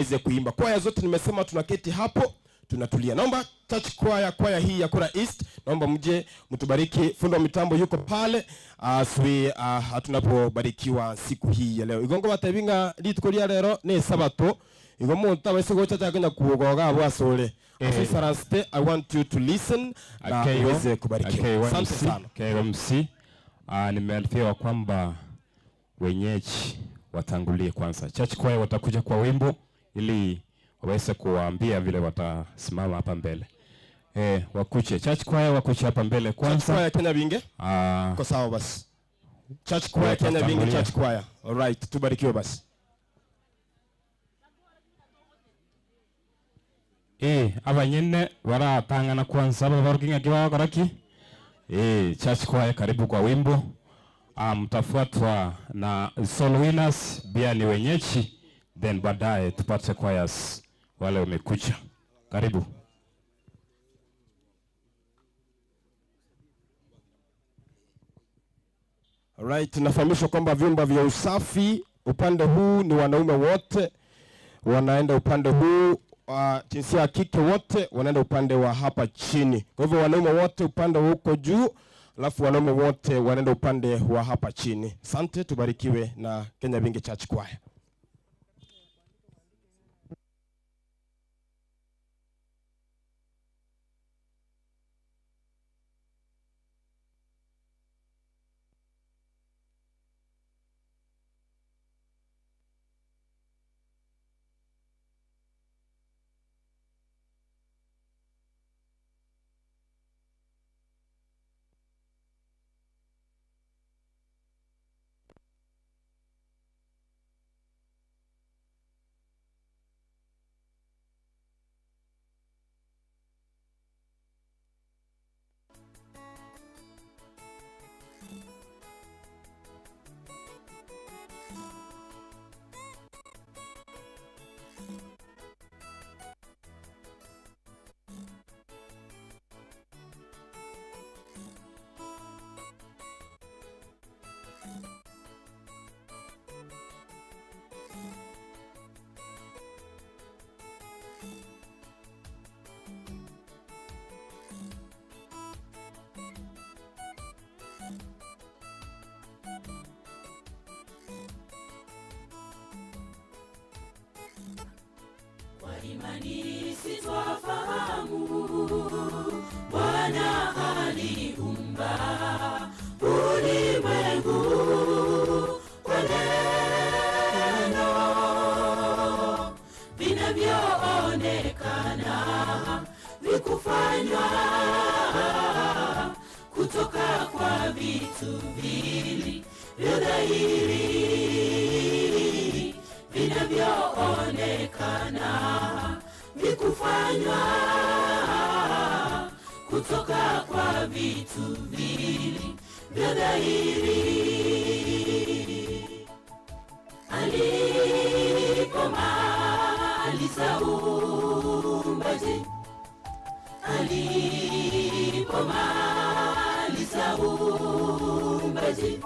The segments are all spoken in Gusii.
Tuweze kuimba. Kwaya zote nimesema tunaketi hapo tunatulia. Naomba church kwaya, kwaya hii ya Kura East, naomba mje mtubariki. Fundi wa mitambo yuko pale as we uh, tunapobarikiwa siku hii ya leo. Igo ngobatebi ng'a rituko ria rero ne esabato, igo monto abaise gocha chake konya kuogoga abwo asore. Ase oisaransete, I want you to listen na uweze kubarikiwa. Asante sana. KMC, uh, nimearifiwa kwamba wenyeji watangulie kwanza. Church choir watakuja kwa wimbo ili waweze kuwaambia vile watasimama hapa mbele. Eh, wakuche. Church choir wakuche hapa mbele Church kwanza. choir Kenya Binge. Ah, Kwa sawa basi. Church choir Kenya Binge Watatangulia. Church choir. All right, tubarikiwe basi. Eh, abanyene baratang'ana kwanza babaruke ng'aki bagokora ki? Eh, church choir karibu kwa wimbo. Ah, mtafuatwa na soul winners pia ni wenyeji then baadaye tupate choirs wale wamekuja. Karibu. Alright, nafahamishwa kwamba vyumba vya usafi upande huu ni wanaume wote wanaenda upande huu, uh, jinsia ya kike wote wanaenda upande wa hapa chini. Kwa hivyo wanaume wote upande huko juu, alafu wanaume wote wanaenda upande wa hapa chini. Asante, tubarikiwe na Kenya Binge Church Choir. Kwa imani sitwafahamu Bwana aliumba ulimwengu kwa neno, vinavyoonekana vikufanywa kutoka kwa vitu vilivyo dhahiri vinavyoonekana vikufanywa kutoka kwa vitu vilivyo dhahiri. Alipomaliza uumbaji, alipomaliza uumbaji,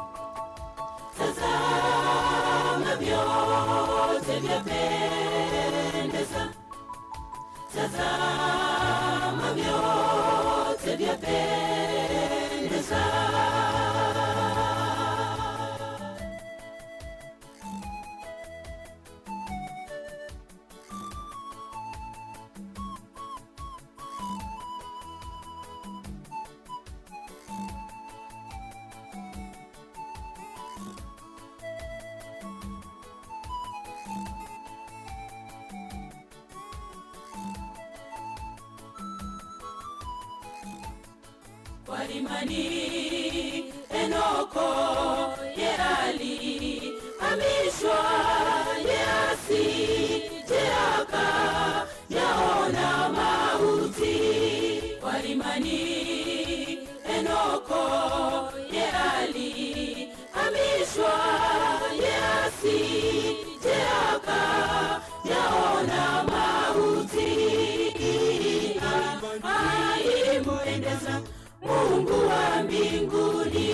tazama vyote vyapendeza, tazama vyote vyapendeza. Kwa imani Enoko ye alihamishwa, ye asije akayaona mauti. Kwa imani Enoko ye alihamishwa, ye asije akayaona mauti. Alimpendeza Mungu wa mbinguni,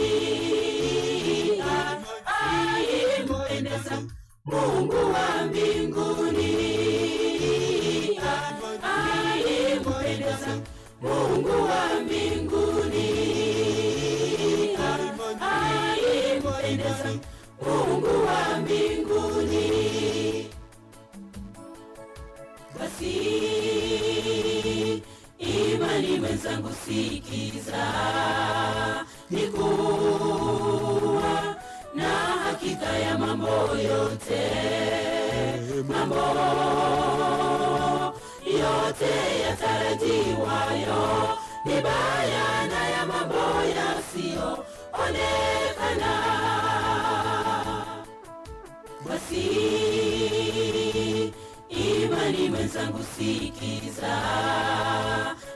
alimpendeza Mungu wa mbinguni. Basi imani mwenzangu, sikiza, ni kuwa na hakika ya mambo yote, mambo yote yatarajiwayo ni bayana ya mambo yasiyoonekana. Basi imani mwenzangu, sikiza,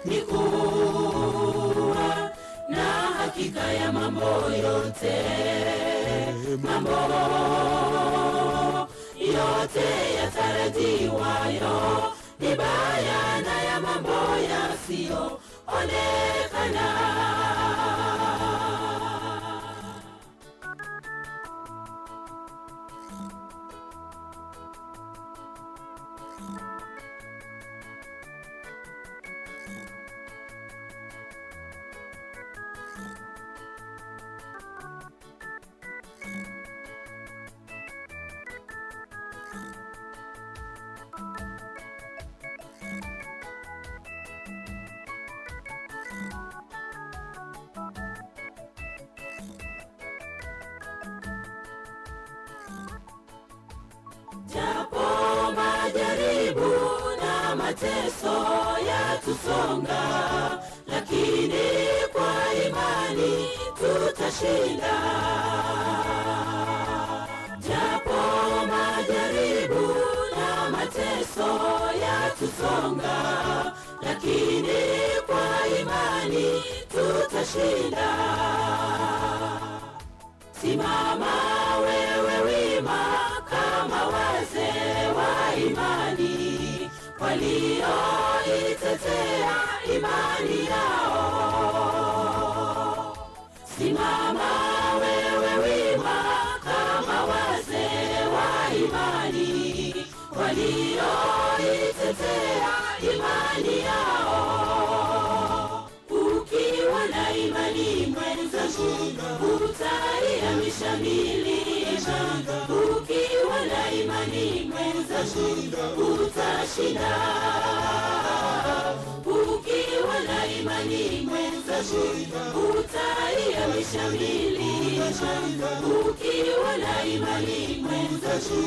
ni kuwa na hakika ya mambo yote, mambo yote yatarajiwayo ni bayana ya mambo yasiyoonekana. Japo majaribu na mateso yatusonga, lakini kwa imani tutashinda. Japo majaribu na mateso yatusonga, lakini kwa imani tutashinda. Simama wewe wima kama wazee wa imani walioitetea imani yao. Simama wewe wima kama wazee wa imani walioitetea imani yao. Ukiwa na imani mwenzangu, utaihamisha milima. Ukiwa na imani mwenzangu, utashinda. Ukiwa na imani mwenzangu, utaihamisha milima. Ukiwa na imani mwenzangu,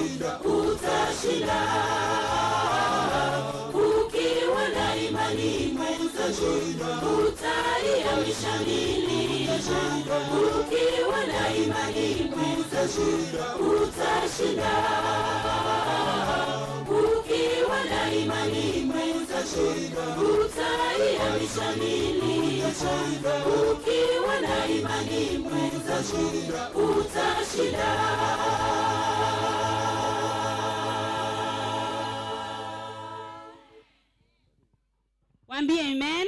utashinda. Ukiwa na imani mwenzangu, utaihamisha milima. Ukiwa na imani mwenzangu, utashinda. Ukiwa na imani mwenzangu, utaihamisha milima. Ukiwa na imani mwenzangu, utashinda. Waambie amen.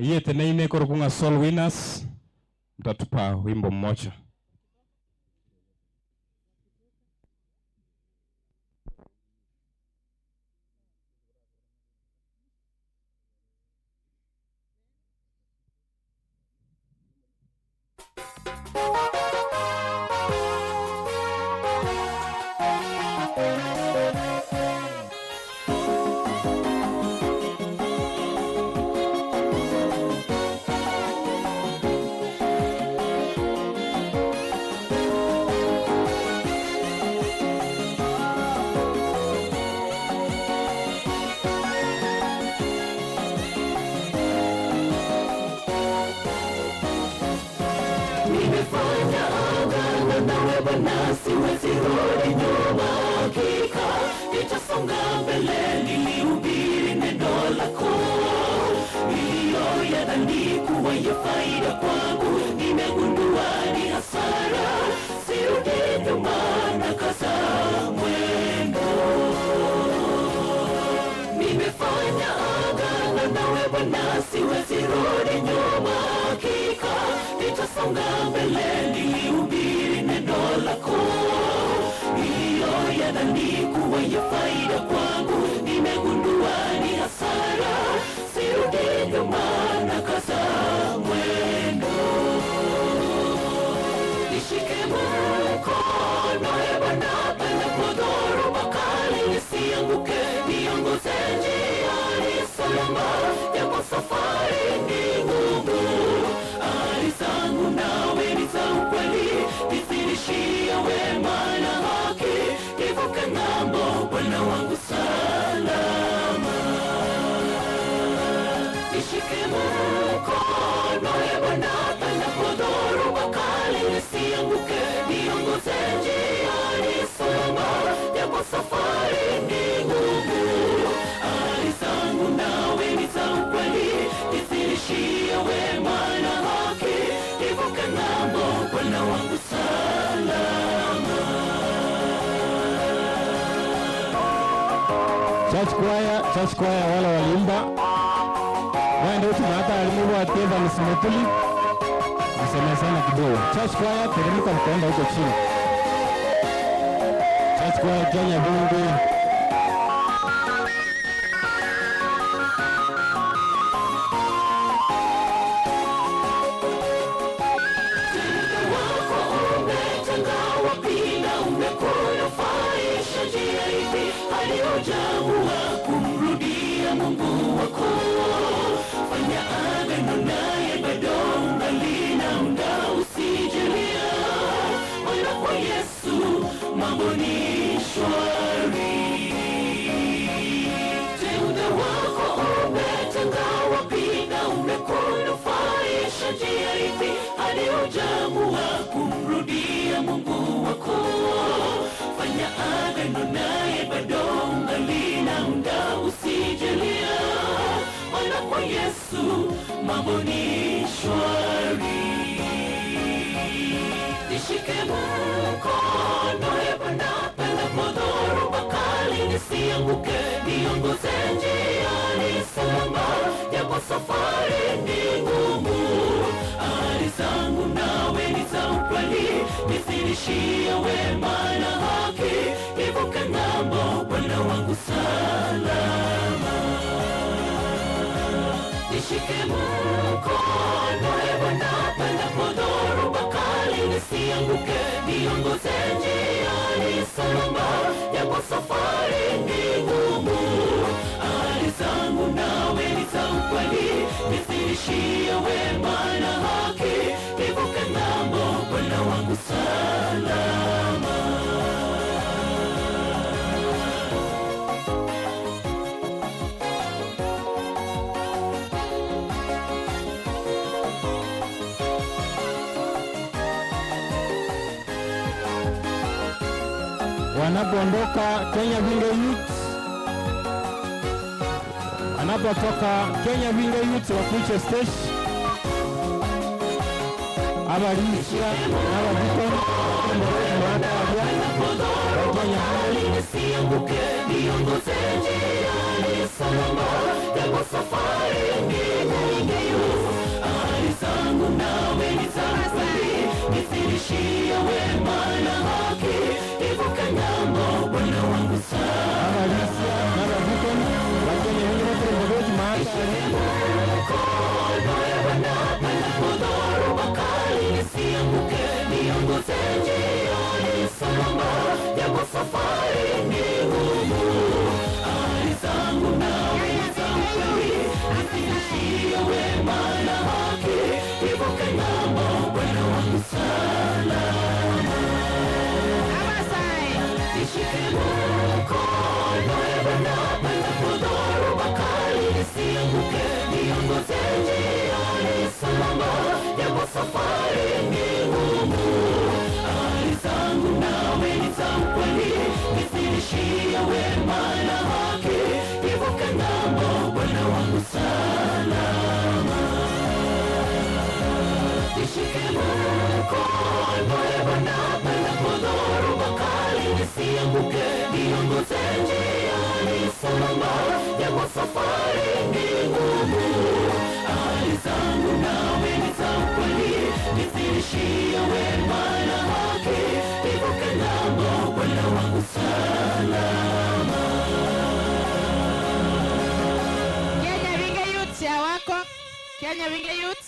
Iye teneine korukunga Soul Winners, mtatupa wimbo mmoja. Nimefanya agano nawe Bwana, siwezi rudi nyuma, hakika nitasonga mbele, nilihubiri neno lako. Niliyoyadhani kuwa ya faida kwangu, nimegundua ni hasara. Sirudi nyuma, nakaza mwendo. Nimefanya agano nawe Bwana, siwezi rudi nyuma, hakika nitasonga mbele, nilihubiri neno lako. Niliyoyadhani kuwa ya faida kwangu, nimegundua ni hasara. Sirudi nyuma, nakaza mwendo. Nishike mkono, e Bwana, panapo dhoruba kali, nisianguke, niongoze salama, japo safari ni ngumu. Ahadi zangu nawe ni za ukweli, nizidishie wema na haki, nivuke ng'ambo, Bwana wangu salama. Nishike mkono e Bwana, panapo dhoruba kali nisianguke, niongoze njiani salama, japo safari ni ngumu. Ahadi zangu nawe ni za ukweli, nizidishie wema na haki, nivuke ng'ambo, Bwana wangu salama. Church choir, church choir wala waliimba waende utimata alimubwati Evans Mutuli msemesana kidogo. Church choir teremka mkaenda huko chini. Church choir Kenya Bunge. Wako umetenga wapi na umekunufaisha njia ipi hadi hujaamua kumrudia Mungu wako? Fanya agano naye bado ungali na muda, usijelia, maana kwa Yesu mambo ni shwari. Je, muda wako umetenga wapi na umekunufaisha njia ipi hadi hujaamua kumrudia Mungu wako? Fanya agano naye bado ungali na muda, usijelia, maana kwa Yesu mambo ni shwari. Nishike mkono e Bwana, panapo dhoruba kali nisianguke, niongoze njiani salama, japo safari ni ngumu. Ahadi zangu nawe ni za ukweli, nizidishie wema na haki, nivuke ng'ambo, Bwana wangu salama. Nishike mkono e Bwana, panapo dhoruba kali nisianguke, niongoze njiani salama, japo safari ni ngumu. Ahadi zangu nawe ni za ukweli, nizidishie wema na haki, nivuke ng'ambo, Bwana wangu salama. Wanapoondoka Kenya Vinge Youth, wanapotoka Kenya Vinge Youth wakuche stage abalisia n'abadikoni Kenya Nisianguke, niongoze njiani salama, japo safari ni ngumu. Ahadi zangu nawe ni za kweli, nizidishie wema na haki, nivuke ng'ambo, Bwana wangu salama. abalisia n'abadikoni bakenya Vinge baterembegoki maata Mkono e Bwana, panapo dhoruba kali nisianguke, niongoze njiani salama, japo safari ni ngumu. Ahadi zangu nawe ni za kweli, nizidishie wema na haki, nivuke ng'ambo, Bwana wangu salama. Nishike mkono e Bwana, panapo dhoruba kali nisianguke, niongoze njiani salama, japo safari ni ngumu. Ahadi zangu nawe ni za ukweli, nizidishie wema na haki, nivuke ng'ambo, Bwana wangu salama. Nishike mkono e Bwana, panapo dhoruba kali nisianguke, niongoze njiani salama, japo safari ni ngumu. Ahadi zangu nawe ni za ukweli, nizidishie wema na haki, nivuke ng'ambo, Bwana wangu salama. Kenya Winge Youth ya wako. Kenya Winge Youth.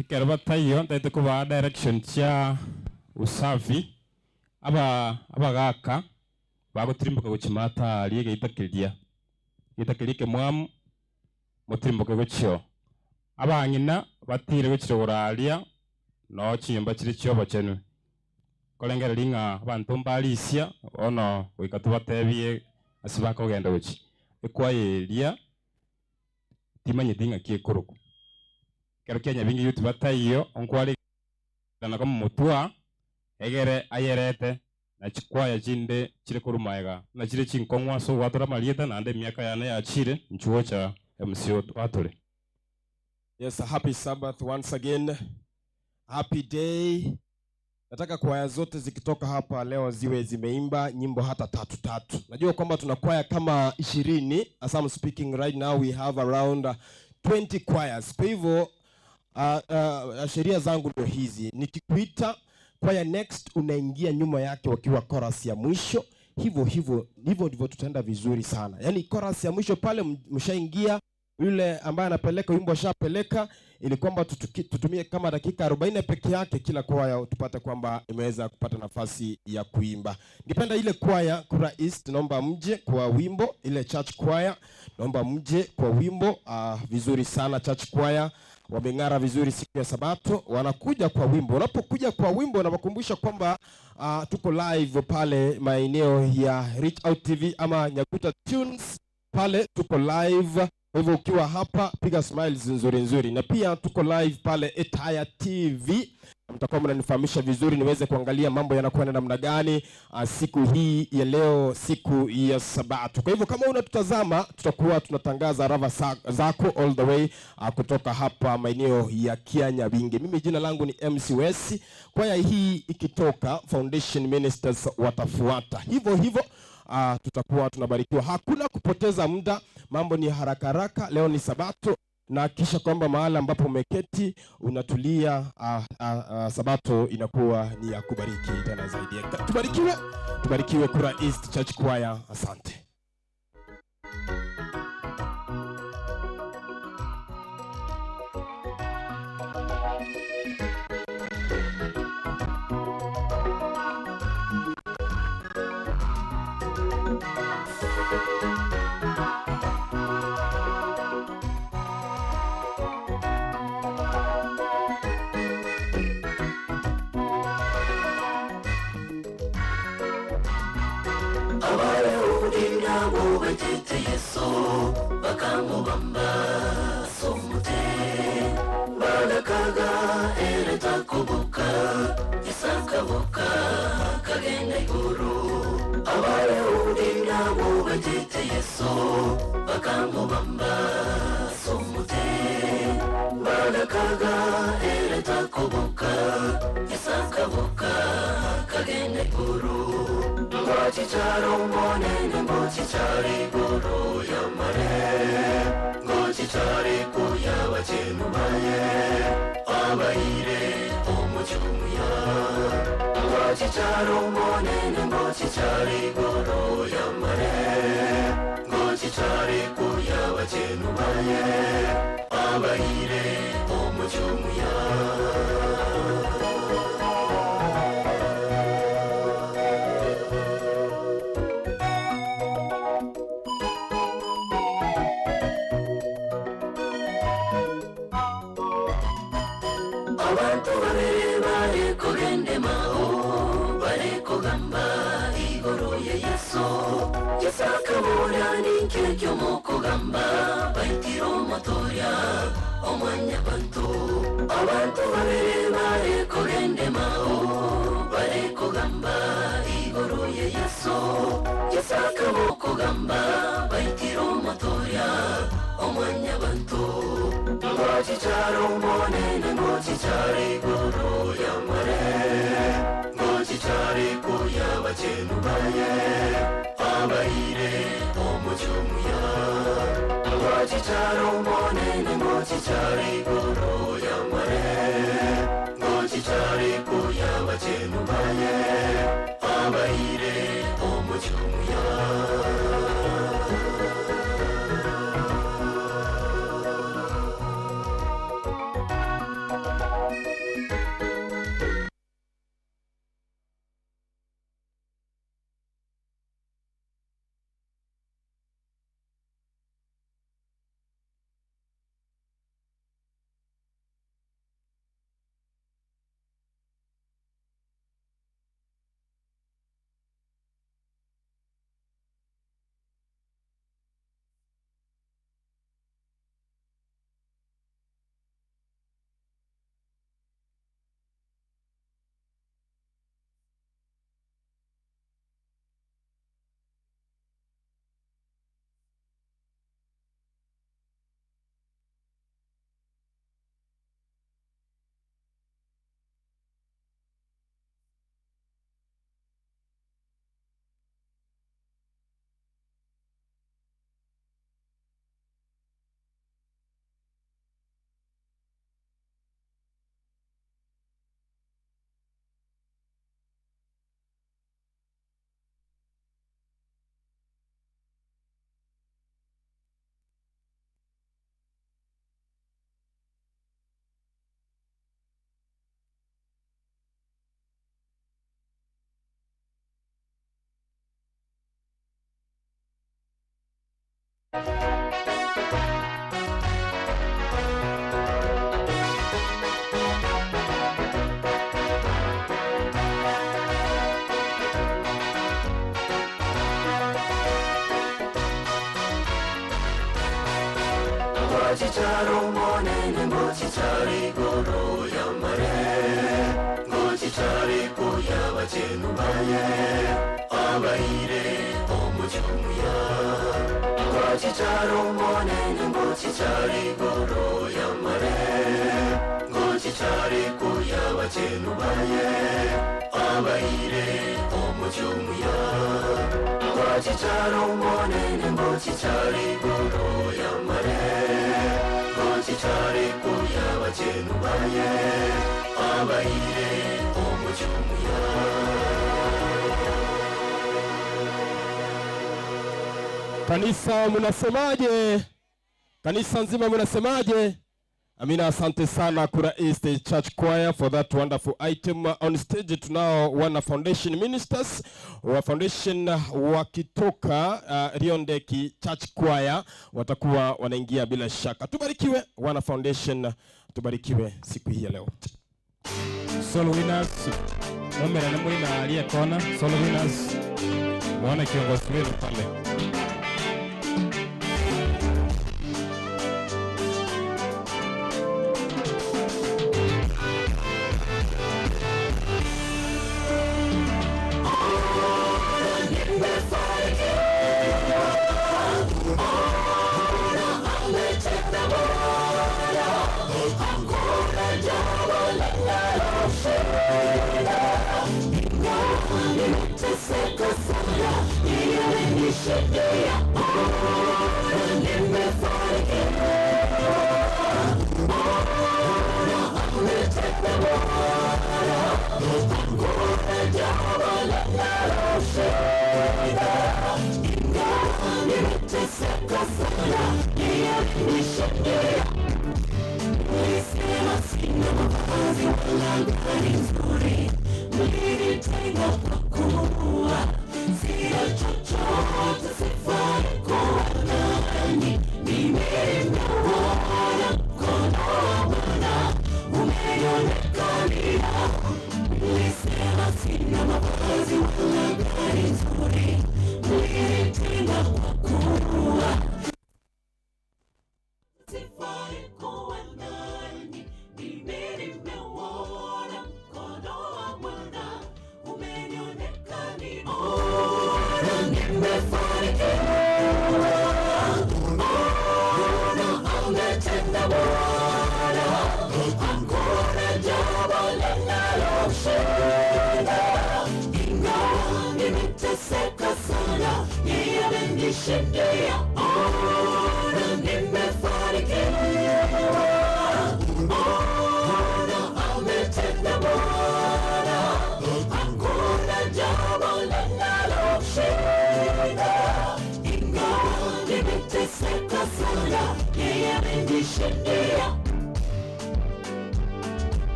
Ekero bataiyo ntaete kobaa direction chia usafi aba abagaka bagotirimboka gochia maata aria egeita keria egeita keria ekemwamu. Motirimboke gochio. Abang'ina batiire gochia igoro aria, noo chinyomba chire chi'obochenu. Nkorengereria ng'a abanto mbarisia, bono goika tobatebie ase bakogenda gochia. Ekwaya eria timanyeti ng'aki ekorokwa. Ekero kia Nyabingi Youth bataiyo, nkware na komomotwa, egere ayerete na chikwaya chinde chire korwa magega, buna chire chinkong'u ase ogwatora amarieta, naende emiaka yane yachire, inchuo gocha MC oatore. Yes, a happy Sabbath once again. Happy day. Nataka kwaya zote zikitoka hapa leo ziwe zimeimba nyimbo hata tatu tatu. Najua kwamba tuna kwaya kama 20. As I'm speaking right now we have around 20 choirs. Kwa hivyo sheria zangu ndio hizi. Nikikuita kwaya next unaingia nyuma yake wakiwa chorus ya mwisho. Hivyo hivyo hivyo ndivyo tutaenda vizuri sana. Yaani chorus ya mwisho pale mshaingia, yule ambaye anapeleka wimbo ashapeleka, ili kwamba tutumie kama dakika 40 peke yake kila kwaya tupate kwamba imeweza kupata nafasi ya kuimba. Ningependa ile kwaya Kura East naomba mje kwa wimbo, ile church choir naomba mje kwa wimbo. Vizuri sana church choir wameng'ara vizuri siku ya Sabato, wanakuja kwa wimbo. Unapokuja kwa wimbo nawakumbusha kwamba tuko live pale maeneo ya Reach Out TV ama Nyaguta Tunes, pale tuko live. Kwa hivyo ukiwa hapa piga smiles nzuri nzuri, na pia tuko live pale Etaya TV. Mtakuwa mnanifahamisha vizuri niweze kuangalia mambo yanakuwa namna gani siku hii ya leo, siku ya Sabato. Kwa hivyo kama unatutazama, tutakuwa tunatangaza rava zako all the way kutoka hapa maeneo ya Kianyabingi. Mimi jina langu ni MC Wesi. Kwaya hii ikitoka, Foundation Ministers watafuata. Hivyo hivyo tutakuwa tunabarikiwa. Hakuna kupoteza muda, mambo ni haraka haraka. Leo ni Sabato, na kisha kwamba mahali ambapo umeketi unatulia, Sabato inakuwa ni ya kubariki tena zaidi. Tubarikiwe, tubarikiwe Kura East Church Choir. Asante. Bakamubamba somute bagakaga ereta kubuka isakabuka kagenda iguru Abayahudi nabo batete Yesu bakamubamba somute bagakaga ereta kubuka isakabuka kagenda iguru Ngochicharo monene ngochichari guru yamare ngochichari kuya bachenubaye abaire omuchumuya ngochicharo monene ngochichari guru yamare ngochichari kuya bachenubaye abaire omuchumuya. Abantu babiri bari kugenda mao bari kugamba igoro ya Yesu. Yesu akabura n'inkekyo mu kugamba baitira omotoria omwanya bantu. Abantu babiri bari kugenda mao bari kugamba igoro ya Yesu. Yesu akabura kugamba baitira omotoria omwanya bantu. Ngochicharo monene ngochichari guru yamare ngochichari kuya bachenubaye abaire omuchumuya ngochicharo monene ngochichari guru yamare ngochichari kuya bachenubaye abaire omuchumuya. Ngochichara Omonene, ngochichara igoro y'amare, ngochichara ikuya abachenu baye, abaire omochie omuya. Ngochichara Omonene, ngochichara igoro y'amare, ngochichara ikuya abachenu baye, abaire omochie omuya. Ngochichara Omonene, ngochichara igoro y'amare, ngochichara ikuya abachenu baye, abaire omochie omuya. Kanisa mnasemaje? Kanisa nzima mnasemaje? Amina, asante sana Kura East Church Choir for that wonderful item. On stage tunao wana foundation ministers wa foundation wakitoka Riondeki Church Choir watakuwa wanaingia bila shaka. Tubarikiwe wana foundation, tubarikiwe siku hii ya leo. Soul Winners, mumerane muri na aliye kona. Soul Winners, muone kiongozi wenu pale.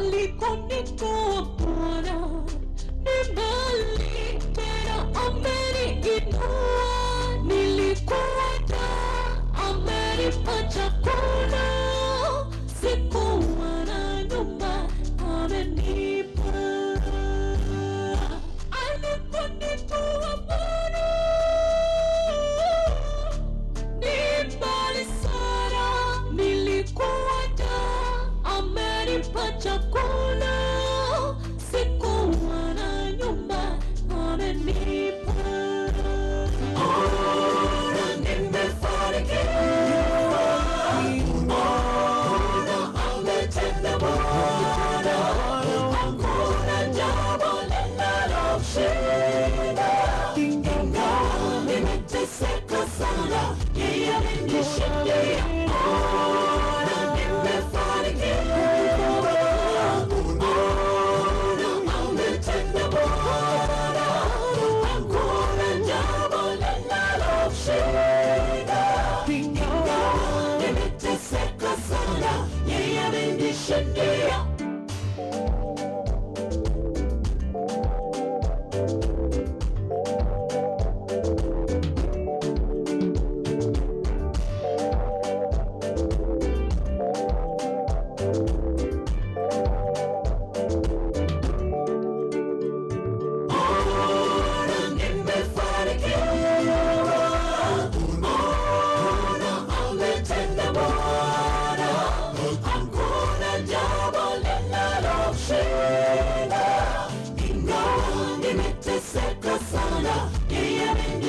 Alikonitoa Bwana ni mbali, tena ameniinua. Nilikuwa njaa, amenipa chakula. Sikuwa na nyumba, amenipa. Alikonitoa Bwana ni mbali sana, nilikuwa njaa, amenipa chakula. Sikuwa na nyumba, amenipa. Ona nimefanikiwa, ona ametenda Bwana, hakuna jambo linalomshinda. Ingawa nimeteseka sana, yeye amenishindia. Ona nimefanikiwa, ona ametenda Bwana, hakuna jambo linalomshinda. Ingawa nimeteseka sana, yeye amenishindia.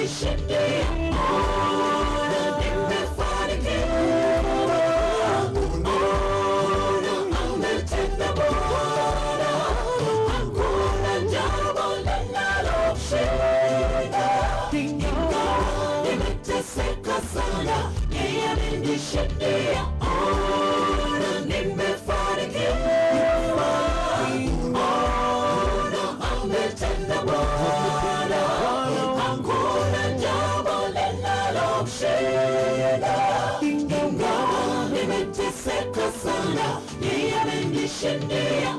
amenishindia. Ona nimefanikiwa. Ona ametenda Bwana. Hakuna jambo linalomshinda. Ingawa nimeteseka sana, yeye amenishindia. Ona nimefanikiwa. Ona ametenda Bwana. Hakuna jambo linalomshinda. Ingawa nimeteseka sana, yeye amenishindia.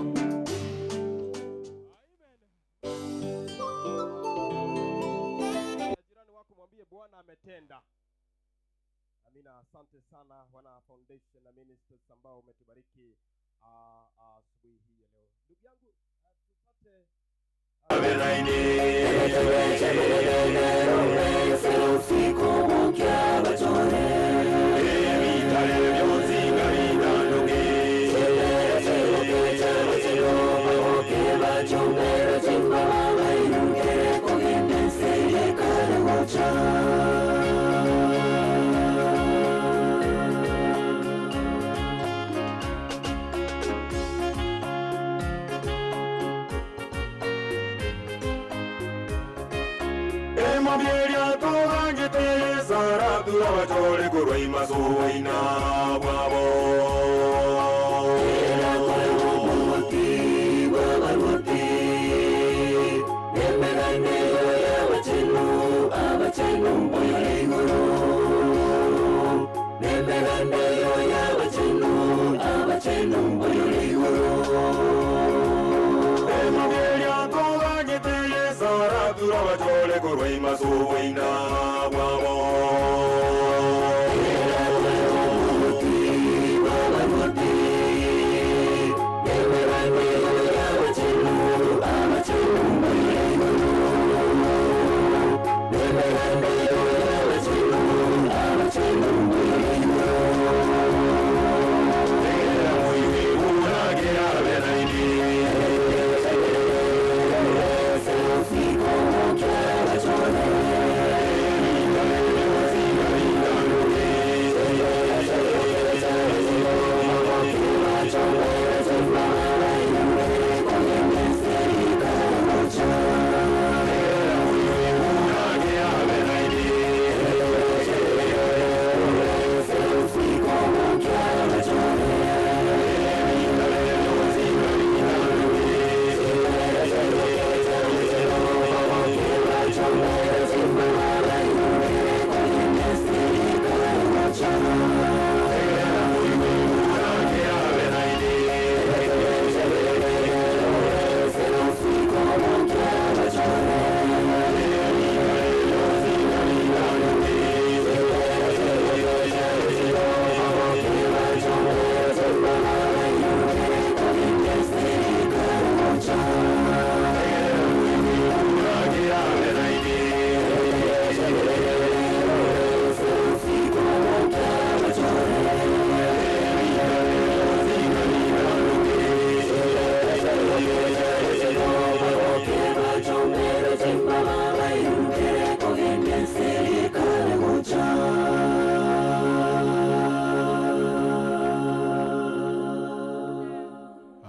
Jirani wako mwambie Bwana ametenda. Amina. Asante sana wana foundation na ministers ambao umetubariki asubuhi hii ya leo. Ndugu yangu, tupate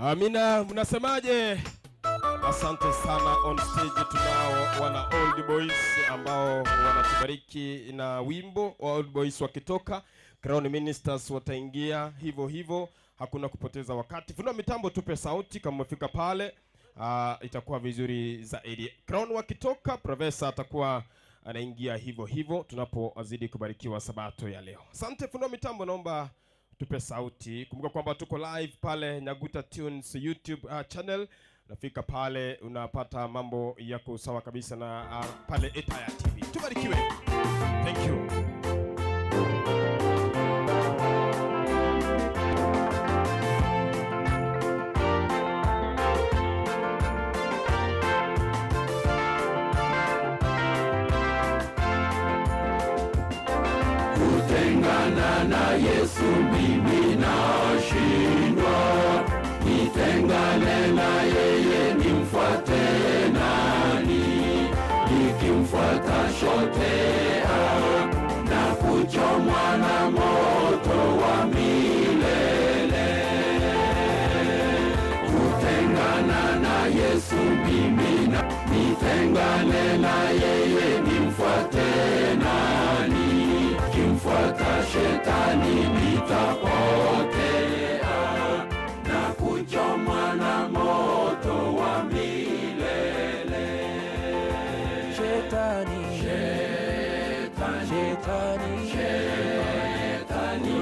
Amina, mnasemaje? Asante sana. On stage tunao wana Old Boys ambao wanatubariki na wimbo wa Old Boys wakitoka, Crown Ministers wataingia hivyo hivyo, hakuna kupoteza wakati. Fundi wa mitambo, tupe sauti kama umefika pale, itakuwa vizuri zaidi. Crown wakitoka, Profesa atakuwa anaingia hivyo hivyo tunapozidi kubarikiwa sabato ya leo. Asante fundi wa mitambo, naomba tupe sauti. Kumbuka kwamba tuko live pale Nyaguta Tunes YouTube channel. Unafika pale unapata mambo yako sawa kabisa na pale Etaya TV. Tubarikiwe. Thank you. Kutengana na Yesu mimi nashindwa, nitengane na yeye nimfuate nani? Nikimfuata shote Nitengane na yeye nimfuate nani? Kimfuata shetani nitapotea na kuchomwa na moto wa milele. Shetani, Shetani, shetani, shetani,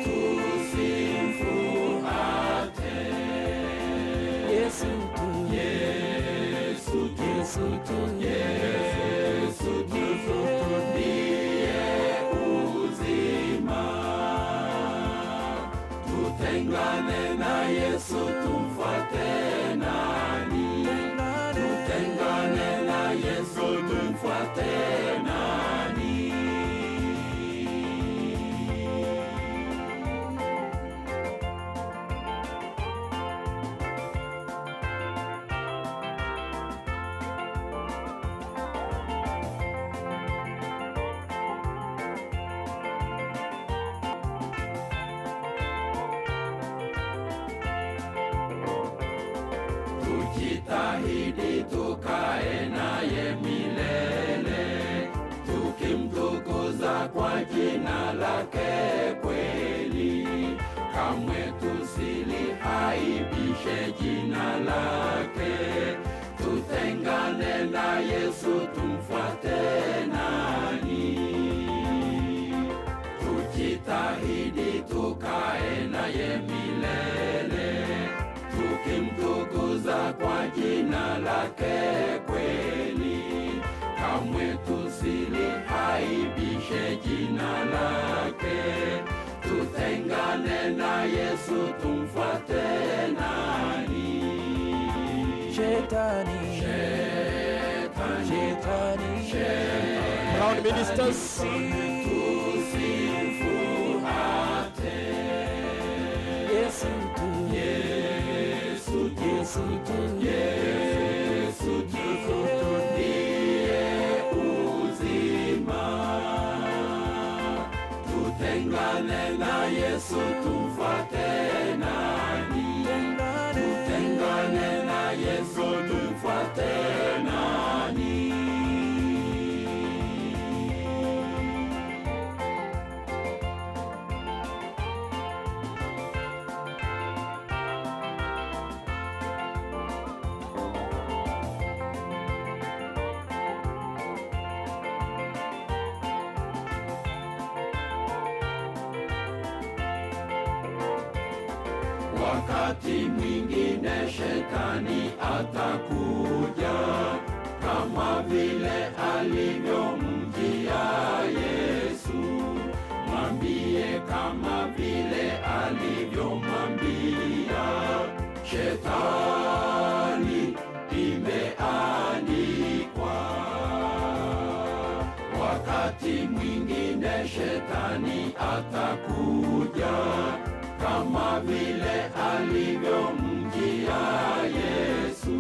tusimfuate. Yesu tu, Yesu tu, Yesu tu, Yesu tu ndiye uzima. Tutengane na Yesu tumfuate nani? Tutengane na Yesu tumfuate nani? Tujitahidi tukae naye milele, tukimtukuza kwa jina lake kweli, kamwe tusiliaibishe jina lake. Tutengane na Yesu tumfuate nani? Tujitahidi tukae naye milele, tukimtukuza kwa jina lake kweli, kamwe tusiliaibishe jina lake. Tutengane na Yesu tumfuate nani? Shetani, Shetani, shetani, Crown ministers, tusimfuate. Yesu tu, Yesu tu, Yesu tu, Yesu tu ndiye uzima. Tutengane na Yesu tumfuate nani? Tutengane na Yesu tumfuate nani? Wakati mwingine shetani atakuja kama vile alivyomjia Yesu. Mwambie kama vile alivyomwambia shetani, imeandikwa. Wakati mwingine shetani atakuja kama vile alivyomjia Yesu.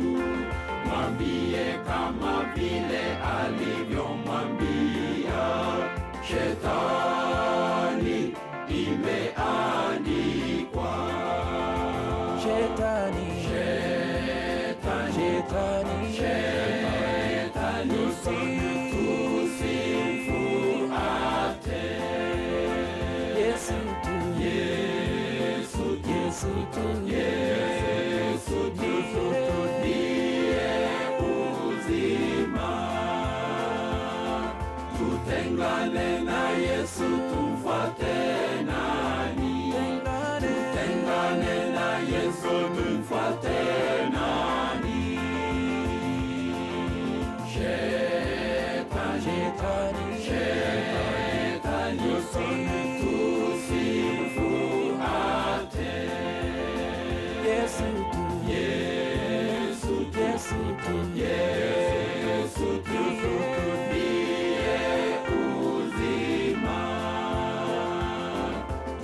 Mwambie kama vile alivyomwambia shetani, imeandikwa. Shetani, Shetani, shetani, shetani, tusimfuate. Yesu tu, Yesu tu, Yesu tu, Yesu tu ndiye uzima. Tutengane na Yesu tumfuate nani? Tutengane na Yesu tumfuate nani? Shetani, shetani, shetani, tusimfuate. Yesu tu, Yesu tu, Yesu tu, Yesu tu ndiye uzima.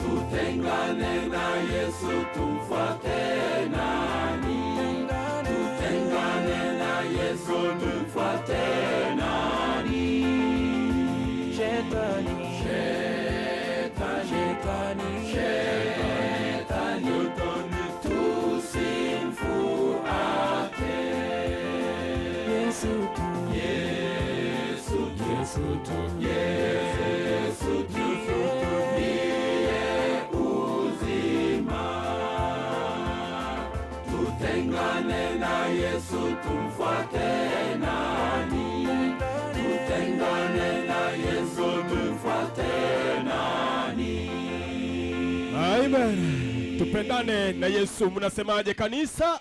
Tutengane na Yesu tumfuate nani? Tutengane na Yesu tumfuate nani? Shetani, Shetani, shetani, shetani, tusimfuate. Yesu tu, Yesu tu ndiye uzima. Tutengane na Yesu tumfuate nani? Tutengane na Yesu tumfuate nani? Amen. Tupendane na Yesu. Mnasemaje kanisa?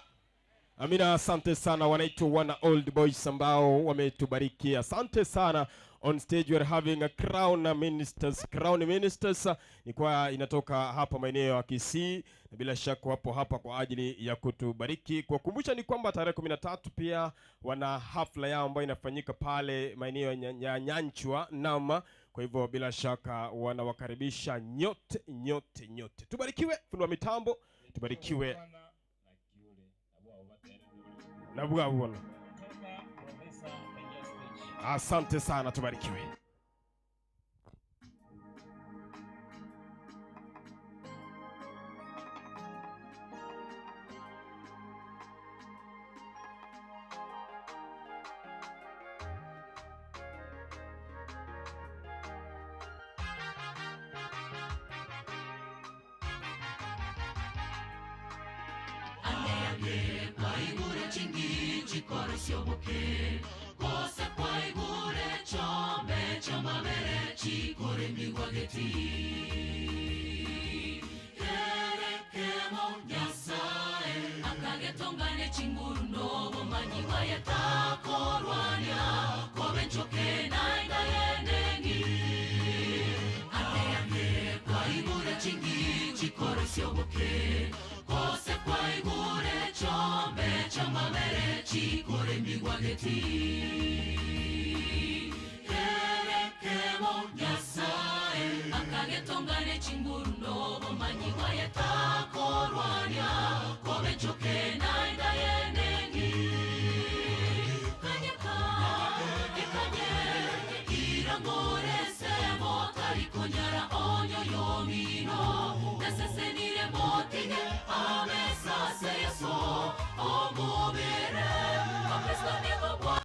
Amina, asante sana. Wanaitwa wana old boys ambao wametubariki. Asante sana. On stage we are having a crown ministers. Crown ministers ni kwa inatoka hapa maeneo ya Kisii na bila shaka wapo hapa kwa ajili ya kutubariki. Kuwakumbusha ni kwamba tarehe 13 pia wana hafla yao ambayo inafanyika pale maeneo ya Nyanchwa Nama. Kwa hivyo bila shaka wanawakaribisha nyote nyote nyote. Tubarikiwe, fundi wa mitambo, tubarikiwe na bwabona. Asante sana, tubarikiwe. Kwaigure chingi chikoro syoboke kose kwaigure chombe chamabere chikore migwageti kerekemo nyasaye akagetongane chinguru nobomanyi bwayatakorwania kobe nchoke naindayenengi ate yake kwaigure chingi chikoro syoboke kose kwaigure chombe chamabere chikore migwageti kerekemo nyasaye akagetongane chinguru nobomanyi bwayatakorwania kobe nchoke naindayenengi kanyeka ekanye irangoresemo tarikonyara onyoyomino nesesenire motinye amesase yeso omubere bakristo nigo bwa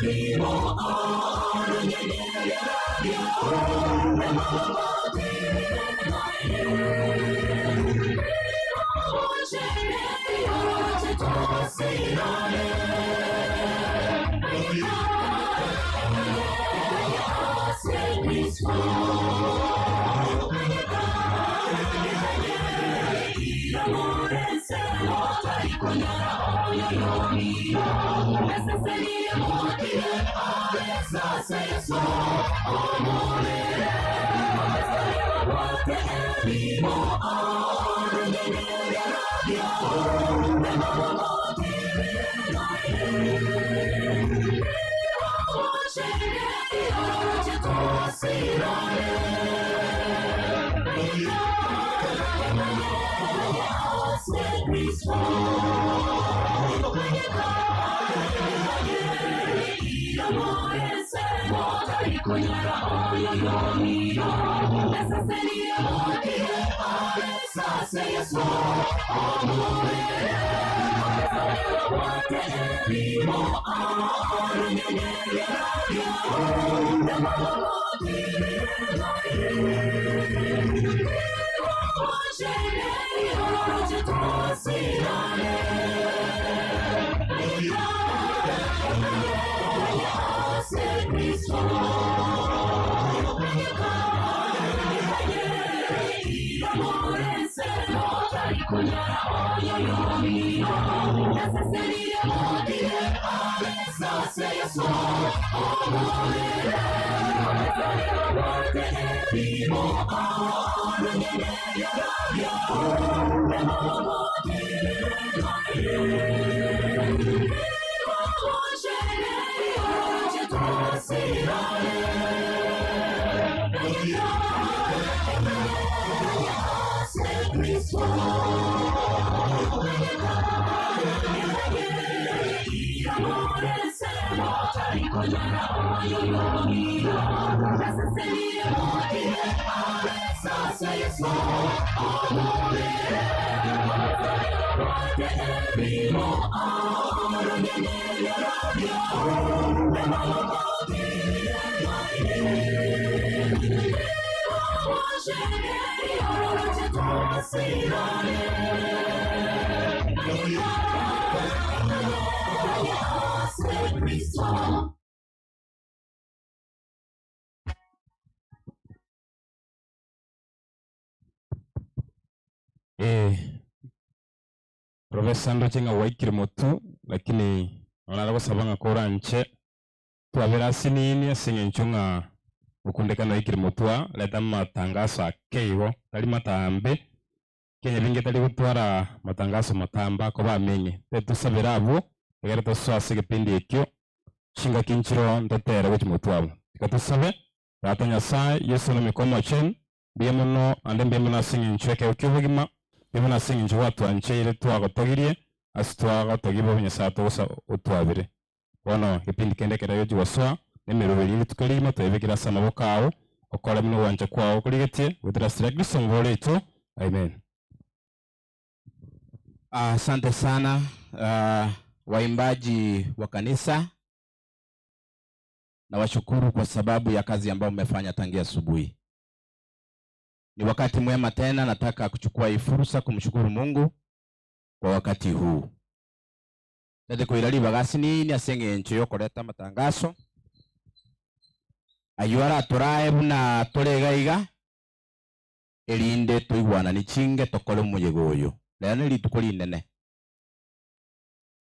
Yesu. Eh, Professor ndoche ng'a gwaikire motu lakini nonare gosaba ng'a koranche twabere asinini ase eng'encho ng'a okundekana oikire motu aa reta amatangaso ake igo tari matambe Kenya binge tari gotwara matangaso matambe akoba ameng'e tetosabere abwo egere tosoe ase egepindi ekio chingaki nchiro ntotere gochia motwe abwo. Tiga tosabe, Tata Nyasaye, Yeso na Omoika Omochenu, mbuya mono naende mbuya mono ase eng'encho y'ekeegwa ki'obogima, mbuya mono ase eng'encho gwatwancheire twagotogirie, ase twagotogia bobe Nyasaye togosa otwabere. Bono egepindi kende ekero gegochia gosoa, na emeroberi ye rituko rigima twebekire ase amaboko ao, okore buna ogwancha kwao okorigetie, goetera ase riria Kristo omobori oito. Amen. Asante sana uh, waimbaji wa kanisa nawashukuru kwa sababu ya kazi ambayo mmefanya tangia asubuhi. Ni wakati mwema tena, nataka kuchukua hii fursa kumshukuru Mungu kwa wakati huu. Tete koira ribaga asinini ase eng'encho yokoreta amatangaso aywo aratorae buna tore iga iga erinde toigwanani chinge tokore omoyega oyo. Rero ne rituko rinene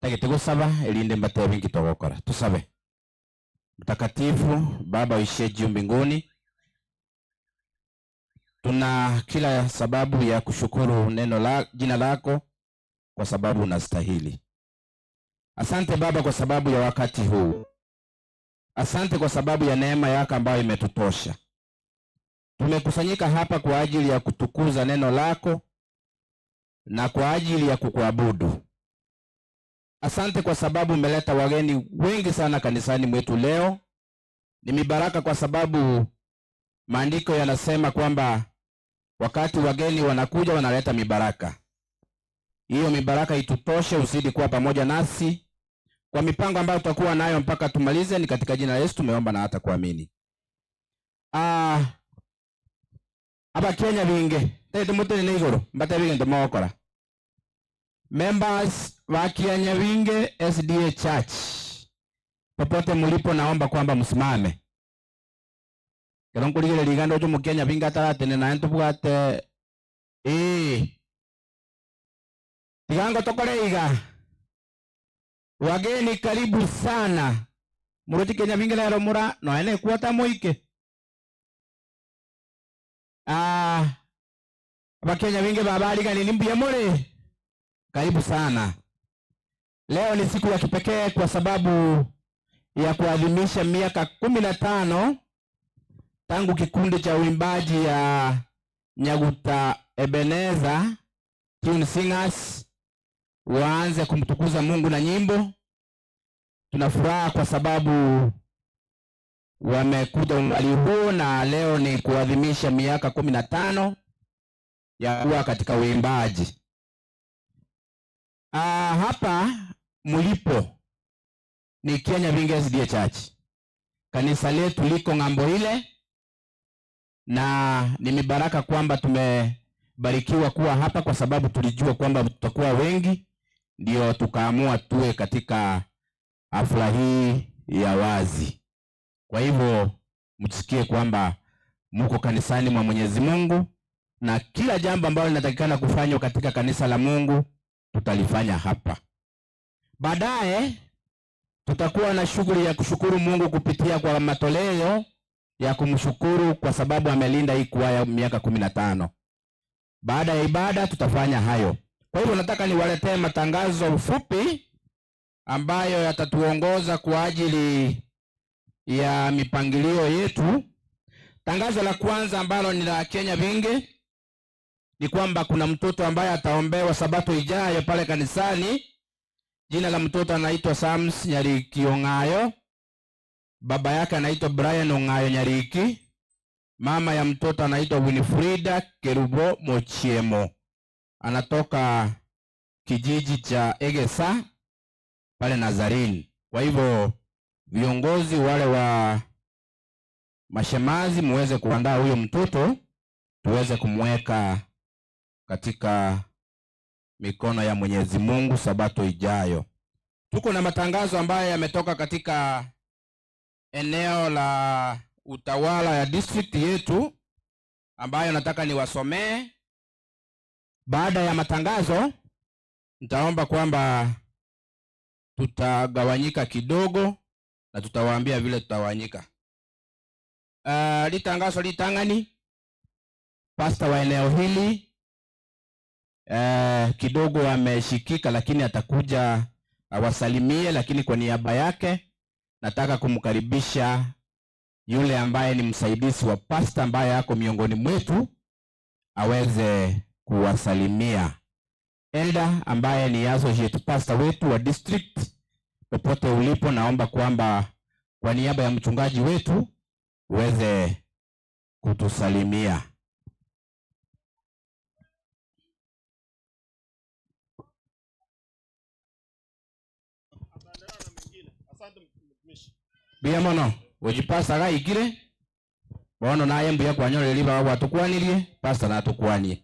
tagete gosaba erinde mbatebi nki togokora. Tosabe. Mtakatifu Baba uishie juu mbinguni, tuna kila sababu ya kushukuru neno la jina lako kwa sababu unastahili. Asante Baba kwa sababu ya wakati huu. Asante kwa sababu ya neema yako ambayo imetutosha. Tumekusanyika hapa kwa ajili ya kutukuza neno lako na kwa ajili ya kukuabudu. Asante kwa sababu umeleta wageni wengi sana kanisani mwetu leo. Ni mibaraka kwa sababu maandiko yanasema kwamba wakati wageni wanakuja wanaleta mibaraka. Hiyo mibaraka itutoshe, uzidi kuwa pamoja nasi. kwa mipango ambayo tutakuwa nayo mpaka tumalize. Ni katika jina la Yesu tumeomba na hata kuamini. Ah, abakenya binge tete mutene igoro mbate binge mogokora members wa Kianya Winge SDA Church popote mulipo, naomba kwamba msimame kero nkurigereria iga ndoche omokenya binge ataratene naye ntobwate ee tiga ngotokore iga wageni karibu sana murochi Kenya binge lero mura noe nekwata moike ah abakenya binge babarigani mbuya muri karibu sana. Leo ni siku ya kipekee kwa sababu ya kuadhimisha miaka 15 tangu kikundi cha uimbaji ya Nyaguta Ebeneza Tune Singers waanze kumtukuza Mungu na nyimbo. Tuna furaha kwa sababu wamekuja umbali huu, na leo ni kuadhimisha miaka 15 ya kuwa katika uimbaji. Ah, hapa mulipo ni Kenya Vinge SDA Church. Kanisa letu liko ng'ambo ile, na ni mibaraka kwamba tumebarikiwa kuwa hapa, kwa sababu tulijua kwamba tutakuwa wengi, ndio tukaamua tuwe katika hafla hii ya wazi. Kwa hivyo msikie kwamba muko kanisani mwa Mwenyezi Mungu, na kila jambo ambalo linatakikana kufanywa katika kanisa la Mungu tutalifanya hapa. Baadaye tutakuwa na shughuli ya kushukuru Mungu kupitia kwa matoleo ya kumshukuru kwa sababu amelinda hii kwaya miaka 15. Baada ya ibada tutafanya hayo. Kwa hivyo nataka niwaletee matangazo fupi ambayo yatatuongoza kwa ajili ya mipangilio yetu. Tangazo la kwanza ambalo ni la Kenya Vingi ni kwamba kuna mtoto ambaye ataombewa sabato ijayo pale kanisani. Jina la mtoto anaitwa Sams Nyariki Ong'ayo, baba yake anaitwa Brian Ong'ayo Nyariki, mama ya mtoto anaitwa Winifrida Kerubo Mochiemo, anatoka kijiji cha Egesa pale Nazarini. Kwa hivyo viongozi wale wa mashemazi muweze kuandaa huyo mtoto tuweze kumweka katika mikono ya Mwenyezi Mungu sabato ijayo. Tuko na matangazo ambayo yametoka katika eneo la utawala ya district yetu ambayo nataka niwasomee. Baada ya matangazo, nitaomba kwamba tutagawanyika kidogo na tutawaambia vile tutawanyika. Litangazo litangani, pasta wa eneo hili kidogo ameshikika, lakini atakuja awasalimie. Lakini kwa niaba yake nataka kumkaribisha yule ambaye ni msaidizi wa pasta ambaye ako miongoni mwetu aweze kuwasalimia. Elder ambaye ni associate pastor wetu wa district, popote ulipo, naomba kwamba kwa niaba ya mchungaji wetu uweze kutusalimia. Mbuya mono gochi pastor gaikire bono naye mbuya kwanyoreri baba bwatukwanirie pastor natukwanie.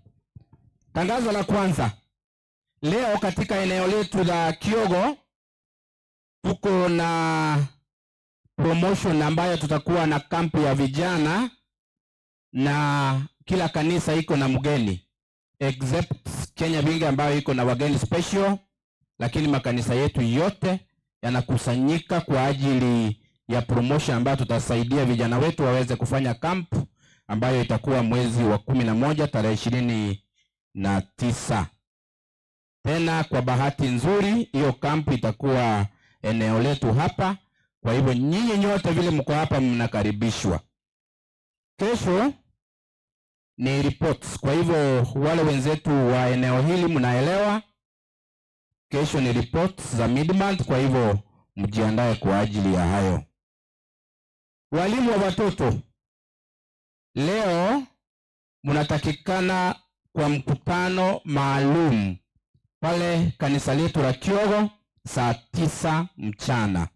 Tangazo la kwanza leo katika eneo letu la Kiogo tuko na promotion ambayo tutakuwa na kampu ya vijana na kila kanisa iko na mgeni except Kenya Bingi ambayo iko na wageni special, lakini makanisa yetu yote yanakusanyika kwa ajili ya promotion ambayo tutasaidia vijana wetu waweze kufanya camp ambayo itakuwa mwezi wa 11 tarehe 29. Tena kwa bahati nzuri hiyo camp itakuwa eneo letu hapa. Kwa hivyo nyinyi nyote vile mko hapa mnakaribishwa. Kesho ni reports. Kwa hivyo wale wenzetu wa eneo hili mnaelewa, kesho ni reports za mid-month, kwa hivyo mjiandae kwa ajili ya hayo. Walimu wa watoto, leo mnatakikana kwa mkutano maalum pale kanisa letu la Kiogo saa tisa mchana,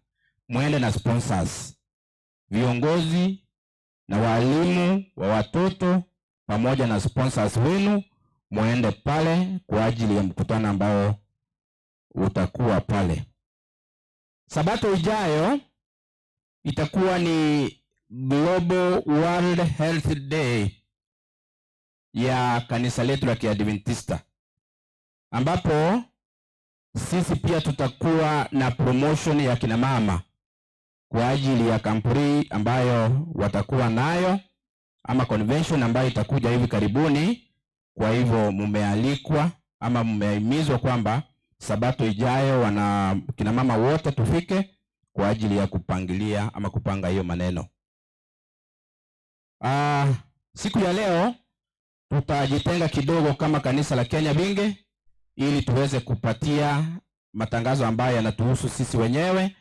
mwende na sponsors, viongozi na walimu wa watoto pamoja na sponsors wenu, mwende pale kwa ajili ya mkutano ambao utakuwa pale. Sabato ijayo itakuwa ni Global World Health Day ya kanisa letu la Kiadventista, ambapo sisi pia tutakuwa na promotion ya kina mama kwa ajili ya kampuni ambayo watakuwa nayo ama convention ambayo itakuja hivi karibuni. Kwa hivyo mumealikwa ama mmehimizwa kwamba sabato ijayo wana kina mama wote tufike kwa ajili ya kupangilia ama kupanga hiyo maneno. Siku ya leo tutajitenga kidogo kama kanisa la Kenya Binge ili tuweze kupatia matangazo ambayo yanatuhusu sisi wenyewe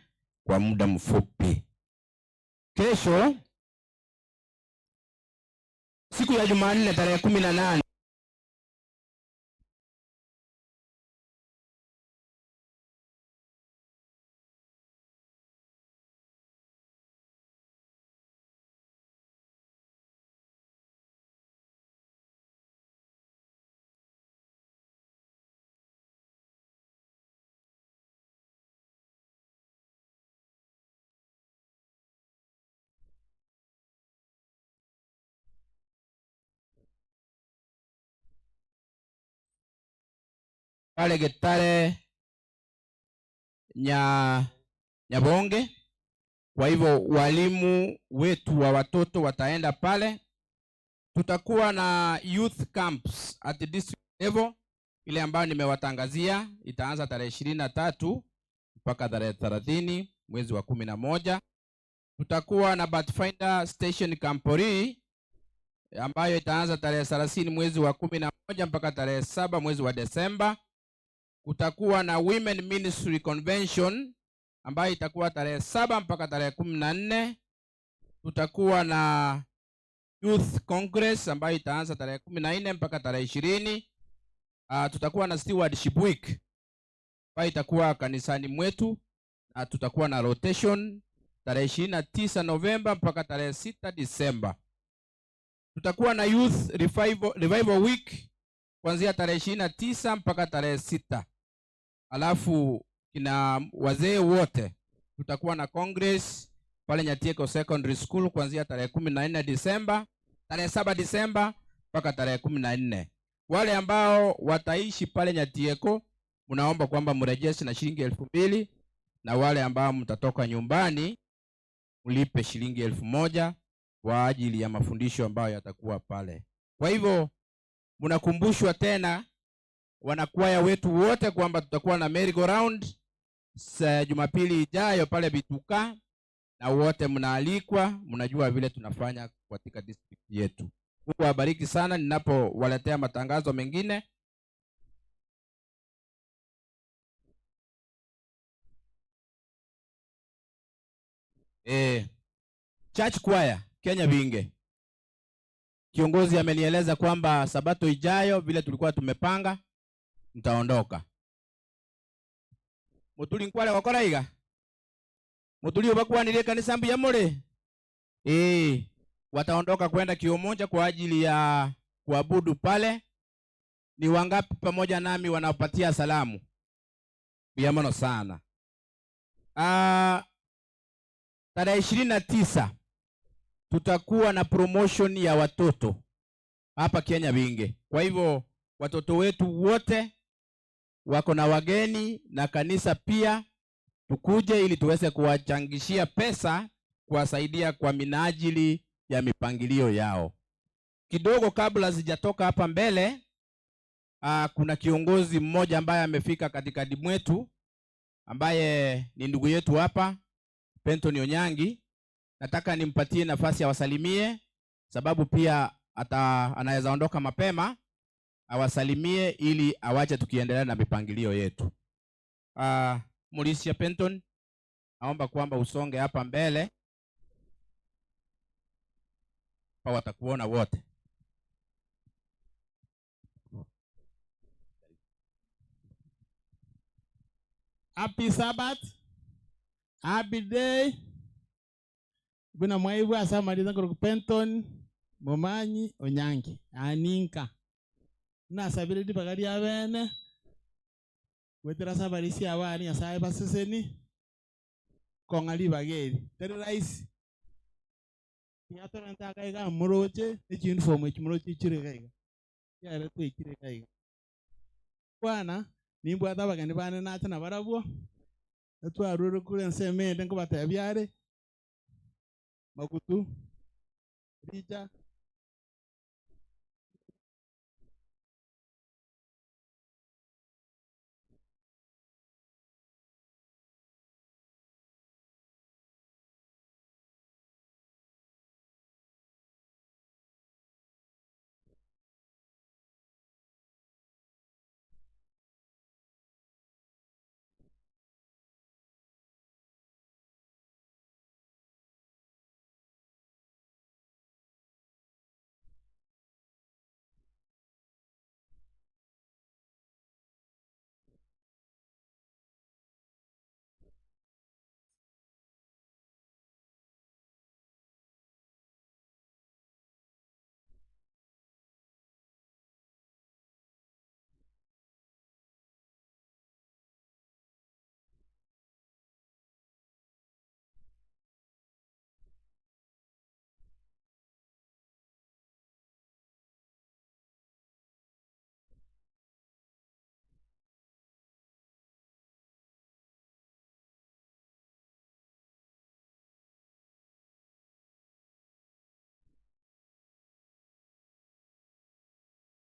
kwa muda mfupi. Kesho siku ya Jumanne tarehe 18 pale Getare Nyabonge. Kwa hivyo walimu wetu wa watoto wataenda pale. Tutakuwa na youth camps at the district level, ile ambayo nimewatangazia itaanza tarehe 23 mpaka tarehe 30 mwezi wa 11. Tutakuwa na Pathfinder Station Campori ambayo itaanza tarehe 30 mwezi wa 11 mpaka tarehe 7 mwezi wa Desemba. Kutakuwa na Women Ministry Convention ambayo itakuwa tarehe 7 mpaka tarehe 14. Tutakuwa na Youth Congress ambayo itaanza tarehe 14 mpaka tarehe 20. Tutakuwa na Stewardship Week ambayo itakuwa kanisani mwetu, na tutakuwa na rotation tarehe 29 Novemba mpaka tarehe 6 Disemba. Tutakuwa na Youth Revival Week kuanzia tarehe 29 mpaka tarehe 6. Alafu kina wazee wote tutakuwa na Congress pale Nyatieko Secondary School kuanzia tarehe 14 Disemba, tarehe 7 Disemba mpaka tarehe 14. Wale ambao wataishi pale Nyatieko mnaomba kwamba mrejeshe na shilingi 2000, na wale ambao mtatoka nyumbani mlipe shilingi 1000 kwa ajili ya mafundisho ambayo yatakuwa pale. Kwa hivyo mnakumbushwa tena wanakwaya wetu wote kwamba tutakuwa na merry go round Jumapili ijayo pale Bituka, na wote mnaalikwa. Mnajua vile tunafanya katika district yetu. Mungu awabariki sana ninapowaletea matangazo mengine. Church Choir Kenya Binge, kiongozi amenieleza kwamba sabato ijayo vile tulikuwa tumepanga mtaondoka. Mutuli nkwale wakora iga? Mutuli obakwanire kanisa mbuya mure? Wataondoka kwenda Kiomonja kwa ajili ya kuabudu pale. Ni wangapi pamoja nami wanapatia salamu? Mbuya mono sana. Tarehe 29 tutakuwa na promotion ya watoto hapa Kenya Binge. Kwa hivyo watoto wetu wote wako na wageni na kanisa pia tukuje ili tuweze kuwachangishia pesa kuwasaidia kwa minajili ya mipangilio yao. Kidogo kabla sijatoka hapa mbele, kuna kiongozi mmoja ambaye amefika katikati mwetu ambaye ni ndugu yetu hapa, Penton Onyangi. Nataka nimpatie nafasi awasalimie, sababu pia anaweza ondoka mapema. Awasalimie ili awache tukiendelea na mipangilio yetu. Mulisia Penton, naomba kwamba usonge hapa mbele. Hapa watakuona wote. Happy Sabbath, happy day, buna mwaigwa ase amarieta nkorokwa Penton Momanyi Onyangi, aa ninka. Nasabire ribaga ria bene, goetera ase abarisia aba aria Nyasaye baseseni, kong'a ribaga eri. Tari rahisi, tiga torente aka iga moroche, ne chiuniform echi moroche chire iga iga, chiaye twaikire iga iga. Bwana, nimbwate abageni bane nache nabarabwo, etwarure korwa ensemo ende nkobatebia are, Magutu, richa.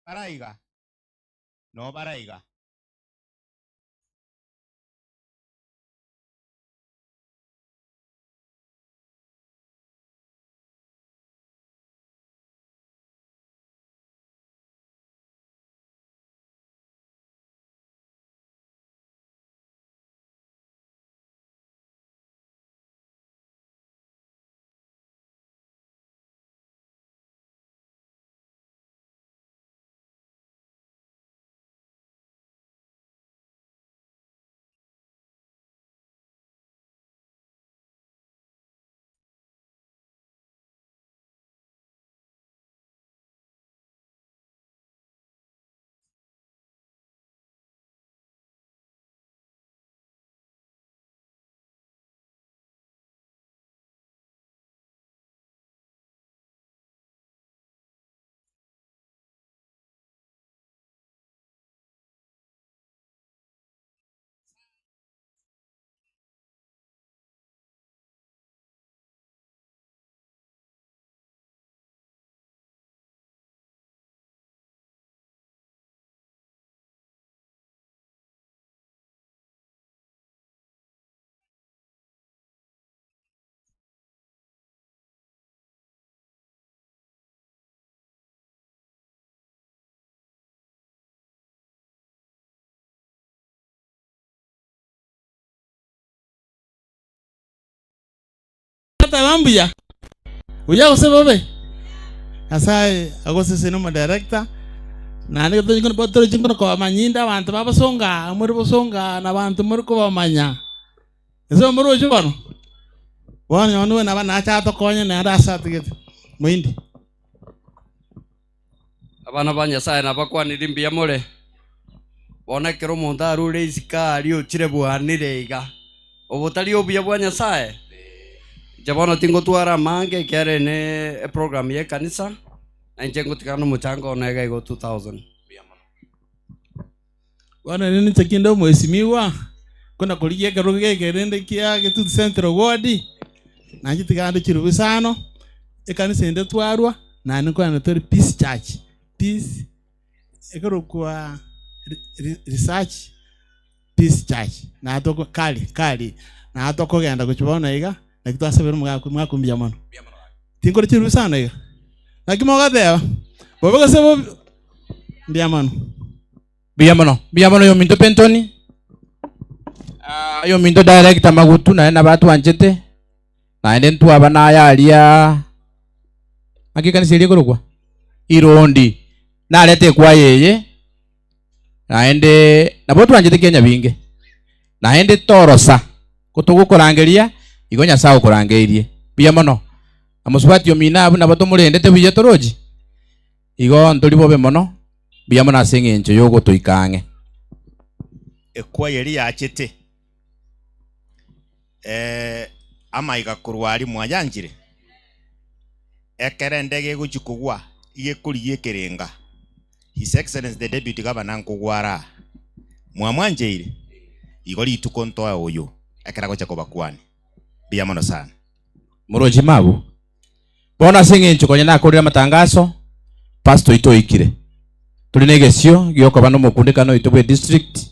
Baraiga, noo baraiga. Teba mbuya, buya gose bobe? Nyasaye agosesenie omodirector, naende torochi kono kobamanya inde abanto ba bosongo aa, more bosongo aa na abanto more kobamanya. Ase omoroche bono, bono nonye nigo naba nache atokonye naende ase atigete. Moindi. Abana ba Nyasae nabakwanire mbuya more. Bono ekero omonto arure isiko aria ochire bwanire iga, obo tari obuya bwa Nyasae? Inche bono tingotwara amange ekiagera eye ne eprogram ya ekanisa, na inche ngotigana nomochango one iga igo 2000. Bono rende ninche kinde omwesimigwa, kona korigia ekerogo geke rende kia Getutu Central Ward, nainche tiga ande chirubi isano, ekanisa ende twarwa, naende nkoenda tore Peace Church, Peace ekerokwa Research Peace Church, naye toko kari kari, naye tokogenda gochia bono iga, naki twasabire omogaka omwaka mbuya mono. Tinkore chirubi isano iga? Naki mogoteba, bobe gose bobe? Mbuya mono. Mbuya mono, mbuya mono oyominto Pentoni, ah, oyominto director Magutu naye nabo atwanchete, naende ntwaba naye aria naki ekanisa eria ekorokwa Irondi, narete ekwaya eye, naende nabo twanchete Kenya binge. Naende torosa, ko togokorangeria, igo Nyasae okorangeirie. Mbuya mono. Na mosubati omino abwo nabo tomorendete buya torochi? Igo ntori bobe mono, mbuya mono ase engencho y'ogotoika ang'e. Ekwaya eria yachete, eh, amaiga korwa aria mwayanchire? Ekero endege egochia kogwa, iga ekorigia ekerenga. His Excellency the Deputy Governor nkogwa are aa. Mwamwancheire? Igo rituko ntoe oyo ekero agocha kobakwania. Mbuya mono sana. Moroche mabu. Bono ase engencho konya nakorire amatangaso, pastor oito oikire. Tore negesio giokoba nomokundekano oito bwe district,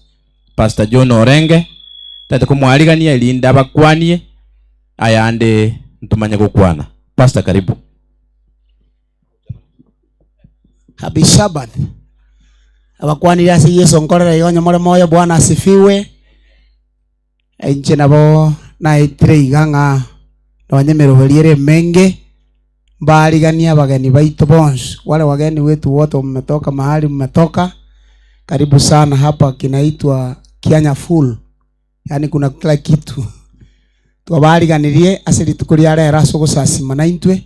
Pastor John Orenge, tari komwarigania erinde abakwanie ayande ntomanye gokwana. Pastor karibu. Happy Sabbath. Abakwanire ase Yeso nkorera iga onye more moyo Bwana asifiwe. Inche nabo naetire iga ng'a nonye emeroberi ere emenge, mbariganie abageni baito bonsi, wale wageni wetu wote mmetoka mahali mmetoka, karibu sana hapa kinaitwa Kianya Full, yaani kuna kila kitu. Twabariganirie ase rituko ria rero ase ogosasima naintwe,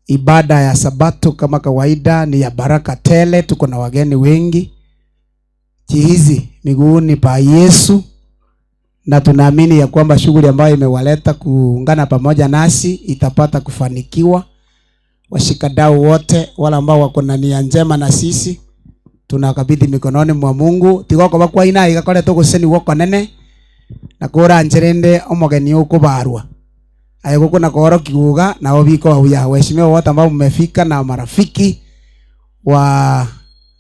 ibada ya sabato kama kawaida ni ya baraka tele, tuko na wageni wengi chihizi miguuni pa Yesu, na tunaamini ya kwamba shughuli ambayo imewaleta kuungana pamoja nasi itapata kufanikiwa. Washikadau wote wale ambao wako na nia njema na sisi tunakabidhi mikononi mwa Mungu tigokoba kwaina iga kore togoseniwa okonene na korancherende omogeni okobarwa aye gokona koorokiwa iga nabo bikoba buya. Waheshimiwa wote ambao mmefika na marafiki wa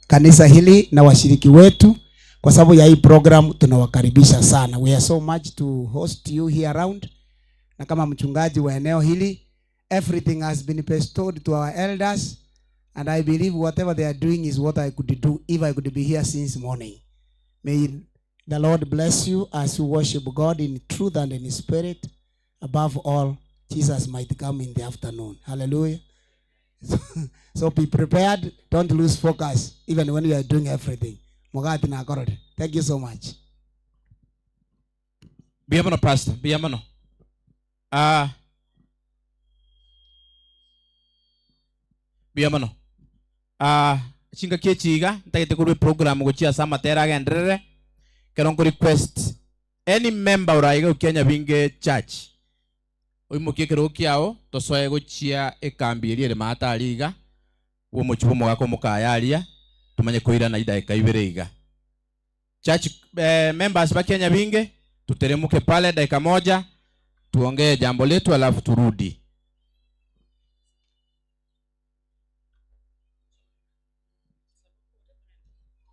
kanisa hili na washiriki wetu, kwa sababu ya hii program tunawakaribisha sana. We are so much to host you here around, na kama mchungaji wa eneo hili, everything has been bestowed to our elders and I believe whatever they are doing is what I could do if I could be here since morning. May the Lord bless you as you worship God in truth and in spirit. Above all, Jesus might come in the afternoon. Hallelujah. So be prepared. Don't lose focus, even when you are doing everything. Mogati na akorore. Thank you so much. Mbuya mono pastor, mbuya mono. Ah, mbuya mono. Ah, chingaki echi iga ntagete korwa eprogram gochia ase amatera agenderere, ekero nko request any member oraiga gokia Nyabinge church Oimokie ekerogo kiao, tosoe gochia ekambi eria ere maate aria iga, bw'omochie bw'omogaka omokaya aria, tomanye koirana chidaeka ibere iga. Church eh, members ba Kenya binge, tuteremuke pale dakika moja, tuongee jambo letu alafu turudi.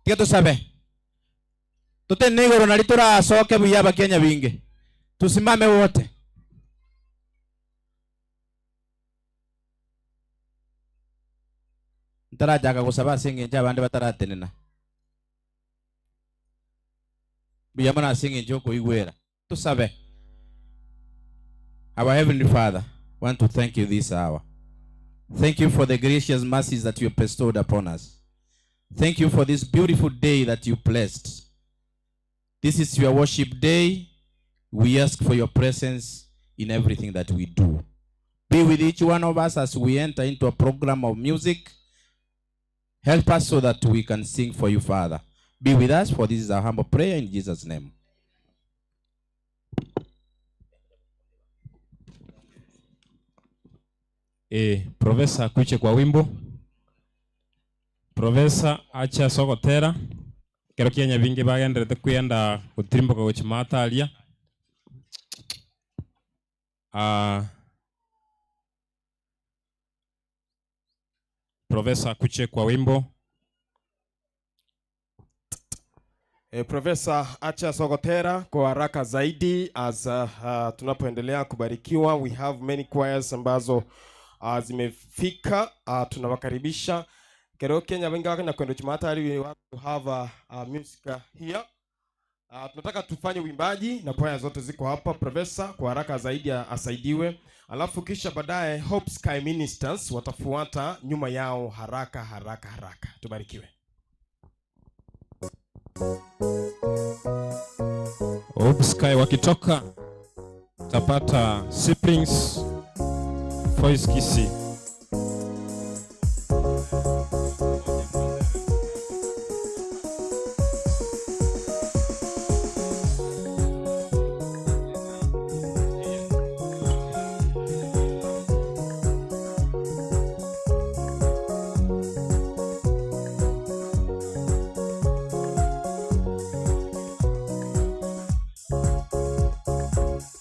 Tiga tosabe. Totenene igoro nario torasoke buya abakenya binge. Tusimame wote. Ntarachaka gosaba ase engencho abande bataratenena. Mbuya mono ase engencho yokoigwera. Tosabe. Our Heavenly Father, want to thank you this hour. Thank you for the gracious mercies that you have bestowed upon us. Thank you for this beautiful day that you blessed. This is your worship day. We ask for your presence in everything that we do. Be with each one of us as we enter into a program of music. Help us so that we can sing for you, Father. Be with us, for this is our humble prayer in Jesus' name. Eh, Professor kuche kwa wimbo. Professor ache ase ogotera ekero kia Nyabingi bagenderete kwenda gotirimboka gochia maate aria. Ah, Professor kuche kwa wimbo. Eh, Profesa acha sogotera kwa haraka zaidi as tunapoendelea kubarikiwa. We have many choirs ambazo zimefika tunawakaribisha. Kero Kenya wengi wako na kwenda Jumatatu, we want to have a music here. Tunataka tufanye uimbaji na kwaya zote ziko hapa. Profesa kwa haraka zaidi asaidiwe, alafu kisha baadaye Hope Sky Ministers watafuata nyuma yao haraka haraka haraka. Tubarikiwe. Hope Sky wakitoka tapata Siblings Voice Kisii.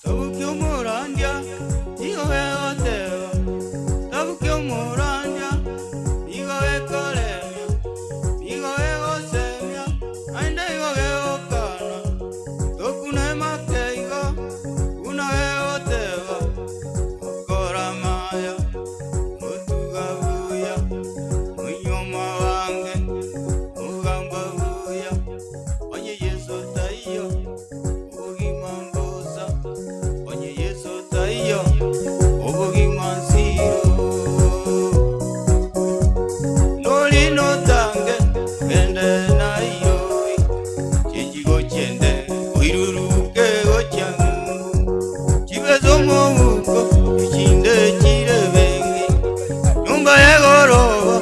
Tabukia omorandia, nigo gegoteba, Tabukia omorandia, nigo gekoremia, Nigo gegosemia, naende igo gegokana, Tokuna emake igo, buna gegoteba, Gokora amaya, gotuga buya, Monyuoma abange, mogamba buya, Onye Yeso taiyo, obogima mbosa, Onye Yeso taiyo, obogima nsiro. Nori notange, gende Nairobi, chinchi gochiende, oiruruke gochia ng'umbu, chibesa omobuko, echinde chire bengi, nyumba y'egoroba,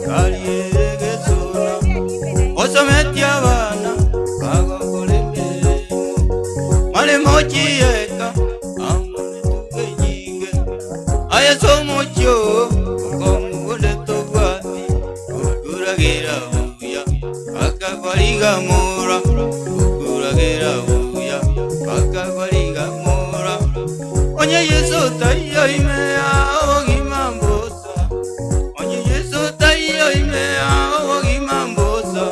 gari ere gesona, osometie abana, bagokora emeremo, maremo chieka, amo netuga enyinge, aye ase omochie oo, okomugonde tobwati, okuragera buya, akabarigamora, okuragera buya, akabarigamora, onye Yeso taiyo ime obogima mbosa, onye Yeso taiyo ime obogima mbosa,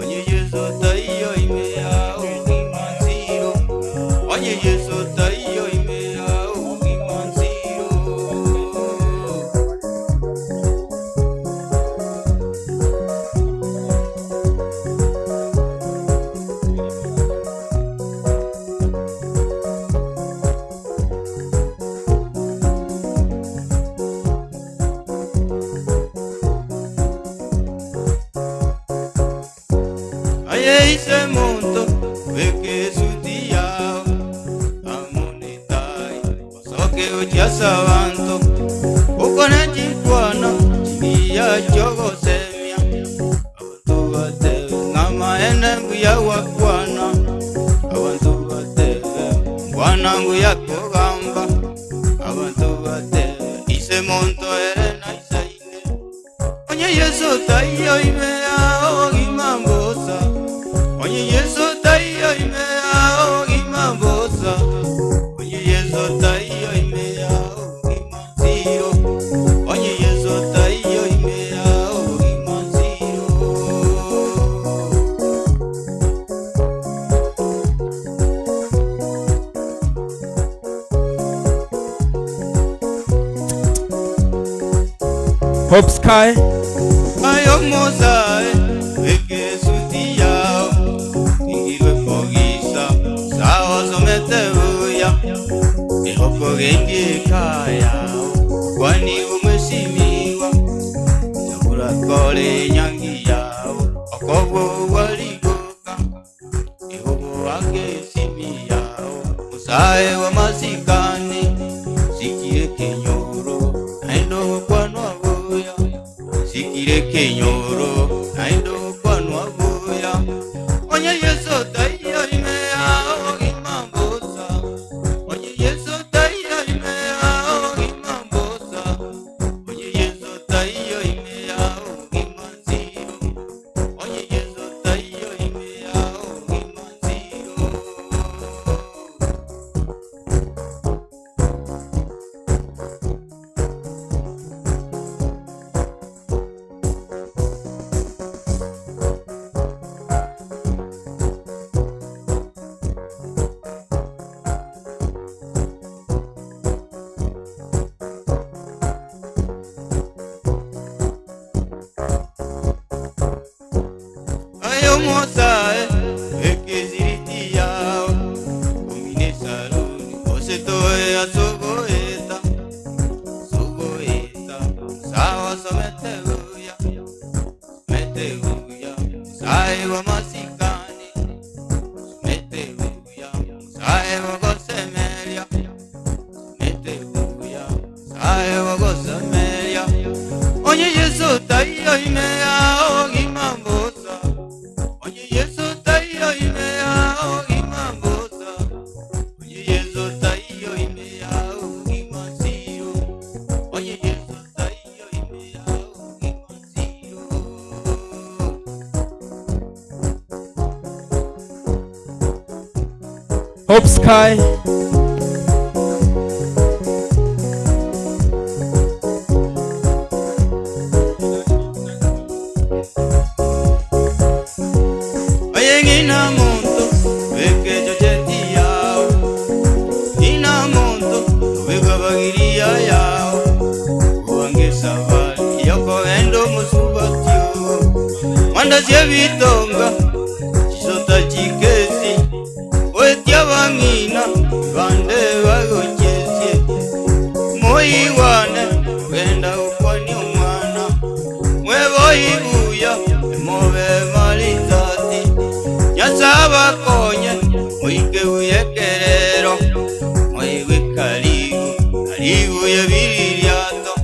onye Yeso taiyo ime obogima nziro, onye Yeso taiyo ime obogima nziro. Aye ise monto beke suti yao amonetai osoke ochiasa banto ukone chikwana chigiya chogosemia abantu batebe ng'amaene mbuya gwakwana abantu batebe mbwana nguya kogamba abantu batebe ise monto ere na isaine onye Yeso taiyo ime obogima mbosa onye Yeso taiyo ime obogima mbosa onye Yeso taiyo ime obogima nziro onye Yeso taiyo ime obogima nziro. Hope Sky. Ayo mosae ekesuti yao ingirwe fogisa sawa somete buya ehoko gengi kaya kwani umeshimiwa chakula kole nyangi yao okobo waligoka ehobo wake simi yao musae wa masikani sikire kenyoro naendo kwanwa buya sikire kenyoro naendo kwanwa buya onye Yeso taiyo ime obogima mbosa onye Yeso taiyo ime obogima mbosa onye Yeso taiyo ime obogima nziro onye Yeso taiyo ime obogima nziro. Ayo mosae ekeziriti yao omine saruni osetoe asogoeta sogoeta sawa somete buya mete buya sae wa masikani mete buya Hope Sky. Oye ng'ina muntu bekecho cheti yao ng'ina muntu obekabagiria yao uwange safari yokogenda omosubatio mwanda cia bitonga chisota chikesi wetia bang'ina bande bagochesie moigwane ogenda gokwania omwana mweboibuya emobe maritati nyasabakonye moike buyekerero moigwe karibu karibu yebiririato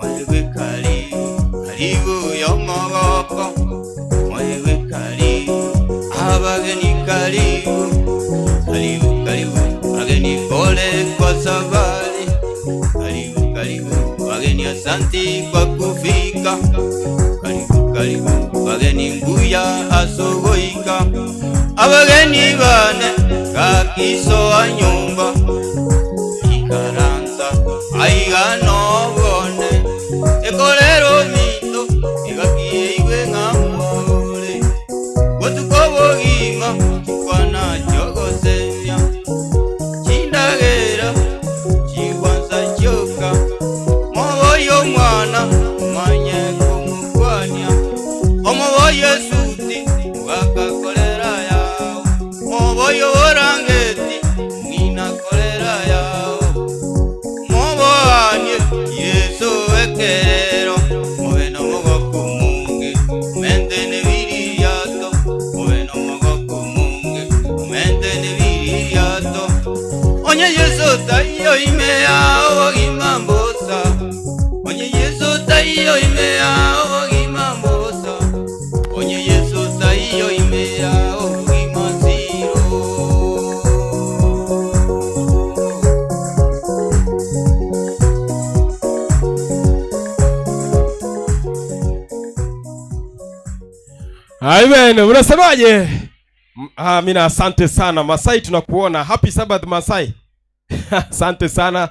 moigwe karibu karibu yomogoko moigwe karibu abageni karibu karibu karibu bageni pole kwa safari karibu karibu wageni asanti kwa kufika karibu karibu wageni mbuya asogoika abageni bane kakisoa nyumba ikaransa aiganobone ekolero mito igakieiwe ng'amore botuko bogima chikwana chiogosemia chindagera chigwansa chioka moboyo omwana omanye kumukwania omoboyo esuti mugakakolera yao moboyo borangeti ng'inakolera yao moboanie yesu ekerero mobe nomogoko munge mentene biriato mobe nomogoko munge mentene biriato onye yesu taiyo imea obogima mbosa onye yesu taiyo imea obogima mbosa onye yesu taiyo imea obogima ziro. Amen. Unasemaje? Amina, asante sana Masai, tunakuona. Happy Sabbath Masai. Asante sana.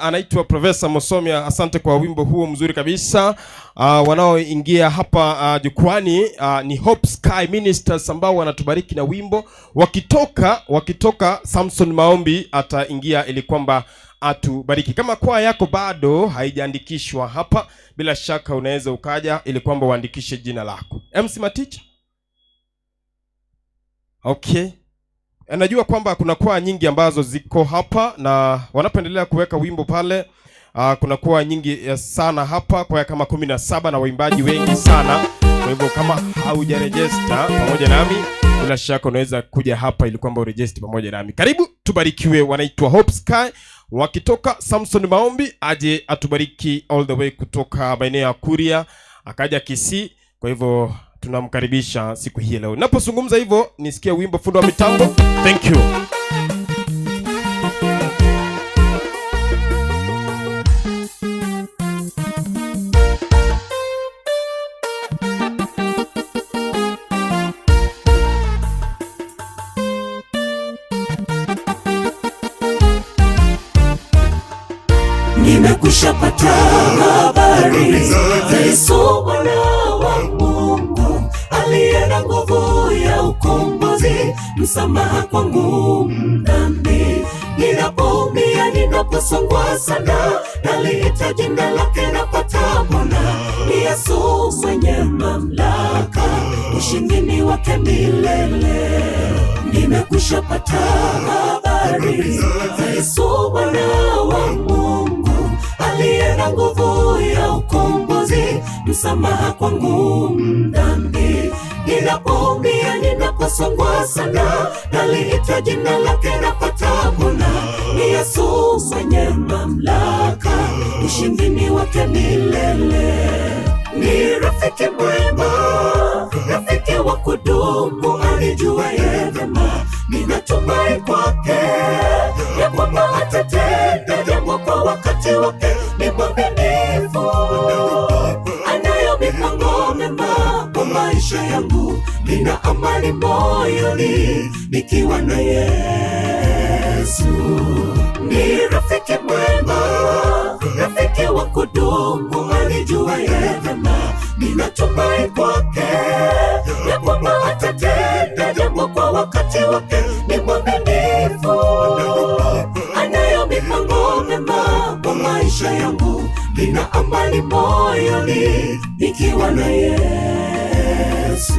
Anaitwa Profesa Mosomia, asante kwa wimbo huo mzuri kabisa. Wanaoingia hapa jukwani ni Hope Sky Ministers ambao wanatubariki na wimbo. Wakitoka Samson Maombi ataingia ili kwamba atubariki. Kama kwaya yako bado haijaandikishwa hapa, bila shaka unaweza ukaja ili kwamba uandikishe jina lako. MC Maticha. Okay. Najua kwamba kuna kwaya nyingi ambazo ziko hapa na wanapoendelea kuweka wimbo pale, kuna kwaya nyingi sana hapa, kwaya kama 17 na waimbaji wengi sana. Kwa hivyo kama haujarejesta pamoja nami, bila shaka unaweza kuja hapa ili kwamba urejeste pamoja nami. Karibu tubarikiwe. Wanaitwa Hope Sky wakitoka Samson Maombi aje atubariki all the way kutoka maeneo ya Kuria akaja Kisii. Kwa hivyo tunamkaribisha siku hii leo. Ninapozungumza hivyo nisikie wimbo fundi wa mitambo. Thank you. Nimekwisha pata habari za Yesu Mwana wa Mungu aliye na nguvu ya ukombozi, msamaha kwangu mdhambi. Ninapoumia, ninaposongwa sana, naliita jina lake napata pona. Ni Yesu mwenye mamlaka, ushindi ni wake milele. Nimekwisha pata habari za Yesu Mwana wa Mungu aliye na nguvu ya ukombozi, msamaha kwangu mdhambi. Ninapoumia, ninaposongwa sana, naliita jina lake napata pona. Ni Yesu mwenye mamlaka, ushindi ni wake milele. Ni rafiki mwema, rafiki wa kudumu, anijuaye vyema. Ninatumai kwake ya kwamba atatenda jambo kwa wakati wake. Ni mwaminifu, anayo mipango mema kwa maisha yangu. Nina amani moyoni nikiwa na Yesu. Ni rafiki mwema, rafiki wa kudumu, alijuaye vyema ninatumai kwake ya kwamba atatenda jambo kwa wakati wake. Ni mwaminifu, anayo mipango mema kwa maisha yangu. Nina amani moyoni nikiwa na Yesu.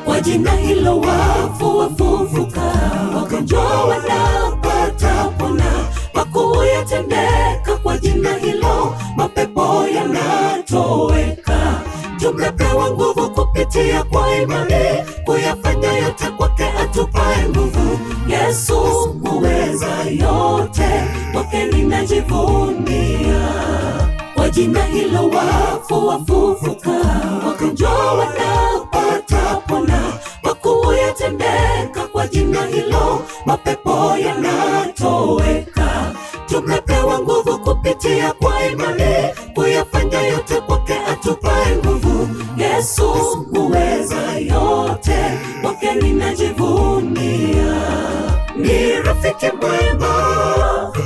Kwa jina hilo wafu wafufuka, wagonjwa wanapata pona, makuu yatendeka kwa jina hilo, mapepo yanatoweka. Tumepewa nguvu kupitia kwa imani, kuyafanya yote kwake atupae nguvu. Yesu muweza yote, kwake ninajivunia. Kwa jina hilo wafu wafufuka, wagonjwa wanapata pona, makuu yatendeka kwa jina hilo, mapepo yanatoweka. Tumepewa nguvu kupitia kwa imani, kuyafanya yote kwake atupae nguvu. Yesu muweza yote, kwake ninajivunia. Ni rafiki mwema,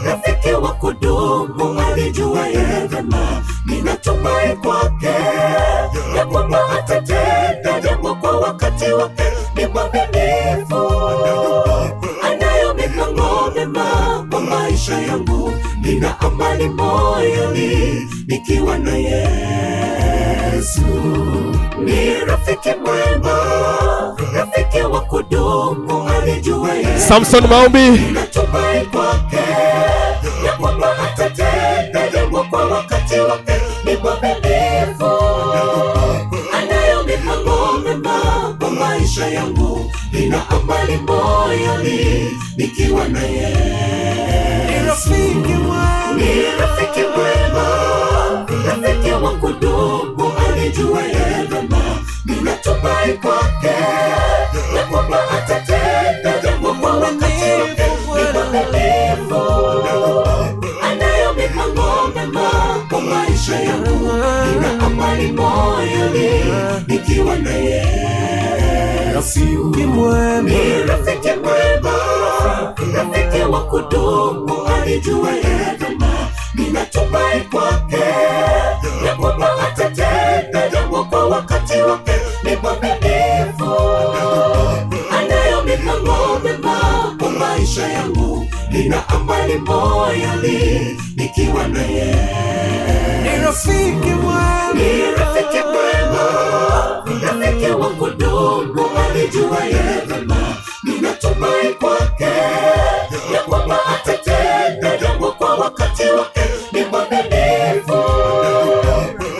rafiki wa kudumu, alijuaye vyema ninatumai kwake ya kwamba atatenda jambo kwa wakati wake. Ni mwaminifu, anayo mipango mema kwa maisha yangu. Nina amani moyoni nikiwa na Yesu. Ni rafiki mwema, rafiki wa kudumu, alijuaye Samson Maombi. Natumai kwake ya kwamba atatenda jambo kwa wakati wake. Ni mwaminifu, anayo mipango mema kwa maisha yangu. Nina amani moyoni nikiwa na Yesu. Ni rafiki mwema, rafiki wa kudumu, alijuaye vyema ninatumai kwake ya kwamba atatenda jambo kwa wakati wake. Ni mwaminifu, anayo mipango mema kwa maisha yangu. Nina amani moyoni nikiwa na Yesu. Ni rafiki mwema, rafiki wa kudumu, alijuaye vyema ninatumai kwake ya kwamba atatenda jambo kwa wakati wake. Ni mwaminifu, anayo mipango mema kwa maisha yangu. Nina amani moyoni nikiwa na Yesu. Ni rafiki mwema, rafiki wa kudumu, alijuaye vyema ninatumai kwake ya kwamba atatenda jambo kwa wakati wake. Ni mwaminifu,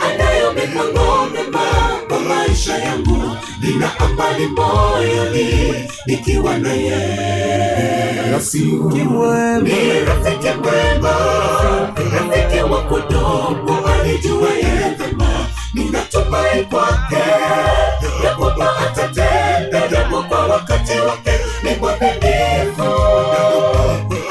anayo mipango mema kwa maisha yangu. Nina amani moyoni nikiwa na Yesu. Ni rafiki mwema, rafiki wa kudumu, alijuaye vyema ninatumai kwake ya kwamba atatenda jambo kwa wakati wake. Ni mwaminifu,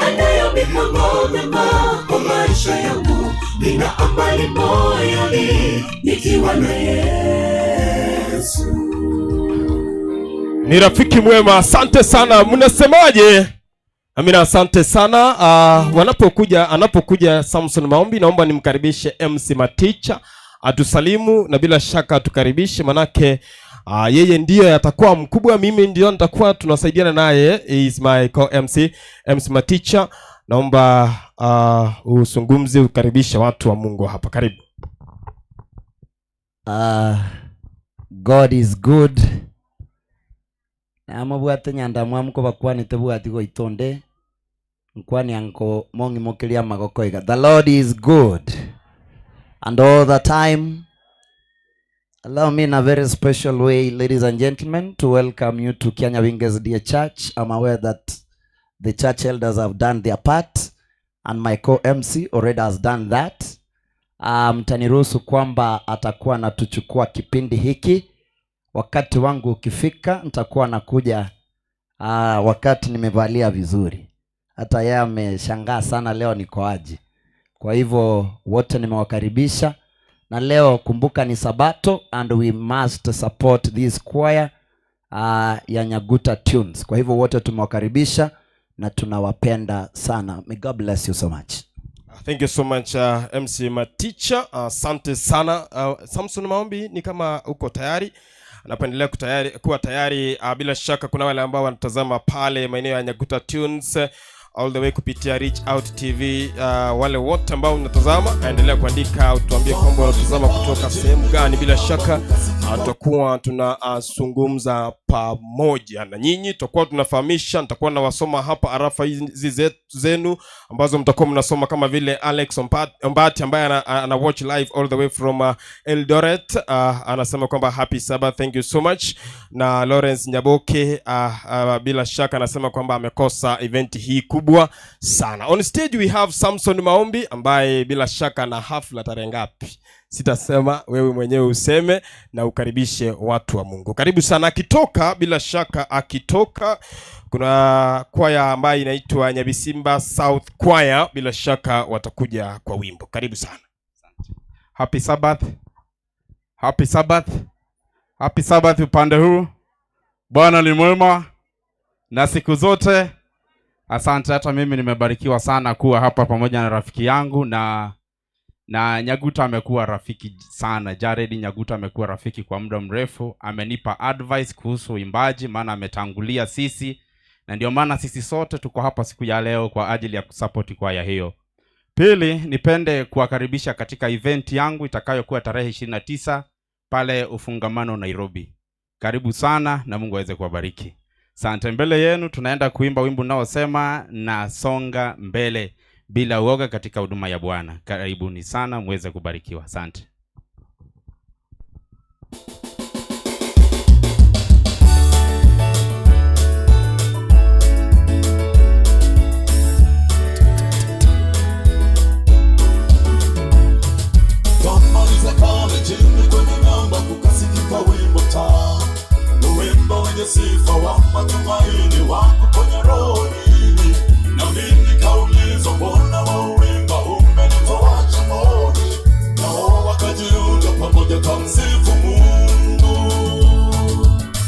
anayo mipango mema kwa maisha yangu. Nina amani moyoni nikiwa na Yesu. Ni rafiki mwema, asante sana. Mnasemaje? Amina, asante sana. Wanapokuja, anapokuja Samson Maombi, naomba nimkaribishe MC Maticha atusalimu na bila shaka atukaribishe, manake yeye ndiyo atakuwa mkubwa, mimi ndio nitakuwa tunasaidiana naye. He is my co-MC, MC Maticha. Naomba usungumze, ukaribishe watu wa Mungu hapa. Karibu. God is good. Namobwate nyanda mwamuko bakwanete bwati goitonde nkwani anko mong'imokeria amagoko iga. The Lord is good and all the time. Allow me in a very special way, ladies and gentlemen, to welcome you to Kianyabinge SDA Church. I'm aware that The church elders have done their part and my co-MC already has done that. Mtaniruhusu kwamba atakuwa anatuchukua kipindi hiki. Wakati wangu ukifika nitakuwa nakuja wakati nimevalia vizuri. Hata yeye ameshangaa sana leo niko aje. Kwa hivyo wote nimewakaribisha, na leo kumbuka ni Sabato and we must support this choir ya Nyaguta Tunes. Kwa hivyo wote tumewakaribisha na tunawapenda sana. May God bless you so much. Thank you so much MC Maticha. Asante sana. Samson Maombi ni kama uko tayari. Anapoendelea kuwa tayari bila shaka kuna wale ambao wanatazama pale maeneo ya Nyaguta Tunes all the way kupitia Reach Out TV. Wale wote ambao mnatazama, endelea kuandika utuambie kwamba unatazama kutoka sehemu gani. Bila shaka tutakuwa tunazungumza pamoja na nyinyi, tutakuwa tunafahamisha, nitakuwa nawasoma hapa arafa hizi zenu ambazo mtakuwa mnasoma, kama vile Alex Ombati ambaye ana watch live all the way from Eldoret. Anasema kwamba happy Sabbath, thank you so much. Na Lawrence Nyaboke bila shaka anasema kwamba amekosa event hii kubwa sana. On stage we have Samson Maombi ambaye bila shaka na hafla tarehe ngapi? Sitasema, wewe mwenyewe useme na ukaribishe watu wa Mungu. Karibu sana. Akitoka, bila shaka akitoka, kuna kwaya ambayo inaitwa Nyabisimba South Choir, bila shaka watakuja kwa wimbo. Karibu sana. Happy Sabbath. Happy Sabbath. Happy Sabbath upande huu. Bwana ni mwema na siku zote. Asante, hata mimi nimebarikiwa sana kuwa hapa pamoja na rafiki yangu na Nyaguta amekuwa rafiki sana. Jared Nyaguta amekuwa rafiki kwa muda mrefu, amenipa advice kuhusu uimbaji, maana ametangulia sisi, na ndio maana sisi sote tuko hapa siku ya leo kwa ajili ya kusupport kwaya hiyo. Pili, nipende kuwakaribisha katika event yangu itakayokuwa tarehe 29 pale Ufungamano Nairobi. Karibu sana na Mungu aweze kuwabariki. Asante. Mbele yenu tunaenda kuimba wimbo unaosema nasonga mbele bila uoga katika huduma ya Bwana. Karibuni sana muweze kubarikiwa. Asante. Twamaliza pale chini kwenye miamba, kukasikika wimbo tamu, wimbo wenye sifa wa matumaini wa kuponya roho. Na mimi nikaulizwa, mbona wauimba umenitoa shimoni? Nao wakajiunga pamoja kamsifu Mungu.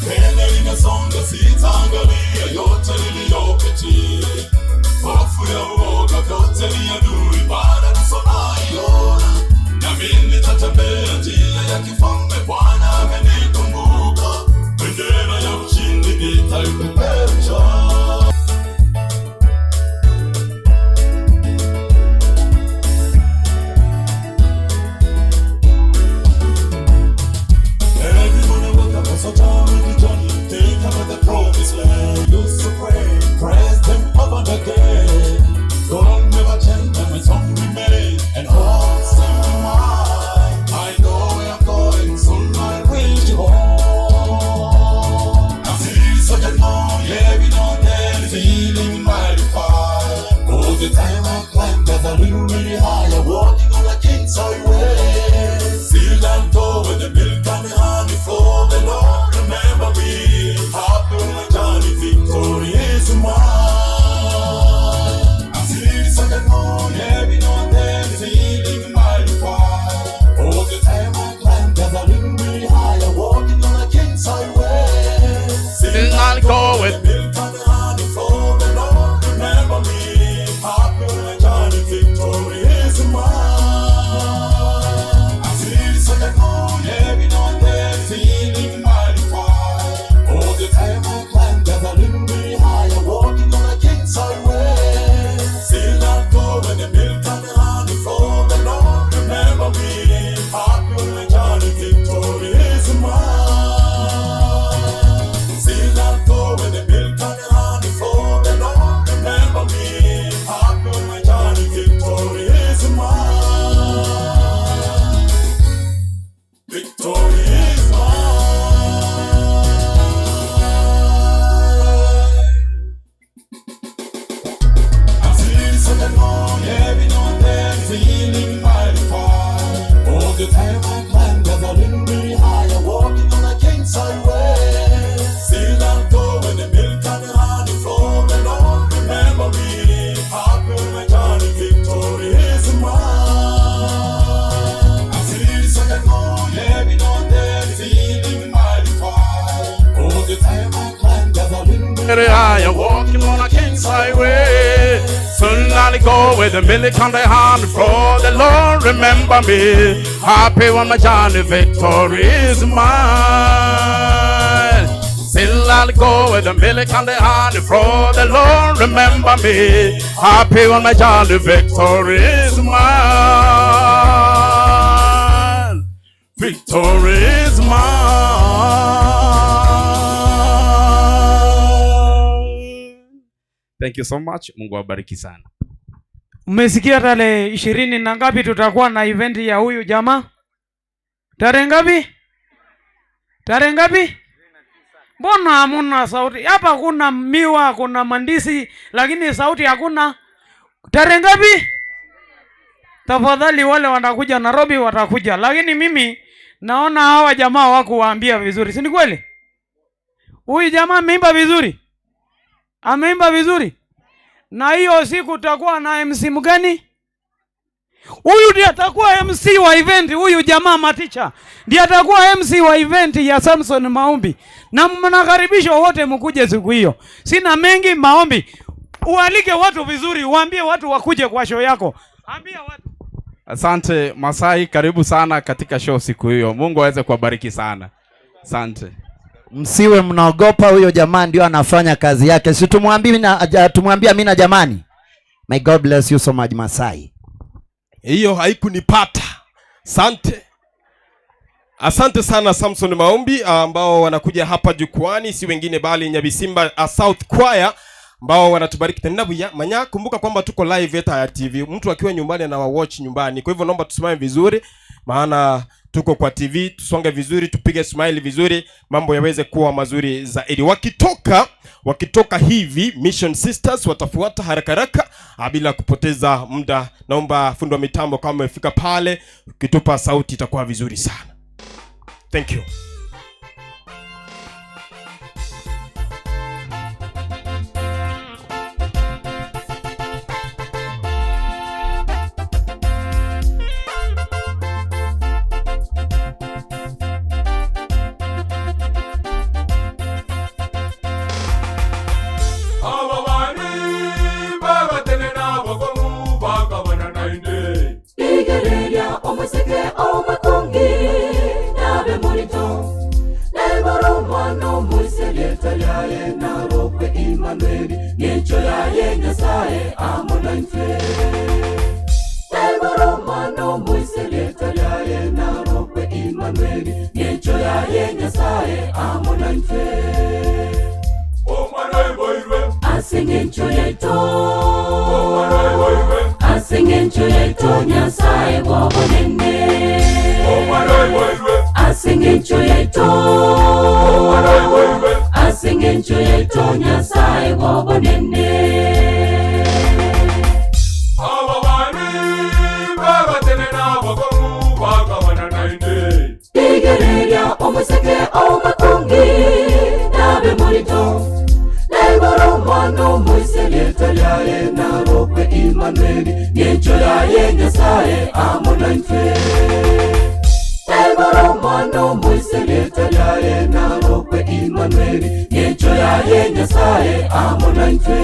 Mbele ninasonga, sitaangalia yote niliyopitia. Hofu ya uoga, vyote ni adui, baada naiona. Nami nitatembea njia ya kifalme, Bwana amenikumbuka. Bendera ya ushindi nitaipeperusha. Every morning woke up, I saw town with the journey, think about the promised land. Used to pray, praise them over and again. God never changed, and my song remain, and all still mine. I know where I'm going, soon I reach home. I feel such a long, every now and then, feeling mighty fine. All the time I climb, there's a little really higher, walking on the king's highway. Still and go with the milk and the honey flow. The Lord remember me. Happy on my journey, victory is mine. I feel such a moon every now and then, feeling mighty fine. All the time I climb, there's a little really higher, walking on the king's highway. Still I go with milk and the honey flow. The Lord remember me. Happy on my journey, victory is mine. I feel such a moon every now and then, Higher, walking on a king's highway. Soon I'll go with the milk on the hand for the Lord remember me. Happy on my journey, victory is mine. Still I'll go with the milk and the honey for the Lord remember me. Happy on my journey, victory is mine. Victory is mine. Thank you so much. Mungu awabariki sana. Mmesikia tarehe ishirini na ngapi tutakuwa na event ya huyu jamaa? Tarehe ngapi? Tarehe ngapi? Mbona hamuna sauti hapa? Kuna miwa, kuna mandisi, lakini sauti hakuna. Tarehe ngapi? Tafadhali wale wanakuja Nairobi watakuja, lakini mimi naona hawa jamaa wakuwaambia vizuri, si ni kweli? Huyu jamaa ameimba vizuri, ameimba vizuri. Na hiyo siku utakuwa na MC mgani? Huyu ndiye atakuwa MC wa event, huyu jamaa Maticha ndiye atakuwa MC wa event ya Samson Maombi, na mnakaribishwa wote mkuje siku hiyo. Sina mengi, maombi. Ualike watu vizuri, uambie watu wakuje kwa show yako. Ambia watu. Asante Masai, karibu sana katika show siku hiyo. Mungu aweze kuwabariki sana. Asante. Msiwe mnaogopa, huyo jamaa ndio anafanya kazi yake. Si tumwambie na tumwambie amina jamani. May God bless you so much Masai. Hiyo haikunipata. Asante. Asante sana Samson Maombi ambao wanakuja hapa jukwani, si wengine bali Nyabisimba South Choir ambao wanatubariki tena buya manya. Kumbuka kwamba tuko live Etaya TV, mtu akiwa nyumbani anawa watch nyumbani. Kwa hivyo naomba tusimame vizuri, maana tuko kwa TV, tusonge vizuri, tupige smile vizuri, mambo yaweze kuwa mazuri zaidi. Wakitoka wakitoka hivi Mission Sisters watafuata haraka haraka bila kupoteza muda. Naomba fundi wa mitambo kama umefika pale, ukitupa sauti itakuwa vizuri sana. Thank you. Ababani bagatene n'abagomu bagabana nainde. Igereria omweseke omwekungi nabe mulito naibora omwana omwiserieta lyaye narokwe Imanueli ng'encho yaye Nyasaye amo naintwe naibora omwana omwiserieta lyaye narokwe Imanueli ng'encho yaye Nyasaye amo naintwe Omwana oiboirwe ase ng'encho yaito Omwana oiboirwe ase ng'encho yaito Nyasaye bw'obonene Omwana oiboirwe ase ng'encho yaito Omwana oiboirwe ase ng'encho yaito Nyasaye bw'obonene Ababani bagatene n'abagomu bagabana nainde. Igereria omweseke omwekungi nabe mulito naibora omwana omwiserieta lyaye narokwe Imanueli ng'encho yaye Nyasaye amo naintwe naibora omwana omwiserieta lyaye narokwe Imanueli ng'encho yaye Nyasaye amo naintwe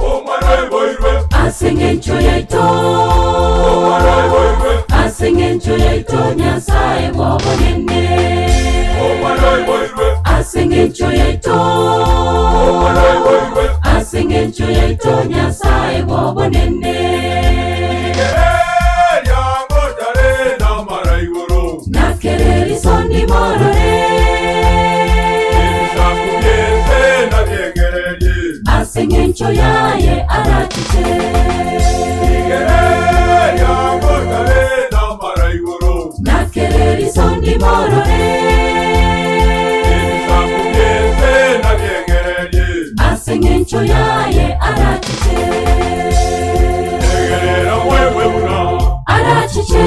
Omwana oiboirwe ase ng'encho yaito Omwana oiboirwe ase ng'encho yaito Nyasaye bw'obonene Omwana oiboirwe ase ng'encho yaito Omwana oiboirwe ase ng'encho yaito Nyasaye bw'obonene Igereria ngotare n'amara igoro nakereri sondi morore Ebisaku by'ense nabyengererie ase ng'encho yaye arachiche Igereria ngotare n'amara igoro nakereri sondi morore Ebisaku by'ense nabyengererie ase ng'encho yaye arachiche Tegerera wewe buna arachiche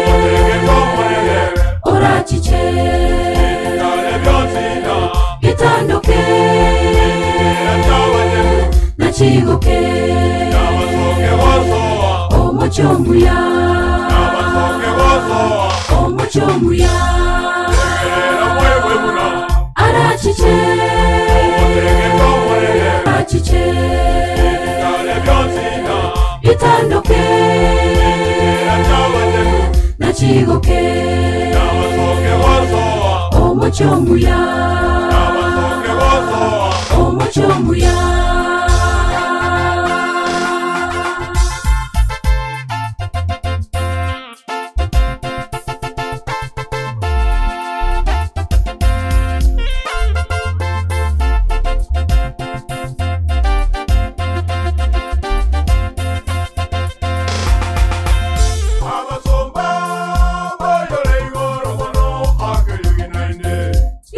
Otegeka omunene orachiche Ebitare byonsina gitanduke Ebitera by'abanyemu nachigoke N'abasoke bosoa omuchombuya N'abasoke bosoa omuchombuya Tegerera wewe buna arachiche Otegeka Nachigoke Omochomuya Omochomuya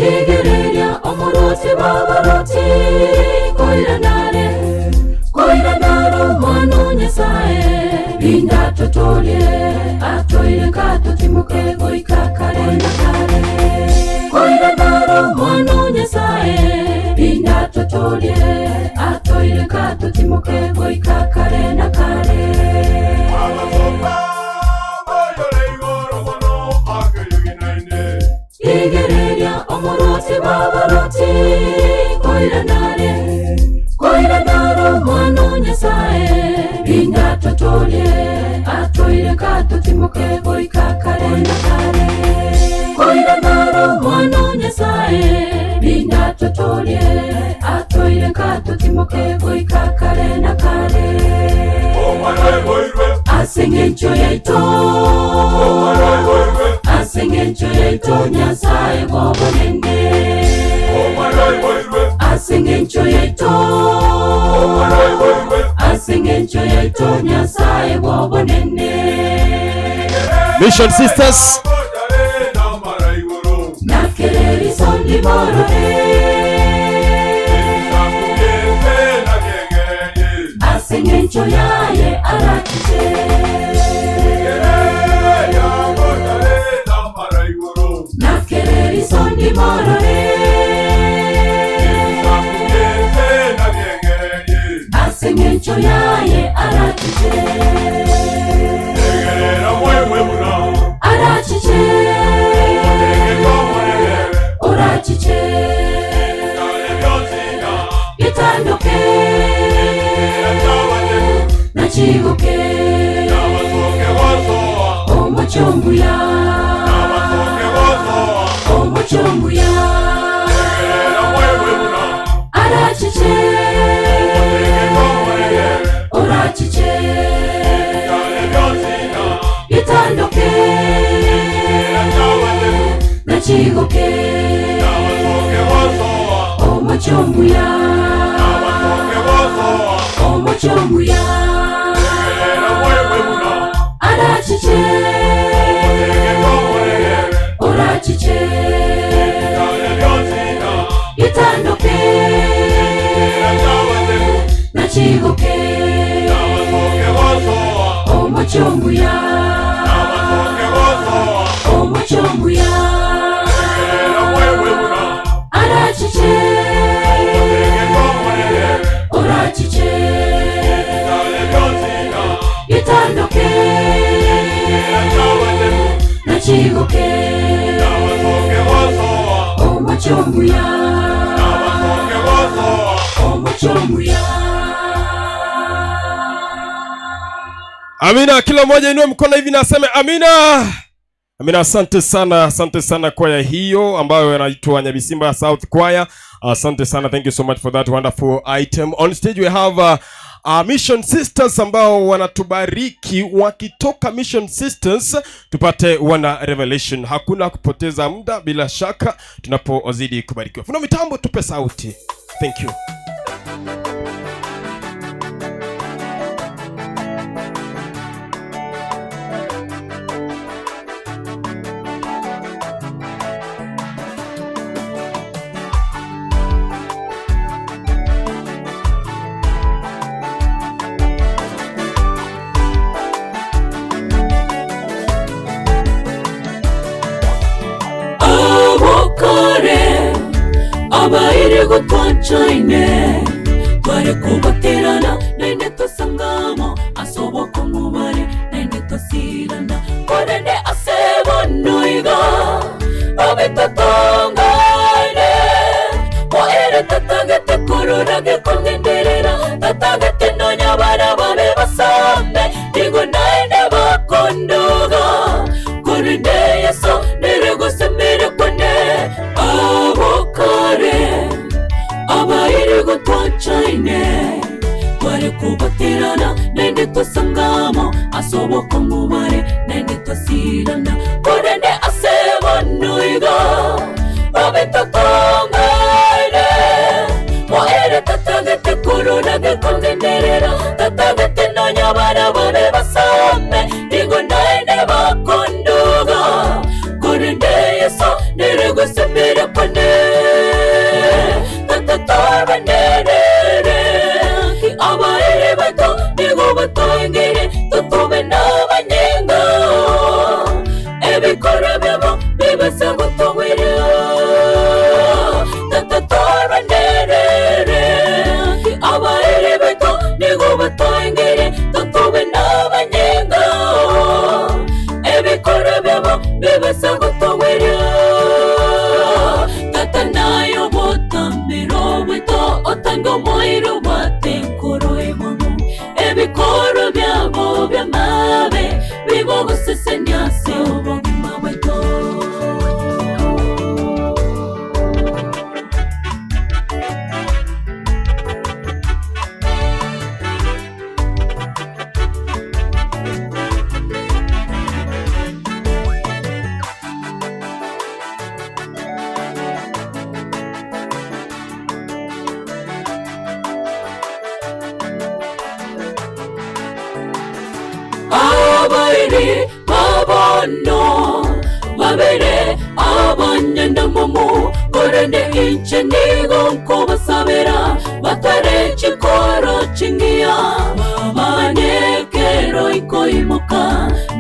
Rigereria omorwoti bw'abarwoti, koiranare, koiranare Omwana o Nyasae, rinda totorie, atoire nka totimoke goika kare na kare. Koiranare Omwana o Nyasae, rinda totorie, atoire nka totimoke goika kare na kare. Rigereria omorwoti bw'abarwoti, koiranare, koiranare Omwana o Nyasae, rinda totorie, atoire nka totimoke goika kare na kare. Koiranare Omwana o Nyasae, rinda totorie, atoire nka totimoke goika kare na kare. Ase eng'encho yaito, ase eng'encho yaito Nyasae bw'obonene. Ase eng'encho yaito, ase eng'encho yaito Nyasae bw'obonene. Mission Sisters. Nakereri sondi borore. Ase eng'encho yaye arachiche. Nakereri sondi borore. Ase eng'encho yaye arachiche. Arachiche. Orachiche. Gitandoke. Nachigoke. Omochonguya. Omochonguya. Arachiche. Orachiche. Gitandoke. Nachigoke. Omochonguya. Omochonguya. Arachiche. Orachiche. Gitandoke. Nachigoke. Omochonguya. Omochonguya. Arachiche. Orachiche. Gitandoke. Nachigoke. Omochonguya. Omochonguya. Amina, kila mmoja inue mkono hivi na aseme amina. Amina, asante sana, asante sana kwaya hiyo ambayo inaitwa Nyabisimba South Choir. Asante sana, thank you so much for that wonderful item. On stage we have Mission Sisters ambao wanatubariki wakitoka Mission Sisters tupate wana revelation. Hakuna kupoteza muda bila shaka tunapozidi kubarikiwa. Fundi mitambo tupe sauti. Thank you. Abokare abaire gotwachaine tware kubaterana naende tosangamo asobokong'ubare naende tosirana korende asebonoiga abetatongane moere tatagete korora gekongenderera tatagete nonya bara babe basambe nigo naende bakondoga. twasirana naende twasangama ase obokong'u bware naende twasirana korende ase bono iga babe totongaine moere tatagete korora gekongenerera tatagete nonya bana babe basome nigo naende bakondoga korende yeso nere gosemere kwane tatatorwanerere abaere bato nigo batongere totobe n'abanyenga ebikoro byabo bibasa gutowera tatatorwanerere abaere bato nigo batongere totobe n'abanyenga ebikoro byabo bibasa gutowera tata nayo botamero bwito otanga omoiro bwatenkoro emomu ebikoro byabo byamabe bibogosesenia ase obogima bwaito abairi babono babere abanyandamumu korende inche nigo nkobasabera batare chikoro chingiya bamanyekero ikoimoka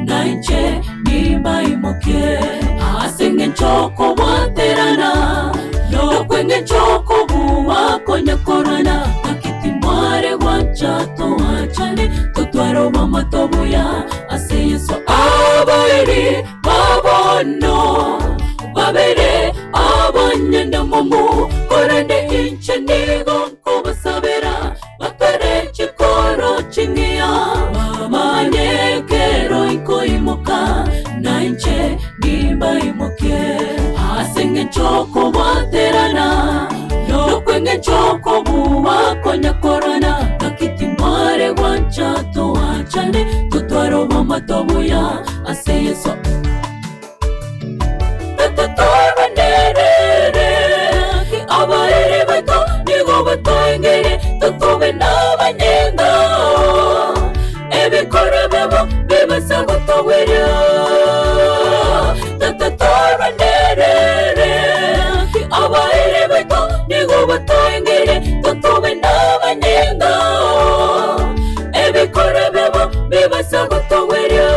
na inche nimbaimoke ase eng'encho kobwaterana nokweng'encho kobuwa konyakorana akitimware gwacha toachane totware amatobuya ase yeso abairi babono babere abanyandamumu korende inche nigo nkobasabera batare chikoro chingiya bamanyekero ikoimoka na inche nimbaimoke ase eng'encho kobwaterana nokweng'encho kobuwa konyakorana takitimware gwancha toachane totware obwamatobuya ase yeso tatatorwanerere abaere bato nigo batongere totobe n'abanyenga ebikoro byabo bibasa gutowera tatatorwanerere abaere bato nigo batongere totobe n'abanyenga ebikoro byabo bibasa gutowera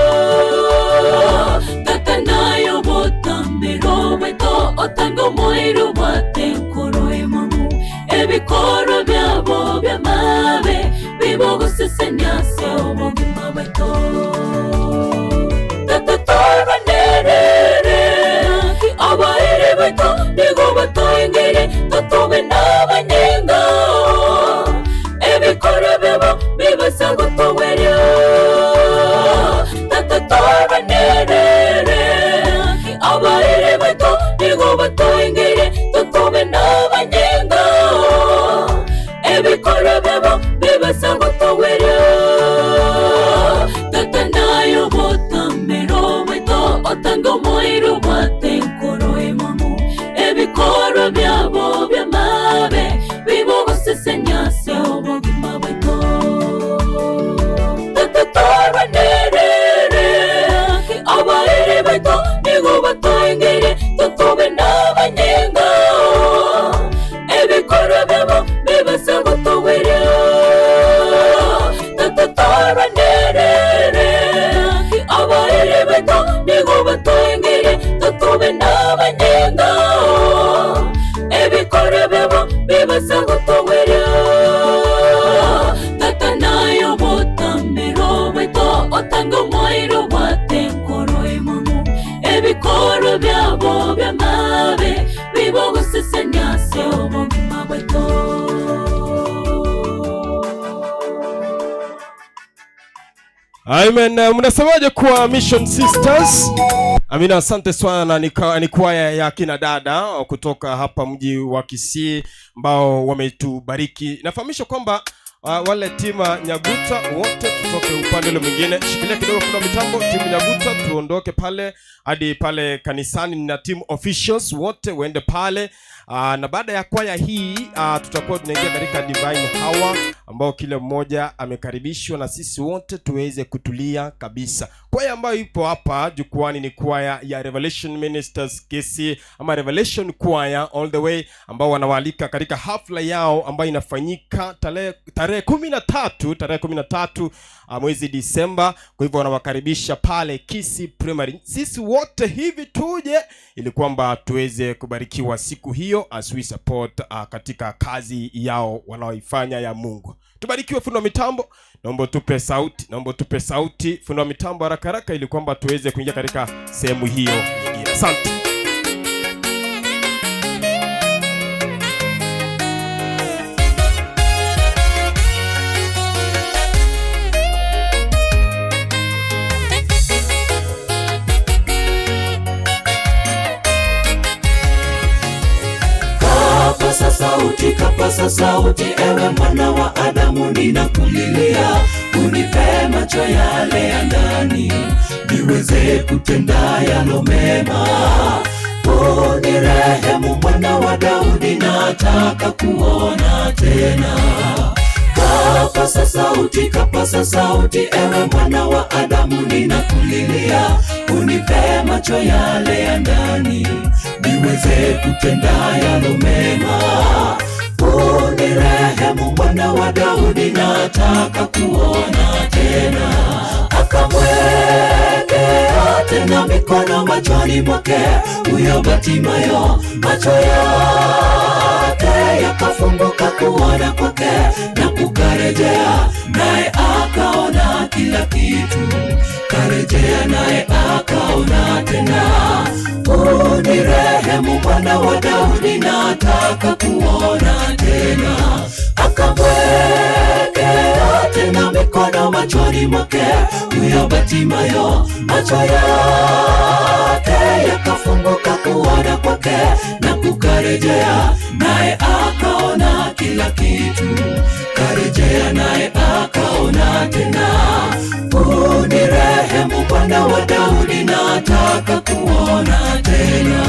tata nayo botamero bweto otanga omoiro bwatenkoro emomu ebikoro byabo byamabe bibogosesenia ase obogima bwaito tatatorwanerere abaere baito nigo batoengere totobe n'abanyenga ebikoro byabo bibasa gutowera tatatorwanerere abaere baito nigo batoengere totobe n'abanyenga ebikoro byabo bibasa gutowera tata nayo botamero bwaito otanga omoiro bwatenkoro emomu ebikoro byabo byamabe bibogosesenia ase obogima bwaito tatatorwanerere abaere baito nigo batoengere totobe n'abanyenga ebikoro byabo bibasa gutowera tatatorwanerere abaere baito nigo batoengere totobe n'abanyenga ebikoro byabo bibasa gutowera tata nayo botamero bwaito otanga omoiro bwatenkoro emomu ebikoro byabo byamabe bibogosesenia ase obogima bwaito Amen. Mnasemaje kwa Mission Sisters? Amina, asante sana. Ni kwaya ya kina dada kutoka hapa mji wa Kisii ambao wametubariki. Nafahamisha kwamba Wale timu Nyaguta wote tutoke upande ule mwingine. Shikilia kidogo, kuna mitambo. Timu Nyaguta tuondoke pale hadi pale kanisani na team officials wote waende pale. Na baada ya kwaya hii tutakuwa tunaingia katika divine hour ambao kila mmoja amekaribishwa na sisi wote tuweze kutulia kabisa. Kwaya ambayo ipo hapa jukwani ni kwaya ya Revelation Ministers Kisii ama Revelation Choir all the way, ambao wanawaalika katika hafla yao ambayo inafanyika tarehe 13, tarehe 13 mwezi Disemba. Kwa hivyo wanawakaribisha pale Kisii Primary. Sisi wote hivi tuje ili kwamba tuweze kubarikiwa siku hiyo as we support katika kazi yao wanaoifanya ya Mungu. Tubarikiwe. Fundi wa mitambo, naomba tupe sauti, naomba tupe sauti fundi wa mitambo haraka haraka ili kwamba tuweze kuingia katika sehemu hiyo nyingine. Asante. Kapasa sauti, kapasa sauti, ewe mwana wa Adamu, ninakulilia, unipe macho yale ya ndani, niweze kutenda yalo mema. Unirehemu mwana wa Daudi, nataka kuona tena. Kapasa sauti, kapasa sauti, ewe mwana wa Adamu, ninakulilia, unipe macho yale ya ndani, niweze kutenda yalo mema. Unirehemu mwana wa Daudi, nataka kuona tena. Akamwekea tena mikono machoni mwake, huyo Bartimayo, macho yake yakafunguka kuona kwake na kukarejea, naye akaona kila kitu. Karejea naye akaona tena. Unirehemu mwana wa Daudi, nataka kuona tena. Akamwekea tena mikono machoni mwake, huyo Bartimayo, macho yake yakafunguka kuona kwake na kukarejea, naye akaona kila kitu. Karejea naye akaona tena. Unirehemu Bwana wa Daudi, nataka kuona tena.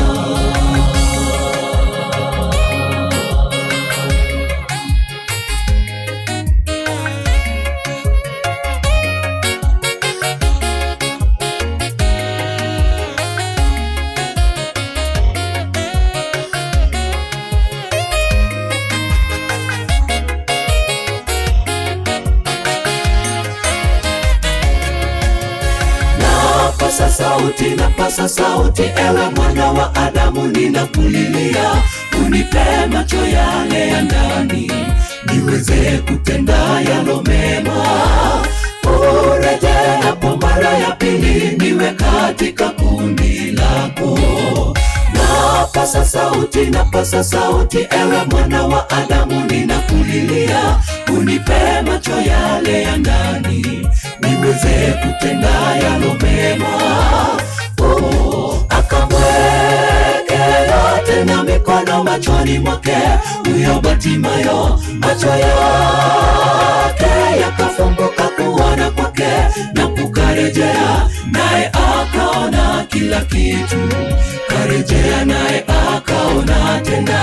Napasa sauti, napasa sauti, ewe mwana wa Adamu, ninakulilia, unipe macho yale ya ndani, niweze kutenda yalo mema. Urejee hapo mara ya pili, niwe katika kundi lako. Napasa sauti, napasa sauti, ewe mwana wa Adamu, ninakulilia, unipe macho yale ya ndani, niweze kutenda yalo mema. Oh, akamwekea tena mikono machoni mwake, huyo Bartimayo, macho yake yakafumbuka kuona kwake na kukarejea, naye akaona kila kitu. Karejea naye akaona tena.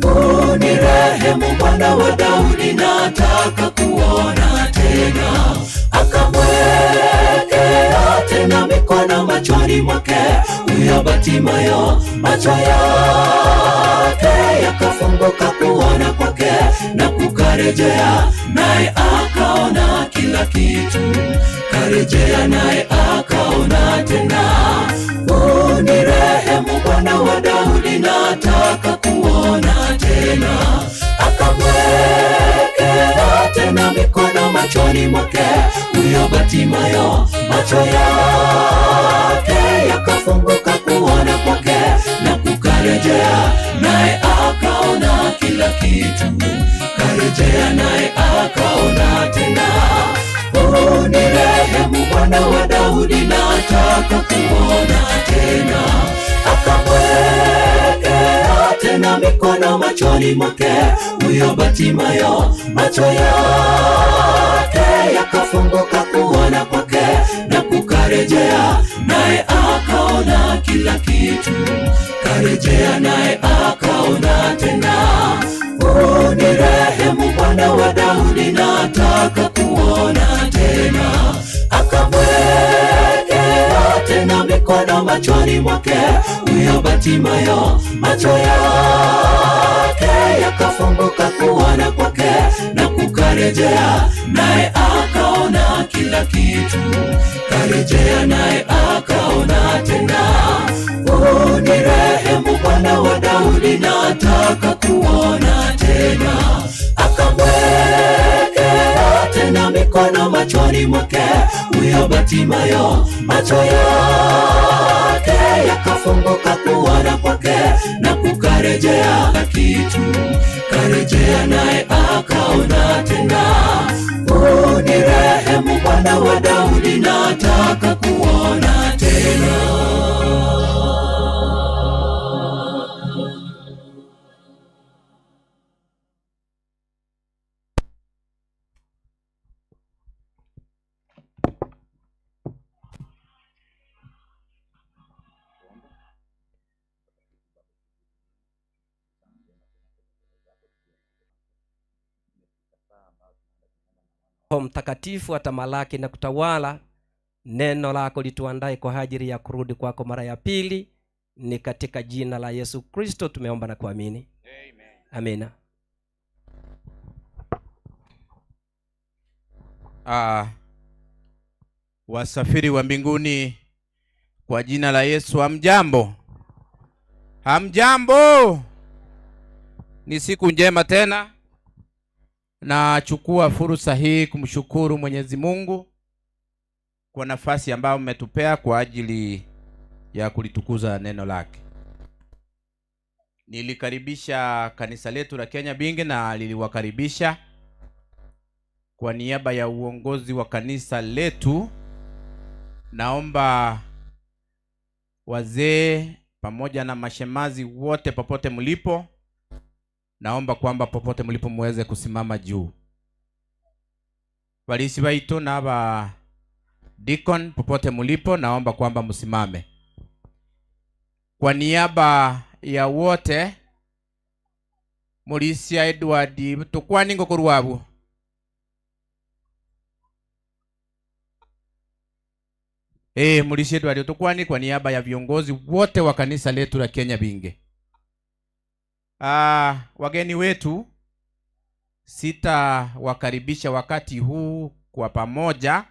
Unirehemu Bwana wa Daudi, nataka kuona tena. Akamwekea tena mikono machoni mwake, huyo Bartimayo, macho yake yakafunguka kuona kwake na kukarejea, naye akaona kila kitu. Karejea naye akaona tena. Unirehemu Bwana wa Daudi, nataka kuona tena. Akamwekea tena mikono machoni mwake, huyo Bartimayo, macho yake yakafunguka kuona kwake na kukarejea, naye akaona kila kitu. Karejea naye akaona tena. Unirehemu Bwana wa Daudi, nataka kuona tena. Akamwekea tena tena mikono machoni mwake huyo Batimayo, macho yake yakafunguka kuona kwake na kukarejea, naye akaona kila kitu. Karejea naye akaona tena. Unirehemu Bwana wa Daudi, nataka kuona tena. Akamwekea tena mikono machoni mwake huyo Batimayo, macho yake yakafunguka kuona kwake na kukarejea, naye akaona kila kitu. Karejea naye akaona tena. Unirehemu Bwana wa Daudi, nataka kuona tena. Akamwekea tena mikono machoni mwake huyo Batimayo, macho yake yakafunguka kuona kwake na kukarejea kitu. Karejea naye akaona tena. Unirehemu Bwana wa Daudi, nataka kuona tena. Roho Mtakatifu atamalaki na kutawala. Neno lako lituandae kwa ajili ya kurudi kwako mara ya pili. Ni katika jina la Yesu Kristo tumeomba na kuamini, amina. Ah, wasafiri wa mbinguni kwa jina la Yesu, hamjambo? Hamjambo? Ni siku njema tena. Nachukua fursa hii kumshukuru Mwenyezi Mungu kwa nafasi ambayo mmetupea kwa ajili ya kulitukuza neno lake. Nilikaribisha kanisa letu la Kenya Bingi na liliwakaribisha kwa niaba ya uongozi wa kanisa letu. Naomba wazee pamoja na mashemazi wote popote mlipo, naomba kwamba popote mlipo muweze kusimama juu. Walisi waitu na aba deacon popote mlipo, naomba kwamba msimame. Kwa niaba ya wote, Mulisia Edward tukwani ngokorwabu Mulisia Edward tukwani kwa niaba ya viongozi wote wa kanisa letu la Kenya Binge. Wageni wetu sitawakaribisha wakati huu kwa pamoja,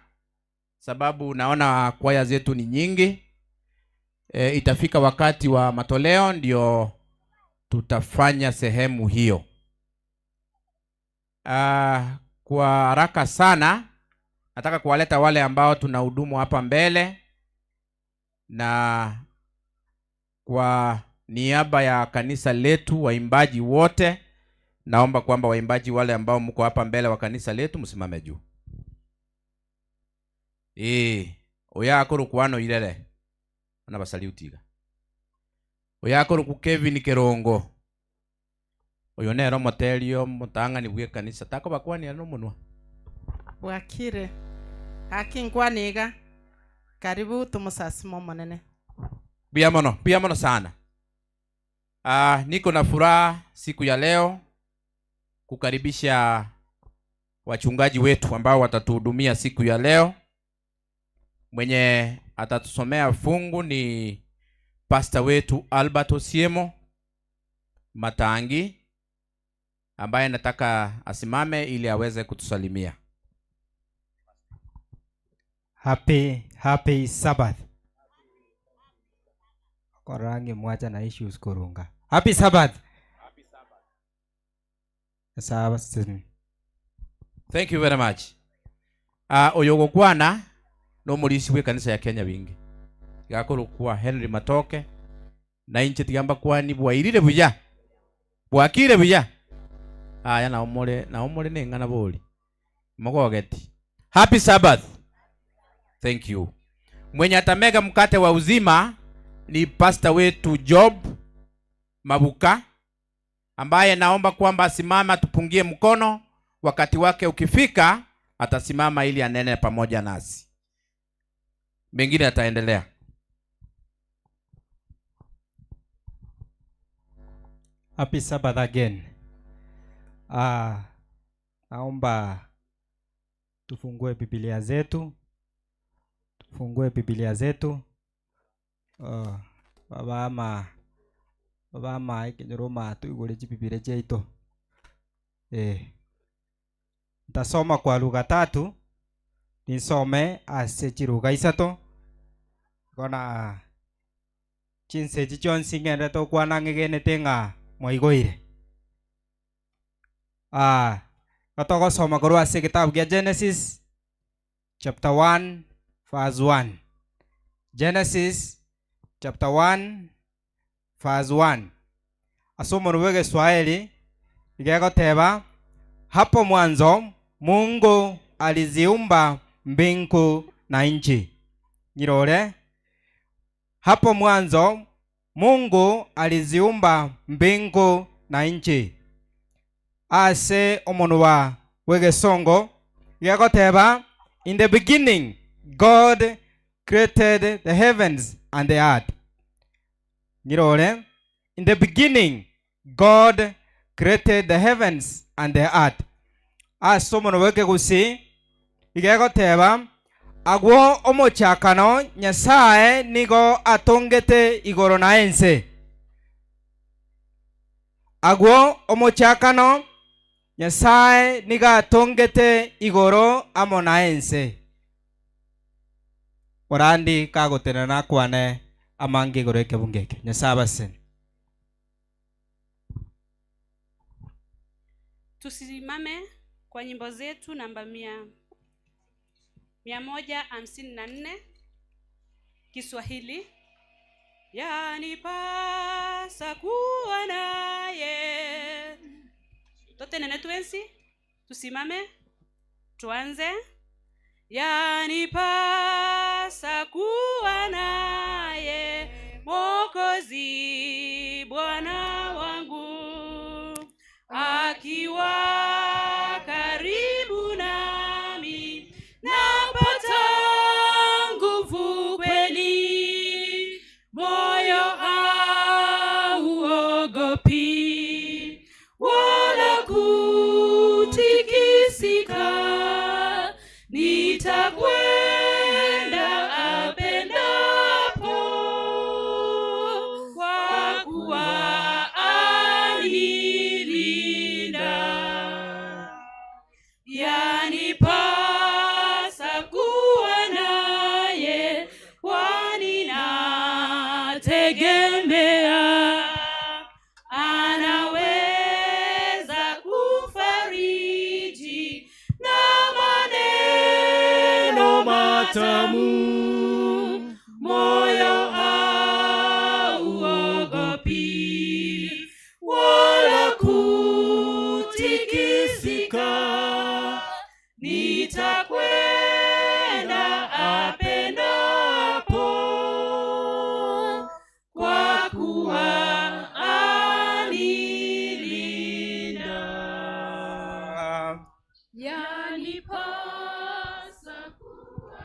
sababu naona kwaya zetu ni nyingi. Itafika wakati wa matoleo ndio tutafanya sehemu hiyo. Kwa haraka sana nataka kuwaleta wale ambao tunahudumu hapa mbele, na kwa niaba ya kanisa letu waimbaji wote, naomba kwamba waimbaji wale ambao mko hapa mbele wa kanisa letu msimame juu. Oyakuru kwano irere ana basaliutiga oyakuru ku Kevin Kerongo oyo nero motelio mutang'ani bwe kanisa takobakwanira nomonwa. Bwakire akingwaniga karibu tumusasimo monene. Pia mono, pia mono sana. Niko na furaha siku ya leo kukaribisha wachungaji wetu ambao watatuhudumia siku ya leo. Mwenye atatusomea fungu ni pastor wetu Albert Osiemo Matangi, ambaye nataka asimame ili aweze kutusalimia. Happy, happy Sabbath. Korangi mwacha na issues kurunga. Happy Sabbath. Sabbath. Thank you very much. Oyo gokwana no mulisi we kanisa ya Kenya bingi. Gakorokwa Henry Matoke na inche tigamba kwani bwairire buya. Bwakire buya. Aya na omore na omore neng'ana bori. Mogogeti. Happy Sabbath. Thank you. Mwenye atamega mkate wa uzima ni pastor wetu Job Mabuka. ambaye naomba kwamba asimame atupungie mkono. Wakati wake ukifika, atasimama ili anene pamoja nasi. Mengine ataendelea. Happy Sabbath again. Ah, naomba tufungue Biblia zetu. Tufungue Biblia zetu. Baba ama baba ama ekenyoro ma tuigure chibiblia chiaito. Ntasoma kwa lugha tatu. Nisome ase chilugha isato. Kona chinse echi chionsi ng'endete okwana ng'egenete ng'a mwaigoire. Ah, gotogosoma korwa ase ekitabu kia Genesis chapter 1 verse 1. Genesis chapter 1 verse 1. Ase omonwe bwa egeswahili iga egoteba hapo mwanzo Mungu aliziumba mbingu na nchi. Nyirore hapo mwanzo Mungu aliziumba mbingu na nchi. Ase omonwa bw'egesongo iga egoteba in the beginning God created the heavens and the earth. Nyirore in the beginning God created the heavens and the earth. Ase omonwa bw'ekegusii iga egoteba agwo omochakano Nyasae nigo atongete igoro na ense. Agwo omochakano Nyasae nigo atongete igoro amo na ense. Morandi kagotenena nakwane amange igoro y'ekebungo eke. Nyasae abasene. Tusimame kwa nyimbo zetu namba 154 Kiswahili. Yanipasa kuwa naye. Totenene twensi, tusimame, tuanze. Yanipasa kuwa naye Mwokozi Bwana wangu, akiwa karibu nami napata nguvu kweli, moyo hauogopi wala kutikisika, nitakwenda apendapo, kwa kuwa anilinda. Yanipasa kuwa naye, kwani nategemea anaweza kufariji na maneno matamu, moyo hauogopi wala kutikisika, nitakwenda apendapo, kwa kuwa anilinda. Yanipasa kuwa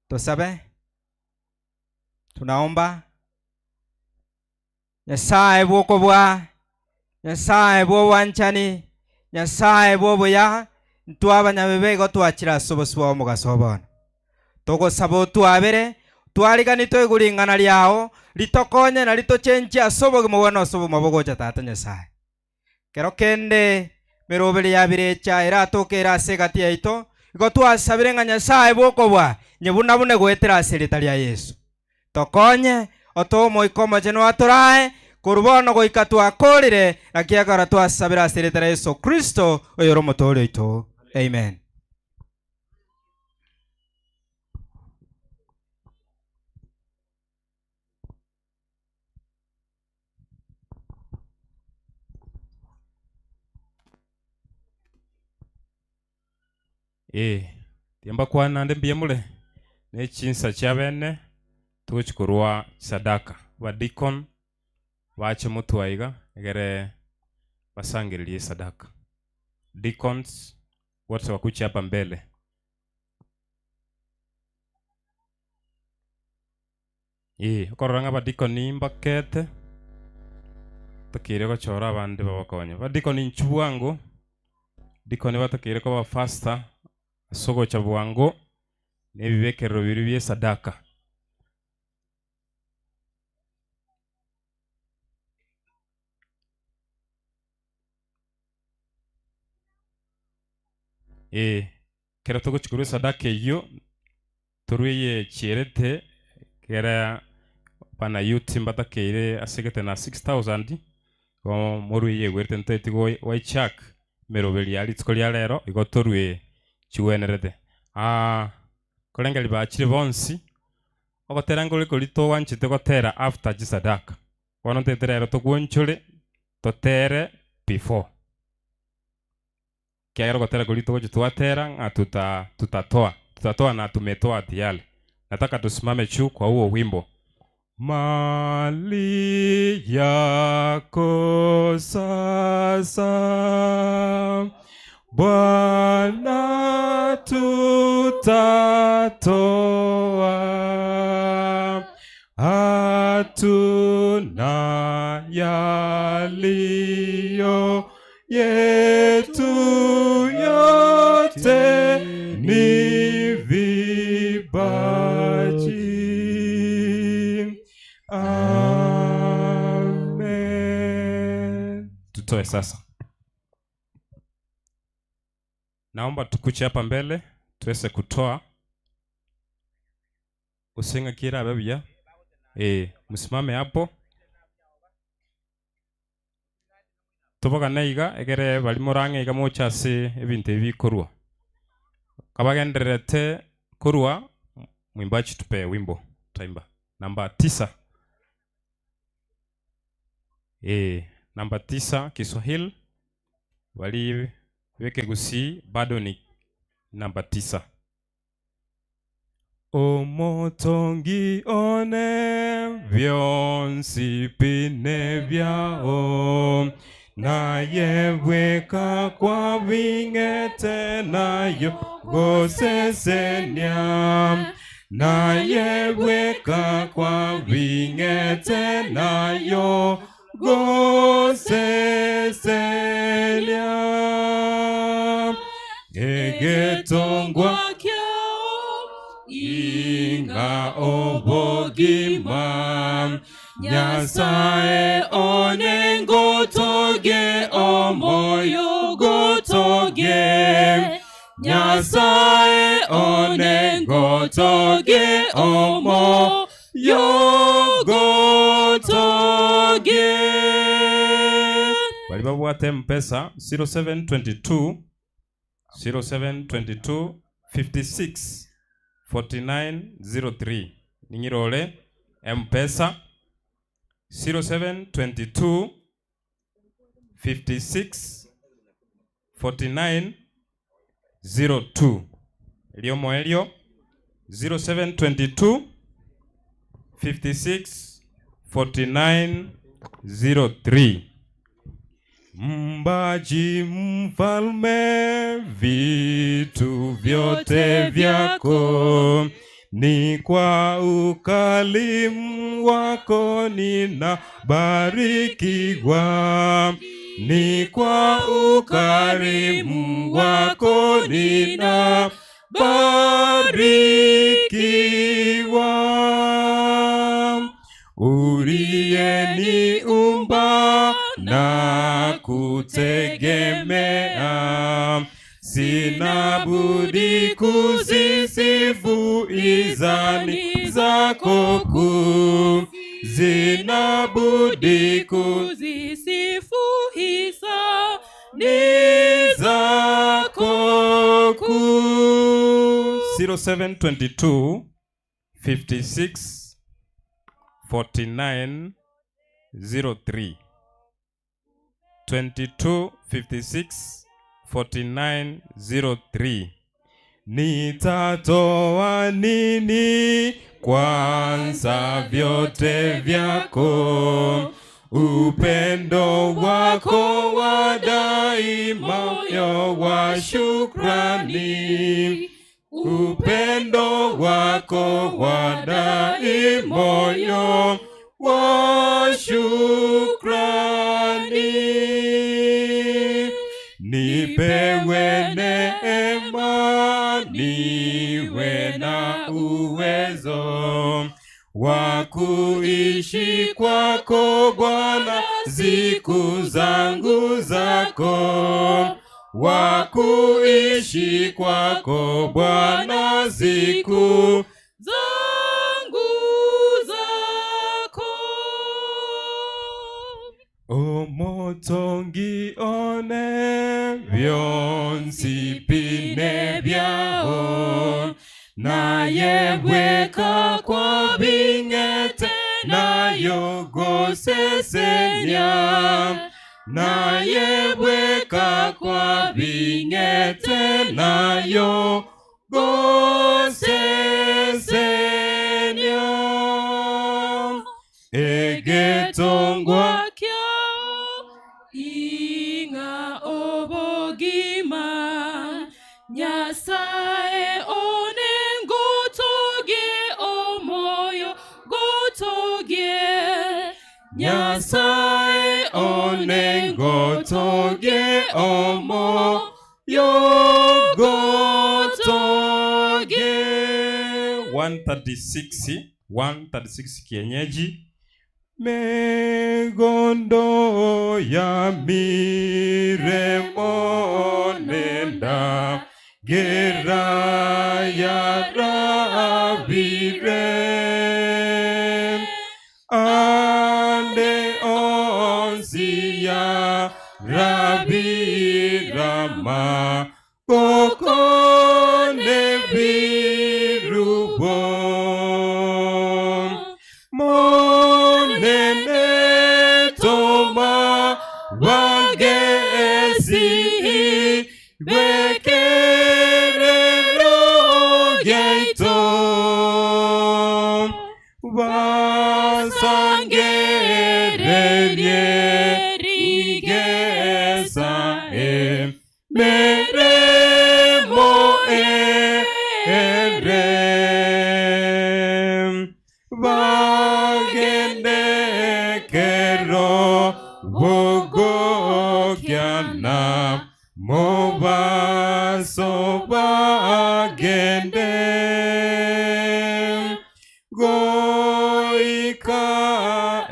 Tosabe. Tunaomba. Nyasaye bwokobwa, Nyasaye bwobwanchani, Nyasaye bwobuya, ntwabanyabebe igo twachira ase obosio bwao omogaso bono. Togosaba otwabere, twarigani toigure ing'ana riao, ritokonye na ritochenchie ase obogima bwane ase obogima bogocha Tata Nyasaye. Kero kende meroberi ya birecha eratoke ase egati yaito, igo twasabire ng'a Nyasaye bwokobwa, nyebuna bune goetera ase erita ria Yesu. Tokonye, otoe omoika omochenu atorae, korwa bono goika twakorire, naki ekero twasabire ase erita ria Yesu Kristo, oyore omotoori oito. Amen. Timbakwana naende mbuya more, ne chinsa chia bene togochi korwa chisadaka. Abadeacon, Bache motwe aiga egere basangererie esadaka. Deacons wote wakuche hapa mbele. Ee, okorora ng'a abadikoni mbakete, tokeire gochora abande babakonye. Abadikoni inchuo bwango, dikoni batakeire koba faster ase ogocha bwango na ebibekerero biria bia esadaka. Ee, ekero togochia korwa esadaka eyio, torwe eyechierete ekera bana youth mbatakeire ase egete na 6000, igo morwe eyegwerete ntoeti goichak emeroberi ya rituko ria rero, igo torwe chigwenerete. Korengereria bachire bonsi, ogotera nkore koria togwanchete gotera after chisadaka, bono ntoete rero togwonchore totere before. Ekiagera ogotera koria togochia twatera ng'a tuta tutatoa, tutatoa na tumetoa tiyari. Nataka tusimame juu kwa huo wimbo. Mali yako sasa Bwana tutatoa, hatuna yaliyo yetu yote ni vipaji. Amen. Tutoe sasa. Naomba tukuche hapa mbele tuweze kutoa. Using'akire abe buya. Eh, msimame hapo. Tobogane iga egere baria morang'e iga moche ase ebinto ebi bikorwa. Kabagendererete korwa mwimbaji tupe wimbo twaimba. Namba tisa. Eh, namba tisa Kiswahili baria b'Ekegusii bado ni namba tisa. Omotongi one bionsi pi nebiao, naye bweka kwabing'ete nayo gosesenia, naye bweka kwabing'ete nayo gosesenia. Egetongwa ing'a obogima, Nyasae one ngotoge omoyo gotoge, Nyasae one ngotoge omoyo gotoge. Baria babwate M-Pesa 0722 0722 56 49 03 ning'ire ore M-Pesa 0722 56 49 02 erio omoerio 0722 56 49 03. Mbaji mfalme, vitu vyote vyako ni kwa ukalimu wako ninabarikiwa, ni kwa ukarimu wako ninabarikiwa. Uliyeniumba na kutegemea, sina budi kuzisifu izani zako kuu, sina budi kuzisifu hisani zako kuu. 0722 56 49 03 22 56 49 03. Nitatoa nini kwanza vyote vyako? Upendo wako wa daima, moyo wa shukrani. Upendo wako wa daima, moyo wa shukrani. Nipewe neema, niwe na uwezo wa kuishi kwako Bwana siku zangu zako, wa kuishi kwako Bwana siku zangu zako. Omotongi one byonsi pine byao naye bweka kwa bingete nayo gosesenya naye bweka kwa bingete nayo gosesenya egetongwa Kyao inga obogima Nyasaye onengotogie omoyo gotogie Nyasaye onengotogie omoyo gotogie. 136 136 kienyeji megondo ya miremonenda gera ya rabire ande onsi ya rabirama kokone birubo monene toma bagesi bekerero geito basangererie rigesa e meremo ere bagende kero bogokyana mobaso bagende goika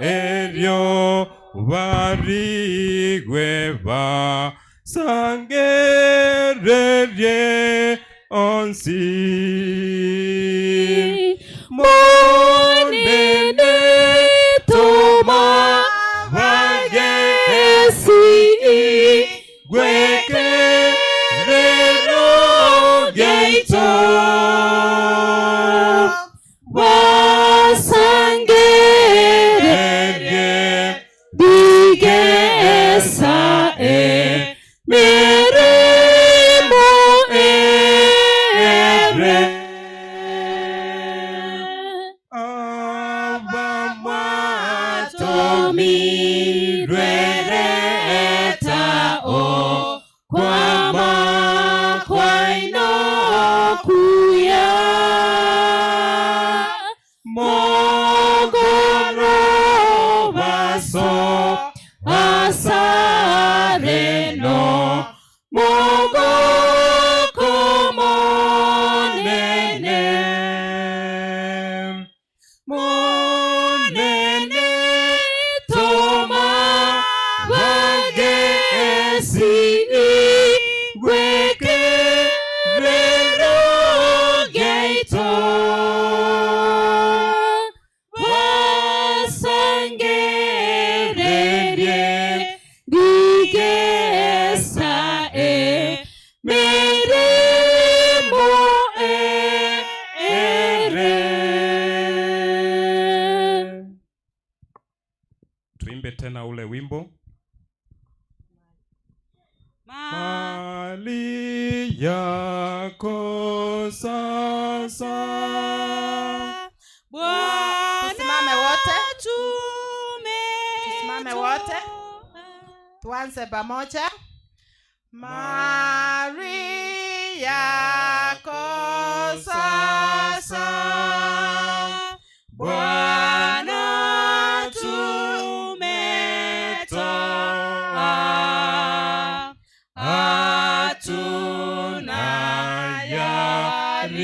erio barigwe basangererie onsi monene toma bagesi gwekerero geito basangererie digesa e mirimo ere Tomirwereta o kwama kwaino kuya mogoro baso asareno mogoko monene monene toma bagesi gwekerero geito basangererie digesa e mirimo ere. Tuimbe tena ule wimbo. Mali yako sasa. Tusimame wote. Tusimame Tuanze pamoja. Maria kosasa Bwana tumetoa, hatuna yaliyo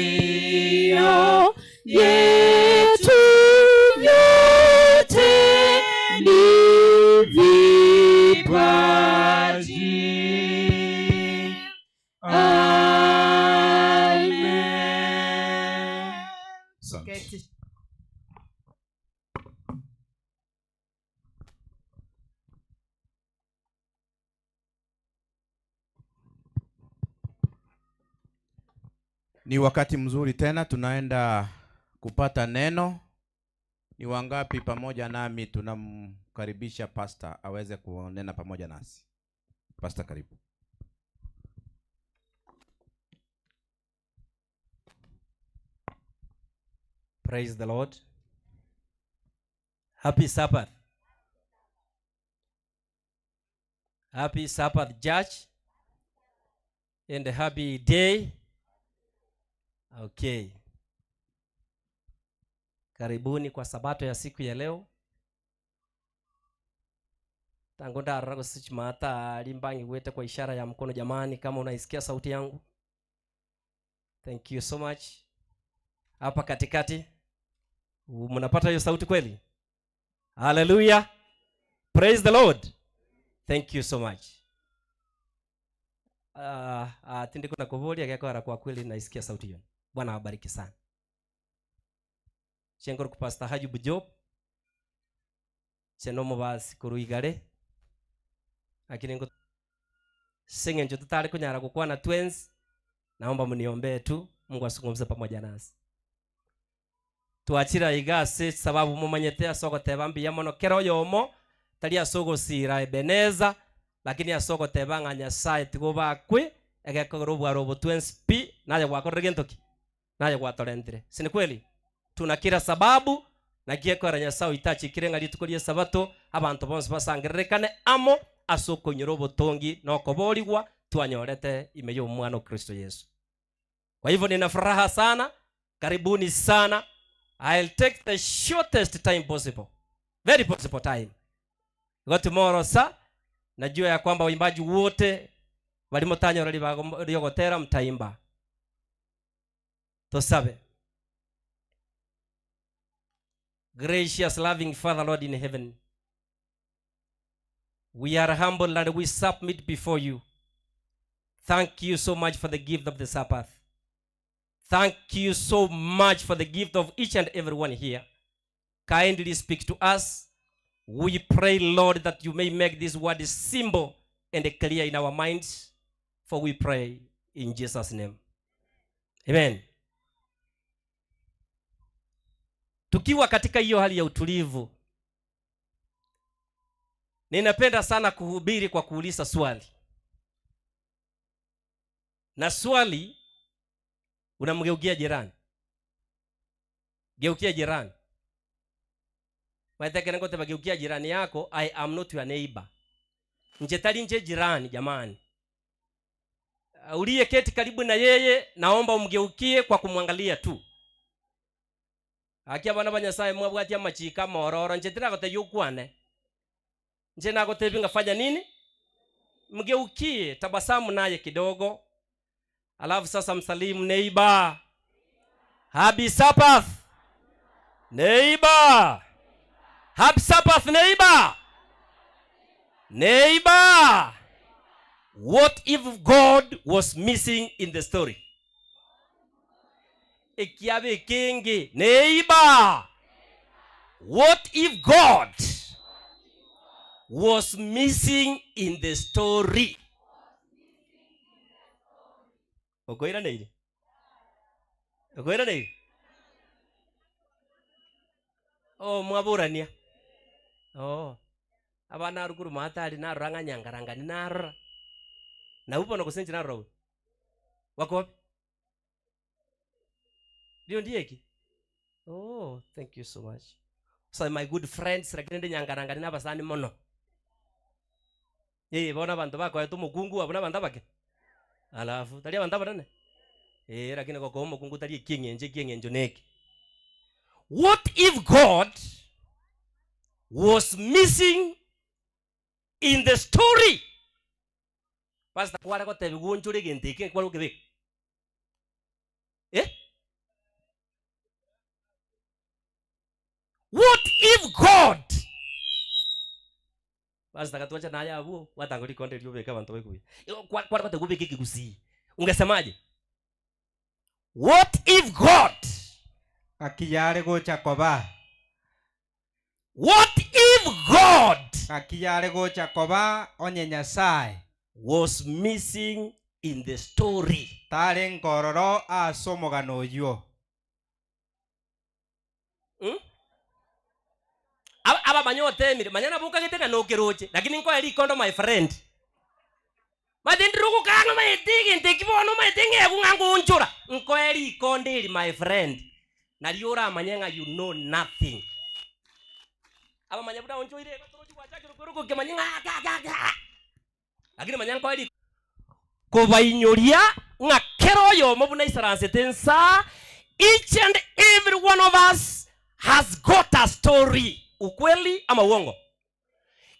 yetu, yote ni vipaji. Amen. Asante. Ni wakati mzuri tena tunaenda kupata neno. Ni wangapi pamoja nami tunamkaribisha pasta aweze kunena pamoja nasi? Pasta, karibu. Praise the Lord. Happy Sabbath. Happy Sabbath, Judge. And a happy day. Okay. Karibuni kwa sabato ya siku ya leo. Tangu ndarora gusichimata limbangi wete kwa ishara ya mkono jamani, kama unaisikia sauti yangu. Thank you so much. Hapa katikati mnapata hiyo sauti kweli? Hallelujah. Praise the Lord. Thank you so much. Tindiko na kuvulia gekora kwa kweli naisikia sauti hiyo. Bwana awabariki sana. Chengor ku Pastor Haji Bujob. Chenomo basi kuruigare. Lakini ngo singe njo tutari kunyara kukwana twins. Naomba mniombee tu Mungu asungumze pamoja nasi. Twachira igase sababu mumanyete asogoteba mbiya mono kero yomo tari asogosira Ebeneza lakini asogoteba ng'a Nyasaye tigo bakwe egekogera obwaro obo twins pi naye gwakorire gento ki naye gwatorentire. Si ni kweli? Tuna kila sababu na giekora Nyasaye oitachikire ng'a rituko ria Sabato abantu bonsi basangererekane amo ase okonyora obotongi na okoborigwa twanyorete ime ya omwana o Kristo Yesu. Kwa hivyo nina furaha sana, karibuni sana. I'll take the shortest time possible. Very possible time. Go tomorrow sa najua ya kwamba waimbaji wote walimotanyora liogotera mtaimba. Tosabe. Gracious loving Father Lord in heaven, we are humble and we submit before you. Thank you so much for the gift of the Sabbath. Thank you so much for the gift of each and every one here. Kindly speak to us. We pray, Lord, that you may make this word simple and clear in our minds. For we pray in Jesus' name. Amen. Tukiwa katika hiyo hali ya utulivu, ninapenda sana kuhubiri kwa kuuliza swali. Na swali unamgeukia jirani. Geukia jirani. Waithekere ngote bageukia jirani yako, I am not your neighbor. Nje tali nje jirani jamani. Uliye keti karibu na yeye, naomba umgeukie kwa kumwangalia tu. Akia bana ba Nyasaye mwabwatia machika mororo, nje tiragote yukwane. Nje nagote ngafanya nini? Mgeukie, tabasamu naye kidogo. Alafu sasa msalimu neighbor. Happy Sabbath. Neighbor. Happy Sabbath neighbor. Neighbor. What if God was missing in the story? Ekiabe kingi. Neighbor. What if God was missing in the story? Okoira neire? Okoira neire? Oh, mwaburania. Oh. Abana aruguru matari narora ng'anyangarangani narora. Na upo na kusenji narora we. Wako wapi? Ndio ndiye ki? Oh, thank you so much. So my good friends, lakini ndi nyangarangani nabasani mono. Eh, bono abanto bakoete omokungu abwo nabanto abake? Alafu, tari abanto abanene? Eh, lakini gokoa omokungu tari ekieng'encho, ekieng'encho neke. What if God was missing in the story? Pastor kware gotebiwa onchore egento eke kware gokebeka? Eh? What if God Pastor gatwacha naye abwo gwatanga rikonde erio obeke abanto baigwe buya. Igo kwa- kware gotebiwa obeke ekegusii. Ungesemaje? What if God Gaki yare gocha koba. What if God Gaki yare gocha koba onye Nyasae was missing in the story? Tarenge ororo ase omogano oyio. Hmm? Aba abamanya otemire, manya nabo okagete ng'a nokeroche, lakini nkoe rikondo my friend. Maete ndire ogokanga maete egento eki bono maete ng'egu ng'a ngonchora, nkoe rikondo eri my friend, nario oramanye ng'a you know nothing. Abamanya buna onchoire igo torochi gwachakire okwerwa okemanya ng'a ake ake ake aa. Lakini manya nkoe rikondo. Kobainyoria ng'a kera oyomo buna aisaransete ensaa, each and every one of us has got a story. Ukweli ama uongo?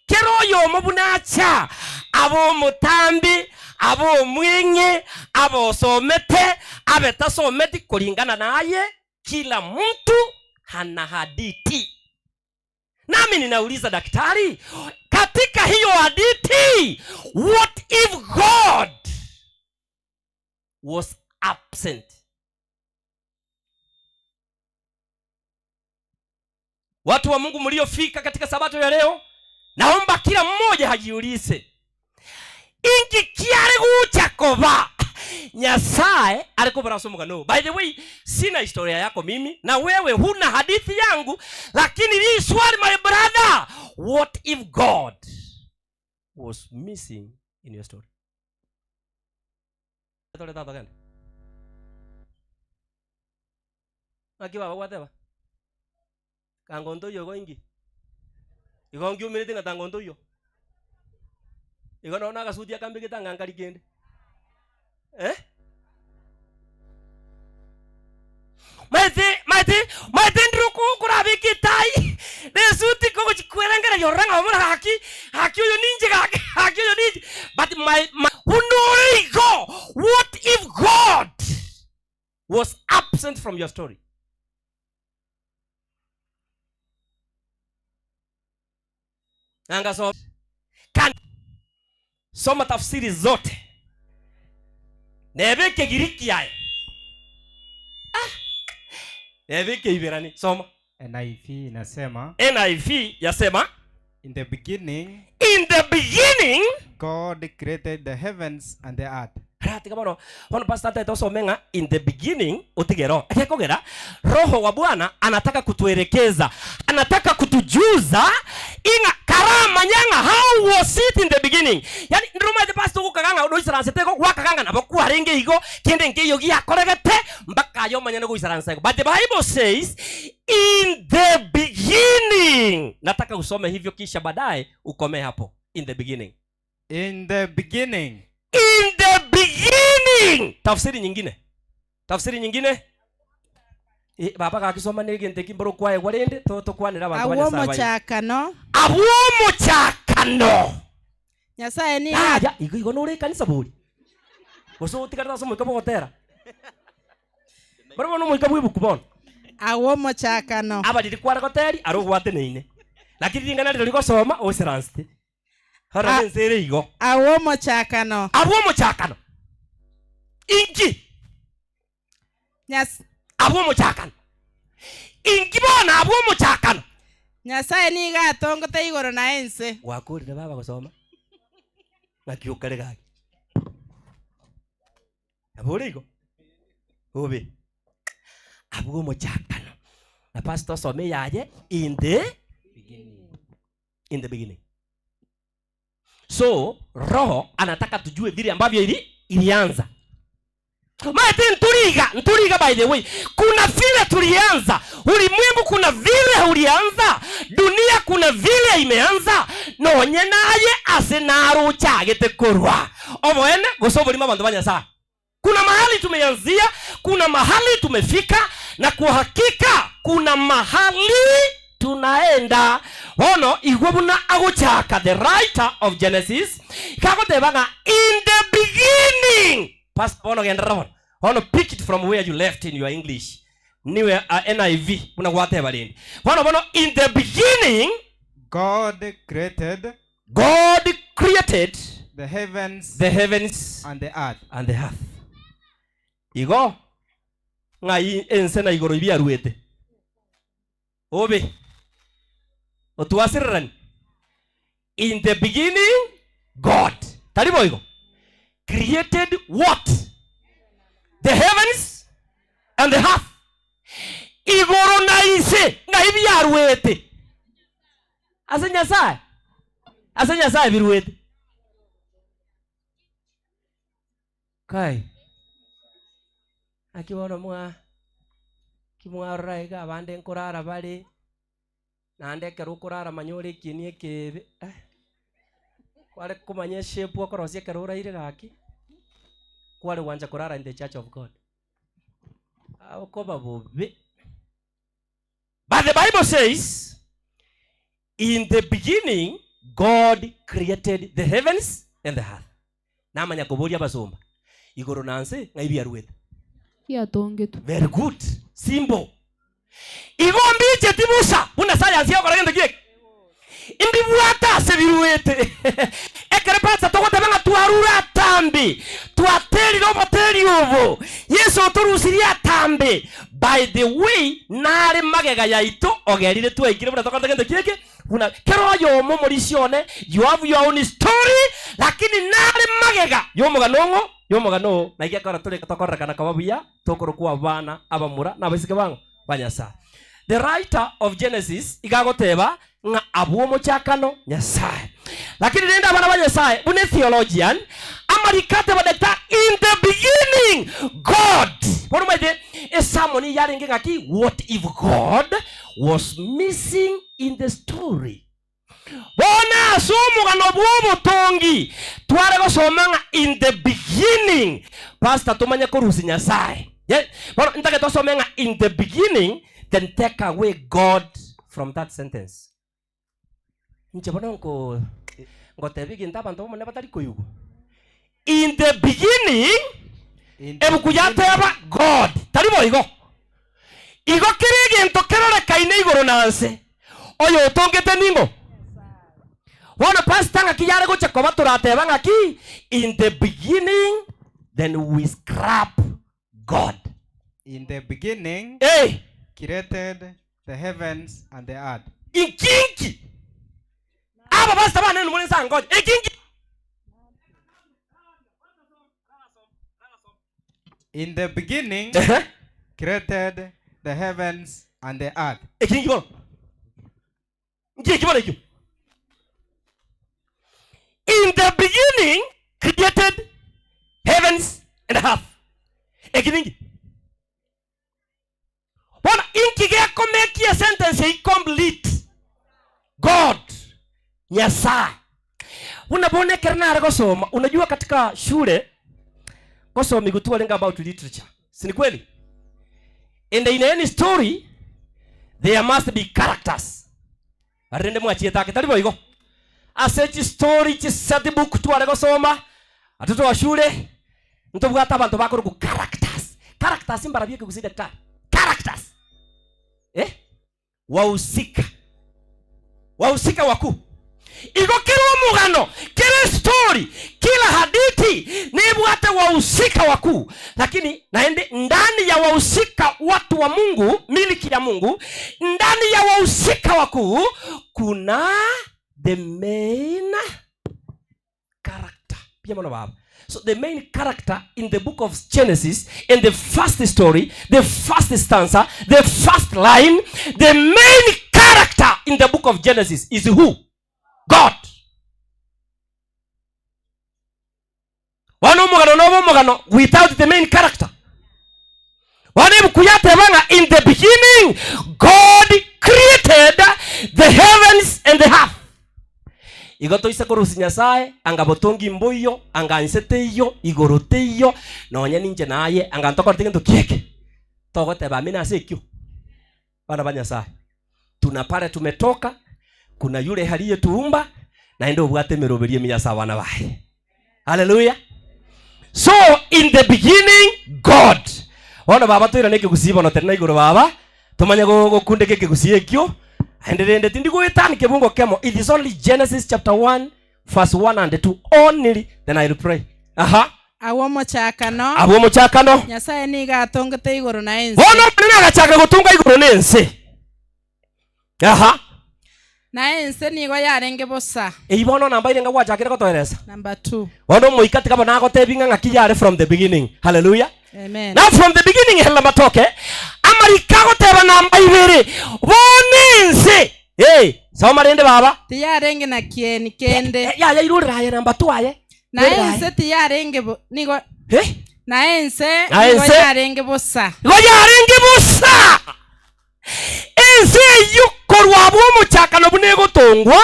Kera oyomo buna acha, abe omotambe, abe omweng'e, abe osomete, abe tasometi, koringana naye, kila mtu ana hadithi. Nami ninauliza daktari, katika hiyo hadithi, what if God was absent? Watu wa Mungu mliofika katika sabato ya leo, naomba kila mmoja hajiulize inki kiare gucha koba Nyasaye ari kobora ase omogano oyo. By the way, sina historia yako mimi na wewe huna hadithi yangu, lakini hii swali my brother, what if God was missing in your story? Tore tata gende. Naki baba gwateba? Kango ntoiyo igo inki? Igo nkiumerete ng'a tango ntoiyo? Igo nonya na agasuti aka mbegete anga nkari kende. Eh? Maete, maete, maete ndire oko- okorabeka etai, na esuti kogochi kwerengereria orore ng'a omore gaki, gaki oyo ninche gaki, gaki oyo ninche. But my, my, buna ore igo, what if God was absent from your story? Anga soma. Kan soma tafsiri zote nebe ekegiriki aye ah. Nebe ekeiberani soma. NIV inasema NIV yasema In the beginning in the beginning God created the heavens and the earth. Ratiga bono bono pastor atete osome ng'a in the beginning otige roho ekekogera roho wa bwana anataka kutuelekeza anataka kutujuza ing'a karamanya ng'a how was it in the beginning yani ndiromanyete pastor ogokaga ng'a oisaransete igo gwakaga ng'a nabo kwarenge igo kende nkeiyo giakoregete mpaka aye omonyene goisaransa igo but the bible says in the beginning nataka usome hivyo kisha baadaye ukomee hapo in the beginning In the beginning. In the beginning. Tafsiri nyingine. Tafsiri nyingine. Eh, baba gakisoma negento eki mboro kwaegwa rende to tokwanera abanto ba Abwo Nyasaye baye. omochakano. Abwo omochakano. Nyasaye nigo Yaya, igo igo nore ekanisa bori. Gose otigarete ase omoika bw'ogotera. Barabwo nomoika bw'ebuku bono. Agwo omochakano. Abariri kware goteri are ogwateneine. Lakini ring'ana riro rigosoma oisaransete. Rora nense ere igo. Agwo omochakano. Abwo omochakano. Inki? Nyas- Abwo omochakano. Inki bono abwo omochakano? Nyasae nigo atongote igoro na ense. Gwakorire baba gosoma? Ng'aki okare gaki? Nabo ore igo? Obe. Abwo omochakano. Na pastor osome yaye in the in the beginning. So roho anataka tujue vile ambavyo ili ilianza. Maete nturiga, nturiga by the way. Kuna vile tulianza. Ulimwengu kuna vile ulianza. Dunia kuna vile imeanza. Nonye naye ase narochagete korwa oboene gose oborimo abanto ba Nyasae. Kuna mahali tumeanzia, kuna mahali tumefika, na kwa hakika kuna mahali tunaenda. Bono igwe buna agochaka the writer of Genesis kagoteba ng'a in the beginning. Pastor bono genderera bono. Bono pick it from where you left in your English. Niwe uh, NIV buna gwateba rende. Bono bono in the beginning God created God created the heavens the heavens and the earth. and the earth. Igo ng'ai ense na igoro ibiaruete obe otwasirerani in the beginning God tari boigo created what the heavens and the earth igoro na inse ng'ai biaruete ase Nyasaye ase Nyasaye biruete kai naki bono mwa ki mwarora iga abande nkorara bare naende ekero okorara manya ore ekieni ekebe eh, kware komanya eshape okorosia ekero oraire gaki kware gwancha korara in the church of God agokoba bobe But the Bible says, in the beginning, God created the heavens and the earth. Namanya koboria abasomba, igoro na nse ng'ai biaruete? Biatongetwe. Very good. Simple. Igo mbicheti busa buna science egokora gento kieke. Imbibwate ase biruete. Ekero pastor togoteba ng'a twarure atambe, twaterire oboteri obo, Yeso otorusirie atambe, by the way nare magega yaito ogerire twaikire buna tokorete gento kieke, buna kera oyomo omorisia one, you have your own story, lakini nare magega y'omogano ong'o, y'omogano oo, naki ekero tore tokorerekana koba buya, tokorokwa abana abamura na abaiseke bang'o? Ba Nyasae. The writer of Genesis iga agoteba ng'a abwo omochakano Nyasae. Lakini rende abana ba Nyasae buna etheologian amariko ateba daktar in the beginning God. Bono omanyete esermon eye yarenge ng'aki what if God was missing in the story. Bono ase omogano bw'obotongi tware gosoma ng'a in the beginning pastor tomanye korusia Nyasae. Ye, bono ntake tosome ng'a in the beginning then take away God from that sentence. Inche bono nko ngotebia egento abanto b'Omonene batari koigwa. In the beginning ebuku yateba God, tari boigo? Igo kera egento kerorekaine igoro na nse, oyo otongete ning'o? Bono pastor ng'aki yare gocha koba torateba ng'aki in the beginning then we scrap God. In the beginning Eh. created the heavens and the earth. Inkinki aba pastor bane nimore nsangonya ekinki In the beginning created the heavens and the earth. Ekinki bono nki bono ekio in the beginning created heavens and earth eki ninki bono inki gekomekia esentence eyio complete god nyasaye buna bono ekero nare gosoma unajua katika shule gosomigwa twarenge about literature si ni kweli and in any story there must be characters Rende mwachiete ake tari boigo ase chistori chiset book tware gosoma atoto wa shule ntobwate abanto bakorokwa characters characters mbarabio ekegusii daktari characters eh wahusika wahusika wakuu igo kera omogano kera estori kila hadithi nebwate wahusika wakuu lakini naende ndani ya wahusika watu wa mungu miliki ya mungu ndani ya wahusika wakuu kuna the main character pia mono baba so the main character in the book of genesis in the first story the first stanza the first line the main character in the book of genesis is who god bono omogano nobe omogano without the main character bono ebuku yateba ng'a in the beginning god created the heavens and the earth. Igo toise korusia Nyasae, anga botongi mboiyo, anga nse teiyo, igoro teiyo, nonye ninche naye, anga ntokorete gento kieke. Togoteba amina ase ekio? Bana ba Nyasae, tuna pale tumetoka, kuna yule aliyetuumba, naende obwate emeroberio emiya ase abana baye. Haleluya! So in the beginning God. Bono baba toirane ekegusii bono tari na igoro baba, tomanye gokundeka ekegusii ekio, aende rende tindi goetani kebungo kemo, it is only Genesis chapter 1 verse 1 and 2 only, then I will pray. Aha. Agwo omochakano. Agwo omochakano. Nyasae nigo atongete igoro na ense. Bono Omonene agachaka gotonga igoro na ense. Aha. Na ense nigo yarenge bosa. Eyio bono namba irenga gwachakire gotoeresa? Number two. Bono omoika tiga bono agotebi ng'a ng'aki yare from the beginning. Hallelujah. Amen. Now from the beginning hela matoke amariko agoteba namba ibere bono ense Hey, soma rende baba. Tiyarenge na kieni kende. Yaya irorera aye namba two aye. Na Irorera aye. ense tiyarenge bo, nigo Eh? na ense Na nigo ense? yarenge bosa. Igo yarenge bosa. Ense eyio korwa abwo omochakano buna egotongwa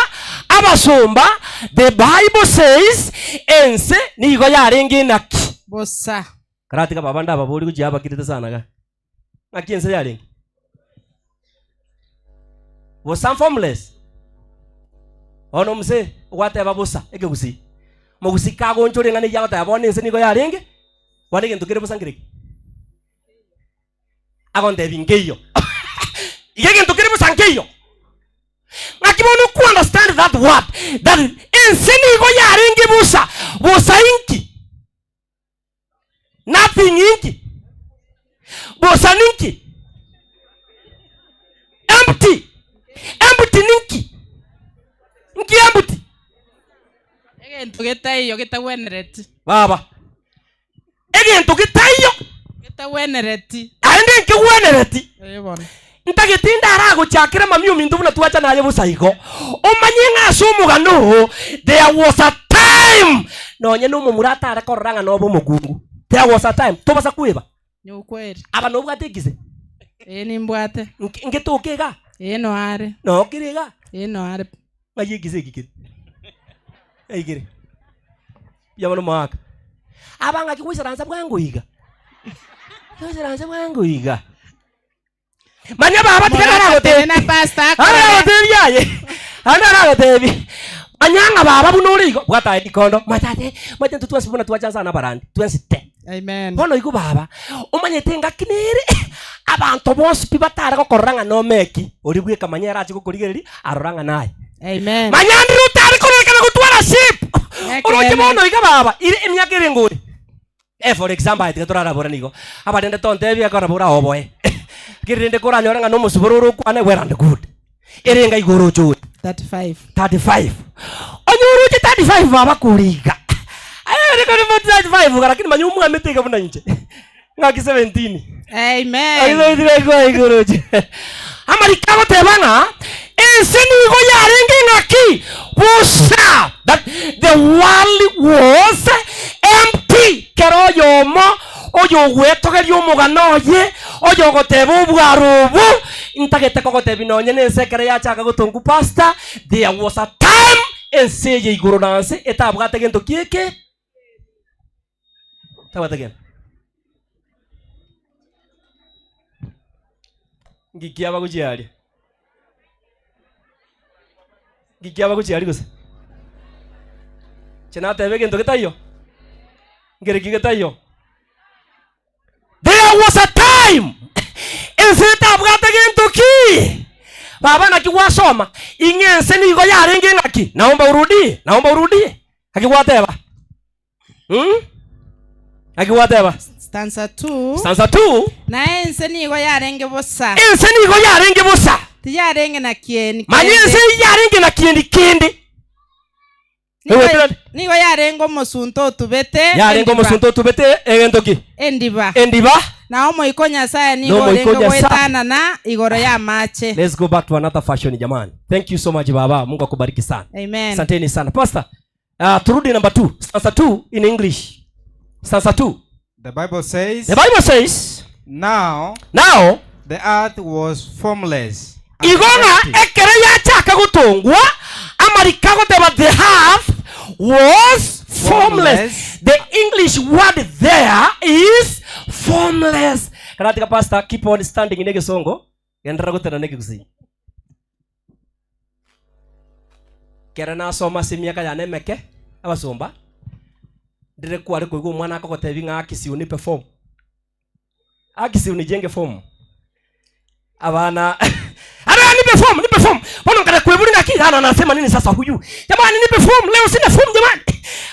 abasomba, the Bible says, ense nigo yarenge enaki? Bosa. Karatiga baba ndababori gochia abakirete sana ga. Ng'aki ense yarenge? Bosa formless. Bono omose ogwateba bosa ekegusii. Mogusii kagonchora eng'ana eyio agoteba bono ense nigo yarenge, bono egento kere bosa nkereki? Agontebia nkeiyo. Iga egento kere bosa nkeiyo. Ng'aki bono oku understand that word that ense nigo yarenge bosa, bosa inki? Nothing inki? Bosa ninki? Empty. Empty ninki? Nki empty? Egento getaiyo getagwenereti. Baba. Egento getaiyo. Getagwenereti. Aende nkegwenereti. Ee bono. Ntagete ndaragochakera mami ominto buna twacha naye bosa igo. Omanye ng'a ase omogano oo, there was a time nonye na omomura atare korora ng'a nobe omokungu. There was a time. Tobasa kweba. Ni ukweli. Aba nobwate ekise? Ee nimbwate. Ngetoke iga? Ee no are. Noo kere iga? Ee no are. Ng'ai ekise eki kere? Ng'ai kere? Mbuya mono omogaka. Aba ng'aki goisaransa bwango iga? Goisaransa bwango iga. Manya baba tiga Mogaka naragotebi. tenena pastor akorore. Naragotebi aye. Ande naragotebi. Manya ng'a baba buna ore igo. Bwata aye rikondo. Matate, mate intwe twensi buna twacha nsa nabarandi. Twensi te. Amen. Bono igo baba, omanyete engaki nere abanto bonsi pi batare gokorora ng'a nomeki, oria bweka manya ere ache gokorigereria arora ng'a naye. Amen. Manya ndire otare kororekana gotwara shape. Oroche Ekeene. bono iga baba, ire emiaka ere ngore. Eh, for example, aye tiga torarabora nigo. Abarende tontebie ekorabora oboe. Lakini rende koranyore ng'a nomosubora ore okwane well and good. Ere enga igo oroche ore. 35. 35. Onye oroche 35 baba kore iga. Aye ere kore 35 iga lakini manya omwamete iga buna inche. Ng'aki 17. Amen. Aye Amariko agoteba ng'a ense nigo yarenge ng'aki? Bosa. That the world was empty. Kera oyomo oyogwetogeria omogano oye, oyogoteba obwaro obo, ntagete kogotebia nonye nense ekero yachaka gotongwa pastor, there was a time ense eye igoro na nse etabwate gento kieke, etabwate gento. Nki kiaba gochia aria? Nki kiaba gochia aria gose? Inche nateba egento getaiyo? Nkereki getaiyo? There was a time ense etabwate gento ki? Baba naki gwasoma ing'e ense nigo yarenge ng'aki? Naomba urudie, naomba urudie. Naki gwateba? Hmm? Naki gwateba? Stanza 2. Stanza 2. Na ense nigo yarenge bosa. Ense nigo yarenge bosa. Tiyarenge na kieni Manya kende. ense eyio yarenge na kieni kende. Nigo, Eweterani. nigo yarenge omosunte otubete Yarenge endiba. omosunte otubete egento ki? Endiba. Endiba. Na omoika o Nyasae nigo Na omoika o orenge Nyasae. goetanana igoro y'amache. Let's go back to another fashion jamani. Thank you so much baba. Mungu akubariki sana. Amen. Asanteni sana. Pastor, turudi number 2. Stanza 2 in English. Stanza 2. The Bible says, The Bible says, Now, now the earth was formless. and igo ng'a empty. ekero yachaka gotongwa amariko Amariko agoteba the earth was formless. The English word there is formless. Karatiga pastor keep on standing in egesongo genderera gotenena ekegusii. Kere nasoma ase emiaka yane emeke abasomba ndire kware koigwa omwana akogotebia ng'a akisi unipe form. Akisi unijenge form. Abana Ana nipe form, nipe form. Mbona ngana kuiburi ngaki ana anasema nini sasa huyu? Jamani nipe form, leo sina form jamani.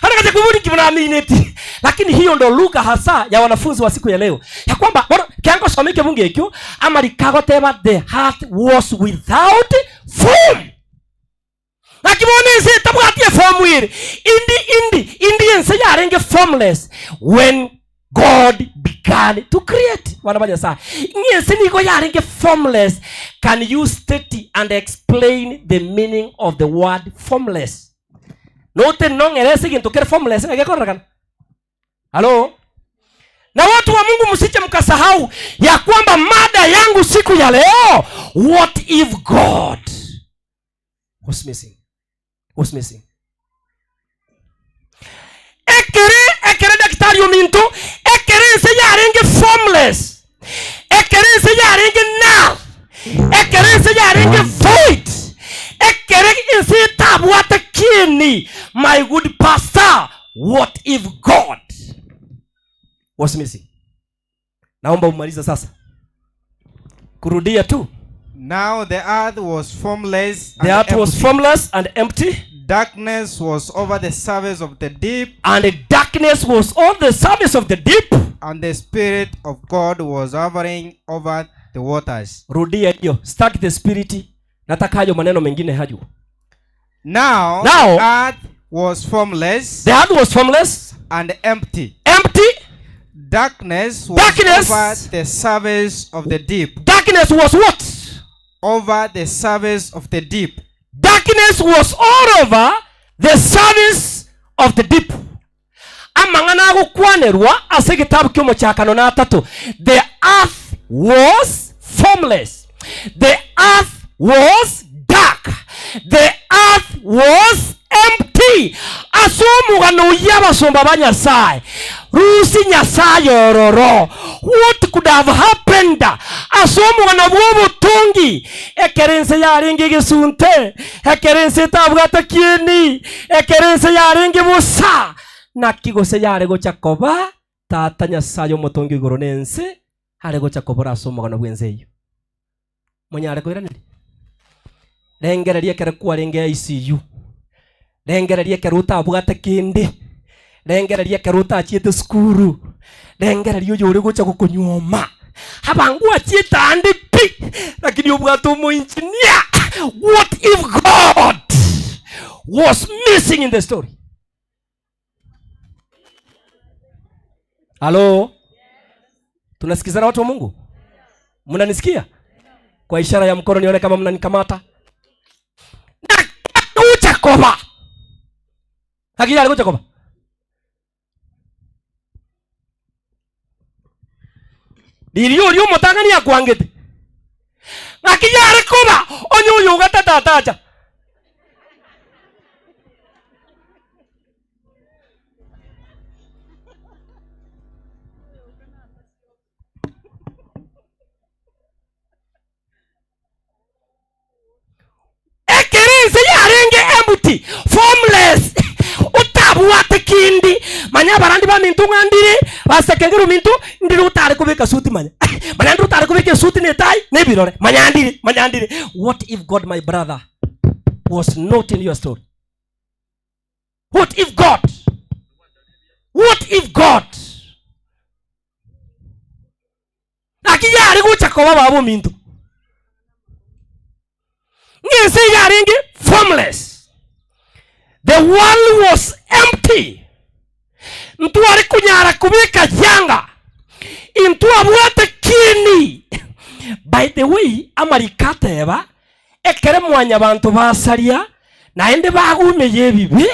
Ana kaja kuiburi kibona amineti. Lakini hiyo ndo lugha hasa ya wanafunzi wa siku ya leo. Ya kwamba mbona kiango someke bunge ekyo ama likagoteba the heart was without form. Naki bono ense etabwati efomu ere indi indi indi ense yarenge formless when God began to create bana ba Nyasaye ng'a ense nigo yarenge formless can you state and explain the meaning of the word formless note nong'ere ase egento kere formless ng'a gekorerekana halo na watu wa mungu msije mkasahau ya kwamba mada yangu siku ya leo what if god was missing was missing ekere ekere daktari ominto ekere ense yarenge formless ekere ense yarenge null ekere ense yarenge void ekere ense etabwate kieni my good pastor what if god was missing naomba umalize sasa kurudia tu Now the earth was formless the earth was empty. formless and empty Darkness was over the surface of the deep, and the darkness was on the surface of the deep and the Spirit of God was hovering over the waters. Rudia hiyo, stack the spirit. Nataka hayo maneno mengine hayo. Now, Now- the earth was formless, The earth was formless and empty. Empty. Darkness was Darkness. over the surface of the deep. Darkness was what? Over the surface of the deep. Darkness was all over the surface of the deep. Amang'ana agokwanerwa ase egetabu ki'omochakano na atato. The earth was formless. The earth was dark. The earth was empty. Ase omogano oyio abasomba ba Nyasaye, rusi Nyasaye ororo. What could have happened ase omogano bw'obotongi ekero ense yarenge egesunte, ekero ense etabwate kieni, ekero ense yarenge bosa? Naki gose yare gocha koba Tata Nyasaye omotongi o igoro na ense are gocha kobora ase omogano bw'ense eyio? Monyare koiraneria? Rengereria ekero kwarenge ICU, rengereria ekero otabwate kende, rengereria ekero otachiete sukuru, rengereria oyore gocha gokonyuoma, abango achiete ande pi, lakini obwate omoengineer. What if God was missing in the story? Halo, tunasikizana watu wa Mungu? Mnanisikia? Kwa ishara ya mkono nione kama mnanikamata. Na uchakoba. Hakika alikuwa Riria oria omotang'ani akwangete. Ng'aki yare koba onye oyo ogatata atacha. Ekero ense yarenge empty, formless, otabwate kindi, manya abarandi baminto ng'a ndire, basekengere ominto, ndire otare kobeka suti manya. Manya ndire otare kobeka esuti na etai na ebirore. Manya ndire, manya ndire. What if God my brother was not in your story? What if God? What if God? Naki yare gocha koba baba ominto? Ng'a ense yarenge formless. The world was empty. Ntware konyara kobeka yanga. Intwabwate kieni. By the way, amariko ateba, ekere mwanyabanto basaria, naende bagumeye ebibe,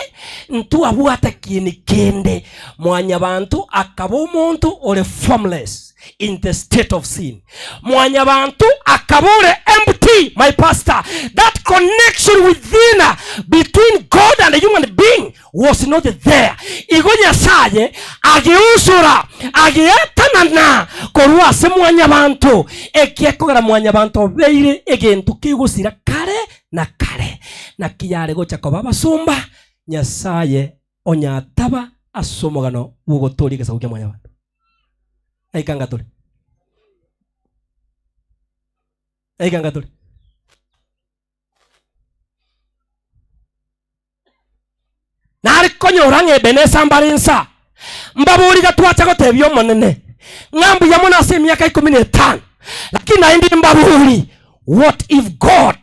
ntwabwate kieni kende. Mwanyabanto akaba omonto ore formless. in the state of sin. Mwanyabanto akaba ore empty, my pastor. That connection within between God and a human being was not there. Igo Nyasaye ageusura ageatanana korwa ase mwanyabanto ekiekogera mwanyabanto obeire egento kegosira kare na kare. Naki yare gocha koba abasomba Nyasaye onyataba ase omogano bw'ogotoria egesaku kia mwanyabanto. Aika ngatore. Aika ngatore. Nare konyora ng'a Ebenesa mbare nsa, mbabori gatwacha gotebia Omonene ng'a mbuya mono ase emiaka ikomi na etano, lakini naende mbabori, what if God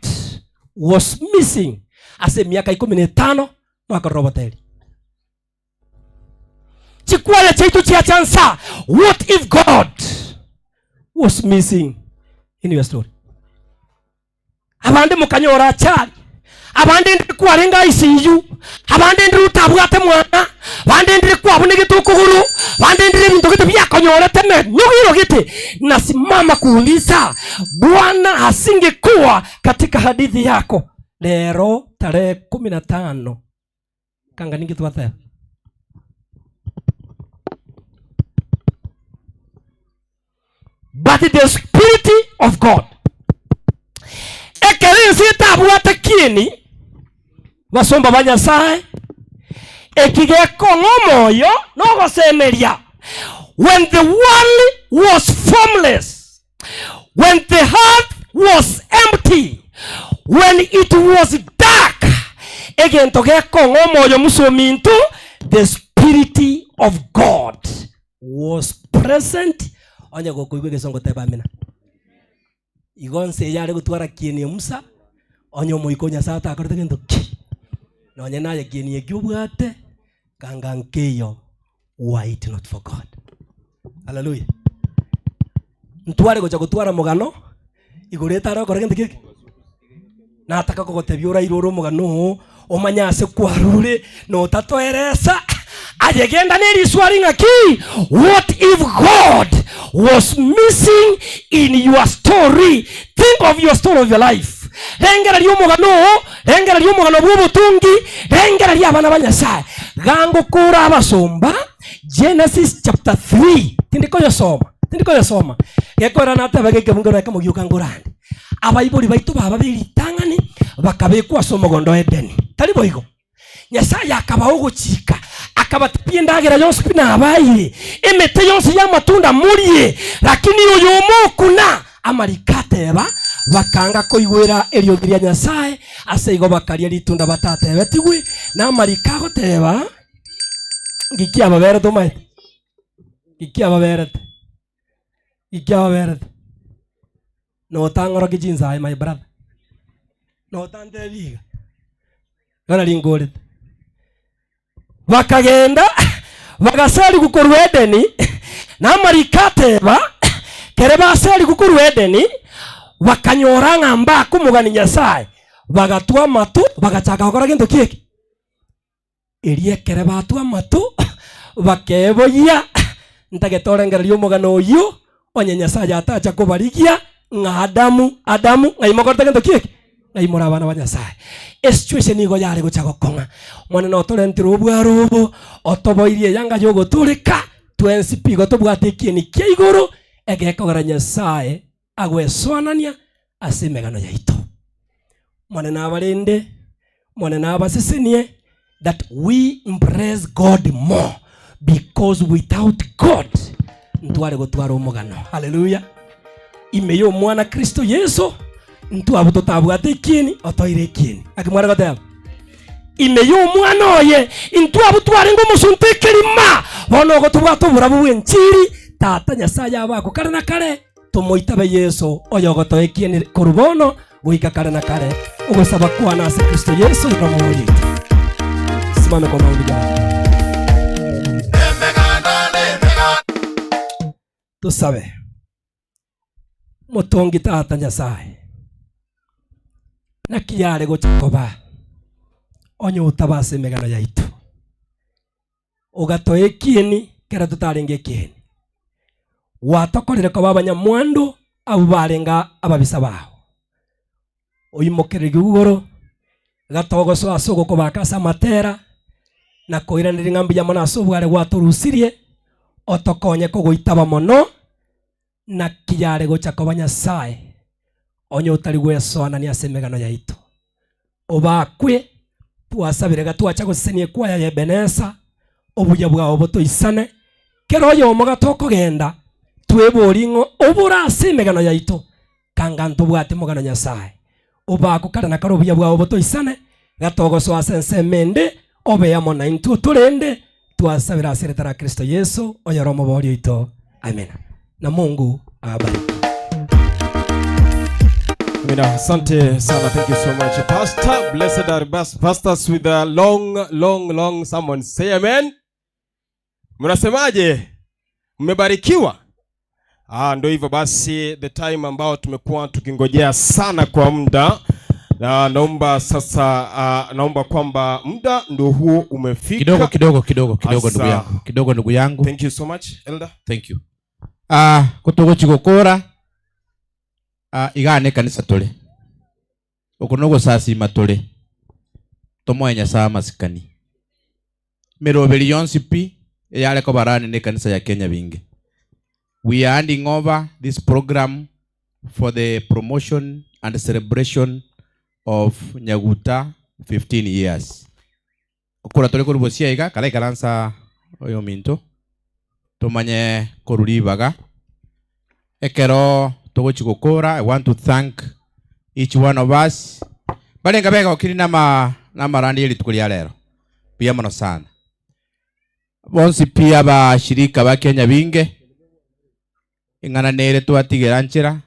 was missing ase emiaka ikomi na etano mwakorire oboteri? Chikwaya chiaito chiacha nsa, what if God was missing in your story? Abande mokanyora achari, abande ndire kwarenge ICU, abande ndire otabwate mwana, bande ndire kwabunegete okogoro, bande ndire ebinto gete biakonyorete menyogiro gete. Nasimama kuuliza, Bwana asingekuwa katika hadithi yako lero tarehe kumi na tano kanga ninki twateba? But the spirit of God ekero ense etabwate kieni basomba ba Nyasaye eki gekong'a omoyo nogosemeria when the world was formless when the earth was empty when it was dark egento gekong'a omoyo musominto the spirit of God was present onye gokoigwa egesongo teba amina igo nse eye are gotwara kieni musa onye omoika o nyasaye otakorete gento ki nonye naye kieni eki obwate kanga nkeiyo why it not for God haleluya ntware gocha gotwara omogano igoro etare gokora gento ki Nataka kogotebia oraire ore omogano oo, omanye ase kwarure, na otatoeresa. Aye genda neriswari ng'aki, what if God was missing in your story? Think of your story of your life. Rengereria omogano oo, rengereria omogano bw'obotongi, rengereria abana ba Nyasaye. Gangokora abasomba, Genesis chapter 3, tindi koyosoma, tindi koyosoma. Gekoera nateba gekebungo ekemo gioka ngorande. Abaibori baito baba b'eritang'ani bakabekwa ase omogondo o Edeni. Tari boigo? Nyasae akabaa ogochika, akabatebia endagera yonsi pi nabaeire, emete yonsi y'amatunda morie, lakini oyo omokuna. Amariko ateba, bakanga koigwera eriogi ria Nyasae, ase igo bakaria ritunda batatebetigwe. Na amariko agoteba, ngiki ababerete omaete? Ngiki ababerete? Ngiki ababerete? Notang'orokia chinsae my brother, notantebi iga, igo nari nkorete. Bakagenda bagaserigwa korwa Edeni, na amariko ateba, kere baserigwa korwa Edeni, bakanyora ng'a mbakomogani Nyasaye, bagatwa amato, bagachaka gokora gento ki eke? Erio ekere batwa amato, bakeboyia, ntagete orengereria omogano oyio, onye Nyasaye atacha kobarigia, ng'a Adamu, Adamu, ng'ai mokorete gento ki eke? Ng'ai more abana ba Nyasaye. Esituation nigo yare gocha gokong'a. Omonene otorentire obwaro obo, otoboirie eyanga yogotoreka, twensi pi igo tobwate ekieni kia igoro, egekogera Nyasaye agwesoanania ase emegano yaito. Omonene abarende, Omonene abasesenie that we embrace God more because without God ntware gotwara omogano. Haleluya! Ime y'omwana Kristo Yeso ntwabo totabwate ekieni otoire ekieni. Naki mware goteba? Ime y'omwana oye intwabo twarenge omosunte ekerima bono ogo tobwate oborabu bw'enchiri Tata Nyasaye abakwe kare na kare. Tomoitabe Yeso, oyogotoa ekieni korwa bono goika kare na kare. Ogosaba kwane ase Kristo Yeso iga moorite. Simame kwa maombi jamani. Tosabe. Motongi Tata Nyasaye, naki yare gocha koba onye otaba ase emegano yaito, ogatoa ekieni kero totarenge ekieni. Gwatokorire koba abanyamwando abwo barenge ababisa bao. Oimokererie igoro, gatogosoa ase ogokobaka ase amatera, na koiraneria ng'a mbuya mono ase obware gwatorusirie, otokonye kogoitaba mono, naki yare gocha koba Nyasae, onye otari gwesoanania ase emegano yaito. Obakwe, twasabire gatwacha gosesenia ekwaya ya Ebenesa, obuya bwao botoisane, kera oyomo gatokogenda, tweborie ng'a obore ase emegano yaito, kanga ntobwate mogano Nyasae. Obakwe kare na kare obuya bwao botoisane, gatogosoa ase ensemo ende, obe amo naintwe otorende, twasabire ase erieta ria Kristo Yeso, oyore Omoboori oito. Amina. Na Mungu awabariki. Amina. Asante sana. Thank you so much, Pastor. Blessed are pastors with a long, long, long sermon. Say amen. Mnasemaje? Mmebarikiwa? Ah, ndio hivyo basi, the time ambao tumekuwa tukingojea sana kwa muda na naomba sasa, naomba kwamba muda ndio huo umefika. Kidogo, kidogo, kidogo, kidogo, ndugu Asa. yangu. Kidogo ndugu yangu. Thank you so much, Elder. Thank you. Kutuguchigukura, iga nĩ kanitha tũrĩ. Ũkũ nĩ gũcacima tũrĩ. Tũmoe Nyasaye amasikani. Mĩrũbĩri yonsi pi eyare kobarani nĩ kanitha ya Kenya binge. We are handing over this program for the promotion and celebration of Nyaguta 15 years. Okura tore korwa bosia iga, kara ikaransa oyominto, tomanye korwa ribaga. Ekero togochi gokora, I want to thank each one of us. Barenga begokiri nama namarandi y'erituko ria rero. Buya mono sana. Bonsi pi abashirika ba Kenya binge, ing'ana nere twatigera nchera,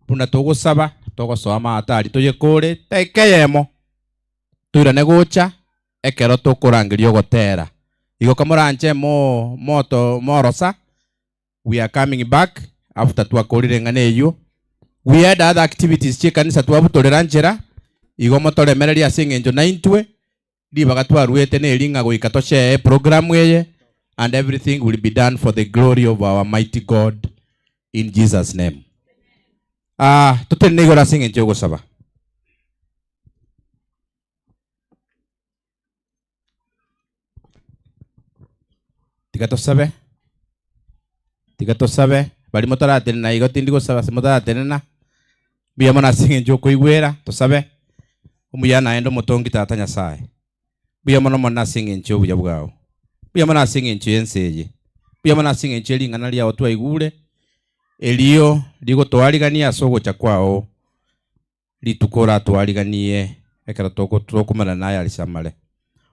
buna togosaba, togosoa amahatari toyekore, teke eyemo. Toirane gocha, ekero tokorangeria ogotera. Igo kamoranche mo moto morosa, we are coming back after twakorire eng'ana eyio. We had other activities chi'ekanisa twabutorera nchera, igo motoremererie ase eng'encho naintwe, ribaga twaruete neri ng'a goika tochee eprogram eye, and everything will be done for the glory of our mighty God in Jesus name. Ah, totenene igoro ase eng'encho y'ogosaba. Tiga tosabe, tiga tosabe, baria motaratenena igo tindi gosaba ase motaratenena, mbuya mono ase eng'encho okoigwera, tosabe, omuya naende omotongi Tata Nyasaye, mbuya mono mono ase eng'encho ya obuya bwao, mbuya mono ase eng'encho ya ense eye, mbuya mono ase eng'encho ya ring'ana riao twaigure, erio rigotoarigania ase ogocha kwao. Rituko oratwariganie ekero tokomerana naye arise amare.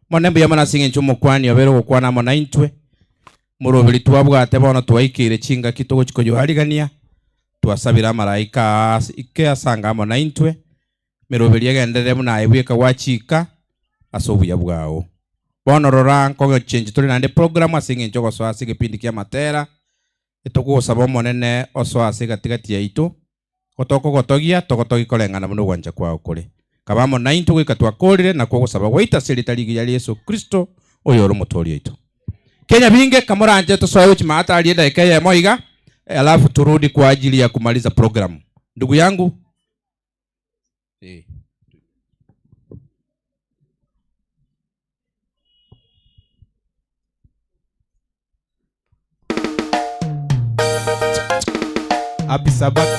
Bono mbuya mono ase eng'encho omokuani obeire ogokwana amo naintwe, moroberi twabwate bono twaikeire chingaki togochia koyoarigania, twasabire amaraika aa ike asange amo naintwe, meroberi egenderere buna aye bweka gwachika ase obuya bwao. Bono rora nkogochenchia tore naende programu ase eng'encho ogosoa ase egepindi ki'amatera, etogosaba Omonene osoe ase egati-gati yaito, Gotokogotogia, togotogie koreng'ana buna ogwancha kwao kore. Kaba amo naintwe goika twakoorire nakwo ogosaba gwaito ase erieta rigiya ria Yeso Kristo, oyore Omotooria oito. Kenya binge, kamoranche tosoe gochia maate aria edageka eyemo iga, alafu turudi kwa ajili ya kumaliza programu. Ndugu yangu, eh. Happy Sabbath.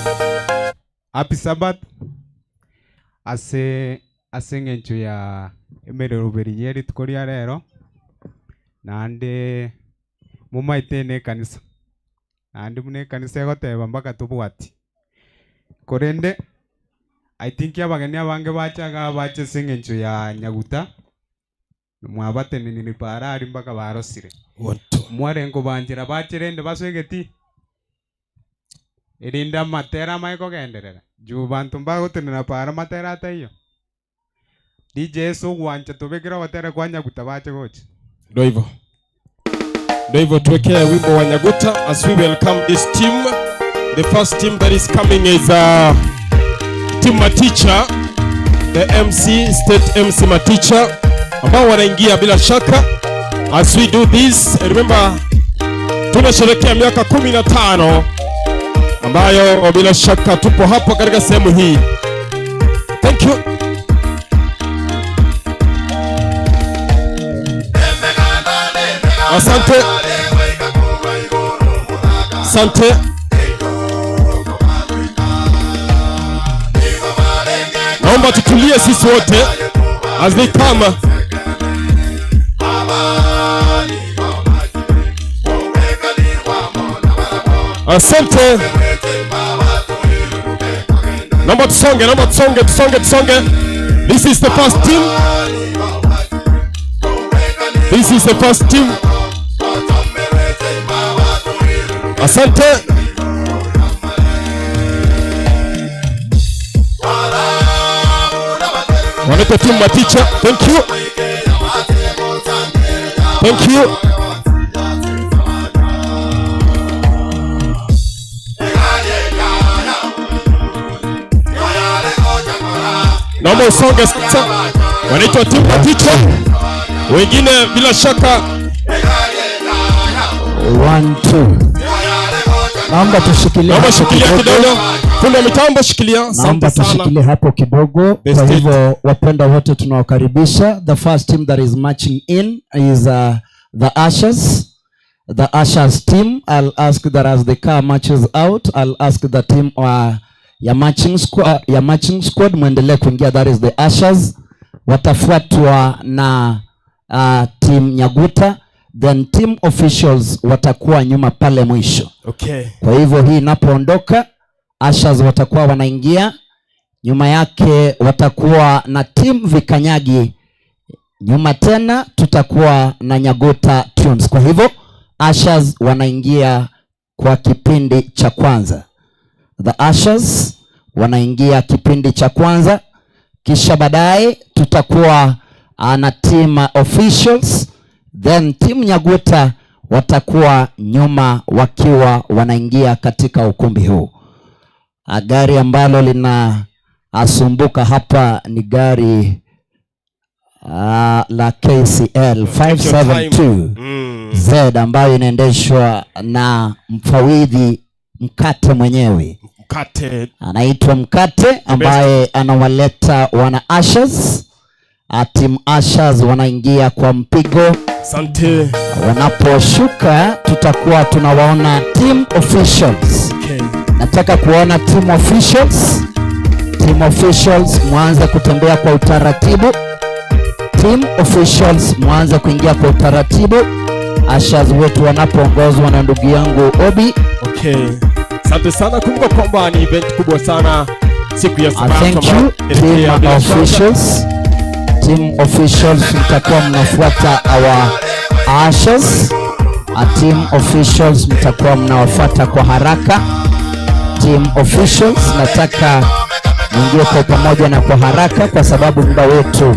Happy Sabbath. Ase ase eng'encho ya emeroberi ye rituko ria rero, naende momaete ne ekanisa, naende buna ekanisa egoteba mpaka tobwatie. Korende, I think abageni abange bacha igaa bache ase eng'encho ya nyaguta. Mwabatenenire paara aria mpaka barosire. Mwarenge kobanchera bache rende basoe egetii, erinde amatera amanye kogenderera. Juu banto mbagotenena paara matera ataiyo. DJ ase ogwancha tobekere ogotera kwa Nyaguta bache gocha. Ndio hivyo. Ndio hivyo tuwekee wimbo wa Nyaguta as we welcome this team. The first team that is coming is team Maticha, the MC, State MC Maticha ambao wanaingia bila shaka. As we do this, remember Tunasherehekea miaka 15 ambayo bila shaka tupo hapa katika sehemu hii. Thank you. Asante. Asante. Naomba tutulie sisi wote as they come. Asante. Naomba tusonge, naomba tusonge, tusonge, tusonge. This is the first team. This is the first team. Asante. Wanaitwa team Maticha. Thank you. Thank you. Naomba usonge sasa. Wanaitwa team Maticha. Wengine bila shaka One, two. Naomba tushikilie Naomba hapo shikilia kidogo. Fundi wa mitambo shikilia. Naomba Asante sana. tushikilie hapo kidogo. The Kwa state. hivyo wapendwa wote tunawakaribisha. The first team that is marching in is the Ushers. The Ushers team, I'll ask that as the car marches out, I'll ask the team ya marching squad, ya marching squad muendelee kuingia, that is the Ushers. Watafuatwa na team Nyaguta, then team officials watakuwa nyuma pale mwisho. Okay. Kwa hivyo hii inapoondoka, Ushers watakuwa wanaingia, nyuma yake watakuwa na team Vikanyagi, nyuma tena tutakuwa na Nyaguta Tunes. Kwa hivyo Ushers wanaingia kwa kipindi cha kwanza. The Ushers wanaingia kipindi cha kwanza, kisha baadaye tutakuwa na team officials, then team Nyaguta watakuwa nyuma wakiwa wanaingia katika ukumbi huu. Gari ambalo linasumbuka hapa ni gari la KCL 572 Z ambayo inaendeshwa na mfawidhi Mkate mwenyewe. Mkate. Anaitwa Mkate ambaye anawaleta wana Ushers. Team Ushers wanaingia kwa mpigo. Asante. Wanaposhuka tutakuwa tunawaona team officials. Okay. Nataka kuona team officials. Team officials mwanze kutembea kwa utaratibu. Team officials mwanze kuingia kwa utaratibu. Ushers wetu wanapoongozwa na ndugu yangu Obi. Okay. Asante sana. Kumbuka kwamba ni event kubwa sana siku ya Sabato. Thank you ambayo team inaendelea bila shaka. officials. Team officials mtakuwa mnafuata our ushers. Team officials mtakuwa mnawafuata kwa haraka. Team officials nataka muingie kwa pamoja na kwa haraka kwa sababu muda wetu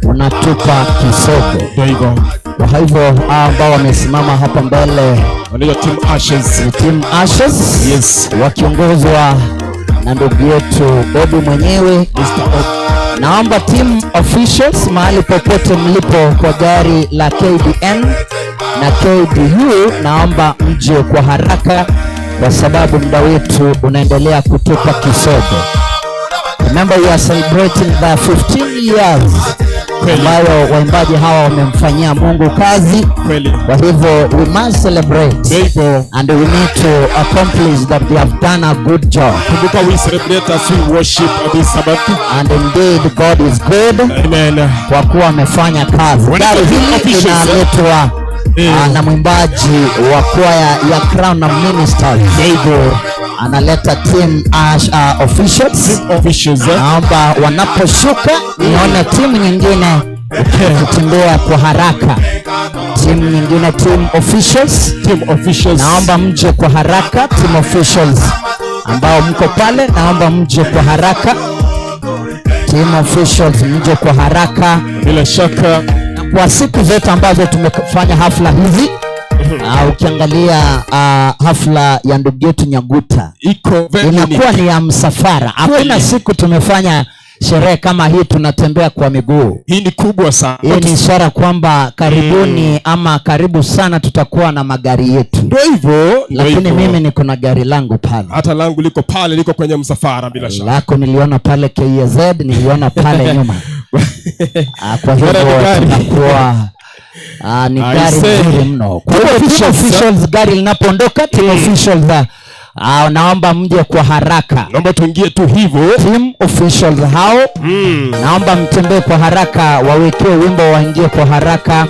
unatupa kisogo. Ndio hivyo. Kwa hivyo hao ambao wamesimama hapa mbele wanaitwa Team Ashes. Ni Team Ashes. Yes. Wakiongozwa na ndugu yetu Obi mwenyewe. Mr. Obi. Naomba team officials mahali popote mlipo kwa gari la KDN na KDU, naomba mje kwa haraka kwa sababu muda wetu unaendelea kutupa kisogo. Remember we are celebrating the 15 years ambayo waimbaji hawa wamemfanyia Mungu kazi. Kweli. Kwa hivyo we must celebrate and we need to accomplish that they have done a good job. Kumbuka we celebrate as we worship at this Sabbath. And indeed God is good. Amen. Kwa kuwa amefanya kazi. Wanaitwa Gari team hili officials, eh? linaletwa na mwimbaji wa kwaya ya Crown Ministers. Analeta team officials. Team officials, eh? Naomba wanaposhuka nione timu nyingine kutembea kwa haraka. Timu nyingine, team officials. Team officials. Naomba mje kwa haraka, team officials ambao mko pale, naomba mje kwa haraka. Team officials mje kwa haraka. Bila shaka Na kwa siku zote ambazo tumefanya hafla hizi, ukiangalia hafla ya ndugu yetu Nyaguta iko very inakuwa unique. ni ya msafara. Hakuna Kweli. siku tumefanya Sherehe kama hii tunatembea kwa miguu. Hii ni kubwa sana. Hii ni ishara kwamba karibuni ama karibu sana tutakuwa na magari yetu. Ndio hivyo, ndio Lakini hivyo. mimi niko na gari langu pale. Hata langu liko pale, liko kwenye msafara bila shaka. Lako niliona pale KZ, niliona pale nyuma. Kwa Bora hivyo ni gari. tunakuwa ni I gari say. nzuri mno. Kwa hivyo Team team officials, officials, gari linapoondoka team officials, naomba mje kwa haraka. Naomba tuingie tu hivyo. Team officials hao naomba mtembee kwa haraka, wawekewe wimbo waingie kwa haraka.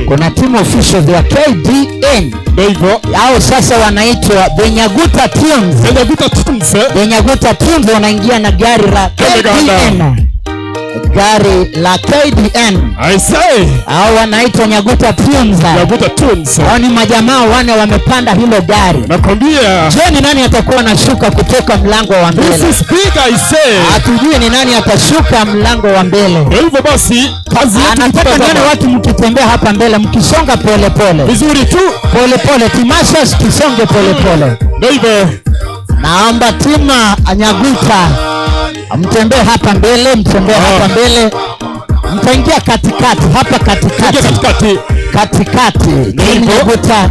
Kuna team officials ya KDN. Ndio hivyo. Hao sasa wanaitwa The Nyaguta Teams. The Nyaguta Teams. The Nyaguta Teams wanaingia na gari la KDN. Gari la KDN. I say. Hao wanaitwa Nyaguta Tunes. Nyaguta Tunes. Hao ni majamaa wane wamepanda hilo gari. Nakwambia. Je, ni nani atakuwa anashuka kutoka mlango wa mbele? This is big, I say. Hatujui ni nani atashuka mlango wa mbele. Ndio hivyo basi, kazi yetu Anataka kutazama. nione watu mkitembea hapa mbele mkisonga pole pole. Vizuri tu. Pole pole, Timashas tusonge pole pole. Ndio hivyo. Naomba tima Nyaguta mtembee hapa mbele, mtembee hapa mbele. Mtaingia katikati, hapa katikati. Katikati. Katikati. Timu Nyaguta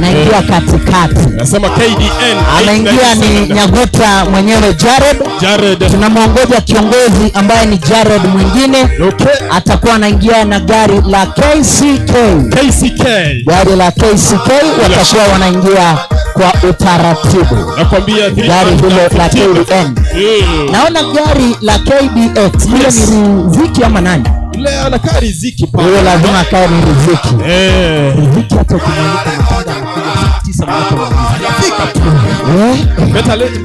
naingia katikati. Nasema KDN. Anaingia ni 897. Nyaguta mwenyewe Jared. Jared. Tunamwongoja kiongozi ambaye ni Jared mwingine. Okay. Atakuwa anaingia na gari la KCK. KCK. Gari la KCK watakuwa wanaingia kwa utaratibu. Nakwambia Gari hilo la KDN. Naona gari la KBX. Yule Yes. ni Riziki ama nani? Yule anakaa Riziki pale. Huyo lazima akae ni Riziki. Eh. Riziki hata ukimwalika matanga anakuja saa 9 mnapo Anafika tu. Eh? Better late.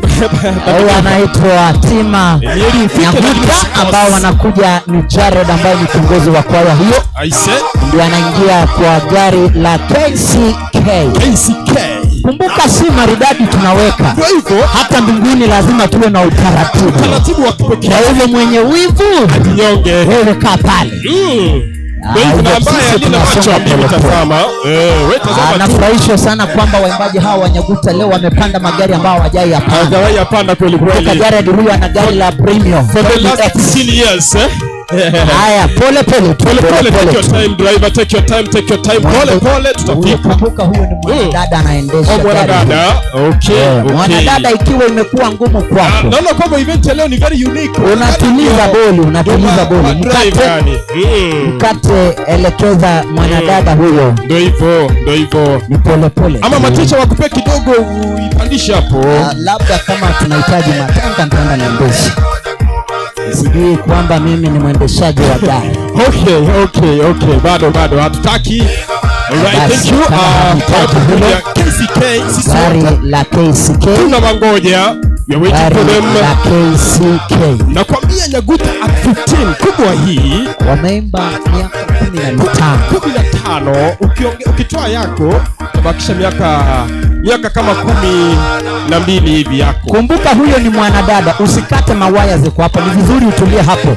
Huyu anaitwa Tima Heri ufike Nyaguta lakini usikose. ambao wanakuja ni Jared ambaye ni kiongozi wa kwaya hiyo. I say. Ndio anaingia kwa gari la KCK. KCK. Kumbuka si maridadi tunaweka. Ndio hivyo. Hata mbinguni lazima tuwe na utaratibu. Utaratibu wa kipekee. Kwa hivyo mwenye wivu Nyonge. wewe kaa pale. Ndio hivyo, na hivyo ambaye sisi alina macho tunasonga mimi pole pole. tazama. Wewe tazama tu. Nafurahishwa sana kwamba waimbaji hawa wa Nyaguta leo wamepanda magari ambao hawajai yapanda. Hawajawahi yapanda kweli Kumbuka kweli. Jared huyu ana gari la premium. For the last KBX. 15 years, eh? Haya, pole pole tu, Pole pole pole, pole take your tu. time driver, take your time, take your time. Pole pole tutafika. Kumbuka huyu ni mwanadada anaendesha Oh, gari. mwanadada. Okay, okay. Mwanadada, ikiwa imekuwa ngumu kwako, Naona kwamba event ya leo ni very unique. unatuliza boli, unatuliza boli. Drive Mkate, yani. mkate, elekeza mwanadada huyo. Ndio hivyo, ndio hivyo. Ni pole pole. Ama maticha wakupe kidogo uipandishe hapo. Labda kama tunahitaji matanga nitaenda niendeshe. Sijui kwamba mimi ni mwendeshaji wa gari. Okay, okay, okay. Bado bado hatutaki. Alright, Basi, thank you. kama hamtaki hilo, KCK sisi gari wote la KCK, tunawangoja. We are waiting gari for them. la KCK. Nakwambia Nyaguta at 15 kubwa hii wameimba miaka 15. 15 ukitoa yako utabakisha miaka kama 12 hivi yako. Kumbuka huyo ni mwanadada, usikate mawaya ziko hapo, ni vizuri utulie hapo.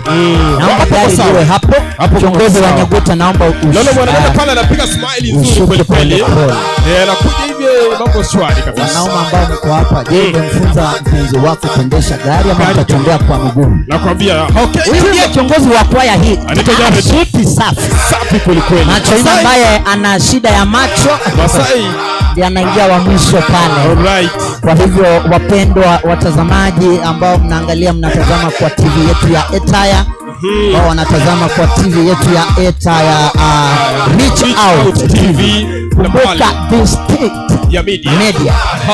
Naomba Hapo gari sawa. liwe hapo. Hapo Kiongozi wa sawa. Nyaguta, naomba Naona mwanadada pale anapiga smile nzuri ushuke kweli kweli. pole pole. Anakuja hivi mambo shwari kabisa. Wanaume ambao mko hapa, je, umemfunza mpenzi wako kuendesha gari ama mtatembea kwa miguu? Nakwambia. Okay. Huyu ndiye kiongozi wa kwaya hii. Anaitwa Jared. Suti safi. Safi kweli kweli. Macho yule Masai. ambaye ana shida ya macho. Masai. Ndiye anaingia wa mwisho pale. Alright. Kwa hivyo wapendwa watazamaji ambao mnaangalia, mnatazama kwa TV yetu ya Etaya, ambao wanatazama kwa TV yetu ya Etaya, Reach Out TV. Kumbuka this state ya media, media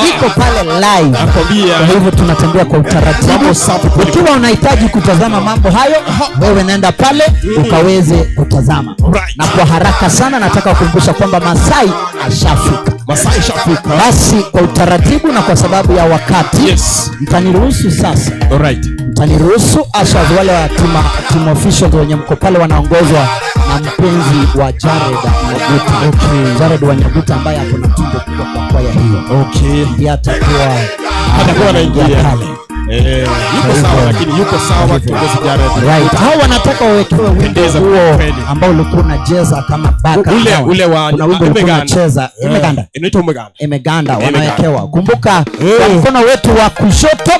iko pale live. Nakwambia. Kwa hivyo tunatembea kwa utaratibu. Mambo safi kweli. Ikiwa unahitaji kutazama mambo hayo, wewe nenda pale ukaweze kutazama. Na kwa haraka sana nataka kukumbusha kwamba Masai ashafika. Masai ashafika. Basi kwa utaratibu na kwa sababu ya wakati, yes. Mtaniruhusu sasa. Alright. Mtaniruhusu asha wale wa team officials wenye mko pale wanaongozwa na mpenzi wa Jared Nyaguta. Okay. Jared wa Nyaguta ambaye ako na tumbo kubwa kwa kwaya hiyo. Okay. Ndiye Atakuwa anaingia pale. Eh, yuko sawa lakini yuko sawa kiongozi Jared. Right. Hao wanataka wawekewe wimbo Pendeza huo kweli. ambao ulikuwa unacheza kama baka. Ule ule wa Kuna wimbo ulikuwa Umeganda. unacheza Eh, Imeganda. Inaitwa Umeganda. Imeganda Imeganda. wanawekewa. Kumbuka kwa mkono wetu wa kushoto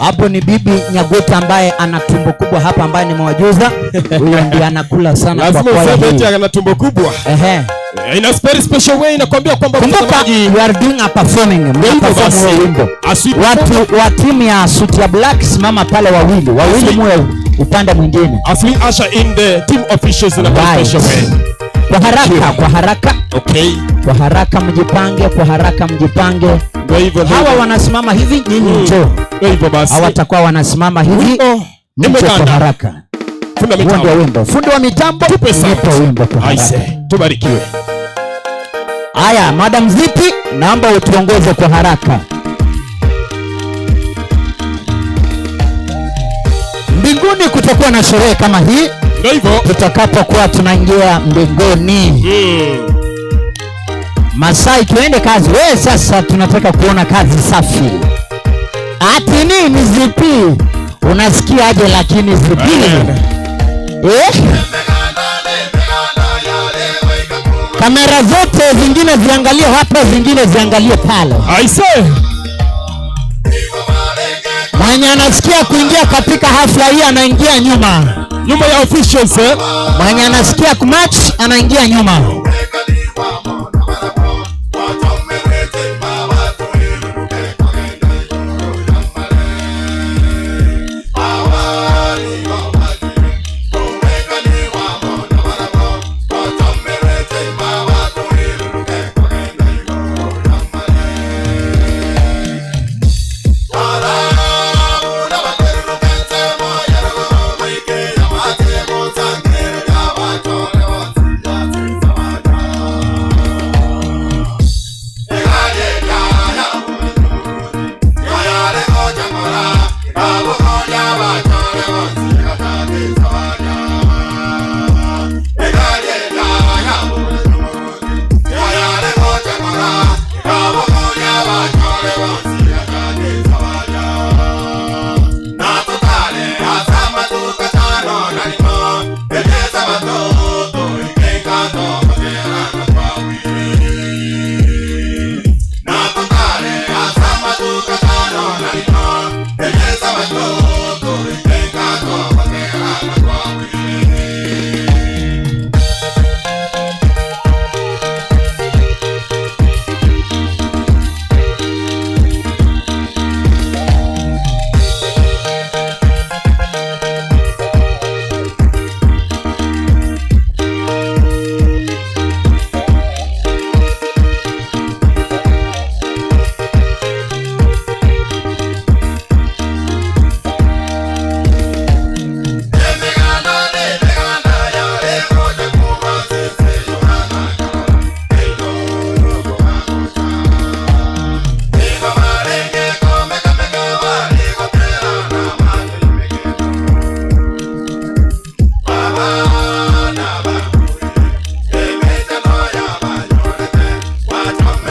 hapo ni bibi Nyaguta ambaye ana tumbo kubwa hapa ambaye nimewajuza. Huyo ndiye anakula sana kwa Lazima kwaya useme hii. eti ana tumbo kubwa. Ehe. In a very special way nakwambia kwamba Kumbuka mtazamaji- we are doing a performing. Ndio Mna hivyo perform basi. huo wimbo. Asi- Watu wa timu ya suti ya black simama pale wawili, wawili muwe upande mwingine. As we usher in the team officials in a very Right. special way. Kwa haraka, kwa haraka. Okay. Kwa haraka mjipange, kwa haraka mjipange. Ndio hivyo. Hawa wanasimama hivi, nyinyi njoo. Ndio hivyo basi. Hawa watakuwa wanasimama hivi, njoo kwa Imeganda. haraka. Fundi wa Huo mitambo. ndio wimbo. Fundi wa mitambo, Tupe sauti. nipe wimbo kwa haraka. Aise, tubarikiwe. Haya, Madam Zipi, naomba utuongoze kwa haraka. Mbinguni kutakuwa na sherehe kama hii, ndio hivyo, tutakapokuwa tunaingia mbinguni. Masai, tuende kazi. We sasa tunataka kuona kazi safi. Ati nini Zipi? Unasikiaje lakini Zipi? Eh? Kamera zote zingine ziangalie hapa, zingine ziangalie pale. Aise. Mwenye anasikia kuingia katika hafla hii anaingia nyuma. Nyuma ya officials eh? Mwenye anasikia kumatch anaingia nyuma.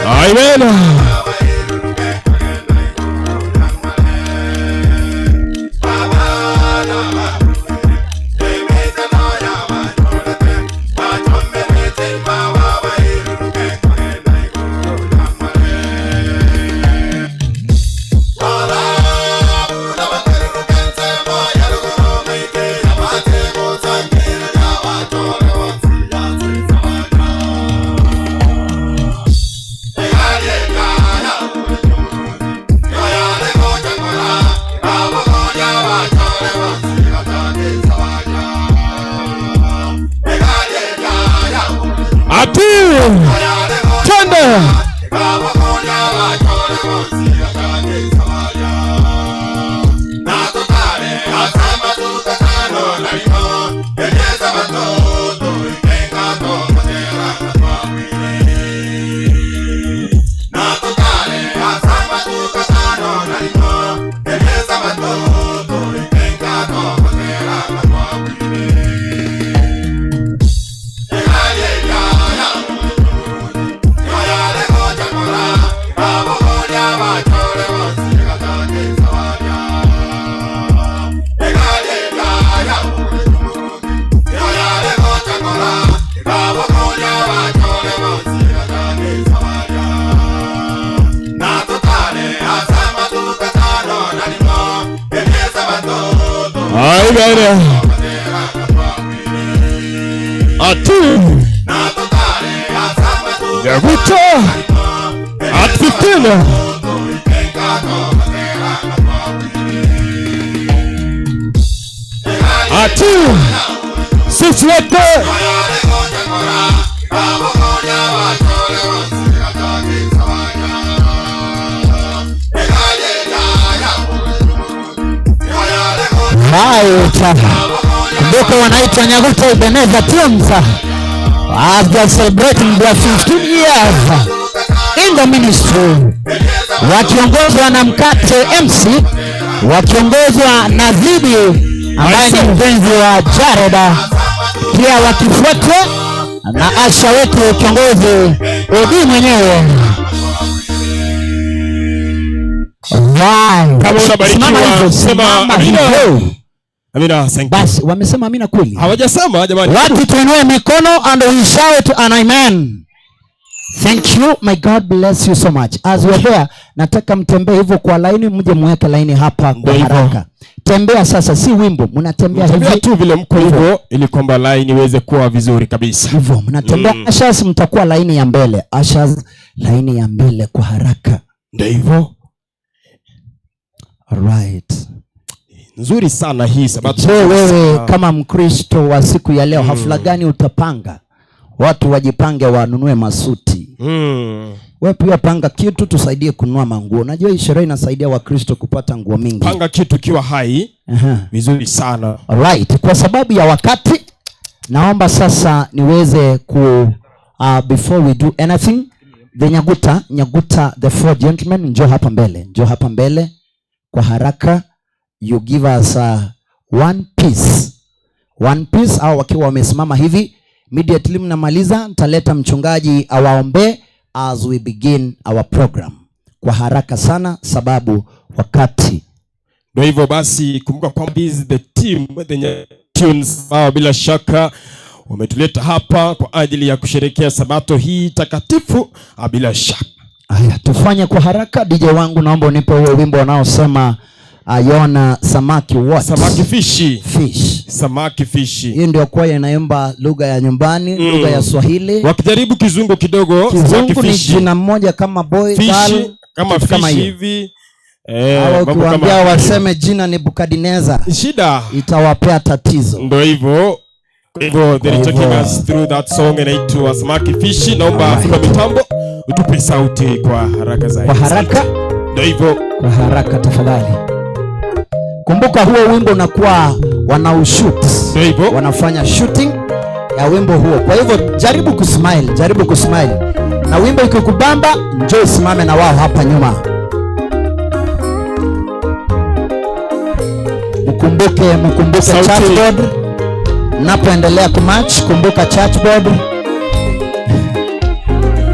Amen. Yeah. Aigare. Atu. Nyaguta. At 15. Atu. Sisi wote. Right. Kumbuka wanaitwa Nyaguta Ebenezer Teams as they are celebrating their 15 years in the ministry, wakiongozwa na Mkate MC, wakiongozwa na Zibi ambaye ni mpenzi wa Jareda, pia wakifuatwa na Asha wetu kiongozi Odi mwenyewe. Right. Kama unabarikiwa, Simama hivyo, sema simama amina. hivyo. Amina, thank you. Basi wamesema amina kweli? Hawajasema jamani. Watu tuinue mikono and we shout an amen. Thank you. My God bless you so much. As we are there, nataka mtembee hivyo kwa laini, mje muweke laini hapa kwa hivyo. haraka. Tembea sasa, si wimbo, mnatembea Tembea hivi tu vile mko hivyo ili kwamba line iweze kuwa vizuri kabisa. Hivyo mnatembea. Ushers, mtakuwa laini ya mbele. Ushers, laini ya mbele kwa haraka. Ndio hivyo. Alright. Nzuri sana hii sabato. Je, wewe kama Mkristo wa siku ya leo, hafla gani utapanga? Watu wajipange wanunue masuti. We pia panga kitu tusaidie kununua manguo. Unajua hii sherehe inasaidia Wakristo kupata nguo mingi. Panga kitu kiwa hai. Vizuri sana. Alright, kwa sababu ya wakati naomba sasa niweze ku before we do anything the Nyaguta, Nyaguta the four gentlemen, njoo hapa mbele, njoo hapa mbele kwa haraka. You give us one piece. One piece au wakiwa wamesimama hivi immediately mnamaliza, nitaleta mchungaji awaombee as we begin our program kwa haraka sana, sababu wakati Ndio hivyo basi, kumbuka kwamba this is the team the tunes ambao bila shaka wametuleta hapa kwa ajili ya kusherehekea sabato hii takatifu ah, bila shaka. Haya, tufanye kwa haraka. DJ wangu, naomba unipe huo wimbo unaosema Yona samaki what? Samaki fishi. Fish. Samaki fishi. Hii ndio kwaya inaimba lugha ya nyumbani, lugha ya Swahili. Wakijaribu kizungu kidogo, samaki Kizungu ni fishi. jina moja kama boy, Fishi, girl, kama kitu kama fishi hiyo. hivi. Eh, Hawa mambo kama ukiwaambia hayo. waseme jina Nebukadneza, shida itawapea tatizo. Ndio hivyo. Kwa hivyo they're Kwa taking hivyo- us through that song inaitwa Samaki Fishi. Naomba fundi mitambo utupe sauti kwa haraka zaidi. Kwa haraka. Ndio hivyo. Kwa haraka tafadhali. Kumbuka huo wimbo unakuwa wanaushoot, wanafanya shooting ya wimbo huo. Kwa hivyo jaribu kusmile, jaribu kusmile, na wimbo ikikubamba, njoo usimame na wao hapa nyuma. Mkumbuke, mkumbuke Sauti. church board. Napoendelea kumarch, kumbuka church board,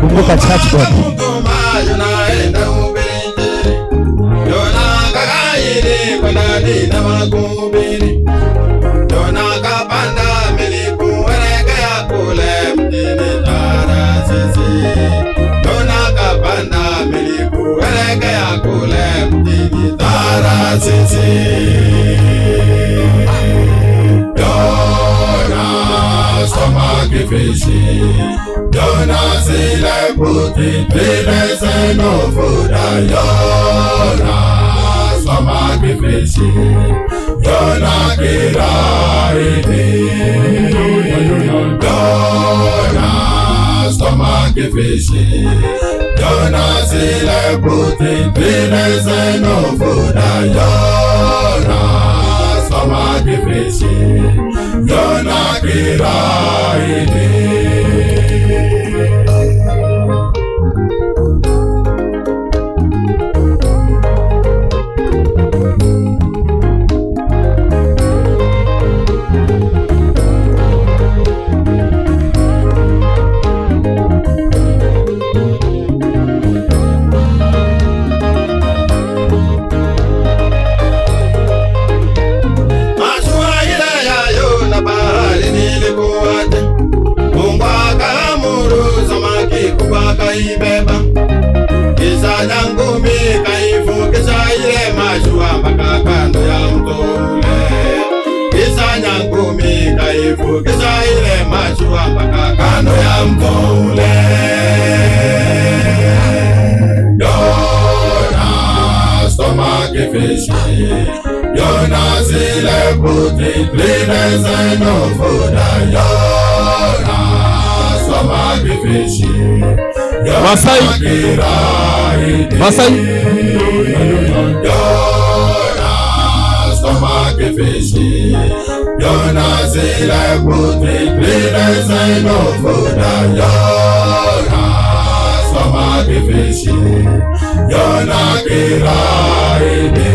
kumbuka church board. Dona zile puti zile zenofuda yona samaki fishi yona kiraidi dona samaki fishi dona zile puti zile zenofuda yona samaki fishi yona kiraidi. Akavukisha ile mashua mpaka kando ya mto ule. Yona stomach fish, Yona zile kuti three no food. Yona stomach fish, Masai. Masai. Yona stomach fish, Yona zile kuti three no food. Yona stomach fish, Yona kiraidi.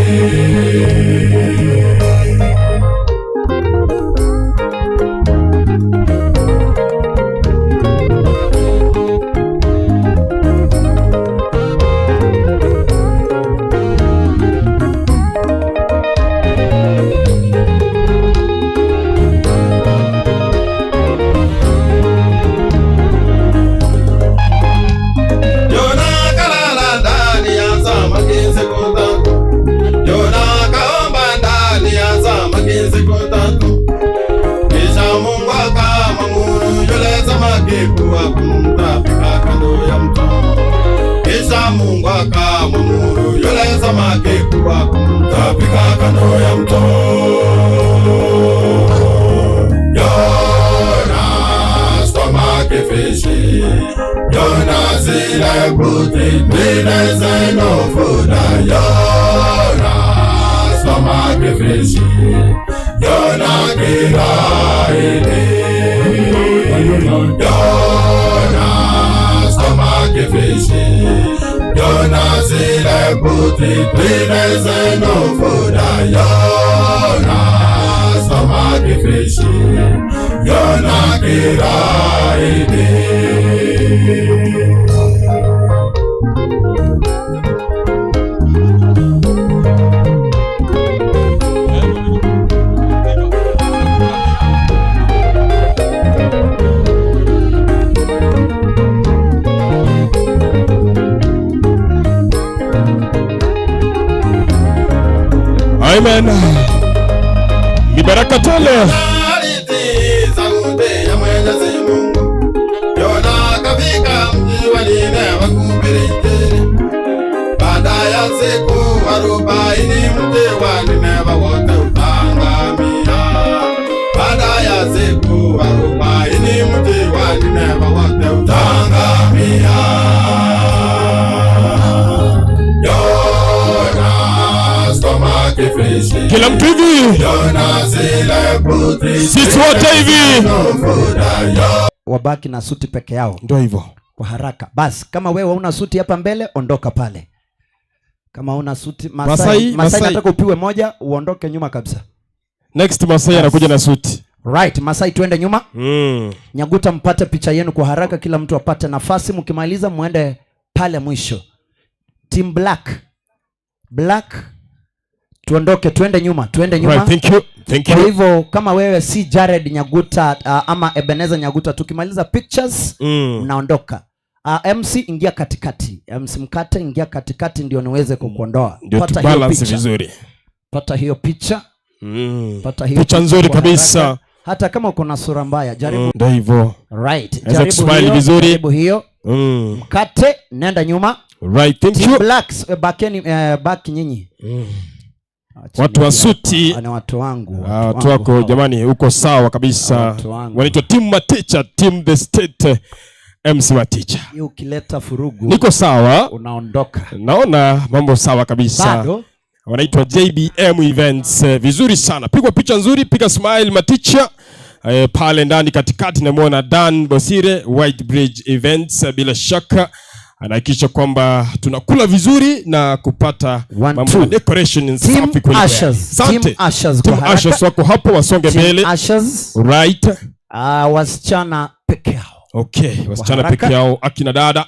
Yona kalala ndani ya samaki siku tatu. Yona kaomba ndani ya samaki siku tatu. Kisha Mungu akamwamuru yule samaki kuwa kumtapika kando ya mto. Kisha Mungu akamwamuru yule samaki kuwa kumtapika kando ya mto. Yona stomach fish. Yona zile kuti three no food. Yona stomach fish. Yona kiraidi. Yona stomach fish. Yona zile kuti three no food. Yona stomach fish. Yona kiraidi. Amen. Ni baraka tele. Ardhi sauti ya Mwenyezi Mungu. Yona kafika mji wa Nineva kuhubiri Injili. Baada ya siku 40 mji wa Nineva wote utaangamia. Baada ya siku 40 mji wa Nineva wote utaangamia. Yona stomach fish. Kila mtu hivi. Yona zile kuti Sisi wote hivi. Wabaki na suti peke yao. Ndio hivyo. Kwa haraka. Basi kama wewe huna suti hapa mbele, ondoka pale. Kama huna suti Masai, Masai, Masai, Masai. nataka upiwe moja, uondoke nyuma kabisa. Next Masai anakuja na suti. Right, Masai tuende nyuma. Mm. Nyaguta mpate picha yenu kwa haraka, kila mtu apate nafasi. Mkimaliza muende pale mwisho. Team Black. Black tuondoke tuende nyuma, tuende nyuma. Right, thank you. Thank Kwa you. hivyo kama wewe si Jared Nyaguta ama Ebenezer Nyaguta, tukimaliza pictures mnaondoka. MC ingia katikati. MC Mkate ingia katikati ndio niweze kukuondoa. Ndio Pata hiyo tubalance picha. vizuri. Pata hiyo picha. Pata hiyo Picha nzuri kwa kabisa. haraka. Hata kama uko na sura mbaya, jaribu. Ndio hivyo. Right. Naweza Jaribu kusmile hiyo, vizuri. Jaribu hiyo. Mkate, nenda nyuma. Right, thank Team you. Blacks, bakeni, baki nyinyi. Acha Watu wa niingie suti. hapa. Ni watu wangu, Ah, watu watu wangu wako hawa. jamani, uko sawa kabisa. Watu wangu. Wanaitwa Team Maticha, Team the State, MC Maticha. Hii ukileta furugu Niko sawa. Unaondoka. Naona mambo sawa kabisa. Bado? Wanaitwa JBM Events. Vizuri sana. Pigwa picha nzuri, piga smile Maticha. Pale ndani katikati namuona Dan Bosire, White Bridge Events. Bila shaka anahakikisha kwamba tunakula vizuri na kupata mambo two. ya decoration Team safi kweli kweli. Ushers. Asante. Team Ushers kwa Team haraka. Ushers wako hapo wasonge Team mbele. Ushers. Right. Wasichana peke yao. Okay, wasichana haraka. peke yao, akina dada.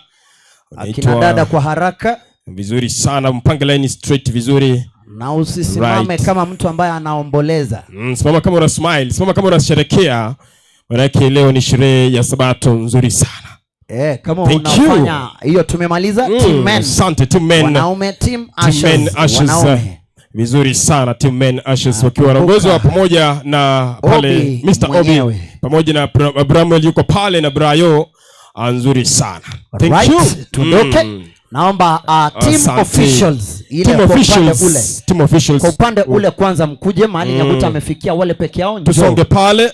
Akina Wanaitwa- dada kwa haraka. Vizuri sana, mpange line straight vizuri. Na usisimame Right. kama mtu ambaye anaomboleza. Simama kama una smile, simama kama unasherekea. Maanake leo ni sherehe ya Sabato nzuri sana. Kama Thank you. unafanya hiyo tumemaliza. Team Men. Asante, Team Men. Wanaume, Team Team Men, Ushers, Ushers, wanaume. Vizuri sana Team Men Ashes wakiwa wanaongozwa pamoja na pale Obi Mr. Obi mwenyewe. pamoja na Bramwell yuko pale na Brayo. Ah, Nzuri sana. Thank Right, you. tuondoke. Mm. Naomba team Asante. officials ile Team kwa upande officials. ule. Team officials. Kwa upande ule kwanza mkuje mahali Mm. Nyaguta amefikia wale peke yao njoo. Tusonge pale.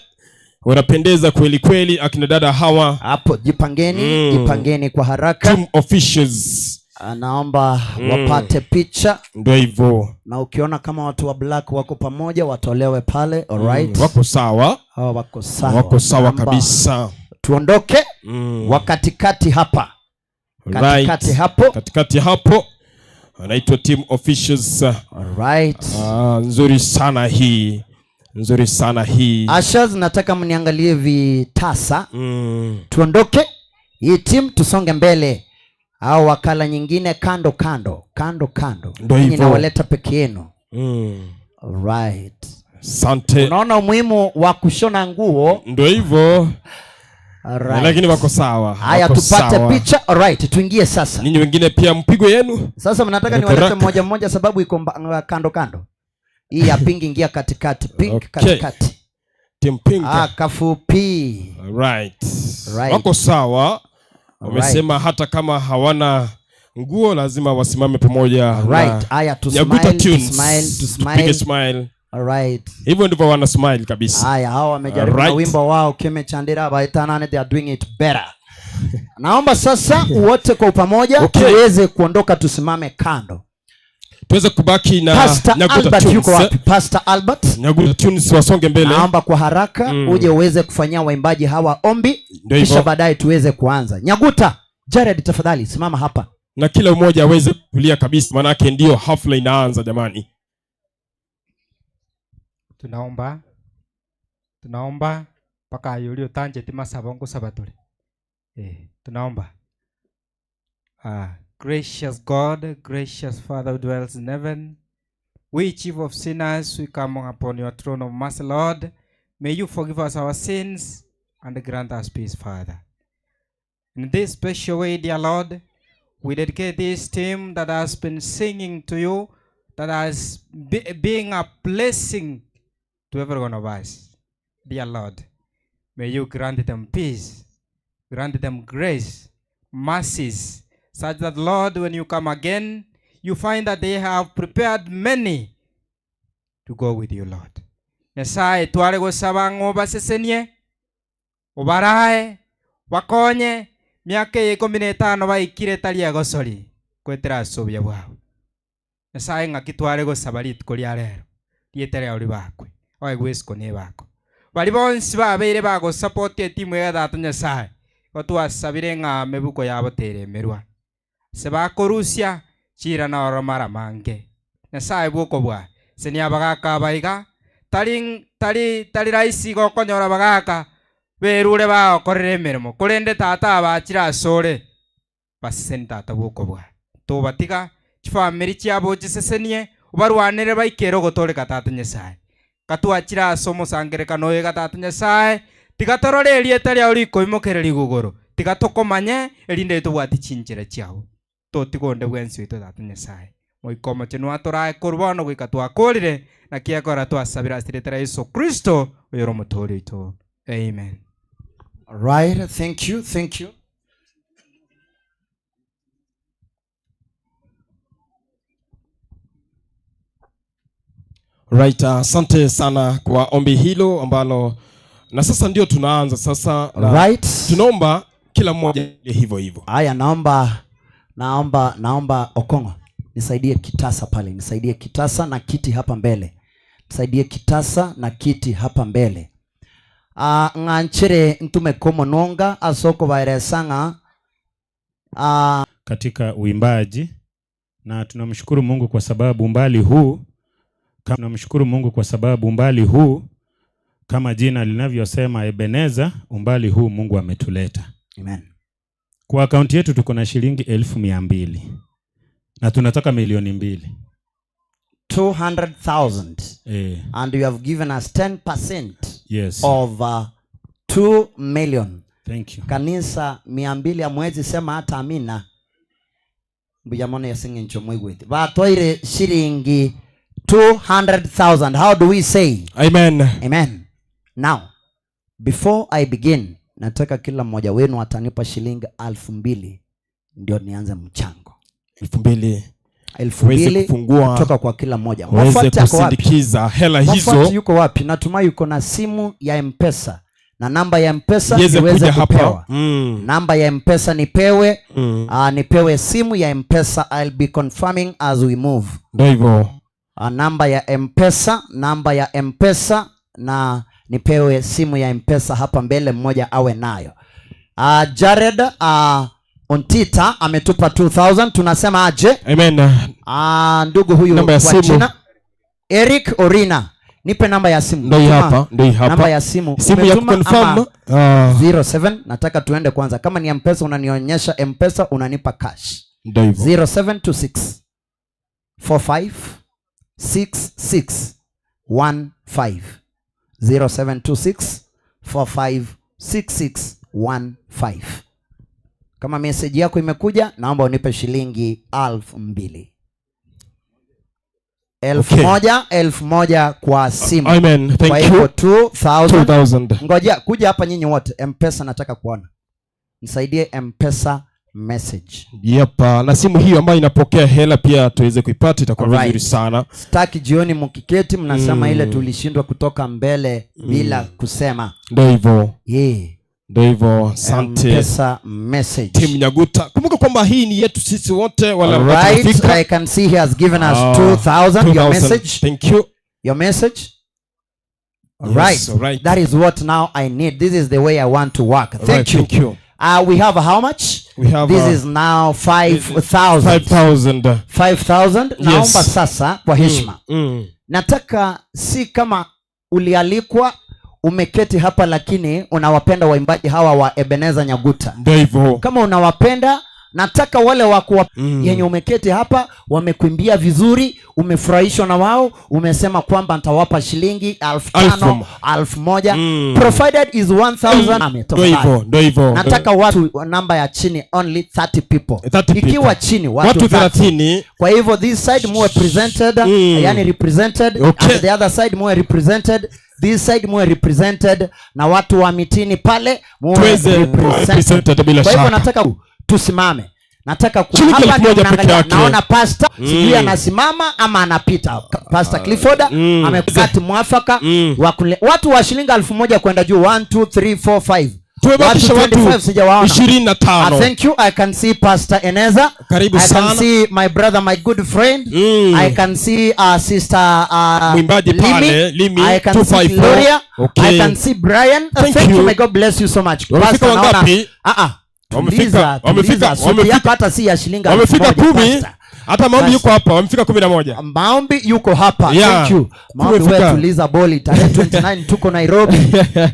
Wanapendeza kweli kweli akina dada hawa. Hapo jipangeni, jipangeni kwa haraka. Team officials. Naomba Mm. wapate picha. Ndio hivyo. Na ukiona kama watu wa black wako pamoja watolewe pale, alright. Wako sawa. Hawa wako sawa. Wako sawa Naomba kabisa. Tuondoke Mm. wa katikati hapa. Katikati Right. hapo. Katikati hapo anaitwa team officials. Alright. Ah, nzuri sana hii. Nzuri sana hii. Ashes, nataka mniangalie vitasa. Mm. Tuondoke hii team tusonge mbele, au wakala nyingine kando kando kando kando. Ndio Ninyi hivyo. nawaleta peke yenu. Mm. Alright. Asante. Unaona umuhimu wa kushona nguo. Ndio hivyo. Alright. Lakini wako sawa. Haya, Wako tupate sawa. picha. Alright, tuingie sasa. Ninyi wengine pia mpigwe yenu. Sasa mnataka Haraka niwalete haraka. mmoja mmoja, sababu iko kando kando. Hii ya pink ingia katikati, pink Okay. katikati. Team pink. Ah, kafupi. Right. Right. Wako sawa. Wamesema hata kama hawana nguo lazima wasimame pamoja. Right. na Haya, tu Nyaguta smile, tu Tunes. smile, tu smile. Tupige smile. Alright. Hivyo ndivyo wana smile kabisa. Haya, hao wamejaribu na Alright. wimbo wao Keme Chandira Baitanane, they are doing it better. Naomba sasa wote kwa pamoja Okay. tuweze kuondoka tusimame kando. Tuweze kubaki na Pastor Nyaguta Albert Tunes. yuko wapi? Pastor Albert. Nyaguta Tunes wasonge mbele. Naomba kwa haraka Mm. uje uweze kufanyia waimbaji hawa ombi Ndio kisha hivyo. baadaye tuweze kuanza. Nyaguta, Jared tafadhali simama hapa. Na kila mmoja aweze kulia kabisa manake ndio hafla inaanza jamani. Tunaomba tunaomba mpaka yuli utanjeti masabo ngusaba tuli. Tunaomba. Gracious God, gracious Father who dwells in heaven, we chief of sinners, we come upon your throne of mercy, Lord. May you forgive us our sins and grant us peace, Father. In this special way, dear Lord, we dedicate this team that has been singing to you, that has being a blessing to every one of us. Dear Lord, may you grant them peace, grant them grace, mercies, such that, Lord, when you come again, you find that they have prepared many to go with you, Lord. Nyasaye tware gosaba ng'o basesenie, obarae, bakonye, miaka eye ikumi na etano baikire tari egosori, kwetera ase obuya bwabo. Nyasaye ng'aki tware gosaba rituko ria rero, riete riao ribakwe, oe gwesiko na ebako. Bari bonsi babeire bagosupport etimu ya tata Nyasaye, igo twasabire ng'a mebuko yabo teremerwa. Se bakorusia, chira na oro mara mange. Nyasaye bwokobwa, se ni abagaka baiga, tari, tari, tari rahisi gokonyora bagaka, berure bagokorera emeremo. Korende tata abachire asore, baseseni tata bwokobwa. Tobatiga, chifamiri chiabo chisesenie, obarwanere baikere ogotoreka tata Nyasaye. Katwachire ase omosangerekano oyo tata Nyasaye, tiga torore erieta riao rikoimokerera rigogoro. Tiga tokomanye, erinde tobwate chinchera chiao. Totigonde bwensi oito tata Nyasaye. Moika omochenu atorae korwa bono goika twakorire, na kiekora twasabire ase erieta ria Yesu Kristo, oyo ore omotoori oito. Amen. All right, thank you, thank you. Right, asante sana kwa ombi hilo ambalo na sasa ndio tunaanza sasa na Right. Tunaomba kila mmoja hivyo hivyo. Haya, naomba Okongo nisaidie kitasa pale, nisaidie kitasa na kiti hapa mbele. Nisaidie kitasa na kiti hapa mbele. Ng'anchere ntume komo nonga asoko vaeresanga. Katika uimbaji na tunamshukuru Mungu kwa sababu umbali huu, tunamshukuru Mungu kwa sababu umbali huu kama jina linavyosema Ebeneza, umbali huu Mungu ametuleta. Amen. Kwa akaunti yetu tuko na shilingi 200,000 na tunataka milioni mbili. 200,000. And you have given us 10% Yes. of 2 million. Thank you. Kanisa mia mbili ya mwezi sema hata amina. Mbuya mono yasinge ncho mwigwete. Batwaire shilingi 200,000. How do we say? Amen. Amen. Now, before I begin, nataka kila mmoja wenu atanipa shilingi 2,000 ndio nianze mchango. 2,000. Elfu Uweze mbili kufungua, kutoka kwa kila mmoja. uweze Moffat ako wapi? kusindikiza hela Moffat hizo. yuko wapi? Natumai yuko na simu ya M-Pesa na namba ya M-Pesa Iweze niweze kuja hapa. kupewa. Namba ya M-Pesa nipewe. Nipewe simu ya M-Pesa. I'll be confirming as we move. Ndio hivyo. Namba ya M-Pesa, namba ya M-Pesa na nipewe simu ya M-Pesa hapa mbele, mmoja awe nayo. Jared Ontita ametupa 2000, tunasema aje? Amen. Ndugu huyu Namba ya wa simu. China. Eric Orina, nipe namba ya simu. Ndio hii Tuma hapa, ndio hii hapa. Namba ya simu. Simu ya Umetuma kuconfirm, ama 07, nataka tuende kwanza. Kama ni M-Pesa unanionyesha M-Pesa, unanipa cash. Ndio hivyo. 0726 45 66 15. 0726 45 66 15. Kama message yako imekuja, naomba unipe shilingi 2,000. Elfu moja, elfu moja kwa simu. Amen. Thank Kwa you. hivyo 2,000. 2,000. Ngoja, kuja hapa nyinyi wote. M-Pesa nataka kuona. Nisaidie M-Pesa message. Yep, na simu hiyo ambayo inapokea hela pia tuweze kuipata, itakuwa Alright. vizuri sana. Sitaki jioni mkiketi mnasema ile tulishindwa kutoka mbele bila kusema. Ndio hivyo. Yeah. Ndio hivyo, asante. M-Pesa message. Team Nyaguta. Kumbuka kwamba hii ni yetu sisi wote wale ambao Alright, tumefika. I can see he has given us 2,000. Your 2,000. message. Thank you. Your message. Yes, Right. alright. That is what now I need. This is the way I want to work. Thank Alright, you. thank you. We have how much? We have, This is now 5,000. 5,000. 5,000. Yes. Naomba sasa kwa heshima. Nataka si kama ulialikwa umeketi hapa lakini unawapenda waimbaji hawa wa Ebeneza Nyaguta. Ndio hivyo. Kama unawapenda, nataka wale wa kuwa yenye umeketi hapa wamekuimbia vizuri, umefurahishwa na wao, umesema kwamba nitawapa shilingi elfu tano, Elfu. elfu moja. Provided is 1,000. Ndio hivyo, ndio hivyo. Nataka watu namba ya chini only 30 people. 30 people. Ikiwa chini watu Watu 30. 30. Kwa hivyo this side muwe presented, yani represented, and the other side muwe represented. This side muwe represented na watu wa mitini pale muwe Tuweze represented. represented bila Kwa hivyo shaka. nataka tusimame. Nataka ku- Shilingi hapa elfu moja ndio peke naangalia, yake. naona pastor, sijui anasimama ama anapita. Pastor Clifford amekati mwafaka wa kule, watu wa shilingi elfu moja kwenda juu. 1 2 3 4 5. Tumebakisha Watu watu 25 sijawaona. 25. Thank you. I can see Pastor Eneza. Karibu I can sana. see my brother, my good friend. I can see sister Mwimbaji Limi. pale, Limi, I can see 254. Gloria. Okay. I can see Brian. Thank Thank you. you. May God bless you so much. Wamefika Pastor, naona wangapi? Tuliza, tuliza. Suti yako hata si ya shilingi elfu Wamefika moja, 10. Pastor. Hata maombi Basi. yuko hapa, wamefika 11. Maombi yuko hapa. Yeah. Thank you. Maombi Tumefika. wewe tuliza boli tarehe 29 tuko Nairobi.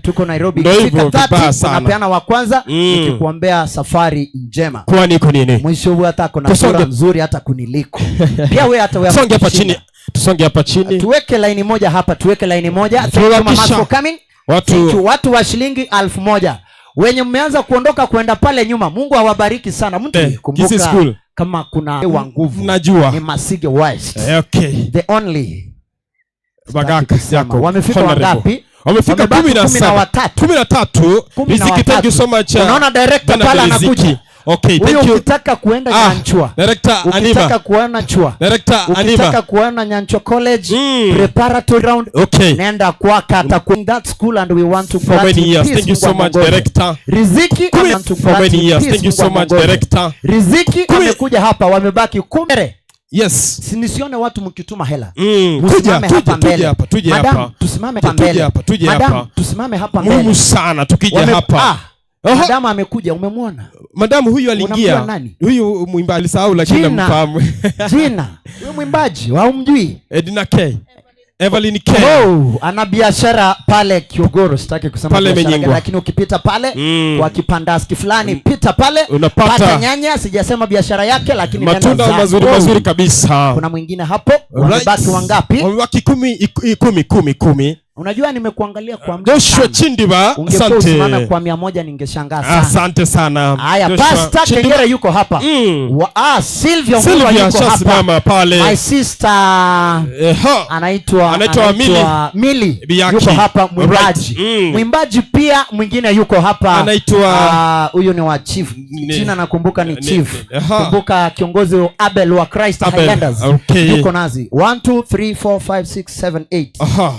Tuko Nairobi. Ndio Ikifika hivyo, 30, vibaya sana. tunapeana wa kwanza, nikikuombea safari njema. Kwani iko nini? Mwisho huu hata kuna Tusonge. sura nzuri hata kuniliko. Pia wewe hata wewe Tusonge hapa kushinda. chini. Tusonge hapa chini. Tuweke line moja hapa, tuweke line moja. Thank you mama Tumebakisha for coming. watu Thank you. Watu wa shilingi elfu moja. Wenye mmeanza kuondoka kwenda pale nyuma, Mungu awabariki sana. Mtu kumbuka Kisii School. kama kuna wa nguvu Najua. ni Masige West. Okay. The only Bagaka yako. Wamefika Honorable. wangapi? Wamefika Wamebaki kumi na kumi na saba. watatu. 13. Kumi na Riziki, thank you watatu. so much, Unaona director Bernard pale Riziki. anakuja. Okay, Huyo thank you. ukitaka kuenda Nyanchwa. Director Ukitaka Anima. kuona Chua. Director Ukitaka Anima. kuona Nyanchwa College, preparatory round. Okay. Nenda kwake ataku that school and we want to For grant many him years. peace, Thank you Mungu so much, amuongoze. Director. Riziki Kumi want to for grant many him years. peace, Thank you Mungu so much, amuongoze. Director. Riziki amekuja hapa, wamebaki 10. Yes. Si nisione watu mkituma hela. Kuja, Msimame tuje, hapa tuje mbele. hapa, tuje Madam, hapa. tusimame hapa Tuje mbele. hapa, tuje Madam, hapa. tusimame hapa mbele. Muhimu sana tukija hapa. Oho. Madamu amekuja, umemwona? Madamu huyu aliingia. Unamjua nani? Huyu mwimbaji alisahau lakini Jina. namfahamu. Jina. Huyu mwimbaji, haumjui? Edna K. Evelyn K. Oh, ana biashara pale Kiogoro, sitaki kusema Pale biashara gani, Menyingwa. lakini ukipita pale kwa kipandaski fulani, pita pale, Unapata pata nyanya, sijasema biashara yake lakini nenda matunda zako. mazuri mazuri kabisa. Kuna mwingine hapo, wamebaki wangapi? Wamebaki kumi, kumi, kumi, kumi. Unajua nimekuangalia kwa muda Joshua sana. Chindiba, Ungekuwa asante. usimame kwa 100 ningeshangaa sana. Asante sana. Haya, Joshua Pastor Chindiba. Kengere yuko hapa. Wa, ah, Sylvia Ngurwa Sylvia yuko hapa. ashasimama pale. My sister anaitwa Anaitwa Mili. Mili Biaki. yuko hapa mwimbaji. Right. Mwimbaji pia mwingine yuko hapa. Anaitwa- Ah, huyu ni wa chief. Jina nakumbuka ni chief. Kumbuka kiongozi wa Abel wa Christ Abel. Highlanders. Okay. Yuko nazi. 1 2 3 4 5 6 7 8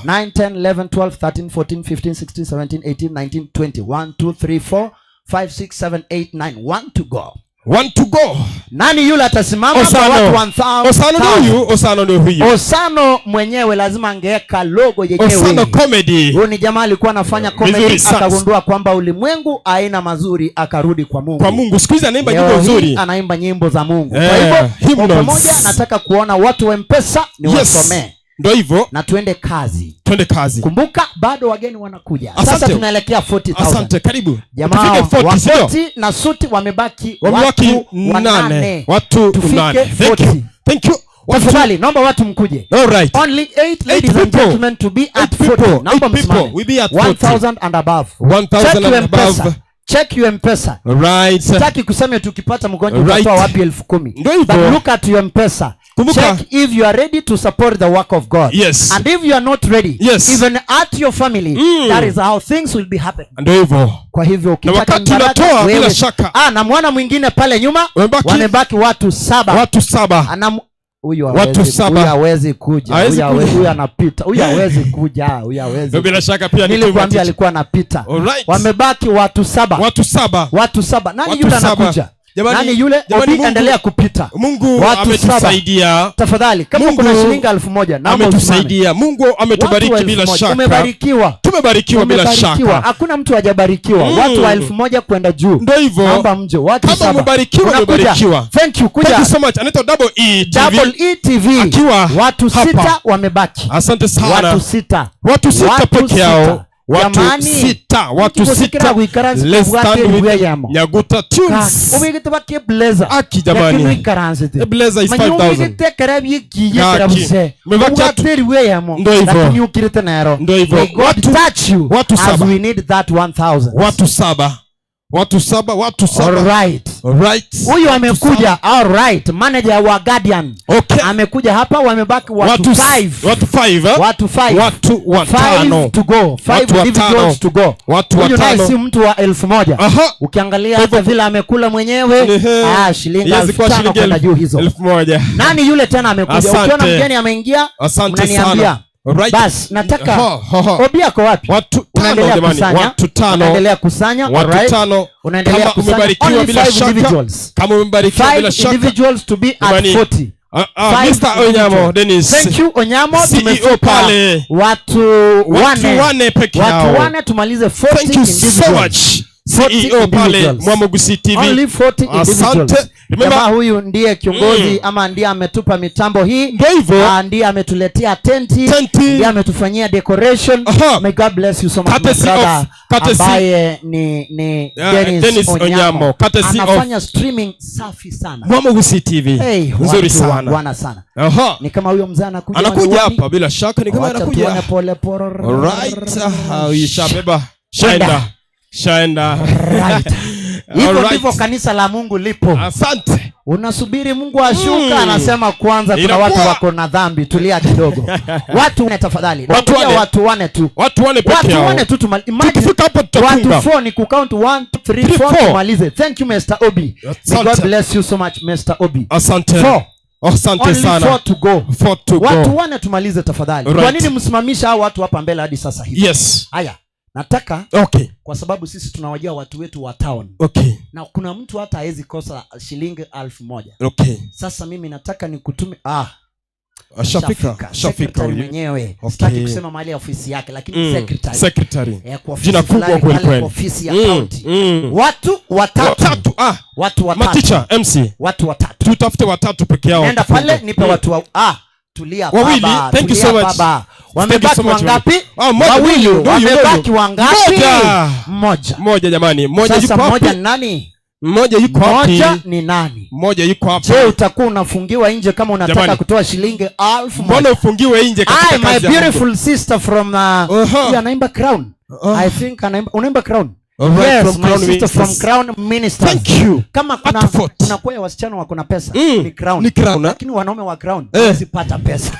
9 10 11 12 13 14 15 16 17 18 19 20. 1 2 3 4 5 6 7 8 9. 1 to go. One to go. Nani yule atasimama kwa Osano. watu 1000? Osano ni huyu, Osano ni huyu. Osano mwenyewe lazima angeweka logo yenyewe. Osano Comedy. Huyu ni jamaa alikuwa anafanya comedy Vizuri sana. akagundua kwamba ulimwengu haina mazuri akarudi kwa Mungu. Kwa Mungu. Siku hizi anaimba Leo nyimbo hii nzuri. Anaimba nyimbo za Mungu. Eh, Kwa hivyo kwa hymnals. pamoja nataka kuona watu wa M-Pesa ni Yes. wasomee. Ndio hivyo. Na tuende kazi. Twende kazi. Kumbuka bado wageni wanakuja. Asante. Sasa tunaelekea 40,000. Asante, karibu. Jamaa Tufike 40, wa sio? 40 na suti wamebaki Wamebaki watu nane. wanane. Watu Tufike nane. Thank you. 40. Thank you. Watu- Tafadhali naomba watu mkuje. All right. Only 8 ladies and people. gentlemen to be at people. 40. Naomba Eight people. msimame. We be at 40. 1000 and above. 1000 Check your and above. M-Pesa. Check your M-Pesa. Right. Sitaki kusema tukipata mgonjwa Right. utatoa wapi 10,000. Ndio hivyo. But look at your M-Pesa. Kumbuka. Check if you are ready to support the work of God. Yes. And if you are not ready, Yes. even at your family, that is how things will be happening. Ndio hivyo. Kwa hivyo Na ukitaka wakati mbaraka, unatoa wewe- bila shaka. Ah, na mwana mwingine pale nyuma wamebaki watu saba. Watu saba. Anam, huyu Watu hawezi- saba. Huyu hawezi kuja. Hawezi Huyu kuja. huyu anapita. Huyu hawezi kuja. Huyu hawezi. Ndio bila shaka pia ni Nilikwambia team alikuwa anapita. Alright. Wamebaki watu saba. Watu saba. Watu saba. Nani Watu yule saba. anakuja? Jamani, Nani yule? jamani, Obi, Mungu- endelea kupita. Mungu Watu ametusaidia. saba. Tafadhali kama Mungu kuna shilingi 1000 naomba ametusaidia. usimame. Mungu ametubariki Watu wa bila 1000. shaka. Umebarikiwa. Tumebarikiwa bila Umebarikiwa. shaka. Hakuna mtu hajabarikiwa. Watu wa 1000 kwenda juu. Ndio hivyo. Naomba mje watu Kama saba. umebarikiwa, Unakuja. umebarikiwa. Thank you. Kuja. Thank you so much. Anaitwa Double E TV. Double E TV. Akiwa watu hapa. sita wamebaki. Asante sana. Watu sita. Watu sita Watu peke yao. sita. Watu Jamani, sita, watu nikikusikira sita. guikaransi Let's kubwate stand with ruya yamo. Nyaguta Tunes. Ubigite bake blazer. Aki jamani. Lakini uikaransi A blazer is Manyi 5000. ubigite kera byikiye Gaki. kera buse. Mebaki atu- Ubwate ruya yamo. Ndio hivyo. Lakini ukirite nero. Ndio hivyo. May God Watu- touch you watu as saba. we need that 1000. Watu saba. Watu saba, watu saba. Alright. Alright. Huyu amekuja. Alright. Manager wa Guardian. Okay. Amekuja hapa wamebaki watu Watu s- 5. Watu 5 eh? Watu 5. Watu watano. Five to go. Five Watu watano. individuals to go. Watu Huyu naye watano. si mtu wa 1000. Aha. Ukiangalia hata vile amekula mwenyewe, Ehe. ah, shilingi Iwezi kuwa 5000 shilingi kwenda juu hizo. 1000. Nani yule tena amekuja? Asante. Ukiona mgeni ameingia, Asante mnaniambia. sana. Alright. Bas, nataka Ha, ha, ha. Obi ako wapi? Watu tano Unaendelea jamani, kusanya. watu tano. Unaendelea kusanya. Watu alright. tano. Unaendelea Kama kusanya. umebarikiwa Only bila five shaka. individuals. Kama umebarikiwa Five bila shaka. individuals to be at Jamani, 40. Ah, ah, Five Mr. Onyamo individuals. Dennis. Thank you Onyamo, CEO tumefika pale. watu Watu wane. wane peke Watu yao. wane tumalize 40 Thank you so individuals. much. 40 CEO pale individuals. Mwamogusi TV. Only 40 Asante. individuals. Remember Jamaa huyu ndiye kiongozi ama ndiye ametupa mitambo hii. Ndio hivyo. Ah, ndiye ametuletea tenti, ndiye ametufanyia decoration. May God bless you so much my Courtesy brother of- courtesy- ambaye ni ni Yeah, Dennis, Dennis Onyamo. Onyamo. Courtesy of- Anafanya streaming safi sana. Mwamogusi TV. Hey, Nzuri watu sana. wana sana. Aha. Ni kama huyo mzee anakuja Anakuja majuani. hapa bila shaka ni kama Wacha anakuja. tuone pole pole. Alright. Ah, ishabeba. Shaenda. Shaenda. Right. Hivyo Alright. ndivyo kanisa la Mungu lipo. Asante. Unasubiri Mungu ashuka, anasema kwanza kuna Inakuwa- watu wako na dhambi, tulia kidogo. Watu wane tafadhali. Watu Nakuja wane. watu wane tu. Watu wane peke Watu yao. wane tu tumali. Imagine Tukifika hapo tutafunga. Watu 4 ni kucount 1 2 3 Three, 4 four. tumalize. Thank you Mr. Obi. May Asante. God bless you so much Mr. Obi. Asante. Four. Asante Only sana. four to go. Four to go. Watu wane tumalize tafadhali. Right. Kwa nini msimamisha hao watu hapa mbele hadi sasa hivi? Yes. Haya. Nataka Okay. kwa sababu sisi tunawajua watu wetu wa town. Okay. Na kuna mtu hata hawezi kosa shilingi 1000. Okay. Sasa mimi nataka nikutume ah Ashafika. Ashafika Secretary huyu. mwenyewe. Okay. Sitaki kusema mahali ya ofisi yake lakini secretary. Secretary. Eh, kwa ofisi Jina kubwa fulani kweli pale kweli. kwa ofisi ya county. Watu watatu. Watatu. Ah. Watu watatu. Maticha MC. Watu watatu. Tutafute watatu peke yao. Nenda tufunge. pale nipe watu wa ah tulia Wawili. baba. Thank you tulia so much. Baba. Thank you Wamebaki so much, wangapi? Ah, mmoja. Wawili. Ndio huyu, ndio huyu. Wamebaki wangapi? Mmoja. Mmoja. Mmoja jamani. Mmoja Sasa yuko wapi? mmoja ni nani? Mmoja yuko wapi? Mmoja ni nani? Mmoja yuko hapa. Je, utakuwa unafungiwa nje kama unataka Jamani. kutoa shilingi 1000? Mbona ufungiwe nje katika Hi, my kazi ya Mungu? beautiful sister from huyu anaimba Crown. I think anaimba unaimba Crown. Alright, yes, from my Crown sister from Ministers. Crown Ministers. Thank you. Kama kuna kuna kwaya wasichana wako na pesa ni Crown. Ni Crown, eh? Lakini wanaume wa Crown Eh. hawezi pata pesa.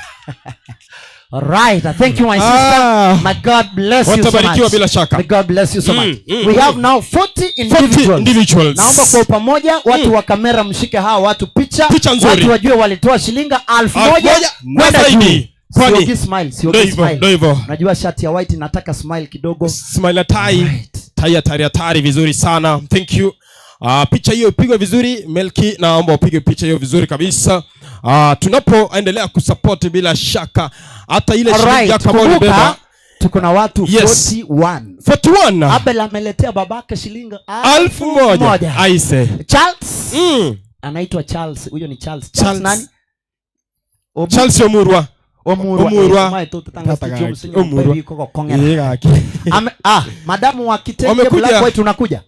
Alright, thank you my sister. Ah. May God bless you so Watabarikiwa much. bila shaka. May God bless you so Mm, much. mm, We mm. have now 40 individuals. individuals. Naomba kwa pamoja watu wa kamera mshike hawa watu picha. Picha nzuri. Watu wajue walitoa shilingi elfu Elfu moja moja na kwenda zaidi. juu. Kwani? Siogi smile, siogi Ndio hivyo, smile. ndio hivyo. Najua shati ya white nataka smile kidogo. Smile ya tai. Tai hatari hatari vizuri sana. Thank you. Picha hiyo ipigwe vizuri Melki, naomba upige picha hiyo vizuri kabisa. Tunapoendelea kusupport bila shaka hata ile shilingi Alright, yako ambayo kumbuka ulibeba tuko na watu Yes. 41. 41. Abel ameletea babake shilingi 1000. Aise. Charles. Anaitwa Charles. Huyo ni Charles. Charles, Charles. nani? Charles Omurwa. Omurwa. Omurwa. Eh, mae tu tutanga Tata studio gaki. msingi Omurwa. mpevi koko kongera. Eh, gaki. Ame, madamu wa kitenge Wamekuja. Black White unakuja.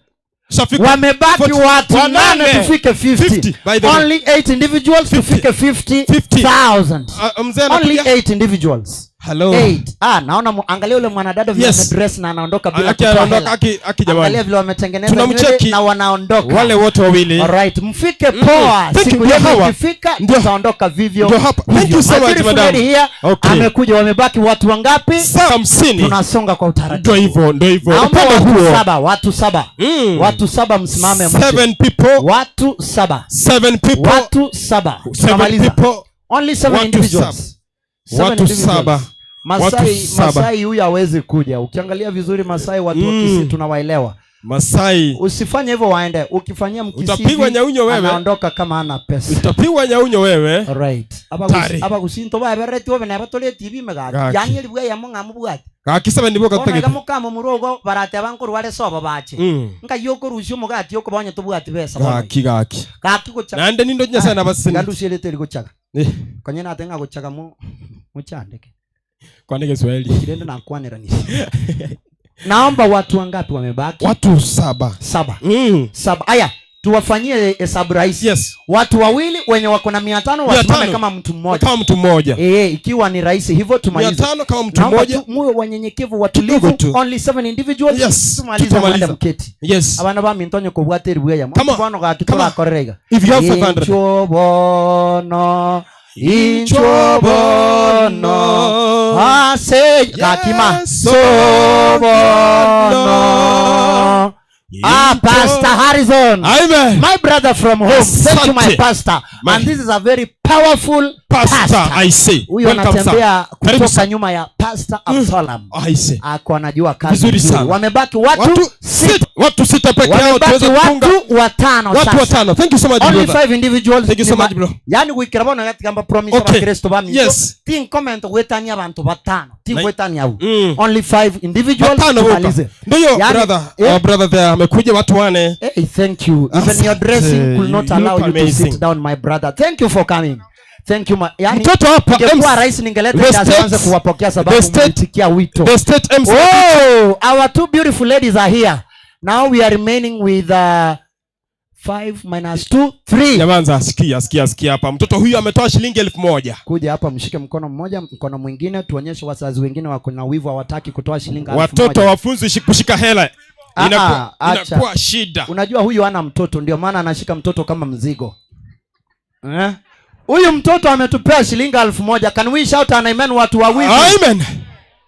Shafika. Wamebaki watu Wanane. nane tufike 50. 50, by the way. Only 8 individuals tufike 50,000. Mzee Only anakuja. 8 individuals. Hello. Eight. Ah, naona angalia yule mwanadada vile Yes. amedress na anaondoka bila Aki kutoa anaondoka, hela. aki jamani. Angalia vile wametengeneza nywele Tunamcheki. na wanaondoka. Wale wote wawili. Alright, mfike poa. Thank you, Siku ndio yenu hawa. ikifika tutaondoka vivyo. Ndio hapa. Thank hivyo. you so My much, beautiful madam. lady here Okay. amekuja, wamebaki watu wangapi? 50. Tunasonga kwa utaratibu. Ndio hivyo, ndio hivyo. Naomba Upande watu huo. saba, watu saba. Watu saba msimame mje. Seven people. Watu saba. Seven people. Watu saba. Seven Tunamaliza. people. Only seven Watu individuals. saba. Seven Watu individuals. saba. Masai, Watu saba. Masai huyu hawezi kuja. Ukiangalia vizuri Masai watu wa Kisii tunawaelewa. Masai. Usifanye hivyo waende. Ukifanyia Mkisii Utapigwa hivi, nyaunyo wewe. Anaondoka kama hana pesa. Utapigwa nyaunyo wewe. Right. Tari. Aba gusinto babereti obe neba tole TV megaki. Gaki. Yani elibwa ya munga mubwati. Gaki saba nibo Bono iga katagete. mukama murogo barateba nkorware sobo bache. Nkai okorusia omogati okobonye tobwati besa bono. Gaki gaki. Gaki gochaga. Naende nindo Nyasaye nabasini. Gandusielete rigochaga. Eh. Konye natenga gochaga mu muchandeke. Kwani Kiswahili. Kirende na kwaniranisha. Naomba watu wangapi wamebaki? Watu saba. Saba. Saba. Aya, tuwafanyie hesabu rahisi. Yes. Watu wawili wenye wako na 500 wasimame 500. kama mtu mmoja. Kama mtu mmoja. Eh, ikiwa ni rahisi hivyo tumalize. 500 kama mtu Naomba mmoja. tu muwe wanyenyekevu watulivu. Kidogo tu. Only seven individuals. Yes. Tumalize Tutamaliza. mwende mketi. Yes. Abana ba mintonyo kobwata eribweya. Bono gaki turakorera iga. If you have 500. Incho bono. Incho bono. Ase gakima. So bono. Ah, Pastor Harrison. Amen. My brother from home. Thank you, my Asante. pastor. My- And this is a very powerful Pastor, pastor. I see. Huyo Welcome, sir. anatembea Karibu kutoka sana. nyuma ya Pastor Absalom. I see. Ako anajua kazi Vizuri vizuri. sana. Wamebaki watu Watu sita. Watu sita peke yao Wamebaki tuweze kufunga. watu watano Watu sasa. watano. Thank you so much Only brother. five individuals. Thank you so Ni ma- much bro. Yani gwikira bono yatigamba promise Okay. abakristo bami. Yes. Tin comment gwetania abantu batano. Tin Na- gwetania au. Only five individuals. Watano boka. tumalize. Ndio Yani, brother. eh, Our brother there amekuja watu wane. Hey, thank you. Even your dressing could not You allow look you to amazing. sit down, my brother. Thank you for coming. Thank you, ma yani, Mtoto hapa, ingekuwa MC, rais ningeleta the ili asianze state- kuwapokea sababu the state- mlitikia wito. the state MC. Oh, our two beautiful ladies are here. Now we are remaining with 5 minus 2, 3. Jamanza, sikia, sikia, sikia hapa. Mtoto huyu ametoa shilingi 1000. Kuja hapa mshike mkono mmoja, mkono mwingine, tuonyeshe wazazi wengine wako na wivu hawataki kutoa shilingi elfu Watoto moja. wafunzwe kushika hela. Ah, ah, acha. Inakuwa shida. Unajua huyu hana mtoto, ndio maana anashika mtoto kama mzigo. Eh? Huyu mtoto ametupea shilingi 1000. Can we shout an amen watu wa wivu? Amen.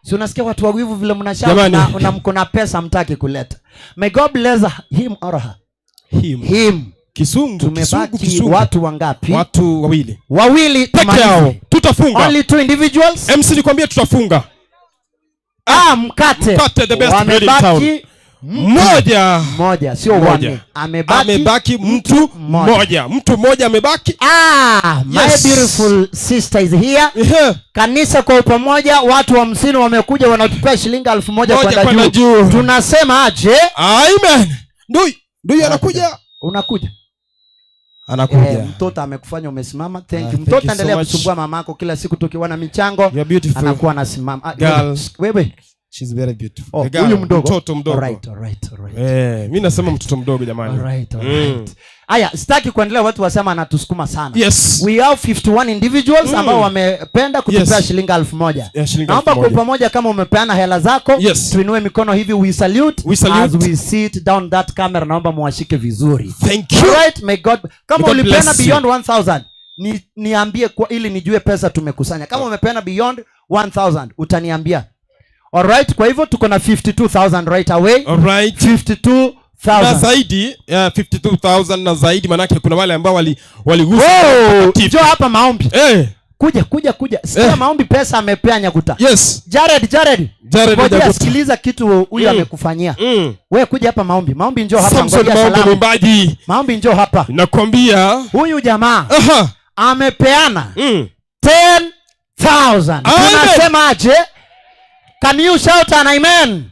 Si unasikia watu wa wivu vile mnashout Jamani. na mko na pesa mtaki kuleta. May God bless him or her. Him. Him. Kisungu, Tumebaki kisungu, kisungu. watu wangapi? Watu wawili. Wawili Peke tumalize. yao. Tutafunga. Only two individuals. MC nikwambie tutafunga. Ah, mkate. Mkate the best bread in town. Wamebaki Mmoja. Mmoja, sio Mmoja. wanne. Amebaki Amebaki mtu mmoja. Mtu mmoja amebaki. Ah, my Yes. beautiful sister is here. Kanisa kwa pamoja watu 50 wamekuja wanatupea shilingi 1000 Moja kwenda kwenda juu. juu. Tunasema aje? Amen. Ndio, ndio anakuja. Unakuja. Anakuja. Mtoto amekufanya umesimama. Thank Ah, you. thank Mtoto you so endelea much. kusumbua mamako kila siku tukiwa na michango. You're beautiful. Anakuwa anasimama. Ah, Girl. wewe. She's very beautiful. Oh, The girl, huyu mdogo. Mtoto mdogo. Alright, alright, alright. Eh, mi nasema mtoto mdogo jamani. Alright, alright. Aya, sitaki kuendelea watu wasema anatusukuma sana. Yes. We have 51 individuals Mm. ambao wamependa kutupea Yes. shilingi 1000. Yeah, shilingi Naomba elfu kwa moja. pamoja kama umepeana hela zako, Yes. tuinue mikono hivi we salute, We salute. as we sit down that camera naomba muwashike vizuri. Thank you. Alright, may God kama May God ulipeana bless you. beyond 1000 ni, niambie kwa ili nijue pesa tumekusanya. Kama umepeana beyond 1000 utaniambia. Alright, kwa hivyo tuko na 52000 right away. Alright. 52000. Na zaidi, yeah, 52000 na zaidi manake kuna wale ambao wali waligusa. Wow, Mtakatifu. njoo hapa maombi. Eh. Kuja kuja kuja. Sikia Eh. maombi pesa amepea Nyaguta. Yes. Jared Jared. Jared Ngojea Nyaguta. sikiliza kitu huyu Mm. amekufanyia. Mm. We kuja hapa maombi. Maombi njoo hapa Samson ngojea Maombi salamu. mwimbaji. Maombi njoo hapa. Nakwambia. Huyu jamaa Aha. amepeana Mm. 10,000. Amen. Tunasema aje? Can you shout an amen?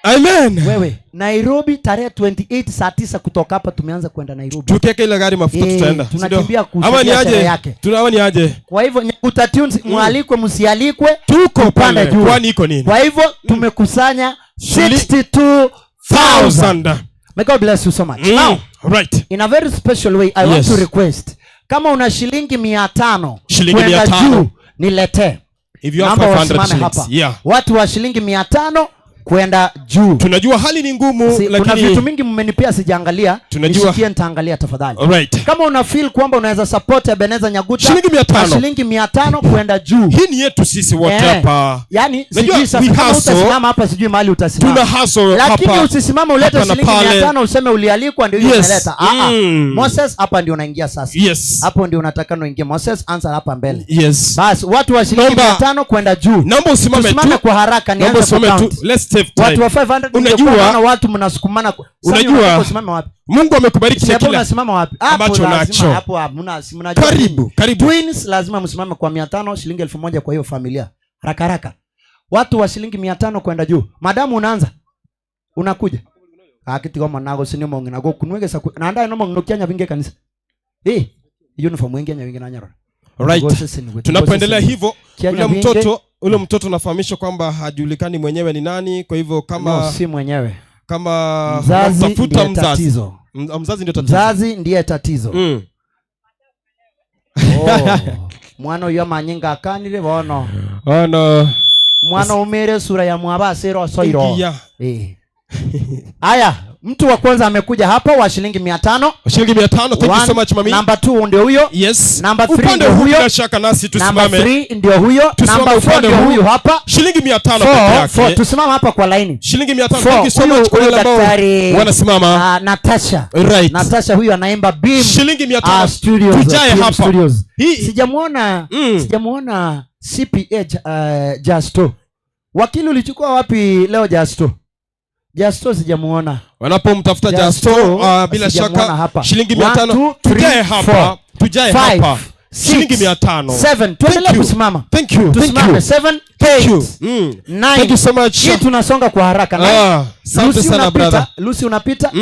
Amen. Wewe, Nairobi tarehe 28 saa 9 kutoka hapa tumeanza kwenda Nairobi. Tukiweka ile gari mafuta Eh, tutaenda. si ndio? tunakimbia Ama kusaidia ni sherehe aje? yake. Tuna ama ni aje? Kwa hivyo Nyaguta Tunes mwalikwe msialikwe Tuko tupande pale. juu. Kwani iko nini? Kwa hivyo tumekusanya 62,000. Thousand. May God bless you so much. Mm. Now, Right. in a very special way I want Yes. to request kama una shilingi 500 Shilingi kwenda 500. juu niletee. If you have Naomba 500 wasimame shillings. hapa. Yeah. Watu wa shilingi 500 kwenda juu. Tunajua hali ni ngumu Si, kuna lakini vitu mingi mmenipea sijaangalia. Tunajua. Nishikie nitaangalia tafadhali. Alright. Kama una feel kwamba unaweza support Ebeneza Nyaguta Shilingi 500. na shilingi 500 kwenda juu. Hii ni yetu sisi wote Eh, hapa. Yaani Najua sijui sasa we kama hustle. utasimama hapa sijui mahali utasimama. Tuna hustle Lakini hapa. usisimame ulete Hapa na shilingi pale. 500 useme ulialikwa ndio hiyo Yes. umeleta. Ah ah. Mm. Moses hapa ndio unaingia sasa. Yes. Hapo ndio unataka uingie Moses, anza hapa mbele. Yes. Basi watu wa shilingi Naomba- 500 kwenda juu. Naomba usimame Tusimame tu. kwa haraka Naomba nianze usimame tu. kucount. Let's save time. Watu wa 500 Unajua- ningekuwa naona watu mnasukumana. kwa- Sasa Unajua- unataka usimame wapi? Mungu amekubariki na Sasa kila unasimama wapi? Hapo ambacho lazima nacho. hapo hamna si mnajua. Karibu, karibu. Twins lazima msimame kwa 500 shilingi 1000 kwa hiyo familia. Haraka haraka. Watu wa shilingi 500 kwenda juu. Madamu unaanza. Unakuja. Akitigo manago sini mongi nago kunwegesa nanda no mongi nokianya vinge kanisa. Eh, uniform wengi nya vinge nanyaro. Right. Ngose sini, Tunapoendelea ngose sini. hivyo Kianya ule vinge- mtoto ule mtoto nafahamishwa kwamba hajulikani mwenyewe ni nani, kwa hivyo kama No, si mwenyewe. kama Mzazi unamtafuta ndiye mzazi. tatizo. Mzazi ndio tatizo. Mzazi ndiye tatizo. Mm. Oh. Mwana uyo manyinga akanire bono. Oh no. Mwana umere sura ya mwabasiro osoiro. Ingia. Eh. Aya, mtu wa kwanza amekuja hapa wa shilingi 500. Shilingi 500. Thank you so much mami. Number 2 ndio huyo. Yes. Number 3 Upande ndio huu huyo. bila shaka nasi Number tusimame. 3 ndio huyo. Tusimame Number 4 upande ndio huu. huyu hapa. Shilingi 500 Four, peke yake. four. Tusimame hapa kwa laini. Shilingi 500. Four. Thank you so Huyu- much kwa huyu wale ambao daktari, wanasimama. ah, Natasha. Right. Natasha huyu anaimba Beam. Shilingi 500. ah, studios, Tujae Beam hapa. Studios. Hii Sijamuona sijamuona CPA Justo. Wakili ulichukua wapi leo Justo? Justo sijamuona. Wanapomtafuta Justo, bila sijamuona shaka hapa. shilingi One, 500. two, three, Tujae hapa. four, Tujae five, hapa. six, Shilingi 500. seven. Tuendelee Thank you. kusimama. Thank you. Thank Tusimame. you. Seven, Thank you. eight, Mm. nine. Thank you so much. Hii tunasonga kwa haraka. Nine. Ah, asante Lucy sana unapita. brother. Lucy unapita.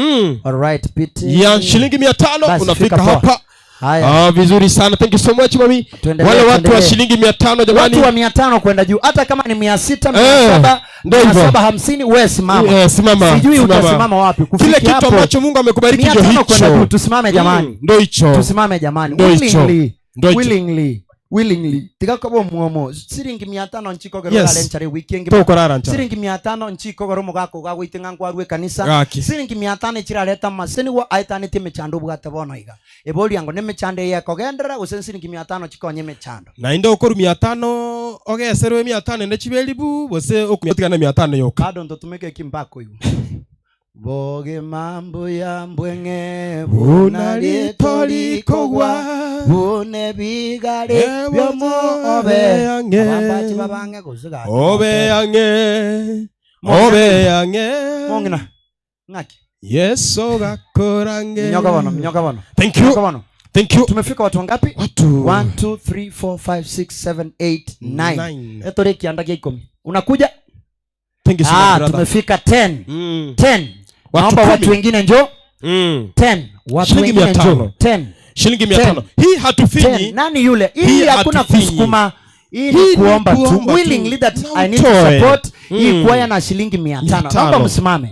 All right, piti. Ya shilingi 500 Basi, unafika fika poa. hapa. Haya. Ah, vizuri sana. Thank you so much mami. Tuendelee, Wale watu wa tuendelee. shilingi 500 jamani. Watu wa 500 kwenda juu, hata kama ni 600, Eh, 700, ndio hivyo. 750, wewe simama. Eh, simama. Sijui simama. utasimama wapi. Kile Kufikia kitu hapo, ambacho Mungu amekubariki ndio 500 kwenda hicho. juu, tusimame jamani. Ndio hicho. Tusimame jamani. Ndio hicho. Willingly. Ndio hicho. Willingly. Willingly. Tigakobo muomo. Siringi 500 nchikogero Yes. rare nchare wiki engi. Tokorara nchare. Siringi 500 nchikogero mugako gagwitinga ngwarwe kanisa. Gaki. Siringi 500 ichirareta maseni wa aitanete mechando bwate bono iga. Ebori yango ne mechando yekogendera gose siringi 500 chikonye mechando. Na inde okoru 500 ogeserwe 500 ende chibelibu bose okutigana 500 yoka. Bado ndotumike kimbako igo. Boge mambo ya mbwenge Bunalitolikogwa. bune bigare byomuobe yange. abambachi babange gusiga Obe yange. Obe yange. Mongina. Ng'aki. Yesu gakorange. Minyoka bono, minyoka bono. Thank you. Minyoka bono. Thank you. Tumefika watu wangapi? Watu 1 2 3 4 5 6 7 8 9. Nine. Etore kianda kia 10. Unakuja? Thank you so much, Ah, brother. tumefika 10. Mm. 10. Watu Naomba kumi. watu wengine njoo. 10. Watu Shilingi wengine mia tano. njoo. 10. Shilingi 500. Hii hatufinyi. 10. Nani yule? Hii Hii hakuna hatufinyi. kusukuma. Hii ni kuomba tu willingly that I need to utoe. support hii kwaya na shilingi 500. Naomba 500. msimame.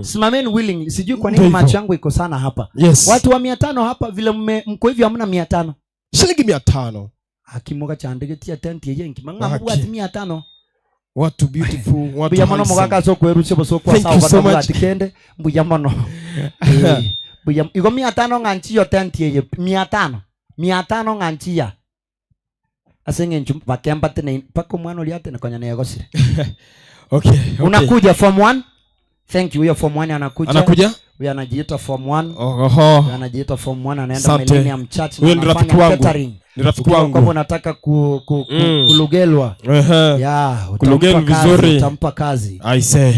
Simameni willingly. Sijui kwa nini Ndio hivyo. macho yangu iko sana hapa. Yes. Watu wa 500 hapa vile mme, mko hivyo hamna 500. Shilingi 500. Akimoga chandigetia tent yengi manga Haki. mbwati 500. Watu beautiful, watu Mbuya mono handsome. mugaka so kwerusya boso kwa Thank sawa you so bata much. bwati kende mbuya mono. Mbuya igo 500 ng'anchiyo tent yeye 500. 500 ng'anchiya. Ase ng'encho bakemba tene paka omwana oria atene konya negosire. Okay, okay. Unakuja form 1? Thank you. Huyo form 1 anakuja. Anakuja? Huyo anajiita form 1. Oho. Huyo anajiita form 1 anaenda Asante. Millennium Church na Huyo ni rafiki anafanya wangu. catering. Ni rafiki Ukiwa wangu. Kama unataka ku, ku, ku, kulugelwa. Ehe. Yeah, utampa Kulugelwa kazi, vizuri. utampa kazi. I say.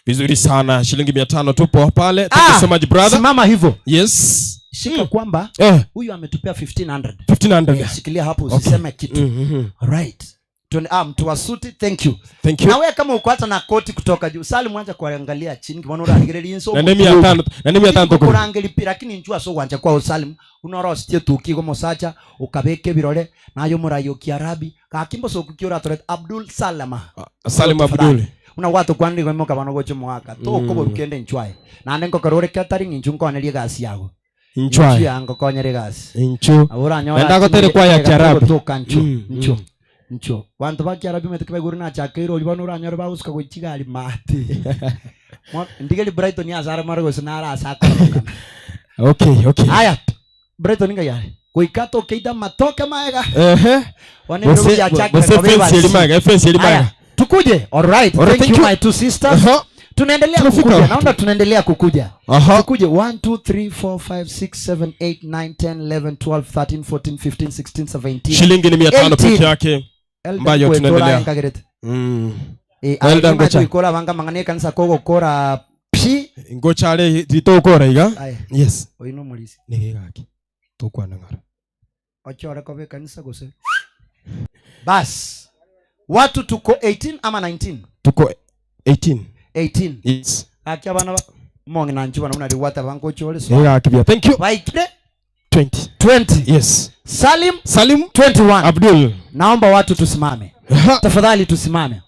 Vizuri sana. Shilingi 500 tupo pale. Thank you so much brother. Simama hivyo. Yes. Shika kwamba Eh. huyu ametupea 1500. 1500. Shikilia hapo Okay. usiseme kitu. Right. Tuende, mtu wa suti, thank you. Thank you. Na wewe kama uko hata na koti kutoka juu, Salim anza kuangalia chini kibona urangireria inso. Na nemi ya tano, na nemi ya tano toko. Kurangeli pi lakini njua so wanja kwa Salim unoro sitie tuki go mosacha ukabeke birore nayo murayo kiarabi kakimbo so kukiora toret Abdul Salama. Salim Tafadhali. Abdul. Una watu kwandi go moka bano gocho mwaka. To ko rukende nchwae. Na nengo karore katari nginju nkonerie gasi yago. Nchwae. Nchu yango konyere gasi. Nchu. Abura nyora. Nenda gotere kwa ya Kiarabu. Toka nchu. Nchu. Ncho. Bantu ba Kiarabu meteke baiguru na chakiro ori bano uranyore bagusuka gochigari mate. Ndigeri Brighton yazara mara gose nara asakoroka. Okay, okay. Aya. Brighton nga yare. Goikato keida matoke maega. Ehe. Wane Bose- ndogo ya chakira bose kwa fence beba elimaga, fence elimaga. Aya, Tukuje. All right. All right, Thank, thank you, you. my two sisters. Tunaendelea Tunafika kukuja. wapi? Naona tunaendelea kukuja. Aha. Tukuje 1 2 3 4 5 6 7 8 9 10 11 12 13 14 15 16 17. Shilingi ni 500 peke 18. yake Elder ambayo Kwetora tunaendelea. Enkagerete. Elder Ngocha. Ikora banga mang'ana ekanisa kogokora pi Ngocha ale titokora iga. Aye. Yes. Oino mulisi. Nigigaki. Tukwana ngara. Ochore kobe kanisa gose. Bas. Watu tuko 18 ama 19? Tuko 18. 18. Yes. Aki abana ba mongi na nchuba namuna riwata bango chole so. Nigigaki bia. Thank you. Baikire 20. 20. Yes. Salim Salim 21. Abdul. Naomba watu tusimame. Tafadhali tusimame.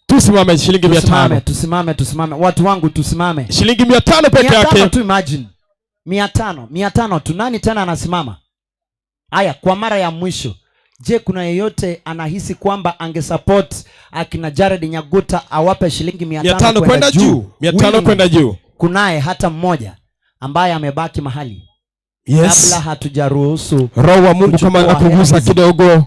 Tusimame shilingi mia Tusimame, tano. tusimame, tusimame. Watu wangu tusimame. Shilingi 500 peke 500 yake. tu imagine. 500, 500 tu. Nani tena anasimama? Haya, kwa mara ya mwisho. Je, kuna yeyote anahisi kwamba angesupport akina Jared Nyaguta awape shilingi 500 500 kwenda juu. 500 Willing. kwenda juu. Kunaye hata mmoja ambaye amebaki mahali. Yes. Kabla hatujaruhusu Roho wa Mungu kama kuchukua anakugusa hela hizi. kidogo.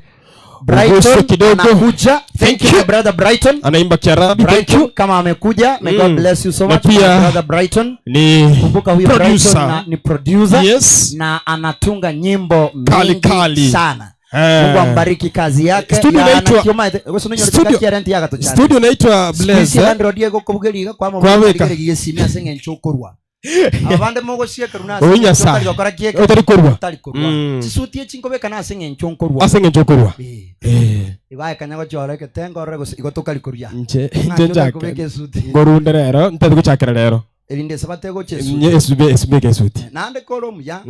Brighton Uguswe kidogo. anakuja. Thank you, my brother Brighton. Anaimba Kiarabu. Thank Brighton you. kama amekuja, may God bless you so Na much. My pia brother Brighton. Ni Kumbuka huyu Brighton producer. na, ni producer Yes. na anatunga nyimbo Kali, mingi kali. sana. Eh. Mungu ambariki kazi yake. Studio Ya, inaitwa- na kioma- wewe unyo Studio- rika rent yaka tochana. Studio inaitwa Blaze, Sisi eh? landlord yego kubugeriga kwa Kwa weka. gisimia senge nchokorwa. Abande mogo sieka runa Owinya sa. Otari korwa. Otari korwa. Chisuti echinkobeka na senge nchonkorwa. Ase ng'encho okorwa. Eh. Ibaye kanyago chore ketengo ore gose igotoka rikoria. Nche Ng'ancho nche njake. kubeka esuti. Ngorunde rero, ntathe guchakira rero. Erinde sabate goche esuti. Nye esube esube esuti. Naende kore omuya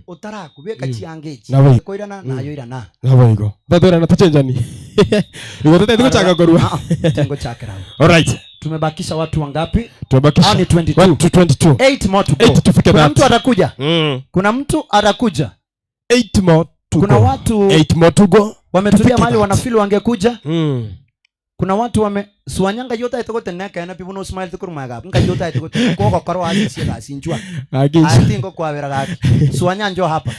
otarakubeka chianga echi. Nabo. Koirana nayo irana. Nabo igo. Tatwirana tuchenjani. Igo tutathe guchaka korwa. Tengo chakira. All right. Tumebakisha watu wangapi? Tumebakisha Hao ni 22. Watu 22. 8 more to go. 8 tufike Kuna that. mtu atakuja. Kuna mtu atakuja. 8 more to Kuna go. watu 8 more to go. wametulia Tufike mahali that. wanafeel wangekuja. Kuna watu wame suanyanga yota itogote neka na pibuno smile tukuruma ga. Nka yota itogote koko karo aje siga sinjua. Agicha. Ai tingo kwa vera gaki. Suanya njo hapa.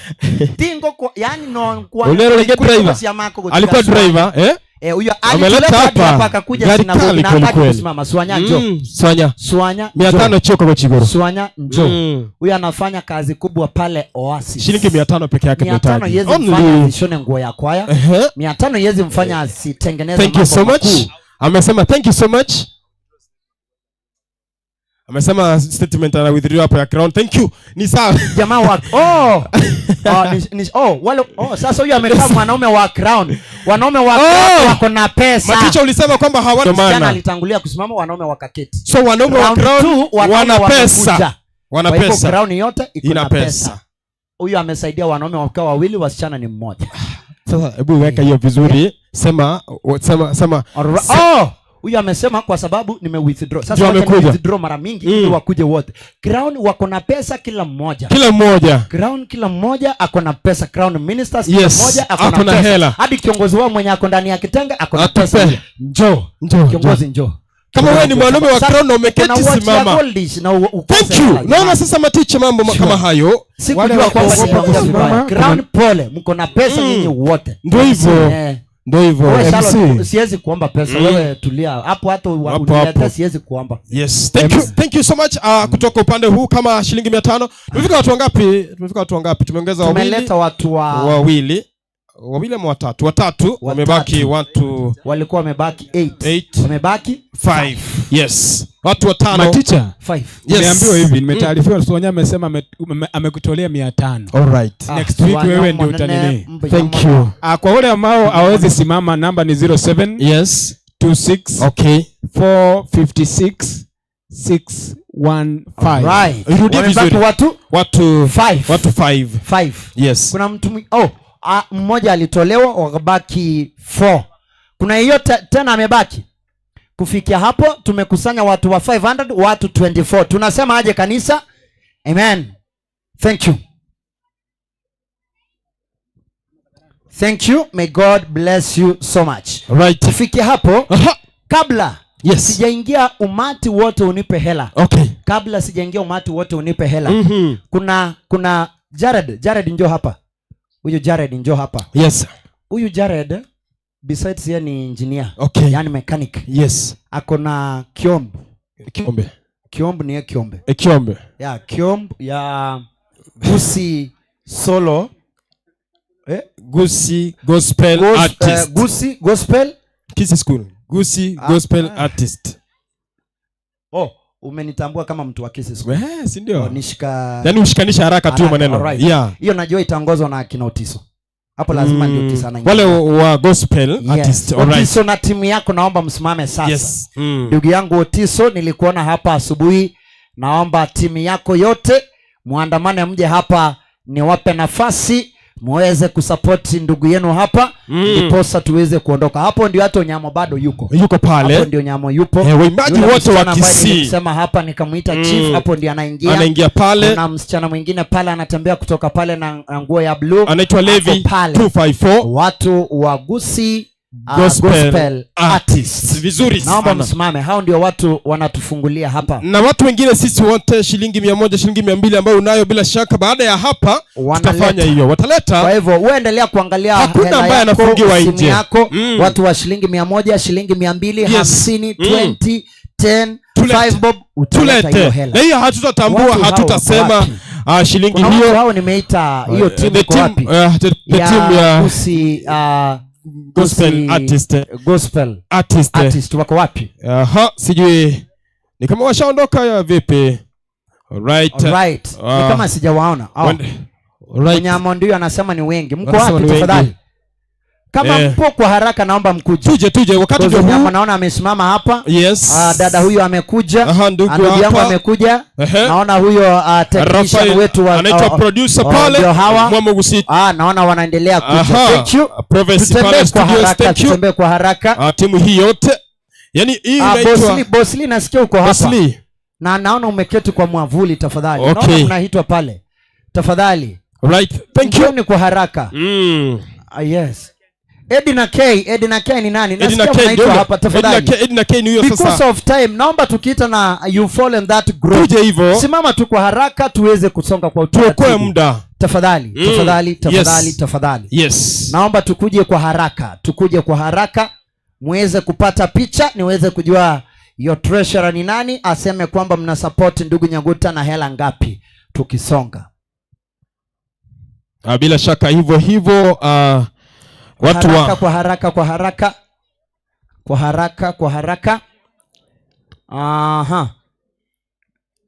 Tingo kwa yani no kwa Ulero lege driver. sia mako gotika Alikuwa suanya. driver, eh? Eh, huyo Ameleta alituleta hadi hapa. hapa akakuja Gari sinagogi kali na kweli hataki kweli. kusimama. Suanya njo. Swanya. Suanya Mia njo. tano choko kwa chigoro. Suanya njo. Huyo anafanya kazi kubwa pale Oasis. Shilingi 500 peke yake 500 ndio yezi mfanya asishone nguo ya kwaya. 500 yezi mfanya asitengeneze Thank you mambo so much. makuu. Amesema thank you so much. Amesema statement ana withdraw hapo ya crown. Thank you. Ni sawa. Jamaa wa oh. Oh, ni, ni, oh, wale oh, sasa huyu amekaa mwanaume wa crown. Wanaume wa crown wako na pesa. Maticha ulisema kwamba hawana Msichana maana. alitangulia kusimama, wanaume wakaketi. So wanaume wa Round crown two, wanaume wana wamekuja. pesa. Wana Kwa hivyo pesa. crown yote iko Ina na pesa. pesa. Huyu amesaidia wanaume wakiwa wawili, wasichana ni mmoja. Sasa hebu weka hiyo vizuri. Sema sema sema. Oh, huyu amesema kwa sababu nime withdraw. Sasa Ndio wacha ni amekuja. withdraw mara mingi ili wakuje wote. Crown wako na pesa kila mmoja. Kila mmoja. Crown kila mmoja ako na pesa. Crown ministers kila Yes, mmoja ako ako na na pesa. hela. Hadi kiongozi wao mwenye ako ndani ya kitenge ako na Atupe. pesa. Njoo. Njoo. Kiongozi njoo. Kama wewe ni mwanaume wa Sasa, Crown na umeketi kuna watch ya simama. Goldish na ukose Thank you. hela, Naona jamani. sasa matiche mambo ma- kama hayo. Sikujua kwamba niliongea vibaya. Crown pole, mko na pesa nyinyi wote. Ndio hivyo. Eh. Ndio hivyo. Wewe Charlotte, MC. siwezi kuomba pesa. Mm. Wewe tulia hapo, hata Hapo, uniletee hapo. siwezi kuomba. Yes. Thank you. Thank you so much. Kutoka upande huu kama shilingi 500. Tumefika watu wangapi? Tumefika watu wangapi? Tumeongeza wawili. Tumeleta watu wa wawili. Wawili ama watatu? Watatu. Wamebaki watu walikuwa wamebaki 8. Wamebaki 5. Yes. Watu watano. Maticha. Five. Yes. Nimeambiwa hivi, nimetaarifiwa Sonya amesema amekutolea 500. All right. Next week wewe ndio utanini. Thank you. Ah, kwa wale ambao hawawezi simama namba ni 07 Yes. 26 Okay. 456 615. Alright. Irudie Wamebaki vizuri. watu Watu Five. Watu 5. 5. Yes. Kuna mtu oh, mmoja alitolewa wakabaki 4. Kuna yeyote tena amebaki? Kufikia hapo tumekusanya watu wa 500, watu 24. Tunasema aje kanisa? Amen. Thank you. Thank you. May God bless you so much. Right. Kufikia hapo kabla Yes. sijaingia umati wote unipe hela. Okay. Kabla sijaingia umati wote unipe hela. Mhm. Kuna Jared, Jared njoo hapa. Huyu Jared njoo hapa. Yes. Huyu Jared besides yeye ni engineer. Okay. Yaani mechanic. Yes. Ako na Kiomb. Kiombe. Kiomb ni ye Kiombe. E, Kiombe. Ya Kiomb ya Gusii solo. Eh? Gusii gospel artist. Gusii gospel Kisii school. Gusii gospel artist. Oh, umenitambua kama mtu wa Kisii school. Eh, si ndio? Oh, nishika Yaani ushikanisha haraka tu maneno. alright. Yeah. Hiyo najua itaongozwa na akina Otiso. Hapo lazima ndio Otiso anaingia. Wale wa gospel Yes. artist. All right. Otiso na timu yako naomba msimame sasa. Yes. Mm. Ndugu yangu Otiso, nilikuona hapa asubuhi. Naomba timu yako yote muandamane mje hapa niwape nafasi muweze kusapoti ndugu yenu hapa ndiposa tuweze kuondoka. Hapo ndio hata Onyamo bado yuko. Yuko pale. Hapo ndio Nyamo yupo. Eh, waimbaji Yule wote msichana wa ambaye Kisii. nilimsema hapa nikamuita chief, hapo ndio anaingia. Anaingia pale. Kuna msichana mwingine pale anatembea kutoka pale na nguo ya blue. Anaitwa Levi Ako pale. 254. Watu wa Gusii Gospel gospel artist. Vizuri Naomba sana. msimame. Hao ndio watu wanatufungulia hapa. Na watu wengine sisi wote shilingi 100, shilingi 200 ambayo unayo bila shaka baada ya hapa Wanaleta. tutafanya hiyo. Wataleta. Kwa hivyo wewe endelea kuangalia Hakuna hela ambaye yako, anafungiwa simu nje. yako, Mm. watu wa shilingi 100, shilingi 200, Yes. 50, Mm. 20, 10, Tulete. 5 bob utaleta hiyo Tulete. hela. Na hiyo hatutatambua, Watu hao hatutasema wako wapi? shilingi Kuna watu hiyo. hao nimeita hiyo timu The iko team, wapi? the team ya Gusii, Gospel Gusii artist. Gospel Artist. artist wako wapi? Aha, sijui ni kama washaondoka ya vipi? Alright. Alright. Ni kama sijawaona. Oh. Alright. Mnyamo ndio anasema ni wengi. Mko Wanasema wapi ni wengi. tafadhali? Kama mpo kwa haraka naomba mkuje. Tuje, tuje wakati Because ndio huu. Mnyamo naona amesimama hapa. Yes. Dada huyo amekuja. Aha, ndugu Ndugu yangu hapa. amekuja. Ehe. Naona huyo technician Rafael, wetu wa anaitwa producer pale. Ndio hawa. Mwamo Gusii. Naona wanaendelea kuja. Aha. Thank you. Privacy Tutembee pale kwa studios, haraka, thank you. tutembee kwa haraka. Timu hii yote. Yaani hii inaitwa Boss Lee, Boss Lee nasikia uko hapa. Boss Lee. Na naona umeketi kwa mwavuli tafadhali. Okay. Naona mnaitwa pale. Tafadhali. Right. Thank you. Njoni kwa haraka. Yes. Edna K, Edna K ni nani? Edna Nasikia K, mnaitwa ndio. hapa tafadhali. Edna K, Edna K ni huyo Because sasa. of time, naomba tukiita na you fall in that group. Tuje hivyo. Simama tu kwa haraka tuweze kusonga kwa utaratibu. Tuokoe muda. Tafadhali, tafadhali, tafadhali, Yes. tafadhali. Yes. Naomba tukuje kwa haraka, tukuje kwa haraka muweze kupata picha, niweze kujua your treasurer ni nani, aseme kwamba mna support ndugu Nyaguta na hela ngapi tukisonga. Bila shaka hivyo hivyo, watu wa Haraka, kwa haraka, kwa haraka. Kwa haraka, kwa haraka. Aha.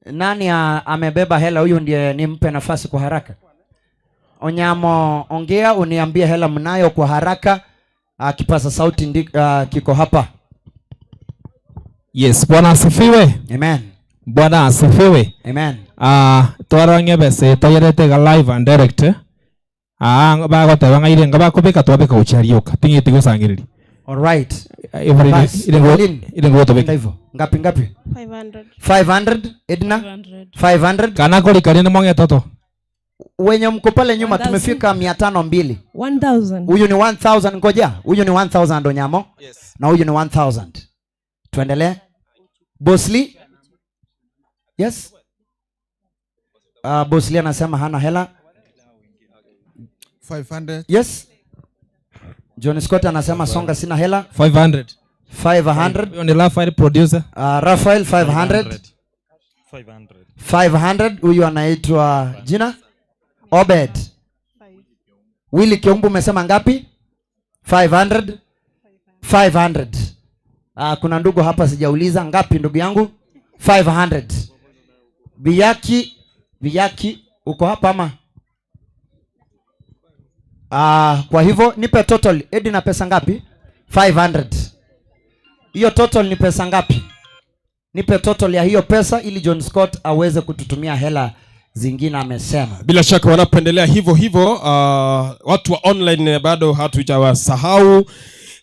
Nani amebeba hela huyu ndiye nimpe nafasi kwa haraka? Onyamo, ongea uniambie hela mnayo kwa haraka. Kipaza sauti kiko hapa. Yes, Bwana asifiwe. Amen. Bwana asifiwe. Amen. Twarange bese toyerete ga live and direct. Aa bagoteba ng'a irenga bakobeka twabeka gochia rioka ting'eti gosangereria. Alright. Ebore Bas, irengo Evelyn, irengo gotobeka. enda hivyo. Ngapi ngapi? 500. 500 Edna? 500. Kana korika rende mwang'e toto. Wenye mko pale nyuma 1000. tumefika 502. 1000. Huyu ni 1000 ngoja. Huyu ni 1000 Onyamo. Yes. Na huyu ni 1000. Tuendelee. Bosli? Yes. Bosli anasema hana hela. 500. Yes. John Scott anasema songa sina hela. 500. 500. Huyo ni Raphael producer. Raphael 500. 500 huyu anaitwa jina Obed. Willy Kiumbu umesema ngapi? 500. 500. Kuna ndugu hapa sijauliza ngapi ndugu yangu? 500. Biyaki, Biyaki uko hapa ama? Kwa hivyo nipe total. Edi na pesa ngapi? 500. Hiyo total ni pesa ngapi? Nipe total ya hiyo pesa ili John Scott aweze kututumia hela zingine amesema. Bila shaka wanapendelea hivyo hivyo. Watu wa online bado hatujawasahau.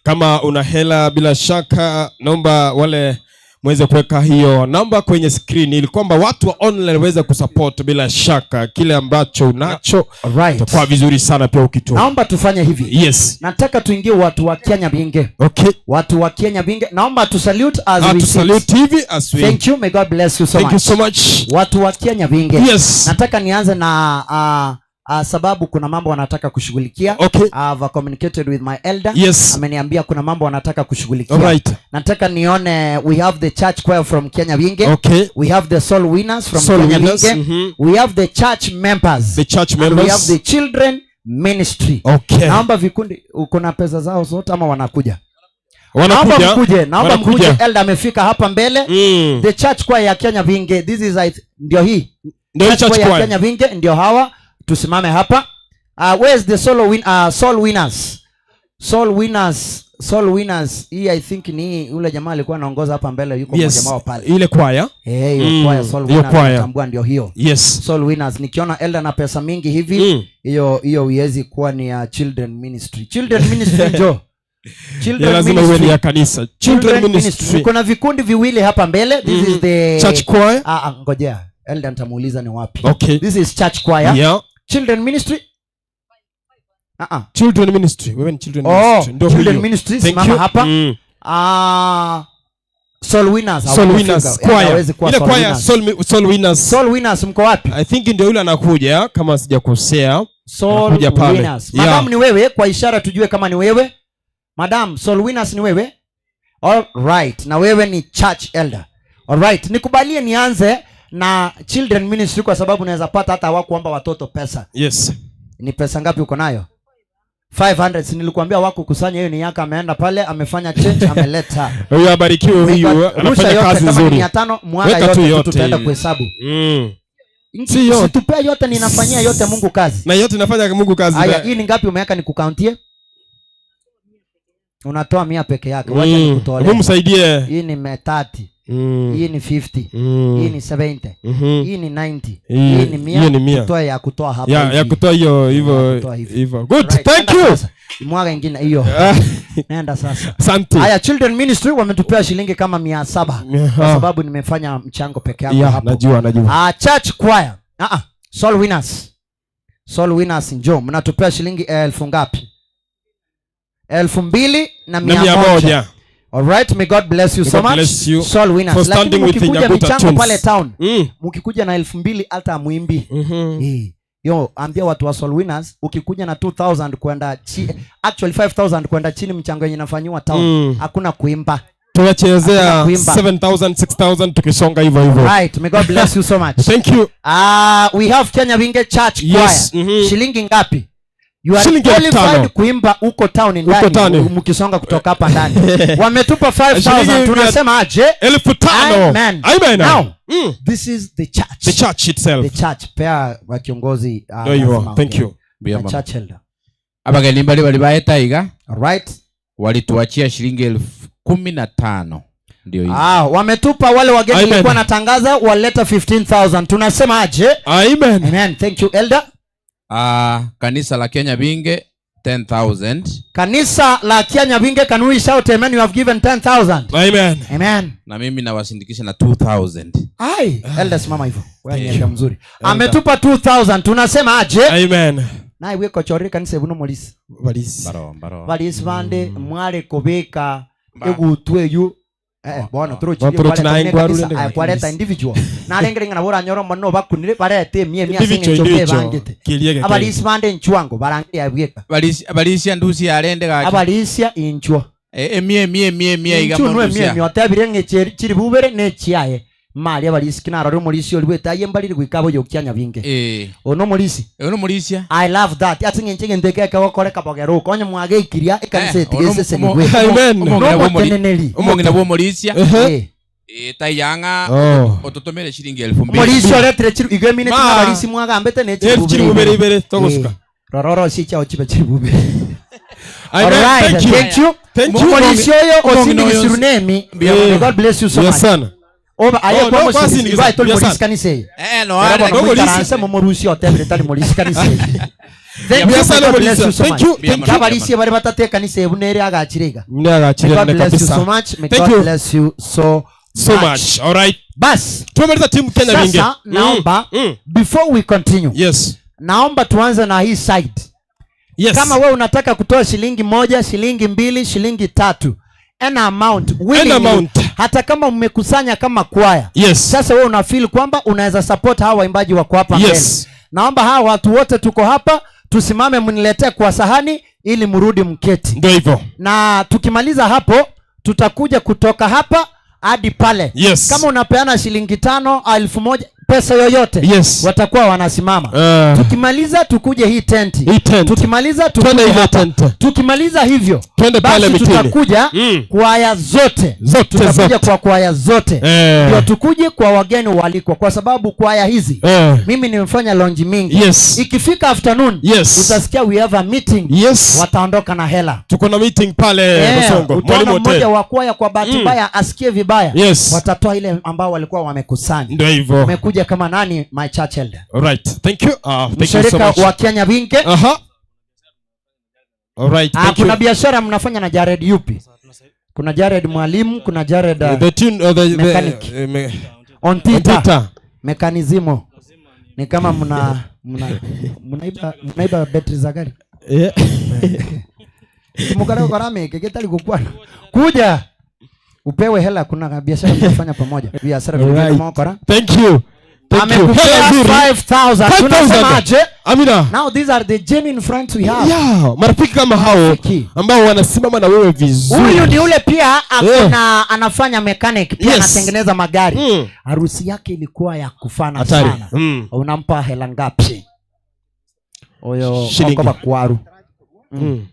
Kama una hela bila shaka naomba wale muweze kuweka hiyo namba kwenye screen ili kwamba watu wa online waweze kusupport bila shaka kile ambacho unacho. Itakuwa vizuri sana pia ukitoa. Naomba tufanye hivi. Yes. Nataka tuingie watu wa Kenya Binge. Okay. Watu wa Kenya Binge. Naomba tu salute as we Tu sit. salute hivi as we Thank you. May God bless you so Thank you much. so much. Watu wa Kenya Binge. Yes. Nataka nianze na sababu kuna mambo wanataka kushughulikia. Okay. I've communicated with my elder. Yes. Ameniambia kuna mambo wanataka kushughulikia. Alright. Nataka nione we have the church choir from Kenya Binge. Okay. We have the soul winners from Soul Kenya winners, Binge. We have the church members. The church And we members. have the children ministry. Okay. Naomba vikundi, uko na pesa zao zote ama wanakuja? Wanakuja. Naomba mkuje, naomba Wanakuja. mkuje. Elder amefika hapa mbele. The church choir ya Kenya Binge. This is I ndio hii. Ndio hii Church church choir ya choir. Kenya Binge ndio hawa. Tusimame hapa. Where is the solo win, soul winners? Soul winners, soul winners. Hii I think ni yule jamaa alikuwa anaongoza hapa mbele, yuko Yes. mmoja wao pale. Ile kwaya. Eh, hiyo kwaya soul Hiyo winners kwaya. natambua ndio hiyo. Yes. Soul winners. Nikiona elder na pesa mingi hivi, hiyo huwezi kuwa ni ya children ministry. Children ministry njoo. Children Ya lazima iwe ni ministry. ya kanisa. Children Children ministry. ministry. Kuna vikundi viwili hapa mbele. This is the Church choir. Ngojea. Elder nitamuuliza ni wapi. Okay. This is church choir. Yeah. Children ministry. Children ministry. Wewe ni children Oh, ministry. Ndio children huyo. ministry, Thank simama you. hapa. Soul winners, Soul hawezi winners, kufika. choir. Yaani hawezi kuwa Ile soul choir, winners. soul winners. Soul winners mko wapi? I think ndio yule anakuja kama sijakosea. Soul Anakuja pale. winners. Yeah. Madam ni wewe, kwa ishara tujue kama ni wewe. Madam, soul winners ni wewe? All right. Na wewe ni church elder. All right. Nikubalie nianze na children ministry kwa sababu naweza pata hata hawakuomba watoto pesa. Yes. Ni pesa ngapi uko nayo? 500. Si nilikuambia hawakukusanya, hiyo ni yake, ameenda pale, amefanya change, ameleta. Huyu abarikiwe huyu, Rusha anafanya yote, kazi kama ni nzuri. 500, mwaga Weka tu yote tu, yote tutaenda hivi. kuhesabu. Si yote. Usitupee yote, ninafanyia yote Mungu kazi. Na yote nafanya Mungu kazi. Haya, hii ni ngapi umeweka nikukauntie? Unatoa 100 peke yake. Wacha nikutolee. Hebu msaidie. Hii ni 30. Hii ni 50. Hii ni 70. Hii ni 90. Hii ni 100. Hiyo ni 100. Tutoe ya kutoa hapa Ya, hivi. ya kutoa hiyo, hivyo, Ya kutoa hivi. hivyo. Good, Right, thank nenda you. sasa. Mwaga ingine hiyo. Nenda sasa. Asante. Haya, Children Ministry wametupea shilingi kama 700 kwa sababu nimefanya mchango peke yangu Yeah, hapo. najua, najua. Church Choir. Soul Winners. Soul Winners njoo, mnatupea shilingi elfu ngapi? Elfu mbili na Na mia mia moja. moja. All right, may God bless you May so God much. bless you Soul Winners. for Lakini standing with the mkikuja Nyaguta michango Tunes. pale town, mkikuja na elfu mbili hata muimbi. Yo, ambia watu wa Soul Winners, ukikuja na 2000 kwenda actually 5000 kwenda chini, mchango yenye inafanywa town, hakuna kuimba. Tunachezea Hakuna kuimba. 7000, 6000 tukisonga hivyo hivyo. Right, may God bless you so much. Thank you. We have Kenya Winge Church Choir. Yes, Shilingi ngapi? You are Shilingi elfu qualified tano. kuimba huko town Huko ndani, town. mkisonga kutoka hapa ndani. Wametupa 5000, Shilingi tunasema aje? Elfu tano. Amen. Amen. Now, this is the church. The church itself. The church. Pea wa kiongozi, There you are. lazima Thank ongee. you. Mbia The mama. church elder. Abageni mbali bali baeta iga. All right. Walituachia shilingi 15,000. Ndio hizo. Wametupa wale wageni Amen. nilikuwa natangaza waleta 15,000. Tunasema aje? Amen. Amen. Thank you elder. Ah, kanisa la Kenya Binge 10,000. Kanisa la Kenya Binge, can we shout amen? You have given 10,000. Amen. Amen. Na mimi nawasindikisha na 2,000. Ai, elder simama hivyo. Wewe ni Thank elder you. mzuri. Elder. Ametupa 2000. Tunasema aje? Amen. Naye wikochorire kanisa ebuno molisi. Balisi. Baro, baro. Balisi bande mware kobeka egutwa eyu Eh, bono Bono turochi naye nkwarure ndege. kwareta individual narengere ng'a nabo oranyore omonene obakunire barete emia emia ase Individual, eng'encho individual. bebangete Kirie geke. abarisi bande nchwango barangire abweka Balisi balisia ndusi yarende gaki. abarisia inchwa Eh, emia emia emia emia iga inchu nwe mondusia. emia emia otebire ng'e chiri bubere ne chiaye mari abarisi kinarore omorisi ori bwete aye mbarire goika aboyokia nyabinge Eh. ono omorisi Ono omorisia. I love that ase ng'encho egento eke ekegokoreka bogera oko onye mwageikiria ekanisa Eh, etiga ono eseseni omo- bwe Amen. Omong'ina bw'omori- Nomoteneneri. omong'ina bw'omorisia. Eh. Eh, taiyang'a Oh. ototomere shilingi elfu mbili. Omorisi oretire chiri igo emine Ma. ting'a abarisi mwagambete ne Elfu chiri bubere ibere, togosuka. Rora orosie chiao chibe chiri bubere. Amen. Alright, Thank you. thank you. Thank you. Omorisi oyo Omong'ina osindikisiru oyo- nemi. Eh. May God bless you so Yes, much. sana. Oba aye Oh, kwa no, mosindikisi. kwasindikisa. Ibae toli Yes, morisi sana. kanisa eye. Eh, no, Era are- bono no, morisi. moikaranse momorusi otebire tari morisi kanisa eye. Thank you. Yes, sana, May God bless morisi. you so Thank much. you. Thank you. Abarisi bare batate ekanisa ebu nere agachire iga. Mune agachire May God nene bless you kabisa. so much. May Thank God you. bless you so So much. All right. Bas. Tumemaliza timu Kenya Binge. Sasa naomba Mm. before we continue. Yes. Naomba tuanze na hii side. Yes. Kama wewe unataka kutoa shilingi moja, shilingi mbili, shilingi tatu, any amount, willingly, amount. hata kama mmekusanya kama kwaya. Yes. Sasa wewe una feel kwamba unaweza support hawa waimbaji wako hapa Yes. mbele. Naomba hawa watu wote tuko hapa tusimame, mniletee kwa sahani ili mrudi mketi. Ndio hivyo. Na tukimaliza hapo tutakuja kutoka hapa hadi pale. Yes. Kama unapeana shilingi tano, 1000, pesa yoyote Yes. watakuwa wanasimama. Tukimaliza tukuje hii tenti. Hii tent. Tukimaliza Twende tukuje ile hapa. tent. Tukimaliza hivyo Twende basi pale mitini. tutakuja Mm. kwaya zote. Zote, Tutakuja zote. kwa kwaya zote. Eh. Ndio tukuje kwa wageni waalikwa kwa sababu kwaya hizi Eh. mimi nimefanya lounge mingi. Yes. Ikifika afternoon Yes. utasikia we have a meeting. Yes. Wataondoka na hela. Tuko na meeting pale Eh, Bosongo. utaona Mwalimu Hotel. mmoja wa kwaya kwa bahati mbaya asikie vibaya. Yes. Watatoa ile ambao walikuwa wamekusanya. Ndio hivyo. Umekuja kama nani my church elder. All right. Thank you. Thank you so Mshirika much. wa Kenya Binge. Aha. All right. Ah, Thank kuna you. biashara mnafanya na Jared yupi? Kuna Jared mwalimu, kuna Jared The tune the mechanic. Ontita. Ontita. Mekanizimo. Ni kama mna mna mnaiba mnaiba betri za gari. Yeah. Mukare korame ketali kukwana. Kuja upewe hela, kuna biashara mnafanya pamoja. Biashara vile Alright. mokora. Thank you. Thank you. Amekupea Hela nzuri. 5000. 5000. Tunasemaje? Amina. Now these are the genuine friends we have. Yeah, marafiki kama hao ambao wanasimama na wewe vizuri. Huyu ni ule pia Yeah. akona anafanya mechanic pia Yes. anatengeneza magari. Mm. Harusi yake ilikuwa ya kufana Hatari. sana. Mm. Unampa hela ngapi? Oyo Shilingi. okoba kwaru. Mm.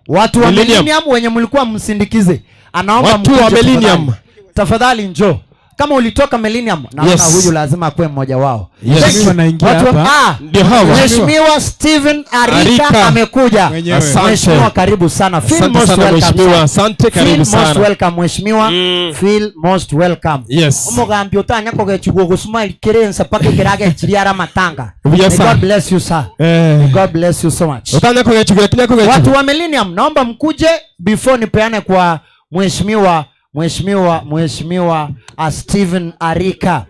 Watu wa Millennium. Millennium wenye mlikuwa msindikize. Anaomba Watu wa mkuje Millennium. tafadhali. Tafadhali njoo. Kama ulitoka Millennium, naona Yes. huyu lazima akuwe mmoja wao. Yes. Thank you. Wanaingia Watu wa- hapa. Ah, Ndio hawa. Mheshimiwa Steven Arika, Arika. amekuja. Mwenyewe. Asante. Mheshimiwa karibu sana. Feel Asante most sana welcome, mheshimiwa. sir. Asante, karibu Feel most sana. welcome mheshimiwa. Feel most welcome. Yes. Omogambi otanya kogechigwa ogosmile kerensa paka ekeragechiria ara matanga. Yes, May sir. God bless you sir. Eh. May God bless you so much. Utanya kugechigwa kinya kugechigwa. Watu wa Millennium naomba mkuje before nipeane kwa mheshimiwa mheshimiwa mheshimiwa Steven Arika.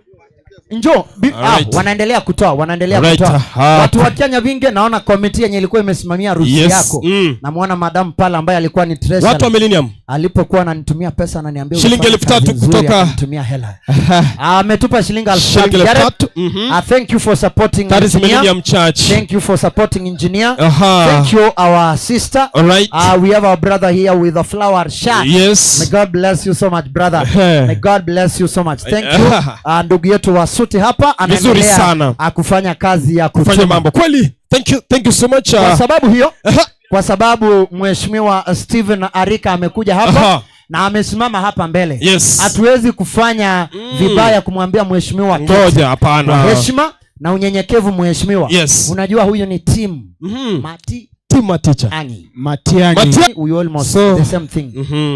Njoo Alright. wanaendelea kutoa, wanaendelea Alright, kutoa. aha. Watu wa Kenya Binge naona komiti yenye ilikuwa imesimamia harusi Yes. yako. Mm. Namuona madam pale ambaye alikuwa ni treasurer. Watu wa Millennium. Alipokuwa ananitumia pesa ananiambia Shilingi ulifanya 3,000 kazi nzuri, kutoka- akanitumia hela. Ametupa shilingi elfu Shilingi tatu. elfu Jared, tatu. Mhm. thank you for supporting That is engineer. Millennium Church. Thank you for supporting engineer. Aha. Thank you our sister. All right. We have our brother here with a flower shirt. Yes. May God bless you so much brother. Ehe. May God bless you so much. Thank you. Ndugu yetu wa suti hapa Vizuri anaendelea sana. kufanya kazi ya Kufanya kutuma. mambo. Kweli. Thank you. Thank you so much. Kwa sababu hiyo, kwa sababu Mheshimiwa Steven Arika amekuja hapa Aha. na amesimama hapa mbele. Yes. Hatuwezi kufanya vibaya kumwambia mheshimiwa keti. Ngoja, hapana. Kwa heshima na unyenyekevu mheshimiwa. Yes. Unajua huyu ni team. Mhm. Mati Tima teacher. Angi. Matiang'i. We almost So- the same thing.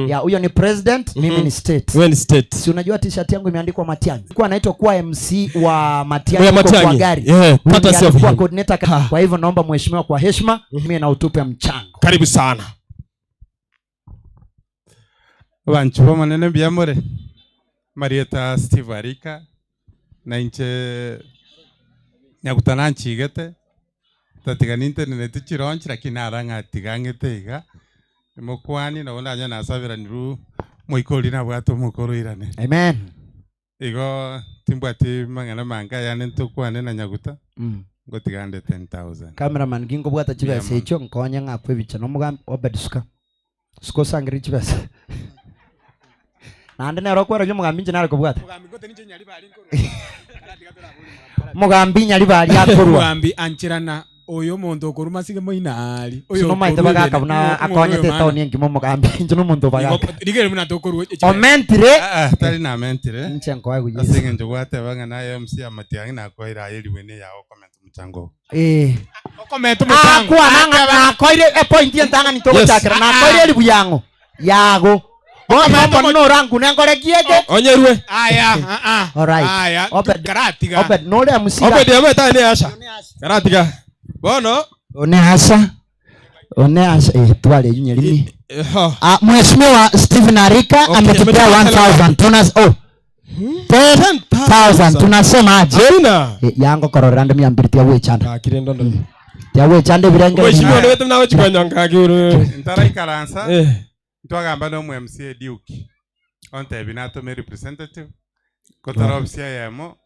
Yeah, huyo ni president, mimi ni state. Wewe ni state. Si unajua t-shirt yangu imeandikwa Matiang'i. Alikuwa anaitwa kuwa MC wa Matiang'i Wa huko kwa Matiang'i. gari. Yeah, Huyu pata ndiye selfie. alikuwa coordinator. Kwa hivyo naomba mheshimiwa kwa heshima, mimi na utupe mchango. Karibu sana. Bantu bamanene mbiamore Marieta Steve Arika na inche nyagutana nchigete tatiga nintenenete chironchi lakini arang'atigang'ete iga mokwani nabo ndanya nasaberaniru moikori nabwate omokoro irane Amen. igo timbwati mang'ana manga yane ntokwane na nyaguta Mm. ngotigande 10000 Cameraman gingo bwata chibesa echo nkonye ng'akwe ebicha nomugambi Obed suka. Suka osangere chibesa. Naende nero okwera omugambi inche nare kobwata. Mugambi nyaribari akorwa. Mugambi anchirana oyo omonto okorwa masige moina ari. Oyo Sinomaete okorwa bagaka ibere. buna Ng'o- ng'o akonyete oyo etaoni engima omugambi inche nomonto bagaka. Rigere buna tokorwa Omentire. tari namentire Inche nkoe ase kuyisa. eng'encho gwateba ng'a naye MC amatiang'i nakoira aye eriwe yago okomenta omochango Eh. Okomenta omochango. Akwa nanga nakoire epoint entang'ani togochakera nakoire eribu yang'o yago. Bono bono norangu nengore kiege. Onyerwe. Aya, ah ah. Alright. Aya, Obed. karatiga. Obed nore musiga. Obed ameta ni asha. Karatiga. Bono One asha. One asha eh twale yunyerimi. Ah, Mheshimiwa Stephen Arika Okay, ametupea ametupea 1000 tuna oh 10000 tunasema aje? Amina. Eh, yango kororande 200 tia wechanda. Tia wechanda birenge. Mheshimiwa niwete nawe chikonyonga kiuru. ntaraikaransa Eh. ntwagamba na omu MC Duke ontebi natome representative kotara ofisi eyemo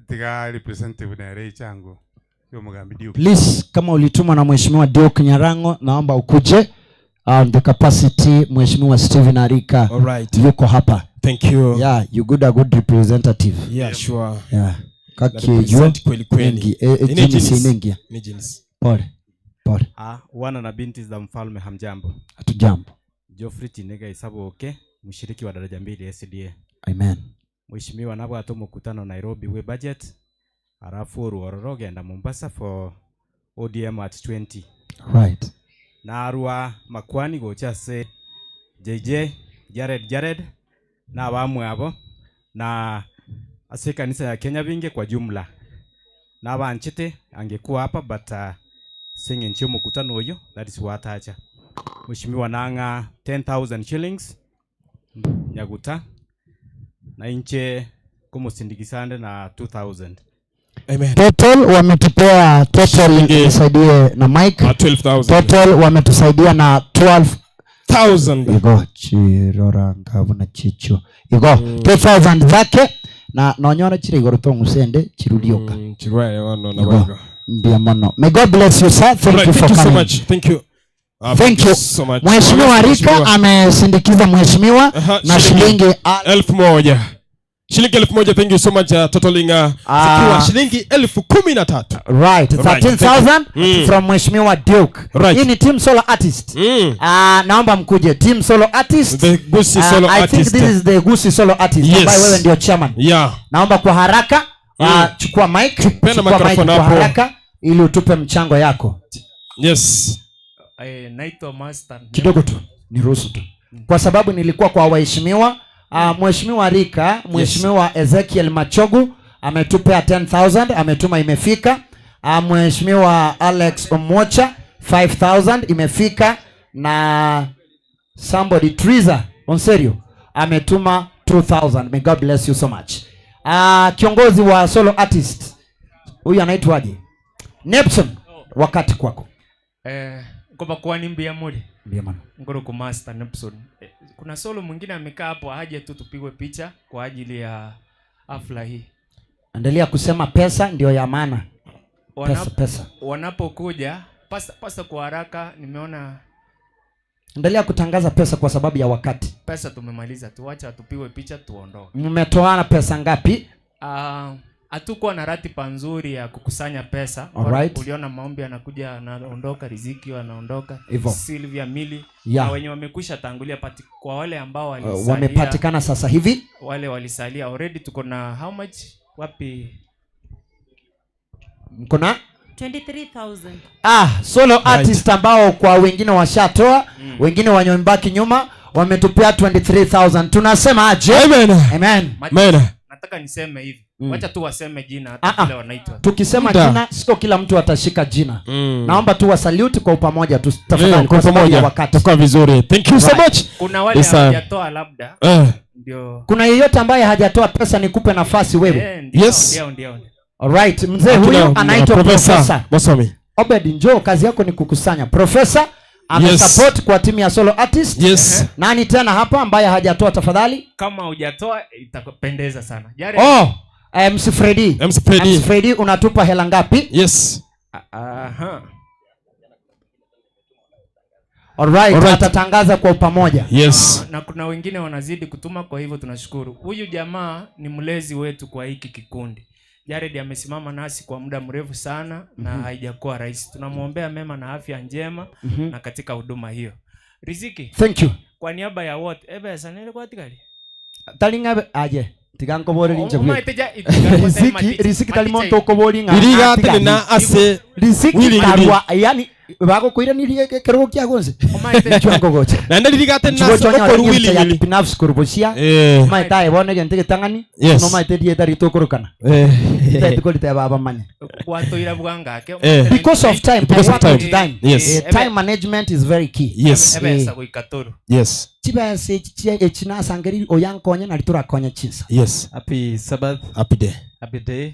tiga representative nere ichango yomugambi Duke Please, kama ulitumwa na Mheshimiwa Duke Nyarango, naomba ukuje on the capacity Mheshimiwa Stephen Arika Alright. yuko hapa. Thank you. Yeah, you good a good representative. Yeah, sure. Yeah. Na Kaki represent kweli kweli. Nengi, eh, eh, Ni jeans jeans. inengia. Ni jeans. Pole. Pole. Ah, wana na binti za mfalme hamjambo. Hatujambo. Geoffrey Tinega Isaboke, mshiriki wa daraja mbili SDA. Amen. Mheshimiwa nabwate mukutano Nairobi we budget arafu oruororo genda Mombasa for ODM at 20. Right. Narwa makwani gocha ase JJ Jared Jared na bamwe abo na ase kanisa ya Kenya binge kwa jumla nabanchete angekuwa hapa but sing'enche mukutano uyu that is watacha Mheshimiwa nang'a 10000 shillings nyaguta na inche kumusindikisande na 2000 Amen. Total wametupea total, nisaidie na mic. 12,000. Total wametusaidia na 12,000. Igo chirora ngavu na chicho. Igo 2000 zake na nonyora chire igoro tong'usende chirurioka. Chirwaye ono na Igo. wago. Ndio mono. May God bless you sir. Thank Alright, you for thank you so coming. much. Thank you. Ah, Thank you. so much. Mheshimiwa Rika Mheshimiwa. amesindikiza mheshimiwa na shilingi 1000. Shilingi 1000 thank you so much totaling zikiwa shilingi 13,000. Right, Right, 13,000 thank you. from Mheshimiwa Duke. Right. Hii ni team solo artist. Naomba mkuje team solo artist. The Gusi solo I artist. think this is the Gusi solo artist Yes. ambaye wewe ndio chairman. Yeah. Naomba kwa haraka chukua mic, Chukua chukua mic microphone kwa hapo. haraka ili utupe mchango yako. Yes. Naitwa Master. Kidogo tu, niruhusu tu. Kwa sababu nilikuwa kwa waheshimiwa Mheshimiwa Rika, Mheshimiwa Ezekiel Machogu ametupea 10000 ametuma imefika. Mheshimiwa Alex Omocha 5000 imefika na somebody Triza Onserio ametuma 2000. May God bless you so much. Kiongozi wa solo artist huyu anaitwaje? Nepson, wakati kwako. Ngoba mbia muri. Mbia mano. Ngoro ku Master Nepson. Kuna solo mwingine amekaa hapo aje tu tupigwe picha kwa ajili ya hafla hii. Endelea kusema pesa ndio ya maana. Pesa, pesa. Wanapokuja pasa, pasa kwa haraka nimeona Endelea kutangaza pesa kwa sababu ya wakati. pesa tumemaliza tu, wacha tupigwe picha tuondoke. Mmetoana pesa ngapi? Hatukuwa na ratiba nzuri ya kukusanya pesa. Alright. Uliona maombi anakuja anaondoka, Riziki anaondoka, Hivyo. Sylvia Mili Yeah. na wenye wamekwisha tangulia pati, kwa wale ambao walisalia, Wamepatikana sasa hivi. wale walisalia already tuko na how much wapi? Mko na? 23,000. Ah, solo artist ambao kwa wengine washatoa, wengine wanyobaki nyuma wametupea 23000. Tunasema aje? Amen. Amen. Amen. Nataka niseme hivi. Mm. Wacha tu waseme jina Ah, hata ah. vile wanaitwa. Tukisema Muda. jina sio kila mtu atashika jina. Mm. Naomba tu wasalute kwa upamoja tu tafadhali Ndio, kwa kwa sababu ya pamoja wakati. itakuwa vizuri. Thank you so Right. much. Kuna wale Yes, sir. hawajatoa labda. Eh. Ndio. Kuna yeyote ambaye hajatoa pesa nikupe nafasi wewe? Eh, ndio, Yes. Ndio, ndio. Alright, mzee Akina- huyu anaitwa Profesa Profesa. Mosomi. Obed njoo, kazi yako ni kukusanya. Profesa amesupport kwa timu ya solo artist. Yes. Nani tena hapa ambaye hajatoa tafadhali? Kama hujatoa itakupendeza sana. Jared. Oh, MC Freddy. MC Freddy. MC Freddy unatupa hela ngapi? Yes. Aha. Alright, Alright. atatangaza kwa pamoja. Yes. Na kuna wengine wanazidi kutuma, kwa hivyo tunashukuru. Huyu jamaa ni mlezi wetu kwa hiki kikundi. Jared amesimama nasi kwa muda mrefu sana na Mhm. haijakuwa rahisi. Tunamwombea mema na afya njema Mhm. na katika huduma hiyo. Riziki. Thank you. Kwa niaba ya wote, ebe sanele kwa tikali. Talinga aje. Tigankoboreri nje. Omaete ja- itiga- Riziki, maticha- riziki talimonto maticha- okobori ng'a. Iriga atiga- tena ase Riziki Willy karwa yani bagokoiranirie kerogo kia gonse. Chwango gocha. Naende ririga tena ase okoru Willy Willy. binafsi kurubusia. Eh. Maita ebone gente gitang'ani. Yes. No maite dieta ritokorokana. Eh. Tetiko baba manye. Watoira bwangake. Eh. Because of time, Because I of work time. with time. Yes. Eh, time management is very key. Yes. Ebesa goikatoro. Yes. Chibesa echi echinasangeri oyankonya nari turakonya chinsa. Yes. Happy Sabbath. Happy day. Happy day.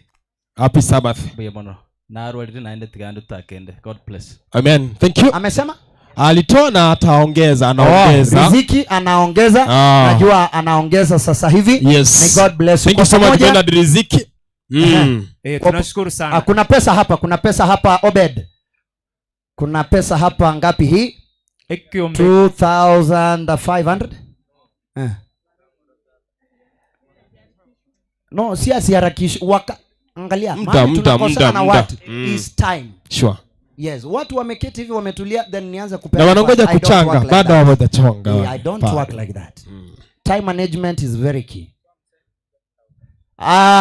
Happy Sabbath. Mbuya mono. Narwarire naende tigando takende. God bless. Amen. Thank you. Amesema? Alitoa na ataongeza, anaongeza. Oh, Riziki anaongeza. Ah. Najua anaongeza sasa hivi. Yes. May God bless you. Thank Kwa you so much pamoja- Bernard Riziki. Mm. Eh, tunashukuru sana. Ah, kuna pesa hapa, kuna pesa hapa Obed. Kuna pesa hapa ngapi hii? Ekiombe. 2500. Eh. No, si asiharakishi waka angalia Muda, mahali muda, tunakosana muda, na muda. watu Mm. is time. Sure. Yes, watu wameketi hivi wametulia then nianze kupeana Na wanangoja advice. I don't kuchanga, work like bado that. hawajachanga. Yeah, I don't Bado. work like that. Time management is very key.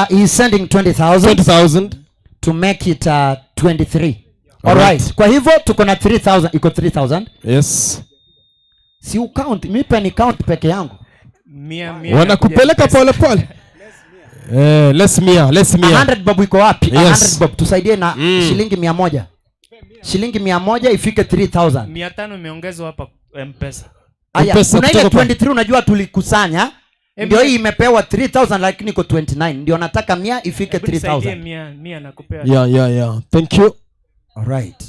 He's sending 20,000 20,000 to make it 23. All All right. right. Kwa hivyo tuko na 3000, iko 3000. Yes. Si ucount, mipe ni count peke yangu. Mia, mia Wanakupeleka pole pole. Eh, less mia, less mia. 100 bob iko wapi? Yes. 100 bob tusaidie na shilingi 100. Shilingi 100 ifike 3000. 500 imeongezwa hapa M-Pesa. Aya, M-Pesa kuna ile kutoka kwa- 23 unajua tulikusanya. Em- Ndio hii imepewa 3000 lakini iko 29. Ndio nataka 100 ifike Hebu nisaidie 3000. mia, mia nakupea. Yeah, yeah, yeah. Thank you. All right.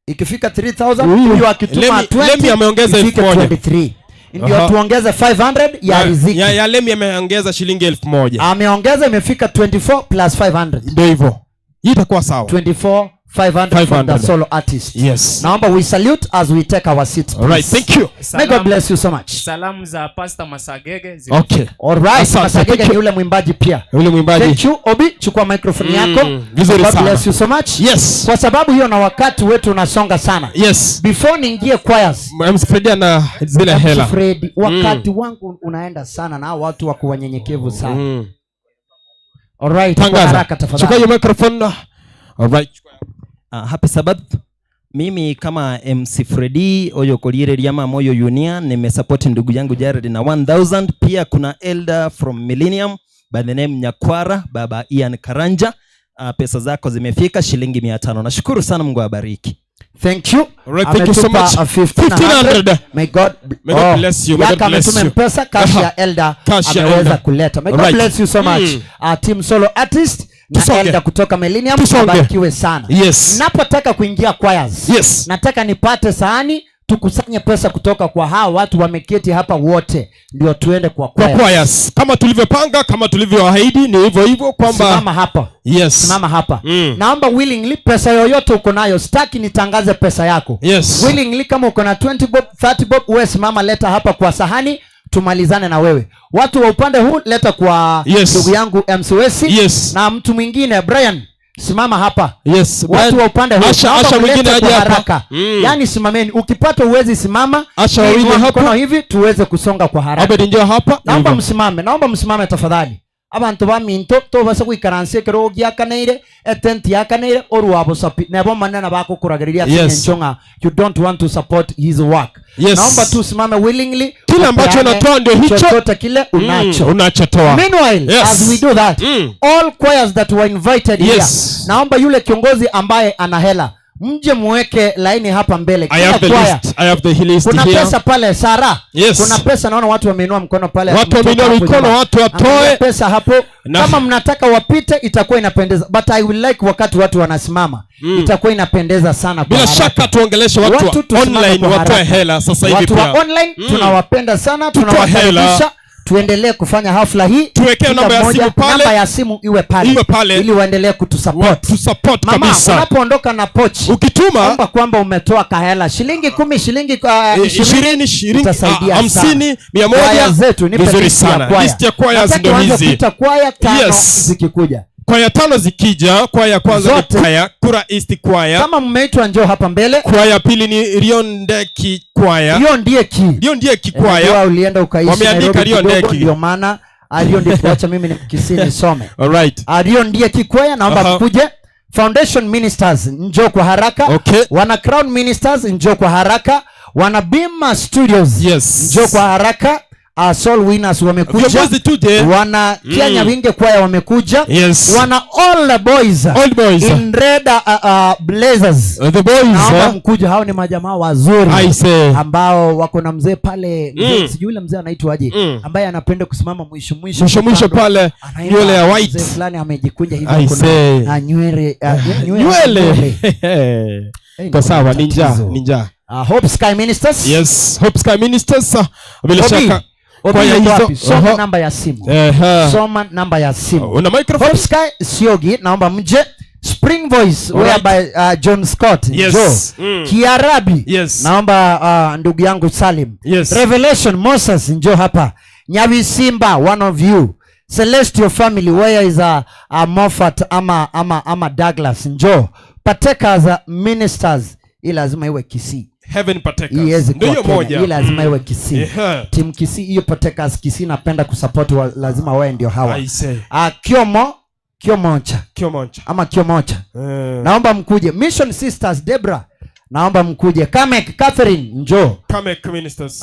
Ikifika 3000 Huyu, huyu akituma Lemi- 20 Lemi ameongeza ifike 1000. 23. Ndio Aha. tuongeze 500 ya riziki. Ya, ya Lemi ameongeza shilingi 1000. Ameongeza imefika 24 plus 500. Ndio hivyo. Hii itakuwa sawa. 24 500 from the 500. solo artist. Yes. Naomba we salute as we take our seats. All right, please. thank you. May God bless you so much. Salamu za Pastor Masagege. Okay. All right, Asante, Masagege thank you. ni yule mwimbaji pia. Yule mwimbaji. Thank you Obi, chukua microphone yako. Vizuri God sana. bless you so much. Yes. Kwa sababu hiyo na wakati wetu unasonga sana. Yes. Before niingie choirs. MC Freddy ana zile MC hela. Freddy, wakati wangu unaenda sana na hao watu wako wanyenyekevu sana. All right, kwa Tangaza. haraka tafadhali. Chukua hiyo microphone. All right. Happy Sabbath. Mimi kama MC Freddy Oyo Koliere Riama Moyo Yunia nimesupport ndugu yangu Jared na 1000. Pia kuna elder from Millennium by the name Nyakwara Baba Ian Karanja. Pesa zako zimefika shilingi 500. Nashukuru sana, Mungu awabariki. Thank you. All right, thank you so Ametupa much. a 1500. 1500. May God, May God bless you. May Yaka God bless ametuma you. mpesa cash Aha. ya elder Cash ya ameweza elder. kuleta. May God Right. bless you so much. Team solo artist na Tusonge. elder kutoka Millennium Tusonge. abarikiwe sana. Yes. Napotaka kuingia choirs. Yes. Nataka nipate sahani tukusanye pesa kutoka kwa hawa watu wameketi hapa wote ndio tuende kwa Kwa choirs. choirs. Kama tulivyopanga, kama tulivyoahidi ni hivyo hivyo kwamba Simama hapa. Yes. Simama hapa. Naomba willingly pesa yoyote uko nayo, sitaki nitangaze pesa yako. Yes. Willingly kama uko na 20 bob, 30 bob, wewe simama leta hapa kwa sahani tumalizane na wewe. Watu wa upande huu leta kwa Yes. ndugu yangu MC Wesi. Yes. Na mtu mwingine Brian simama hapa. Yes. Watu Brian, wa upande huu Asha, naomba Asha mlete mwingine kwa aje hapa. haraka. Yaani simameni, ukipata uwezi simama, Asha inua wawili hapa. mkono hivi tuweze kusonga kwa haraka. Abed njoo hapa. Naomba Hivyo. msimame, naomba msimame tafadhali. Abanto baminto, tobasa goikaransa ekerogo giakaneire, etenti yakaneire, orwa bosa pi. Neba Omonene nabo agokoragereria ase Yes. eng'encho ng'a you don't want to support his work. Yes. Naomba tu usimame willingly, Kile ambacho upeane unatoa ndio hicho. chochote kile unacho. Unachotoa. Meanwhile, Yes. as we do that, all choirs that were invited Yes. here, naomba yule kiongozi ambaye ana hela mje muweke laini hapa mbele. I Kila have the kwaya. list. I have the list Kuna here. pesa pale Sara. Yes. Kuna pesa naona watu wameinua mkono pale. Watu Mtoto wameinua hapo mikono, nyuma. watu watoe. Angalia pesa hapo. Na- Kama mnataka wapite itakuwa inapendeza. But I will like wakati watu wanasimama. Itakuwa inapendeza sana kwa Bila haraka. shaka tuongeleshe watu wa tusimame online kwa watoe haraka. hela sasa hivi Watu pia. wa online tunawapenda sana, Tutoe hela. tunawakaribisha. Tuendelee kufanya hafla hii. Tuwekee Kila namba ya mmoja, simu pale. Namba ya simu iwe pale. Iwe pale. Ili waendelee kutusupport. Tusupport Mama, kabisa. unapoondoka na pochi ukituma omba kwamba umetoa kahela shilingi 10 shilingi 20, shilingi, itasaidia 50, sana. 100. Kwaya zetu nipe Vizuri list ya sana. kwaya. List ya kwaya Nataka ndio uanze hizi. kuita kwaya tano Yes. zikikuja. Kwaya tano zikija, kwaya ya kwanza ni Zote. kwaya Kura East kwaya. Kama mmeitwa njoo hapa mbele. Kwaya ya pili ni Riondeki kwaya. Riondeki. Riondeki Najua kwaya. ulienda ukaishi Wameandika Nairobi kidogo, Riondeki. ndio maana Riondeki, wacha mimi ni Mkisii nisome. All right. Riondeki kwaya naomba Aha. mkuje. Foundation Ministers njoo kwa haraka. Okay. Wana Crown Ministers njoo kwa haraka. Wana Bima Studios yes. njoo kwa haraka. Soul Winners wamekuja. Viongozi tuje. Wana Kia Nyawinge kwaya wamekuja. Yes. Wana All the Boys. All Boys. In red blazers. The boys, Naomba eh? mkuje, hao ni majamaa wazuri. I say. Ambao wako na mzee pale, mzee, sijui yule mzee anaitwaje, ambaye anapenda kusimama mwisho mwisho Mwisho mwisho kando. pale, Anaimba, nywele ya white. Mzee fulani amejikunja hivi I kuna say. na nywele, nywele, Nywele. nywele. Kwa sawa, ni njaa, tatizo. ni njaa. Hope Sky Ministers. Yes, Hope Sky Ministers. Bila Obi, shaka. Obi Kwaya yuko hizo. wapi? Soma Oho. namba ya simu. Ehe. Soma namba ya simu. Una microphone? Hope Sky Siogi, naomba mje. Spring Voice All right. whereby John Scott Yes. Joe. Kiarabi. Yes. Naomba ndugu yangu Salim. Yes. Revelation Moses njoo hapa. Nyavi Simba one of you. Celestial Family where is a Moffat ama Douglas njoo. Partakers Ministers, hii lazima iwe Kisii. Heaven Partakers. Hii haiwezi Ndio kuwa hiyo Kenya. moja. Hii lazima iwe Kisii. Yeah. Timu Kisii hiyo Partakers Kisii napenda kusupport wa, lazima wawe ndio hawa. I say. Kiomo, Kiomocha. Kiomocha. Ama Kiomocha. Naomba mkuje. Mission Sisters Debra. Naomba mkuje. Kamek Catherine njoo. Kamek Ministers.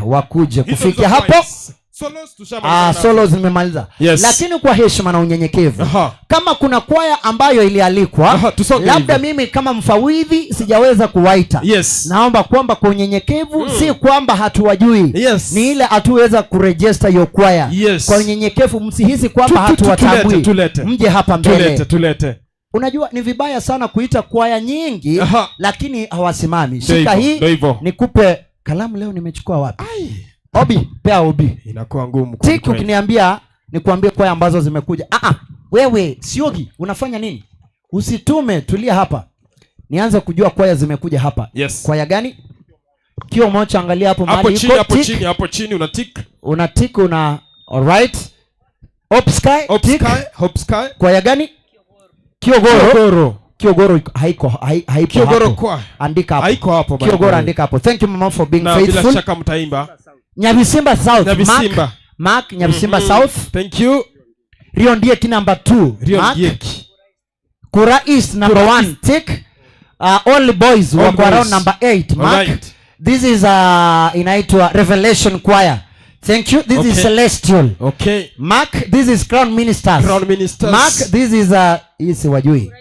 Wakuje Hizo kufikia ndizo hapo. points. Solos tushamaliza nazo. Solos nimemaliza. Yes. Lakini kwa heshima na unyenyekevu. Kama kuna kwaya ambayo ilialikwa, tusonge labda hivyo. mimi kama mfawidhi sijaweza kuwaita. Yes. Naomba kwamba kwa unyenyekevu, si kwamba hatuwajui. Yes. Ni ile hatuweza kuregister hiyo kwaya. Yes. Kwa unyenyekevu msihisi kwamba hatuwatambui. Tulete, tulete. Mje hapa mbele. Tulete, tulete. Unajua ni vibaya sana kuita kwaya nyingi, lakini hawasimami. Ndio Shika hivyo, hii, ndio hivyo. nikupe kalamu leo nimechukua wapi? Obi, pea Obi. Inakuwa ngumu kweli Tiki kweli. ukiniambia nikuambie kwaya ambazo zimekuja. Wewe Siogi unafanya nini? Usitume, tulia hapa. Nianze kujua kwaya zimekuja hapa. Yes. Kwaya gani? Kio mocha, angalia hapo Hapo mahali chini, iko, hapo tick. chini, hapo chini una tick. Una tick, una all right. Hope Sky, Hope tick. Sky, Hope Sky. Kwaya gani? Kiogoro. Kiogoro. Kiogoro haiko, haipo Kiogoro hapo. kwa. Andika hapo. Haiko hapo by the Kiogoro way. andika hapo. Thank you mama for being Na bila faithful. shaka mtaimba. Nyabisimba South. Nyabisimba. Mark, Mark Nyabisimba South. Thank you. Rio Ndieki number 2. Rio Mark. Ndieki. Kura East number Kura 1. East. Tick. All Boys All wako Boys. around number 8. All Mark. right. This is inaitwa Revelation Choir. Thank you. This is Okay. Celestial. Okay. Mark, this is Crown Ministers. Crown Ministers. Mark, this is hii si wajui.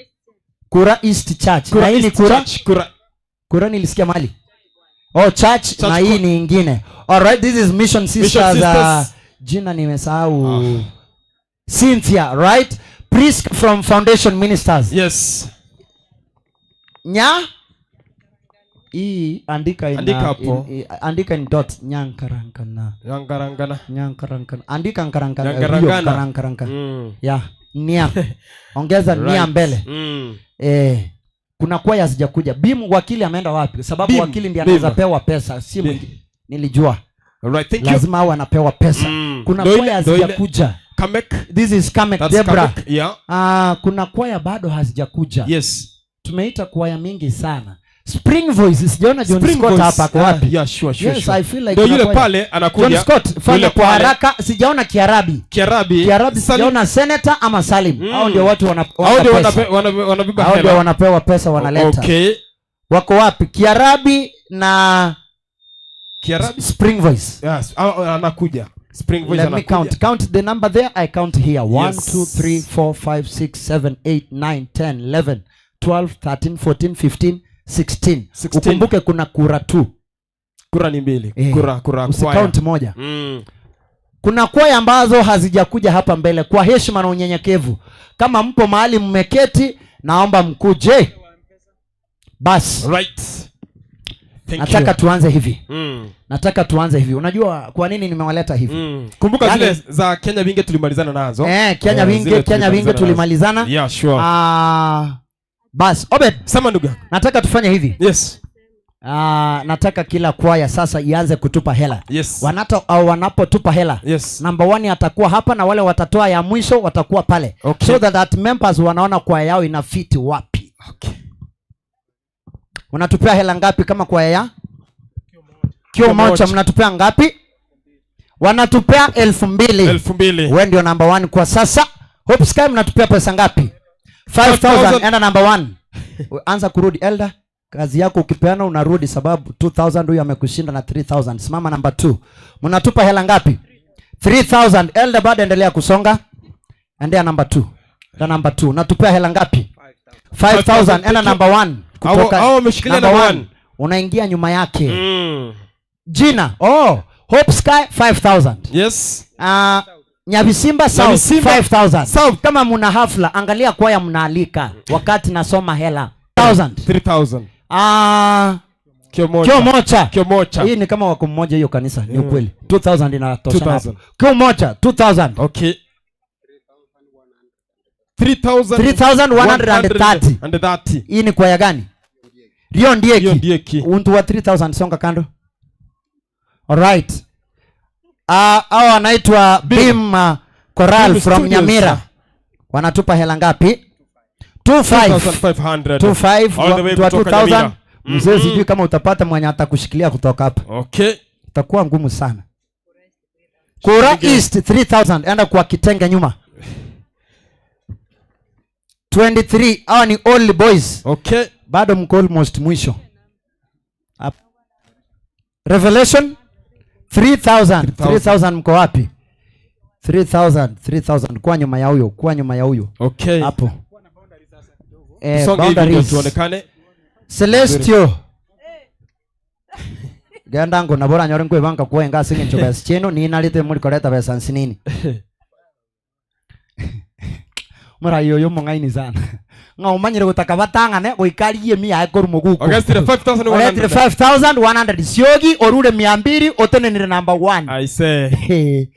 Kura East Church. Kura Na hii ni East Kura? Church, Kura. Kura nilisikia mahali. Oh, church, Church na hii kwa- ni ingine. All right, this is Mission Sisters. Mission Sisters. Jina nimesahau. Cynthia, right? Priest from Foundation Ministers. Yes. Nya? Hii andika ina, Andika hapo. In, andika in dot nyankarankana. Nyankarangana. Nyankarankana. Andika nkarankana. Nyankarangana. Hiyo nkarankaranka. Ya, nia. Ongeza nia Right. mbele. Kuna kwaya hazijakuja. Bim wakili ameenda wapi? Kwa sababu Bim, wakili ndiye anaweza Bim. pewa pesa, si Bim. mwingine. Nilijua. Right, thank you. Lazima awe anapewa pesa. Kuna Ndio ile, kwaya ndio ile. hazijakuja. Kamek. This is Kamek That's Debra. Kamek, yeah. Kuna kwaya bado hazijakuja. Yes. Tumeita kwaya mingi sana. Spring Voice sijaona John Spring Scott Voice. hapa ako Ah, wapi? yeah, sure, sure, Yes, sure. I feel like Ndio yule kuna kwaya. pale anakuja. John Scott fanya Yule kwa pale. haraka, sijaona Kiarabi. Kiarabi. Kiarabi Salim. sijaona Senator ama Salim. Mm. Hao ndio watu wana Hao ndio pesa. wanabeba Hao ndio hela. wanapewa pesa wanaleta. Okay. Wako wapi? Kiarabi na Kiarabi Spring Voice. Yes, anakuja. Spring Voice Let me anakuja. count. Count the number there. I count here. 1, Yes. 2, 3, 4, 5, 6, 7, 8, 9, 10, 11, 12, 13, 14, 15, 16. 16. Ukumbuke kuna kura tu. Kura ni mbili. Eh, Kura kura usicount kwaya. moja. Mm. Kuna kwaya ambazo hazijakuja hapa mbele kwa heshima na unyenyekevu. Kama mpo mahali mmeketi, naomba mkuje. Basi. Right. Thank Nataka you. tuanze hivi. Mm. Nataka tuanze hivi. Unajua kwa nini nimewaleta hivi? Mm. Kumbuka Yaani- zile za Kenya Winge tulimalizana nazo. Eh, Kenya Eh, Winge, zile Kenya Winge tulimalizana nazo. tulimalizana. Yeah, sure. Ah, bas, Obed. Sema ndugu yangu. Nataka tufanye hivi. Yes. Ah, nataka kila kwaya sasa ianze kutupa hela. Yes. Wanato, au wanapotupa hela. Yes. Number one atakuwa hapa na wale watatoa ya mwisho watakuwa pale. Okay. So that, that members wanaona kwaya yao inafiti wapi. Okay. Unatupea hela ngapi kama kwaya ya? Kio moja. moja mnatupea ngapi? Wanatupea 2000. 2000. Wewe ndio number one kwa sasa. Hope Sky mnatupea pesa ngapi? 5000. Enda number one. Anza kurudi elder. Kazi yako ukipeana unarudi sababu 2000 huyu amekushinda na 3000. Simama number 2. Mnatupa hela ngapi? 3000. Elder bado endelea kusonga. Endea number 2. Enda number 2. Unatupea hela ngapi? 5000. Enda number 1. Hao wameshikilia number number one. one. Unaingia nyuma yake. Mm. Jina. Oh, Hope Sky 5000. Yes. Uh, Nyabisimba South Nyabisimba 5000. South. Kama muna hafla, angalia kwaya mnaalika wakati nasoma hela. 1000. 3000. Ah, Kiomocha. Kiomocha. Kiomocha. Hii ni kama wako mmoja hiyo kanisa, ni Mm. ukweli. 2000 inatosha. 2000. hapo. Kiomocha 2000. Okay. 3130. 3130. Hii ni kwaya gani? Rio Ndieki. Rio Ndieki. Untu wa 3000 songa kando. Alright. Ah, hao wanaitwa Bim uh, Choral Bim from Studios. Nyamira. Wanatupa hela ngapi? 25. 2500. 25 All the way wa kutoka 2000. Nyamira. Mzee Mhm. sijui kama utapata mwenye atakushikilia kutoka hapa. Okay. Itakuwa ngumu sana. Kura East 3000 enda kwa kitenge nyuma. 23 hawa ni only boys. Okay. Bado mko almost mwisho. Hap- Revelation 3000 3000 mko wapi? 3000 3000 kwa nyuma ya huyo, kwa nyuma ya huyo. Okay. Hapo. Eh, Tusonge hivi ndio boundaries. tuonekane. Celestio. Genda ngo nabora nyore nkwebanga kuenga ase eng'encho besa chieno ninarete muri koreta besa nsinini. Murai oyo mong'aini sana. Ng'a omanyire gotaka batang'ane goikarie emi yaye korwa moguko. Ogesire 5100. Oretire 5100 siogi orure 200 otenenire number 1. I say.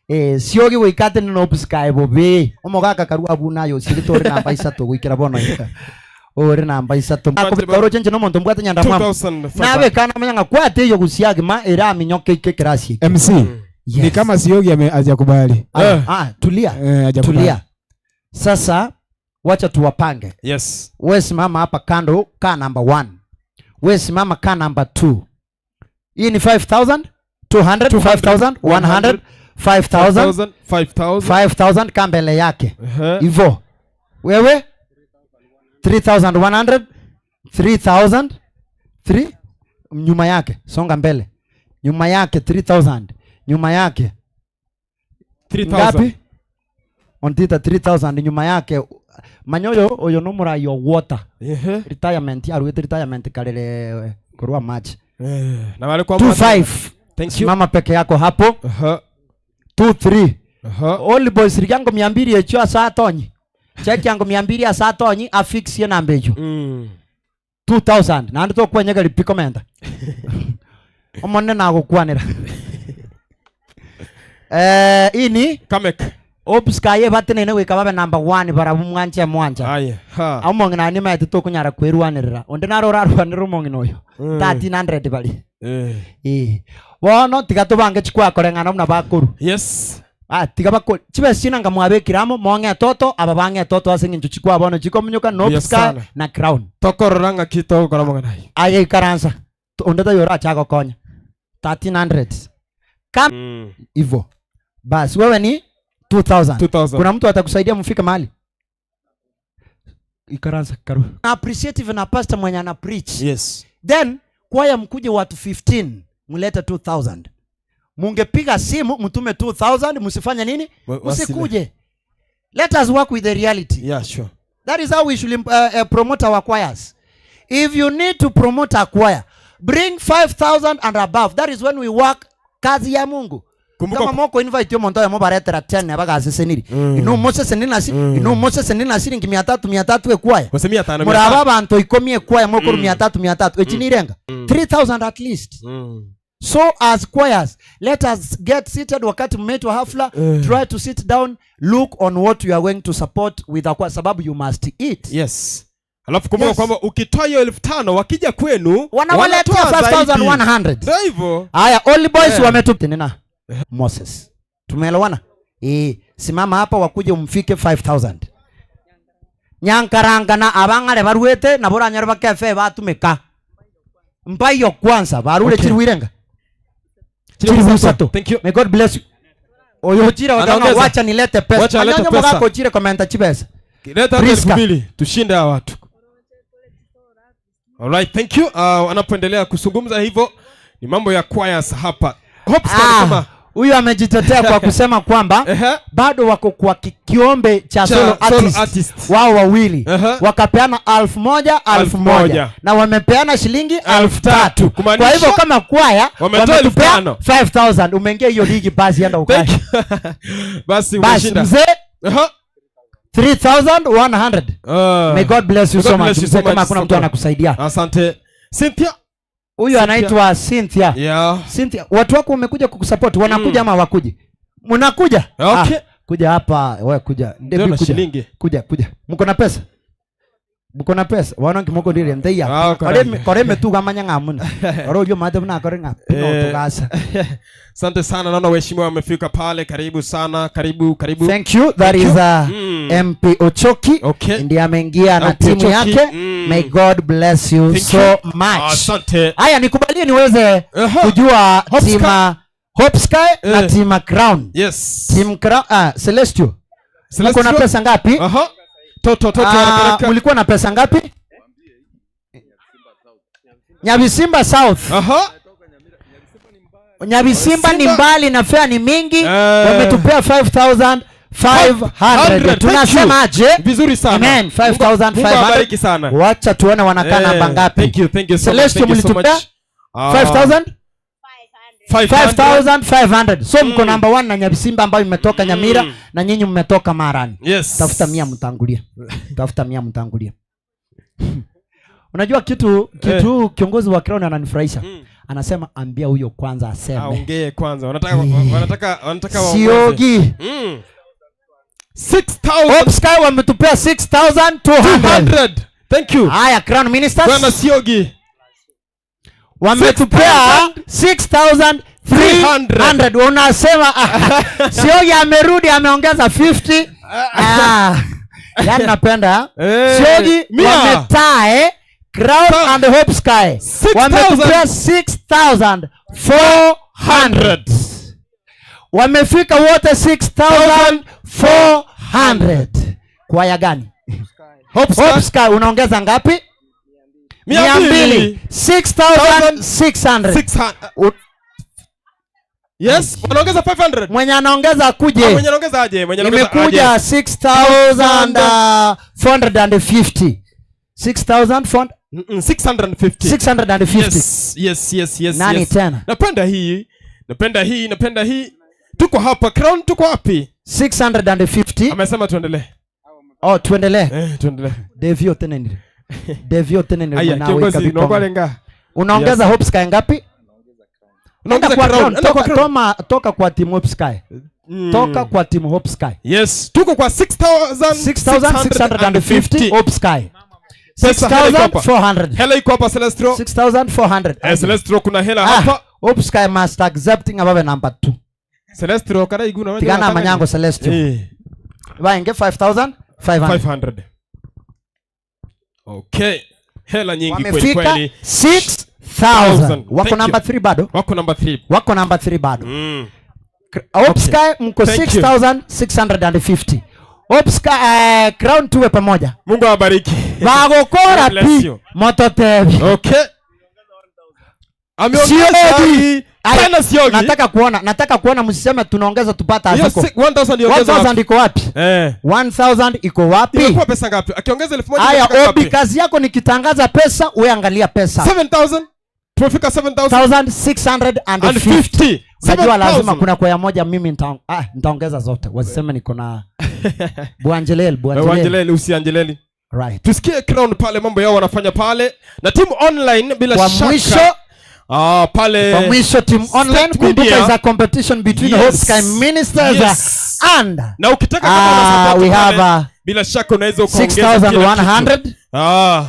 Eh, siogi goika atenene obusikae bobe. Omogaka karua abu nayo siri tori namba isato goikera bono iga. Ori namba isato. Akobeka chenche nomonto mbwate nyanda mwamu. 2500. Nabe kana manya ng'a kwate iyo gusiagima era minyoke ike kirasi. MC ni kama Siogi ame- hajakubali. Ah, ah, tulia. Eh, hajakubali. Tulia. Sasa wacha tuwapange. Yes. We simama hapa kando kaa number 1. We simama kaa number 2. Hii ni 5200 5100 5000 5000. 5000 kaa mbele yake. Ehe. Hivyo. Wewe 3100 3000 3 nyuma yake, songa mbele. Nyuma yake 3000. Nyuma yake 3000. Ngapi? Ontita 3000 nyuma yake manyoyo oyo no murayi o water. Ehe. Retirement aruete retirement karere korwa match. Eh, na wale kwa 25. Thank you. Simama peke yako hapo. Aha. 23. Aha. All boys rigango 200 echo asa atonyi. Check yango 200 asa atonyi afix ye namba echo. Mm. 2000 nandi tokwenyeka ripiko menda. Omonene nagokwanira. Eh, ini Kamek. Obsikaye batenene gwika babe number 1 barabu mwanje mwanja. Aye. Ha. Omong'ina ni maete tokunyara kwirwanirira. Onde naro orarwanira omong'ina oyo. Mm. 1300 bari. Eh. Eh. Bono tiga tubange chikwakoreng'ana buna bakoru. Yes. Ah, tiga bako chibesa chinanga mwabekire amo mong'e etoto aba bang'e etoto ase eng'encho chikwa bono chikominyoka Buya Nope Sky sana. na Crown. Tokorora ng'aki togokora amang'ana ayio. Aye ikaransa onde taiyo orache agokonya 1300 Kam hivyo basi wewe ni 2000. 2000. Kuna mtu atakusaidia mfike mahali ikaransa karu na appreciative na pastor mwenye ana preach yes then kwaya mkuje watu 15 mlete 2000 mungepiga simu mtume 2000 msifanye nini Wasile. msikuje let us work with the reality yeah sure that is how we should uh, uh, promote our choirs if you need to promote a choir bring 5000 and above that is when we work kazi ya mungu Kumbuka kama moko invite yo monto ya mobaretera 10 abagaseseniri mm. ino moseseni nasi mm. ino moseseni na siringi 300 300 ekwaya Gose mia tano, mia muraba tano. abantu ikomi ekwaya mokoro Mm. 300 300 echi Mm. nirenga Mm. 3000 at least Mm. so as choirs let us get seated wakati mmeitwa hafla Eh. try to sit down look on what you are going to support with a choir sababu you must eat yes alafu kumbuka Yes. kwamba ukitoa hiyo elfu tano wakija kwenu Wanawaletea wanatoa zaidi. 5100. Ndio hivyo haya Holy boys Yeah. wametu nina moses tumeelewana eh simama hapa wakuje umfike 5000 nyankarangana abang'are barwete nabo oranyore bakefe batumika mpaiyo kwanza barure Okay. chiri wirenga Chiri chiri busato. busato thank you may god bless you oyo chira wakanga Anaongeza. wacha nilete pesa Wacha alete Anyonyo pesa. mugako chire komenta chibesa leta hata Priska. elfu mbili tushinde hawa watu Alright, thank you. Uh, anapoendelea kuzungumza hivyo ni mambo ya choirs hapa. Hope Star Ah, kama huyu amejitetea kwa kusema kwamba bado wako kwa ki- kiombe cha Cha solo solo artist, artist. wao wawili wakapeana alfu moja alfu Alfu moja. moja na wamepeana shilingi alfu tatu kwa Kumaanisha hivyo kama kwaya wametoa elfu wametupea tano. 5000 umeingia hiyo ligi basi enda ukae basi basi umeshinda. mzee 3100 may god bless you May God so much bless you mzee so kama much. hakuna mtu anakusaidia Asante. Cynthia. huyu Cynthia. anaitwa Cynthia. Yeah. Cynthia, watu wako wamekuja kukusupport, wanakuja ama hawakuji? Mnakuja? Okay. Ah, kuja hapa, wewe kuja. Ndio Debi na kuja. shilingi. Kuja, kuja. Mko na pesa? Mko na pesa? Wana kimoko ndire ndeya. Ah, Kore kore. kore metuga manya ngamuna. Kore uyo mate mna kore ngapino Eh, tugasa. Asante sana, naona waheshimiwa wamefika pale. Karibu sana, karibu karibu. Thank you. That Thank is you. uh, Mm. MP Ochoki. Okay. Ndiye ameingia na MP timu Ochoki. yake. Mm. May God bless you Thank so you. much. Asante. Haya, nikubalie niweze kujua Hope tima Hope Sky na Eh. tima Crown. Yes. Team Crown, ah, Celestio. Celestio. Mko na pesa ngapi? Aha. Toto toto Ah, haraka haraka. mlikuwa na pesa ngapi? Nyabisimba South. Aha. Nyabisimba ni Simba. mbali na fare ni mingi. Eh. Wametupea 5500. 500. Thank Tunasema you. aje? Vizuri sana. Amen. Mungu- Mungu 5500. awabariki sana. Wacha tuone wanakaa Eh, namba ngapi. Thank you, thank you so much. Celestio Thank you so mlitupea much. Ah. 5000? 500. 5500 so mko namba 1 na Nyabisimba ambayo imetoka Nyamira na nyinyi mmetoka Marani. Yes. Tafuta mia mtangulia. Tafuta mia mtangulia. Unajua kitu kitu kiongozi wa Crown ananifurahisha. Anasema ambia huyo kwanza aseme. Aongee kwanza. Wanataka wanataka wanataka waongoze. Siogi. Mm. 6000 Hope Sky wametupea 6200. 200. Thank you. Haya Crown Ministers Bwana Siogi. wametupea 6300 unasema ah, Siogi amerudi ameongeza 50 ah, yani napenda Eh, Siogi mia. wametae Crown and Hope Sky wametupea 6400 wamefika wote 6400 kwaya gani Hope Sky. Hope Sky unaongeza ngapi Mia mia mbili. mbili 6600 600. Yes, wanaongeza 500. mwenye anaongeza Ah, akuje mwenye anaongeza aje? Mwenye anaongeza imekuja aje? 6450 6400 Mm, 650. 650 Yes, yes, yes, yes. Nani yes. tena? Napenda hii. Napenda hii, napenda hii. Tuko hapa Crown, tuko wapi? 650 Amesema tuendelee. oh tuendelee Eh, tuendelee. Devio tena ni Devio tena ni Aya, mwanawe kiongozi kabisa. naokwalenga. unaongeza Yes. Hope Sky ngapi Unaongeza Enda kwa Crown, Crown, enda kwa toka, Crown. toma, toka kwa team Hope Sky toka kwa team Hope Sky Yes, tuko kwa 6650 6650. Hope Sky Pesa hela iko hapa. 6400 Hela iko hapa Celestro. 6400 Eh, Celestro kuna hela Ah, hapa. Hope Sky must accepting above number 2. Celestro karaiguna wewe Tigana watang'ani. amanyango Celestio. Eh. Baenge 5500. 500. Okay. Hela nyingi kweli Wamefika kweli. 6000. Wako Thank you. number 3 bado? Wako number 3. Wako number 3 bado. Mm. Hope Sky mko Thank you. 6650. Hope Sky Crown tuwe pamoja. Mungu awabariki. Bagokora God bless pi you. mototebi. Okay. Ameongeza Siogi. hii. Aya, Tena siogi. Nataka kuona, nataka kuona msiseme tunaongeza tupata Hiyo haziko. 1000 iongeza 1000 wapi? iko wapi? Eh. 1000 iko wapi? Imekuwa pesa ngapi? Akiongeza 1000 Haya, imefika Obi, ngapi? kazi yako nikitangaza pesa, we angalia pesa. 7000. Tumefika 7000. 1650. Unajua lazima 7,000. kuna kwaya moja mimi nitaongeza zote. Wasiseme niko na Bwanjelel, Bwanjelel. Wanjeleli usianjeleli. Right. Tusikie Crown pale mambo yao wanafanya pale na timu online bila Kwa shaka. mwisho- ah, pale Kwa mwisho team online State kumbuka Media. is a competition between Yes. Hope Sky Ministers Yes. and na ukitaka kama una support we pale, have a bila shaka unaweza ukaongeza kila 6100. kitu. Ah,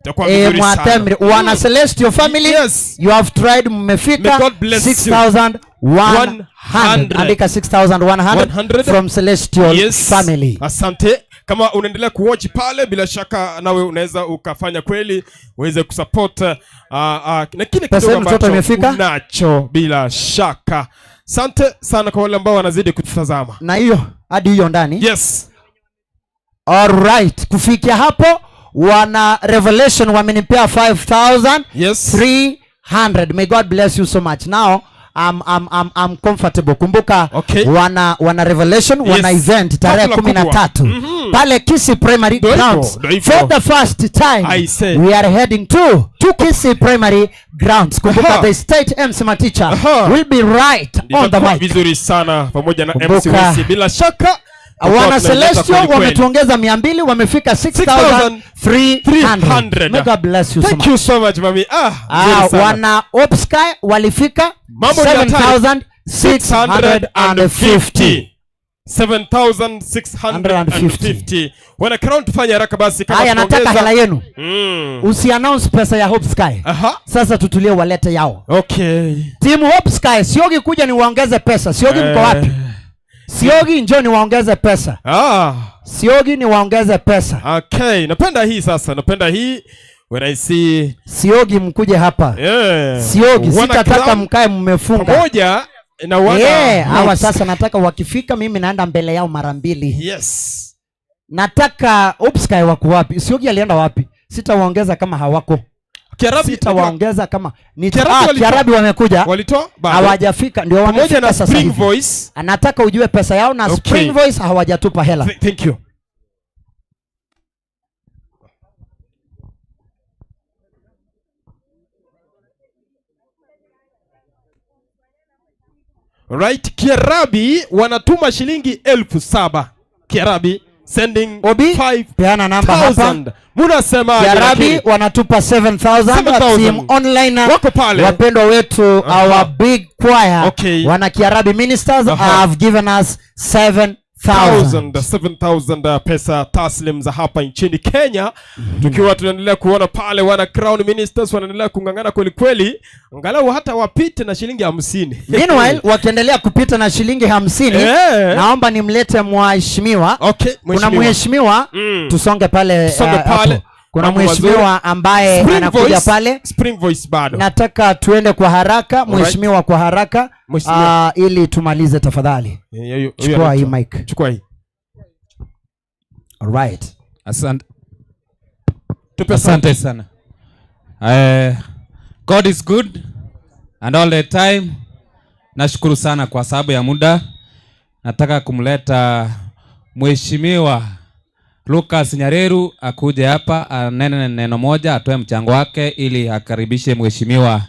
itakuwa Eh, vizuri sana. Mwatemri, wana Celestial family Yes. you have tried mmefika May God bless you. 6100 100. andika 6100 100. from Celestial Yes. family Asante. Kama unaendelea kuwatch pale, bila shaka nawe unaweza ukafanya kweli uweze kusupport na kile Pesa kidogo yenu mtoto ambacho imefika? unacho bila shaka. Asante sana kwa wale ambao wanazidi kututazama. na hiyo hadi hiyo ndani yes alright kufikia hapo wana revelation wamenipea 5300 yes. may god bless you so much now I'm, I'm, I'm, I'm comfortable kumbuka okay. wana revelation Yes. wana event tarehe Hafla kumi na kubwa. tatu Mhm. pale Kisii Primary Ndio hivyo, Grounds ndio hivyo. for the first time I say. we are heading to Kisii Primary Grounds kumbuka Aha. the state MC Maticha will be right on the Itakuwa mic vizuri sana pamoja na MC Kumbuka. Wesi bila shaka. tutakuwa wana tunaileta Celestial kweli kweli. wametuongeza 200 wamefika 6300 May God bless you so Thank much. you so much mami. Ah, Ah, nzuri sana. wana Hope Sky walifika Mambo ni hatari. 7650. 7650. Wana Crown tufanye haraka basi kama Haya, nataka tunaongeza- hela yenu. Mm. Usiannounce pesa ya Hope Sky. Sasa tutulie walete yao. Okay. Timu Hope Sky, Siogi kuja niwaongeze pesa. Siogi mko Eh. wapi? Siogi njoo niwaongeze pesa. Ah. Siogi niwaongeze pesa. Okay, napenda hii sasa, napenda hii when I see Siogi mkuje hapa. Yeah. Siogi Wana sitataka Crown mkae mmefunga. pamoja na wana Yeah, hawa Hope sasa nataka wakifika mimi naenda mbele yao mara mbili. Yes. Nataka Hope Sky wako wapi? Siogi alienda wapi? Sitawaongeza kama hawako. Kiarabi Sitawaongeza kama ni Kiarabi ah, walitoa. Kiarabi wamekuja. Walitoa bado. Hawajafika ndio Pamoja wamefika na sasa Spring hivi. Voice. Anataka ujue pesa yao na Okay. Spring Voice hawajatupa hela. Thank you. Right, Kiarabi wanatuma shilingi 7,000. Kiarabi sending Obi, peana namba hapa. 5,000. Munasema Kiarabi wanatupa 7000 7,000. team online Wako pale. Wapendwa wetu our big choir Okay. wana Kiarabi ministers Aha. have given us 7000. 7000 pesa taslim za hapa nchini Kenya. Tukiwa tunaendelea kuona pale wana Crown Ministers wanaendelea kung'ang'ana kweli kweli, angalau hata wapite na shilingi 50. Meanwhile wakiendelea kupita na shilingi 50 Eh. naomba nimlete mheshimiwa. Okay, Kuna mheshimiwa. mheshimiwa Mm. tusonge pale Tusonge pale. hapo. Kuna Mambo mheshimiwa mazuri. ambaye Spring anakuja Voice, pale. Spring Voice bado. Nataka tuende kwa haraka Alright. mheshimiwa, kwa haraka Mheshimiwa. ili tumalize tafadhali. Eh, huyu- huyu Chukua hii anaitwa. mic. Chukua hii. Alright. Asante. Tupe Asante sana. God is good and all the time. Nashukuru sana kwa sababu ya muda. Nataka kumleta Mheshimiwa Lucas Nyareru akuje hapa anene neno moja, atoe mchango wake ili akaribishe mheshimiwa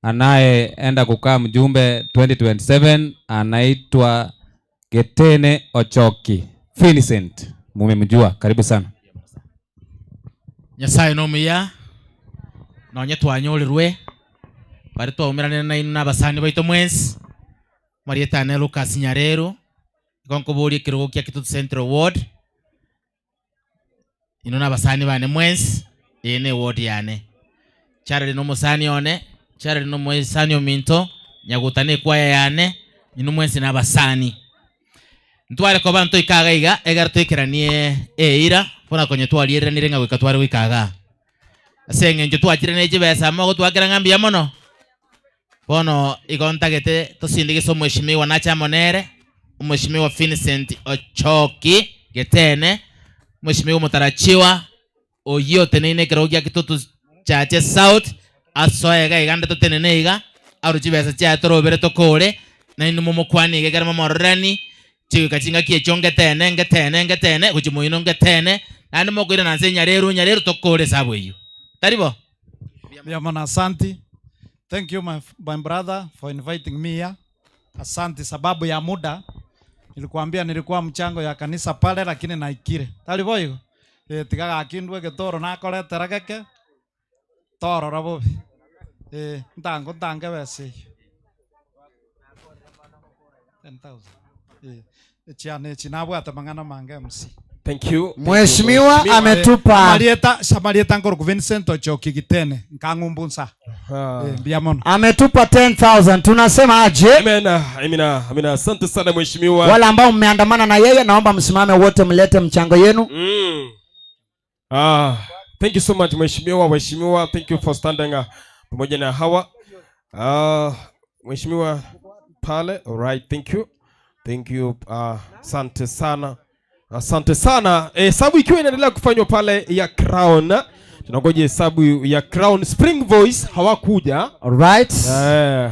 anayeenda kukaa mjumbe 2027 anaitwa Getene Ochoki Vincent. Mumemjua, karibu sana. Nyasaye nomuya nonye twanyorirwe bari twaumiranire nainu na abasani baitu mwensi marietane Lucas Nyareru igo nkoboria ekerogo kia Kitutu Central Ward ino na abasani bane mwensi eye ne ward yane Charity no musani one Charity no musani ominto nyaguta ne kwaya yane Inwe mwensi nabasani. Ntware koba ntoike iga iga, egere toikeranie eira, buna konya twariereranire ng'a goika tware goika igaa. Ase eng'encho twachire ne chibesa amo ogotwakera ng'a mbuya mono, bono igo ntagete tosindigise omweshimiwa nache amo nere, omweshimiwa Vincent Ochoki Getene, omweshimiwa omotarachiwa, oyio oteneine ekerogo gia Kitutu Chache South, asoe iga iga ande totenene iga, arwe chibesa chiaye torobere tokore, nainwe momokwanie iga ekero momororerani, chigoika chingaki echio ngetene ngetene ngetene gochia moino ngetene, naende mokoirana nse nyareru nyareru tokore esabu eyio. Tari bo? Mbuya mono asanti. Thank you my, my brother for inviting me here. Asanti sababu ya muda nilikuambia nilikuwa mchango ya kanisa pale lakini naikire. Tari boigo? Eh, tiga gakindwe egetoro nakoretera geke torora bobe. Eh, ntango ntange besa eyio. 10,000. Eh, echiana echi nabwate mang'ana mange MC. Thank you. Mheshimiwa ametupa Amarieta Samarieta nkoroku Vincent Ochoki Gitene nkang'umbu nsa. Eh, mbuya mono. ametupa 10000 tunasema aje? Amen. Amina. Amina. Asante sana mheshimiwa. Wale ambao mmeandamana na yeye, naomba msimame wote, mlete mchango yenu. Mm. Ah, thank you so much mheshimiwa, mheshimiwa, thank you for standing pamoja na hawa. Ah, mheshimiwa pale. All right, thank you. Thank you. Ah, asante sana. Asante sana. Hesabu ikiwa inaendelea kufanywa pale ya Crown. Tunangoja hesabu ya Crown Spring Voice hawakuja. All right.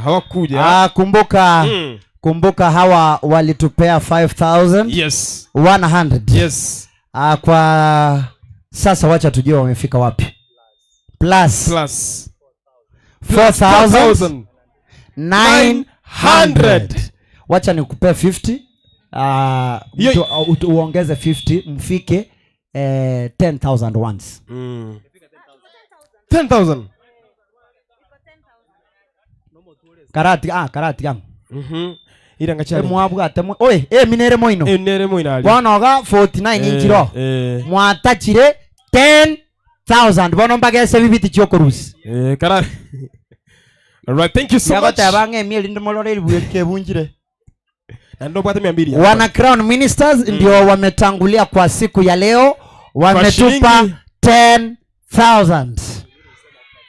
Hawakuja. Kumbuka kumbuka hawa walitupea 5000. Yes. 100. Yes. Kwa sasa wacha tujue wamefika wapi. Plus. Plus. 4,000. 900. 900. Wacha nikupee 50. Hiyo Uongeze 50 mfike 10,000 once. 10,000. Karati, karati gam. Ira ngachari. Mwabwate mwe. Oi, minere moino. Nere moino ali. Bono ga 49 inchiro. Mwatachire 10,000. Bono mbagese bibiti chiokorusi. Kara. All right, thank you so much. Yagoteba ng'e emieri ndimo rore ribuye kebunjire. Na ndo bwate mia mbili. Wana Crown Ministers ndio wametangulia kwa siku ya leo, wametupa shilingi 10,000.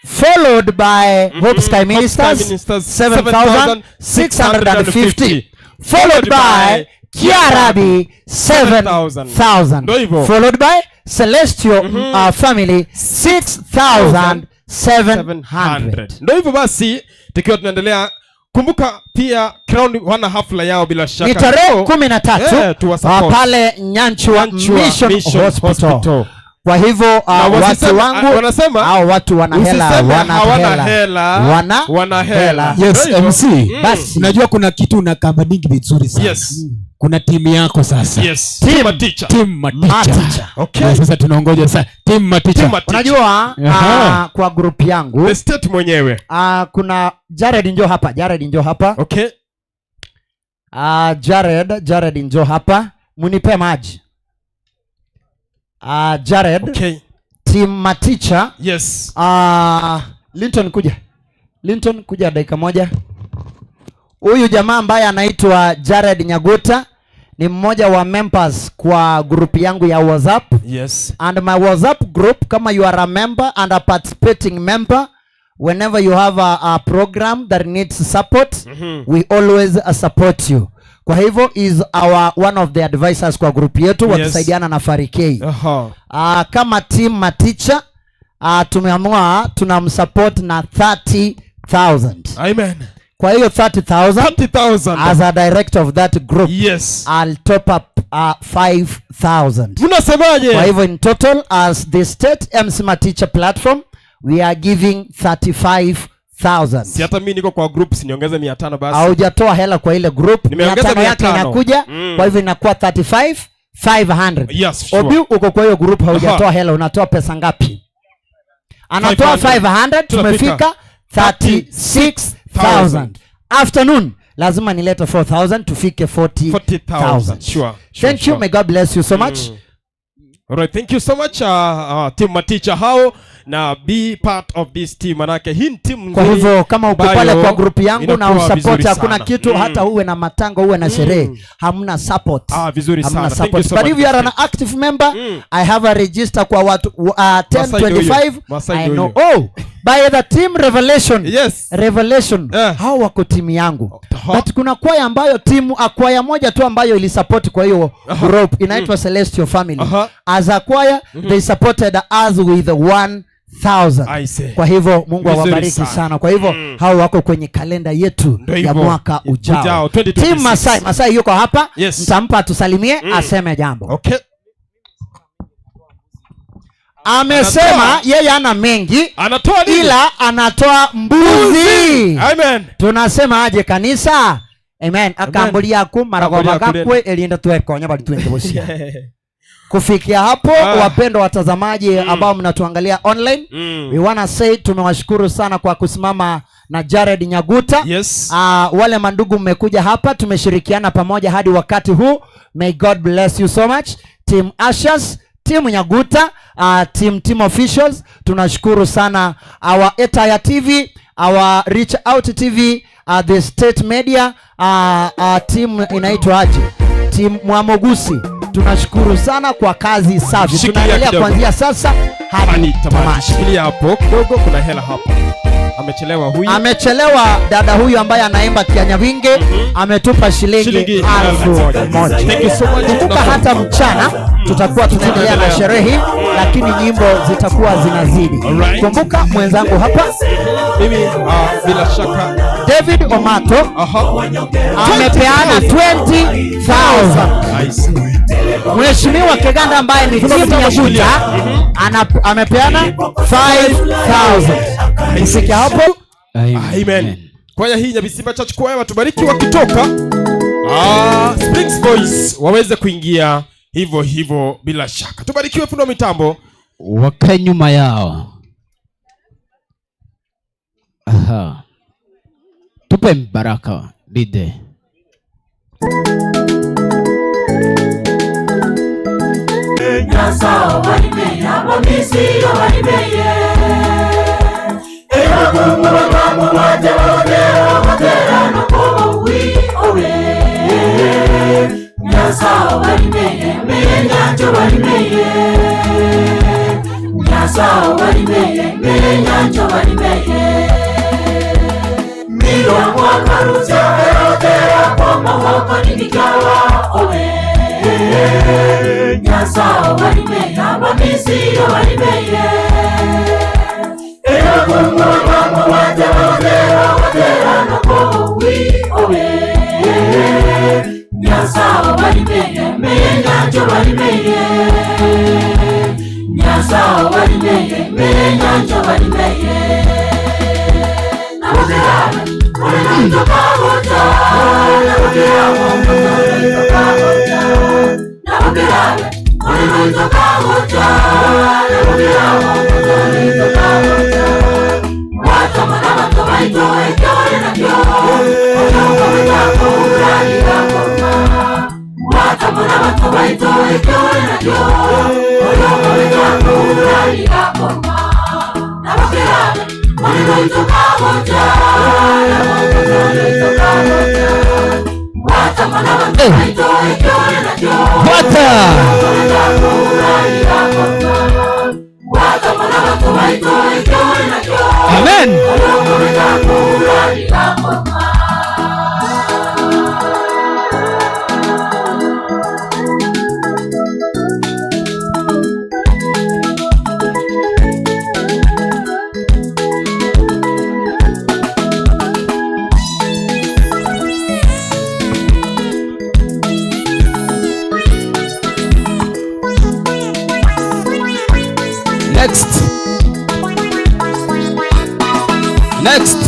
Followed by Hope Sky Hope Sky Ministers, Ministers, 7,650. Followed by Kiarabi, 7,000. Ndio hivyo. Followed by Celestial, Family, 6,700. Ndio hivyo basi, tukiwa tunaendelea kumbuka pia Crown wana hafla yao bila shaka. Ni tarehe Leo, 13, tuwasupport. pale Nyanchwa Nyanchwa Mission Mission Hospital. Hospital. Kwa hivyo, Na watu wangu, wanasema, hao watu wana hela, usiseme wana hawana hela. hela, Wana wana hela. hela. Yes, Ndio hivyo. MC. Basi. Unajua kuna kitu unakamba mingi vizuri sana. Yes. Kuna timu yako sasa. Yes. Team Maticha. Team Maticha. Maticha. Okay. Na sasa tunaongoja sasa Team Maticha. Team Maticha. Unajua, kwa group yangu, The state mwenyewe. Kuna Jared njoo hapa, Jared njoo hapa. Okay. Jared njoo hapa. Munipe maji. Jared. Okay. Team Maticha. Yes. Linton kuja. Linton kuja dakika moja. Huyu jamaa ambaye anaitwa Jared Nyaguta ni mmoja wa members kwa group yangu ya WhatsApp. Yes. And my WhatsApp group, kama you are a member and a participating member, whenever you have a program that needs support, we always support you. Kwa hivyo is our one of the advisors kwa group yetu, wakisaidiana na Farikei. Kama team Maticha, tumeamua tunamsupport na 30,000. Amen. Kwa hiyo 30,000, 30,000. As a director of that group, Yes. I'll top up 5,000. Mnasemaje? Kwa hivyo in total as the state MC Maticha platform we are giving 35,000. Si hata mimi niko kwa group, si niongeze mia tano basi. Haujatoa hela kwa ile group, Nimeongeza mia tano mia yake tano. inakuja, kwa hivyo inakuwa 35,500. Yes, sure. Obi, uko kwa hiyo group haujatoa hela, unatoa pesa ngapi? Anatoa 500. 500, Tunafika. tumefika 36,000. Afternoon lazima nilete 4,000 tufike 40,000. 40,000. Sure, sure, Thank you, sure. may God bless you so much. All right, thank you so much, team Maticha hao. na be part of this team, manake hii ni timu Kwa nzuri hivyo kama uko pale ambayo kwa grupu yangu na inakuwa usupport, vizuri hakuna sana. kitu hata uwe na matango uwe na sherehe, hamna support. Ah, vizuri Hamna sana. Thank you support. so But much, if you are an Mr. active member, I have a register kwa watu Masai ndio huyo. 1025. Masai I ndio know. huyo. Oh, by the team Revelation. Yes. Revelation. Hao wako timu yangu. But kuna kwaya ambayo timu kwaya moja tu ambayo ilisupport kwa hiyo group inaitwa Celestial Family. As a choir, they supported us with 1000. I see. Kwa hivyo Mungu Vizuri awabariki sana. sana. Kwa hivyo hao wako kwenye kalenda yetu Ndio ya hivyo. mwaka ujao. Ujao, 2026. Team Masai, Masai yuko hapa. Yes. Mtampa atusalimie, aseme jambo. Okay. Amesema Anatoa. yeye ana mengi, anatoa nini? Ila anatoa mbuzi. Amen. Tunasema aje kanisa? Amen. Akambulia ku maragoba Akambulia kuleni. gakwe elinda twekonya bali twende bosia. Kufikia hapo, wapendwa watazamaji ambao mnatuangalia online, we wanna say tumewashukuru sana kwa kusimama na Jared Nyaguta. Yes. Wale mandugu mmekuja hapa, tumeshirikiana pamoja hadi wakati huu. May God bless you so much. Team Ushers, Team Nyaguta, team officials, tunashukuru sana our Etaya TV, our Reach Out TV, the State Media, team inaitwa aje? Team Mwamogusi. Tunashukuru sana kwa kazi safi. Shikilia Tunaendelea kidogo. kuanzia sasa hadi Tamani, tamati. Shikilia hapo kidogo, kuna hela hapa. Amechelewa huyu. Amechelewa dada huyu ambaye anaimba Kianyawinge, ametupa shilingi Shilingi elfu 1000. moja. Thank you so much. Kumbuka hata mchana tutakuwa tunaendelea na sherehe hii, lakini nyimbo zitakuwa zinazidi. Kumbuka mwenzangu hapa mimi, bila shaka David Omato amepeana 20,000. Mheshimiwa Keganda ambaye ni Tuna timu ya mtambo Buta, amepeana 5,000. Kufikia hapo, Amen. Kwaya hii Nyabisimba Church Choir watubariki wakitoka, Springs Voice waweze kuingia hivyo hivyo bila shaka. Tubarikiwe fundi wa mitambo. Wakae nyuma yao. Aha. Tupe baraka Dide. Nyasa walimeye, wamisi walimeye. Eyo Mungu wa mama waje waje watera na kwa wi owe. Nyasa walimeye, meye nyanjo walimeye. Nyasa walimeye, meye nyanjo walimeye. Milo mwakaruza erotera kwa mahoko nidikawa owe. Nyasa walimeye, wamisi walimeye. Eyo Mungu wa mama waje waje watera na kwa wi owe. Nyasa walimeye, meye nyanjo walimeye. Nyasa walimeye, meye nyanjo walimeye. Amen. Next. Next.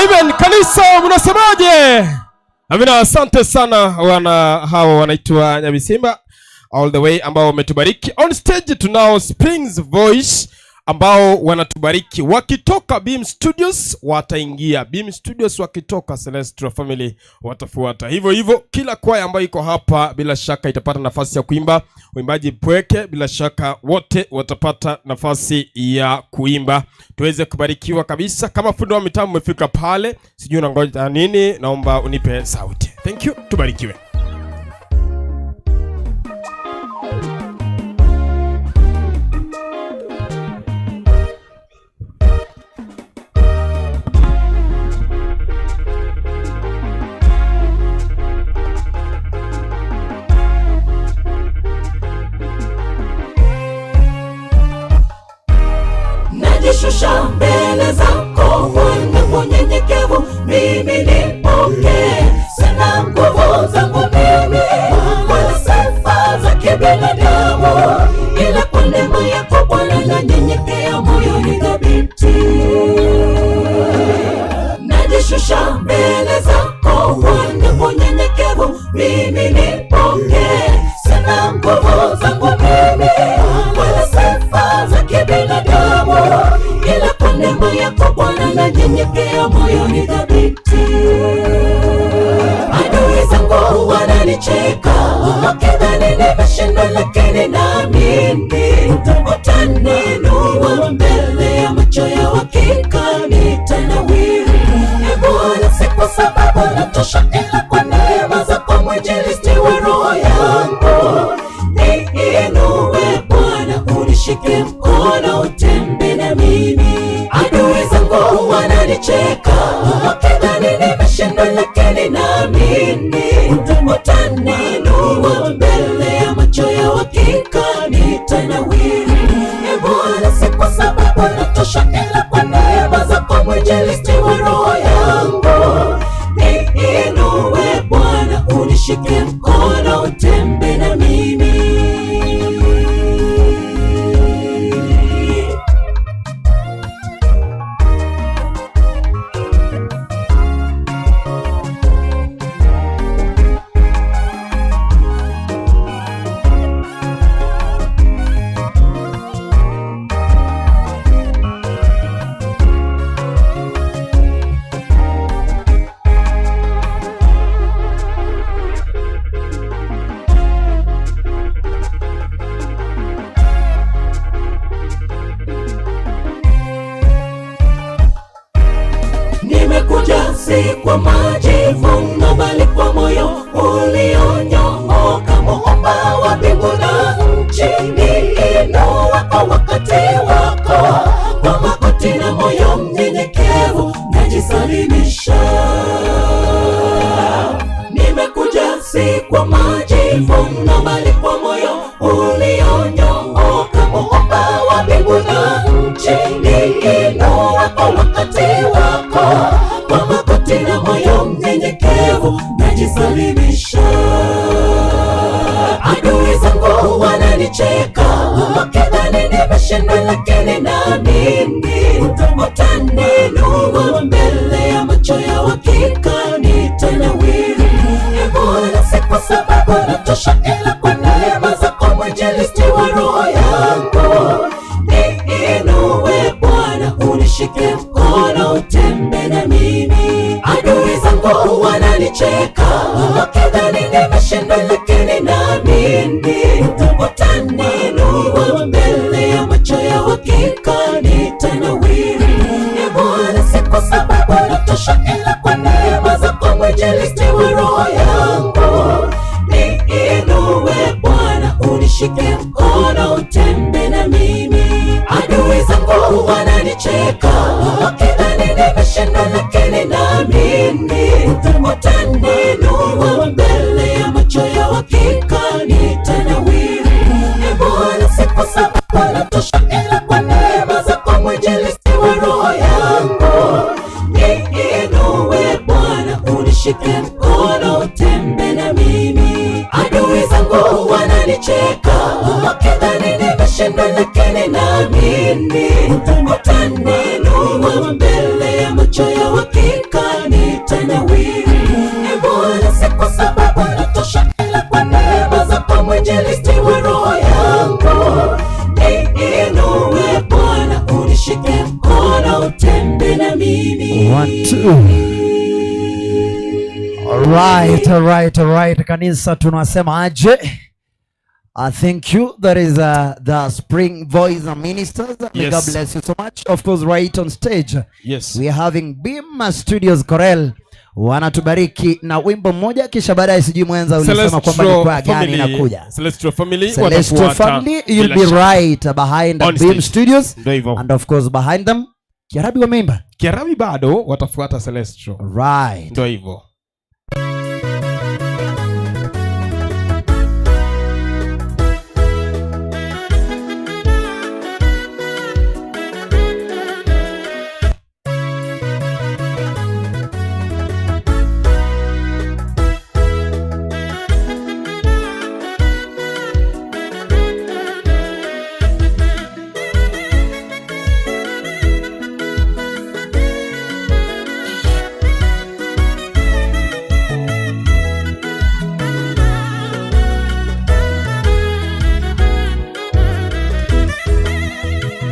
Amen. Kanisa mnasemaje? Amina, asante sana wana hawa wanaitwa Nyabisimba all the way ambao wametubariki. On stage tunao Springs Voice ambao wanatubariki wakitoka Beam Studios wataingia Beam Studios, wakitoka Celestial Family watafuata hivyo hivyo. Kila kwaya ambayo iko hapa bila shaka itapata nafasi ya kuimba. Uimbaji pweke, bila shaka wote watapata nafasi ya kuimba, tuweze kubarikiwa kabisa. Kama fundi wa mitambo umefika pale, sijui unangoja nini, naomba unipe sauti. Thank you, tubarikiwe. Najishusha mbele zako Bwana kwa unyenyekevu, mimi nipokee. Sina nguvu zangu mimi wala sifa za kibinadamu, ila kwa neema yako Bwana nanyenyekea, moyo ni thabiti. Najishusha mbele zako Bwana kwa unyenyekevu, mimi nipokee. Sina nguvu zangu mimi wala sifa za kibinadamu, ila kwa neema yako Bwana nanyenyekea, moyo ni thabiti. Adui zangu wananicheka wakidhani nimeshindwa, lakini naamini utaniinua mbele ya macho ya hakika nitanawiri. E Bwana, si kwa sababu natosha, ila kwa neema zako mwinjilisti wa roho yangu. Niinue Bwana, unishike mkono, utembe na mimi. Adui zangu wananicheka wakidhani nimeshindwa, lakini naamini utaniinua mbele ya macho ya hakika nitanawiri. E Bwana, si kwa sababu natosha, ila kwa neema zako mwinjilisti wa roho yangu. Niinue Bwana, unishike mkono, utembe na mimi. kwa majivuno, bali kwa moyo ulionyooka. Muumba wa mbingu na nchi, niinua kwa wakati wako, kwa magoti na moyo mnyenyekevu najisalimisha. Nimekuja si kwa majivuno, bali kwa moyo ulionyooka. Muumba wa mbingu na nchi, niinua kwa wakati wako, kwa magoti na moyo mnyenyekevu najisalimisha. Adui zangu wananicheka wakidhani nimeshindwa, lakini naamini utaniinua mbele ya macho ya hakika nitanawiri. Ee Bwana, si kwa sababu natosha, ila kwa neema zako mwinjilisti wa roho yangu. Niinue Bwana, unishike mkono, utembe na mimi. Adui zangu wananicheka wakidhani nimeshindwa, lakini naamini utaniinua mbele ya macho ya hakika nitanawiri. Ee Bwana, si kwa sababu natosha, ila kwa neema zako mwinjilisti wa roho yangu. Niinue Bwana, unishike mkono, utembe na mimi. Adui zangu wananicheka wakidhani nimeshindwa, lakini naamini utaniinua mbele ya macho ya hakika nitanawiri. Ee Bwana, si kwa sababu natosha, ila kwa neema zako mwinjilisti wa roho yangu. Niinue Bwana, unishike mkono, utembe na mimi. Adui zangu wananicheka wakidhani nimeshindwa, lakini naamini utaniinua mbele ya macho ya hakika nitanawiri. Ee Bwana, si kwa sababu natosha, ila kwa neema zako mwinjilisti wa roho yangu. Niinue Bwana, unishike mkono, utembe na mimi. One, two. Alright, alright, alright. Kanisa tunasema aje? Thank you. That is the Spring Voice Ministers. May Yes. God bless you so much. Of course, right on stage. Yes. We are having Bima Studios Corel wanatubariki na wimbo mmoja, kisha baadaye sijui mwenza ulisema kwamba ni kwa gani inakuja. Celestial Family Celestial watafuata Family, you'll bila be shaka. right behind the On Beam stage. Studios. Ndio hivyo. And of course behind them Kiarabi wameimba. Kiarabi bado watafuata Celestial. Right. Ndio hivyo.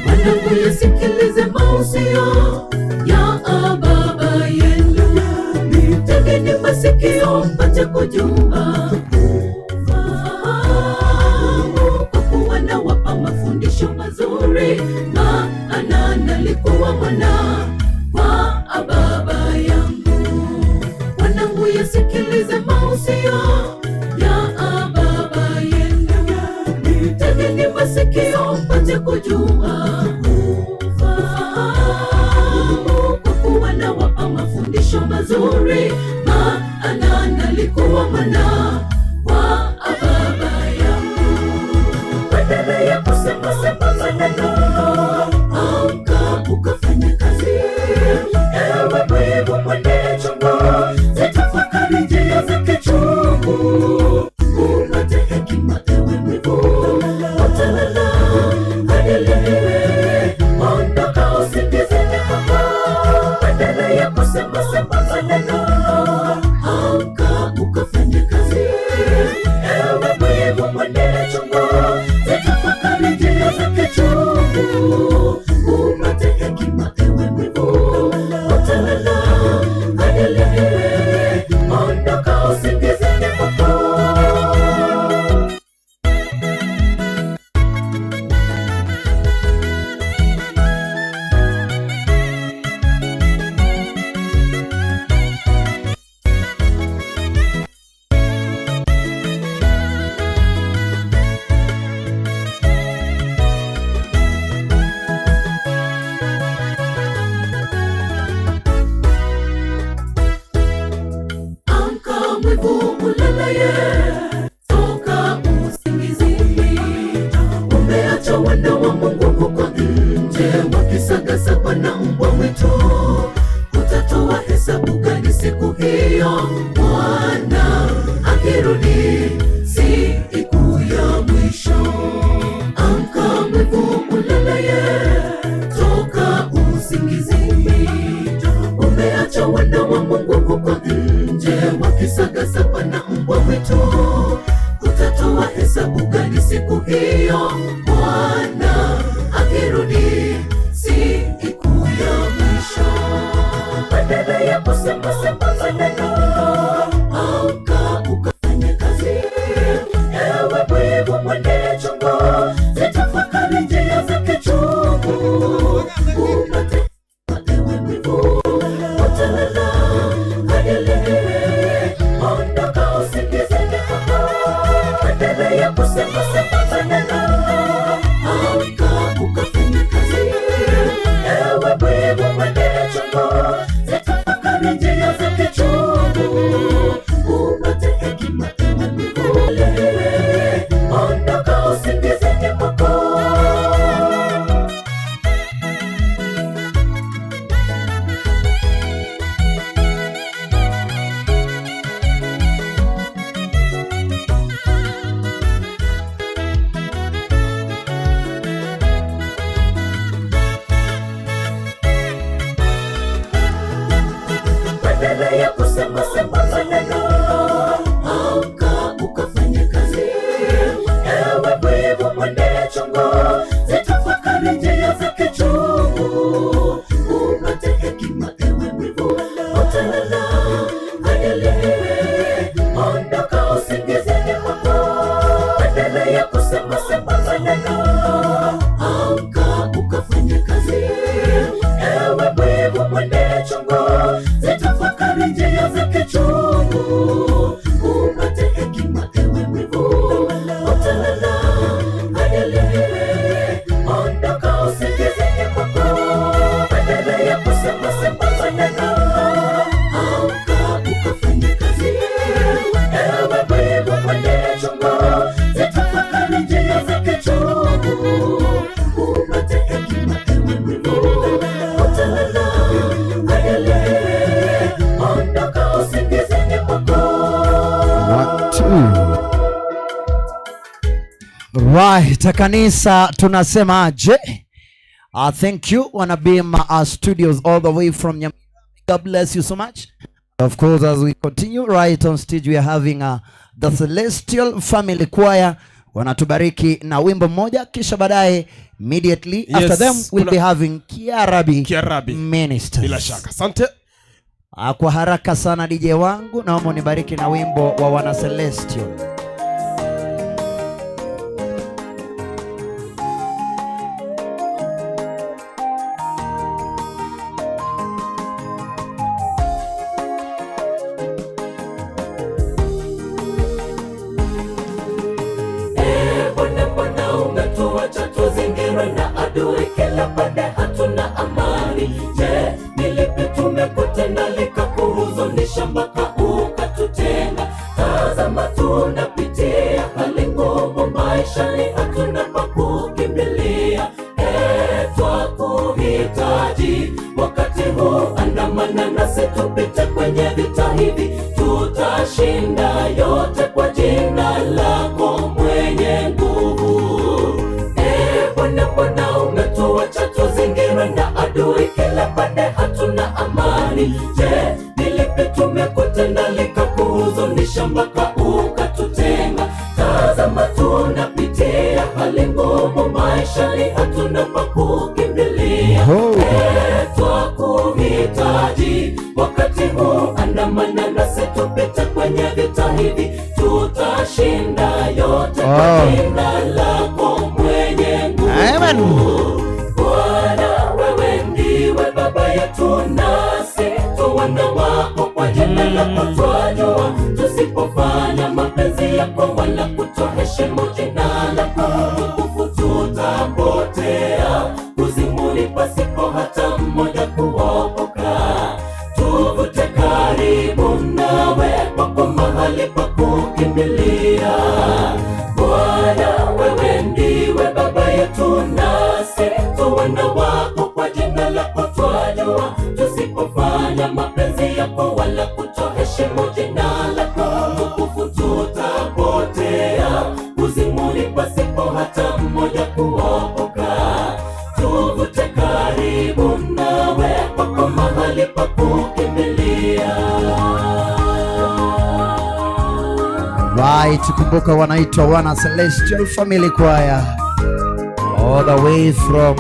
Wanangu, yasikilize mausia ya baba yenu, tegeni masikio mpate kujua fahamu, kwa kuwa nawapa mafundisho mazuri, maana nalikuwa mwana kwa baba yangu. Wanangu, yasikilize mausia ya baba yenu, tegeni masikio mpate kujua fahamu, kwa kuwa nawapa mafundisho mazuri, maana nalikuwa mwana siku ya mwisho. Amka mwivu ulalaye, toka usingizini. Umeacha wana wa Mungu huko nje wakisaga saba na mbwa mwitu. Utatoa hesabu gani siku hiyo Bwana akirudi siku ya mwisho? Badala ya kusema sema maneno, amka ukafanye kazi. Ewe mwivu mwenye chungu, zitafakari njia zake chungu, upate ewe mwivu utalala hadi lini? Ondoka usingizini kwako, badala ya kusema sema maneno, amka ukafanye kazi. Ewe mwivu mwenye chungu, zitafakari njia zake chungu, upate hekima. Ewe mwivu, ondoka usingizini kwako. Badala ya kusema sema maneno, amka ukafanye kazi. Ewe mwivu mwenye chungu, zitafakari njia zake chungu, upate hekima. Ewe mwivu, utalala hadi lini? Ondoka usingizini mwako, badala ya kusema sema maneno, amka ukafanye kazi. Ewe mwivu mwenye chungu, zitafakari njia zake chungu, upate hekima. Ewe mwivu, utalala hadi lini? Ondoka usingizini mwako, badala ya kusema sema maneno, amka ukafanye kazi. Ewe mwivu mwenye chungu, zitafakari njia zake chungu, upate hekima. Ewe mwivu, utalala hadi lini? Ondoka usingizini mwako. One, two. Right, kanisa tunasema je? Thank you Wanabima Studios all the way from Nyamira. God bless you so much. Of course, as we continue right on stage we are having the Celestial Family Choir wanatubariki na wimbo mmoja kisha baadaye immediately after Yes, them we'll kuna- be having Kiarabi, Kiarabi. Ministers. Bila shaka. Asante. Kwa haraka sana DJ wangu naomba unibariki na wimbo wa wana Celestial. Ee Bwana, Bwana umetuacha tuzingirwe na adui kila pande, hatuna amani. Je, ni lipi tumekutenda likakuhuzunisha mpaka ukatutenga? Tazama tunapitia hali ngumu maishani, hatuna pa kukimbilia. Ee, twakuhitaji wakati huu, andamana nasi tupite kwenye vita hivi, tutashinda yote kwa jina lako mwenye nguvu. Ee Bwana, Bwana umetuacha tuzingirwe na adui kila pande, hatuna amani. Je, ni lipi tumekutenda likakuhuzunisha mpaka ukatutenga? Tazama tunapitia hali ngumu maishani, hatuna pa kukimbilia. Ee, twakuhitaji wakati huu, andamana nasi tupite kwenye vita hivi, tutashinda yote kwa Oh. jina lako mwenye nguvu. Amen. Bwana, wewe ndiwe baba yetu, nasi tu wana wako, kwa jina lako twajua, tusipofanya mapenzi yako wala kutoheshimu jina lako tukufu, tutapotea kuzimuni pasipo hata mmoja kuokoka. Tuvute karibu nawe, kwako mahali pa kukimbilia. Bwana, wewe ndiwe baba yetu, nasi tu wana wako, kwa jina lako twajua, tusipofanya mapenzi yako wala kutoheshimu jina lako tukufu, tutapotea. Alright, kumbuka wanaitwa wana Celestial Family Choir all the way from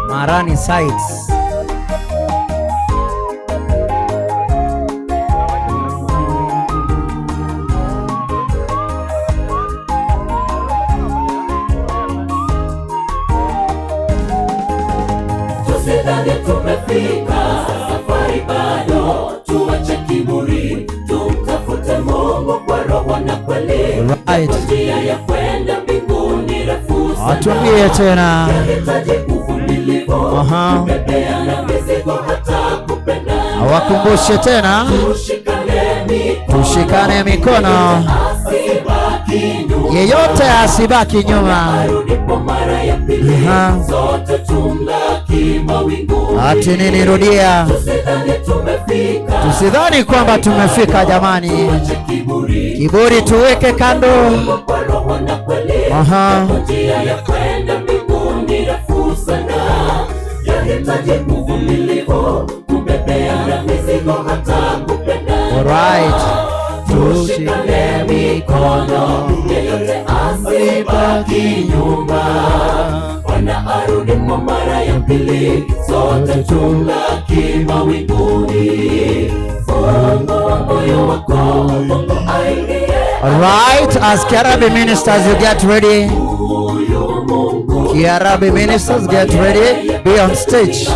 Marani sites. Tusidhani tumefika, safari bado. Tuache kiburi, tumtafute Mungu kwa roho na kweli. Right. Njia ya kwenda mbinguni refu sana. Atuambie tena. Yahitaji uvumilivu, kubebeana mizigo hata kupendana. Awakumbushe tena. Tushikane mikono, Tushikane mikono. asibaki nyuma. Yeyote asibaki nyuma. Arudipo mara ya pili, Aha. sote tumlaki mawinguni. Ati nini? Rudia. Tusidhani tumefika, Tusidhani kwamba tumefika jamani. Kiburi tuweke kando. kwa roho na kweli. Aha. Njia ya kwenda mbinguni refu sana, yahitaji uvumilivu, kubebeana mizigo hata kupendana. Alright. Tushikane mikono, yeyote asibaki nyuma. Bwana arudipo mara ya pili, sote tumlaki mawinguni. Fungua moyo wako, Mungu aingie. Alright, as Kiarabi ministers you get ready. Kiarabi ministers get ready. Be on stage.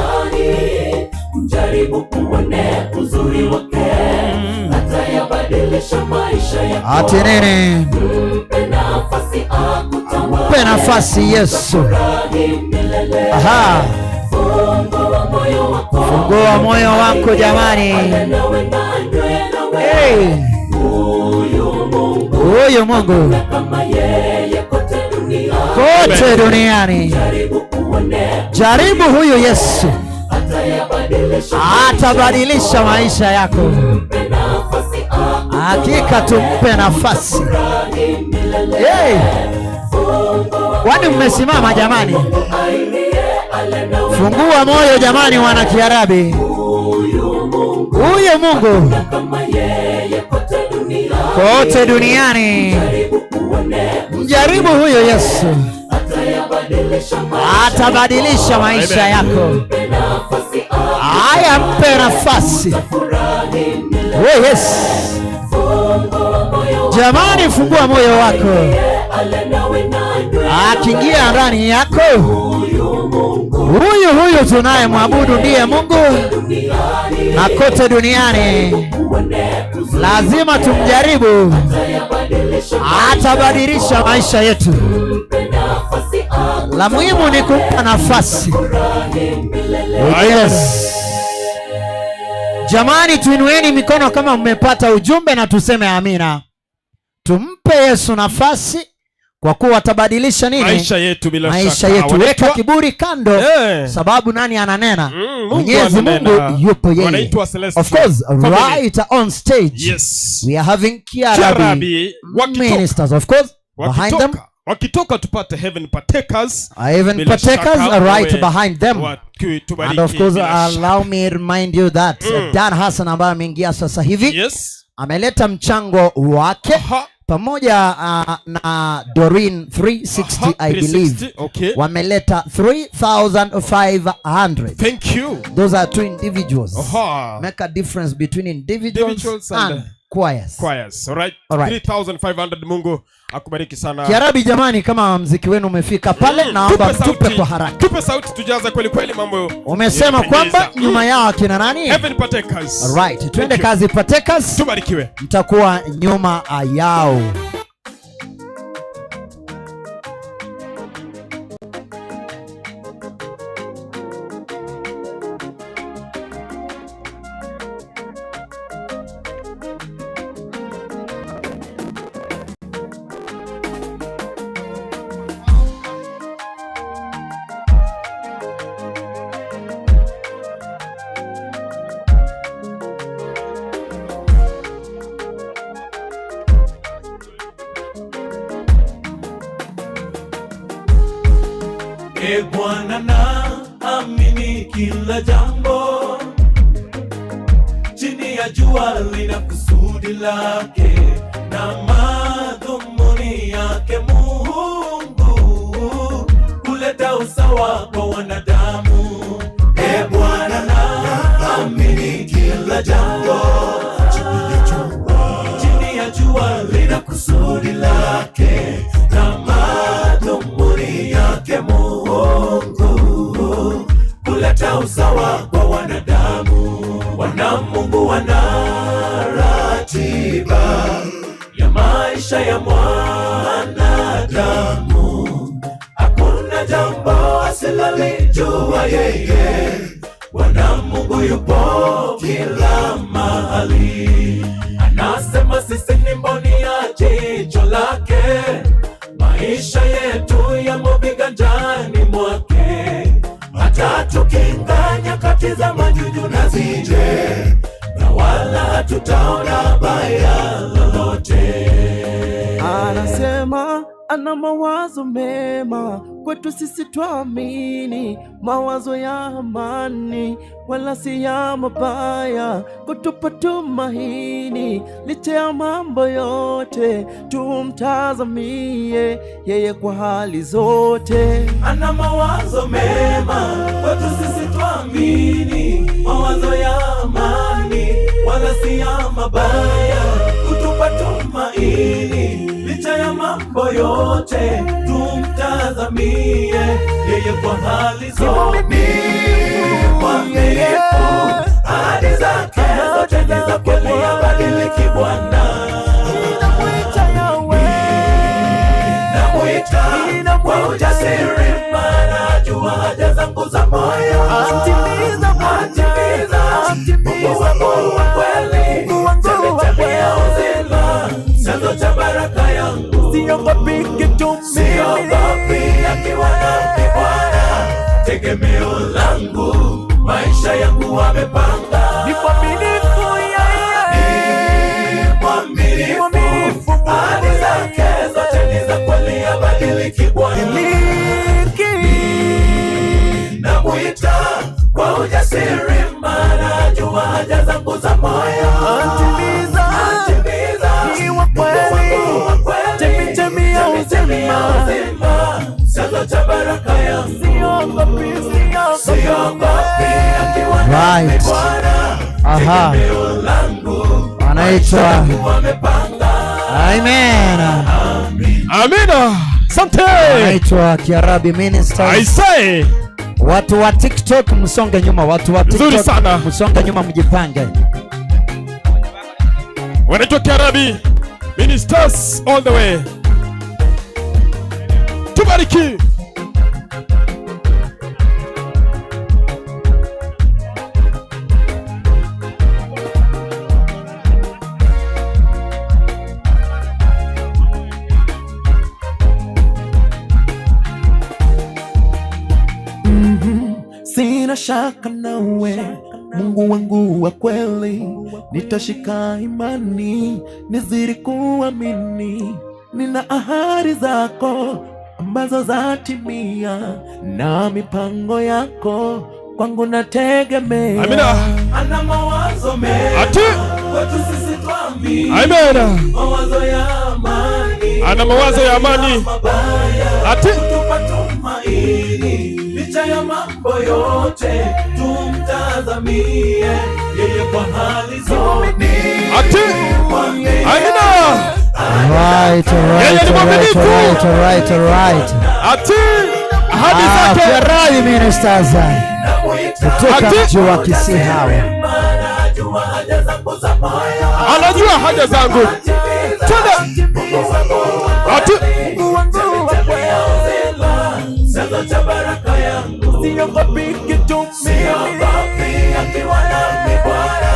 Jaribu uone uzuri wake, atayabadilisha maisha yako. Ati nini? Mpe nafasi akutawale. Mpe nafasi Yesu. Furahi milele. Aha. Fungua moyo wako. Fungua moyo wako jamani. Nawe na nawe. Hey. Huyu Mungu Huyu Mungu kama yeye kote duniani. kote duniani. Jaribu uone Jaribu huyu Yesu, atayabadilisha atabadilisha maisha yako. Mpe nafasi Hakika tumpe nafasi. Hey. Kwani mmesimama jamani? Fungua moyo jamani, wana Kiarabi. Huyu Mungu kote duniani, mjaribu huyo Yesu, atabadilisha maisha yako. Haya, mpe nafasi. Oh, yes. Jamani, fungua moyo wako, akiingia ndani yako huyu huyu tunayemwabudu ndiye Mungu, na kote duniani lazima tumjaribu, atabadilisha maisha yetu. La muhimu ni kumpa nafasi. Yes. Jamani, tuinueni mikono kama mmepata ujumbe na tuseme amina. Tumpe Yesu nafasi kwa kuwa atabadilisha nini? Maisha yetu bila maisha shaka. yetu. Weka Wanaitwa- kiburi kando, Eh. sababu nani ananena? Mungu Mwenyezi ananena. Mungu yupo yeye. Wanaitwa Celestial Of course, Family. right on stage. Yes. We are having Kiarabi Kiarabi, wakitoka. ministers, of course, behind them. Wakitoka tupate Heaven Partakers. Heaven Bila Partakers shaka are right wawe behind them. wakitubariki And of course, bila shaka. allow me remind you that Dan Hassan ambaye ameingia sasa hivi yes. ameleta mchango wake pamoja na Doreen 360 Aha, I 360, believe okay. wameleta 3500. Thank you. Those are two individuals. Aha. Make a difference between individuals, Individuals and, and choirs. Choirs. All right. All right. 3500 Mungu akubariki sana. Kiarabi jamani, kama mziki wenu umefika pale, naomba Tupe mtupe sauti. kwa haraka. Tupe sauti tujaze kweli kweli mambo. Umesema yanapendeza. kwamba nyuma yao akina nani? Heaven Partakers. Alright, twende Thank you. kazi Partakers. Tubarikiwe. Mtakuwa nyuma yao. E Bwana, naamini kila jambo chini ya jua lina kusudi lake. Na madhumuni yake Mungu kuleta usawa kwa wanadamu. E Bwana, naamini kila jambo chini ya jua lina kusudi lake na madhumuni yake Mungu kuleta usawa kwa wanadamu. Wana Mungu wana ratiba ya maisha ya mwanadamu, hakuna jambo asilolijua yeye. Bwana Mungu yupo kila mahali, anasema sisi ni mboni ya jicho lake, maisha yetu yamo viganjani mwake, hata tukinga nyakati za majuju na zije, na wala hatutaona baya lolote. Anasema ana mawazo mema kwetu sisi twamini, mawazo ya amani wala si ya mabaya, kutupa tumaini licha ya mambo yote, tumtazamie yeye kwa hali zote. Ana mawazo mema kwetu sisi twamini, mawazo ya amani wala si ya mabaya, kutupa tumaini licha ya mambo yote, tumtazamie yeye kwa hali zote. Mwaminifu, ahadi zake zote ni za kweli, habadiliki Bwana. Namuita kwa ujasiri, maana ajua haja zangu za moyo. Atimiza, Mungu wangu wa kweli, chemchemi ya uzima, chanzo cha baraka yangu. Siogopi kitu Siogopi akiwa nami Bwana, tegemeo langu, maisha yangu amepanga. Ni mwaminifu yeye, ni mwaminifu, ahadi zake zote ni za kweli, habadiliki Bwana. Namuita kwa ujasiri, maana ajua haja zangu za moyo. Atimiza, Atimiza, ni wa kweli, chemchemi ya uzima, chanzo cha baraka yangu. Siogopi, Siogopi akiwa nami Right. Bwana, Aha. tegemeo langu, Anaitwa Amen. Amina. Asante. Anaitwa Kiarabi Ministers. I say. Watu wa TikTok msonge nyuma, watu wa Nzuri TikTok sana. msonge nyuma, mjipange. Wanaitwa Kiarabi Ministers all the way. Tubariki. Sina shaka nawe, Mungu wangu wa kweli, nitashika imani, nizidi kuamini. Nina ahadi zako ambazo zatimia, na mipango yako kwangu nategemea. Amina. Ana mawazo mema Ati. kwetu sisi twamini, Amen. mawazo ya amani, Ana mawazo ya amani. mabaya, Ati. kutupa tumaini licha ya mambo yote, tumtazamie yeye kwa hali zote. Ati. Amina. Right, Yeye right, ni right, mwaminifu. right, right, right. Ati. Ahadi Ah, zake. Kiarabi Ministers kutoka Ati. mji wa Kisii hawa. Anajua haja zangu. Twende. Ati. Chanzo cha baraka yangu, Siogopi kitu siogopi akiwa nami Bwana,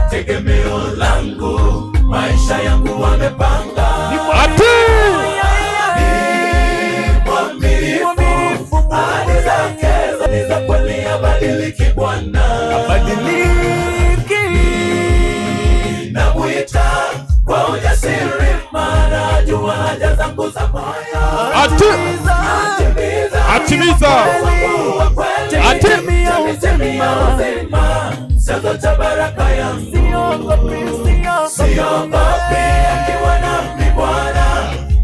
tegemeo langu, maisha yangu amepanga. Ati. Mwaminifu, ahadi zake ni za kweli, habadiliki Bwana, Habadiliki. Namuita kwa ujasiri, maana ajua haja zangu za moyo. Ati. Atimiza, Atimiza. Mungu wa kweli, Ati. chemchemi ya uzima, chanzo cha baraka yangu. Siogopi, Siogopi akiwa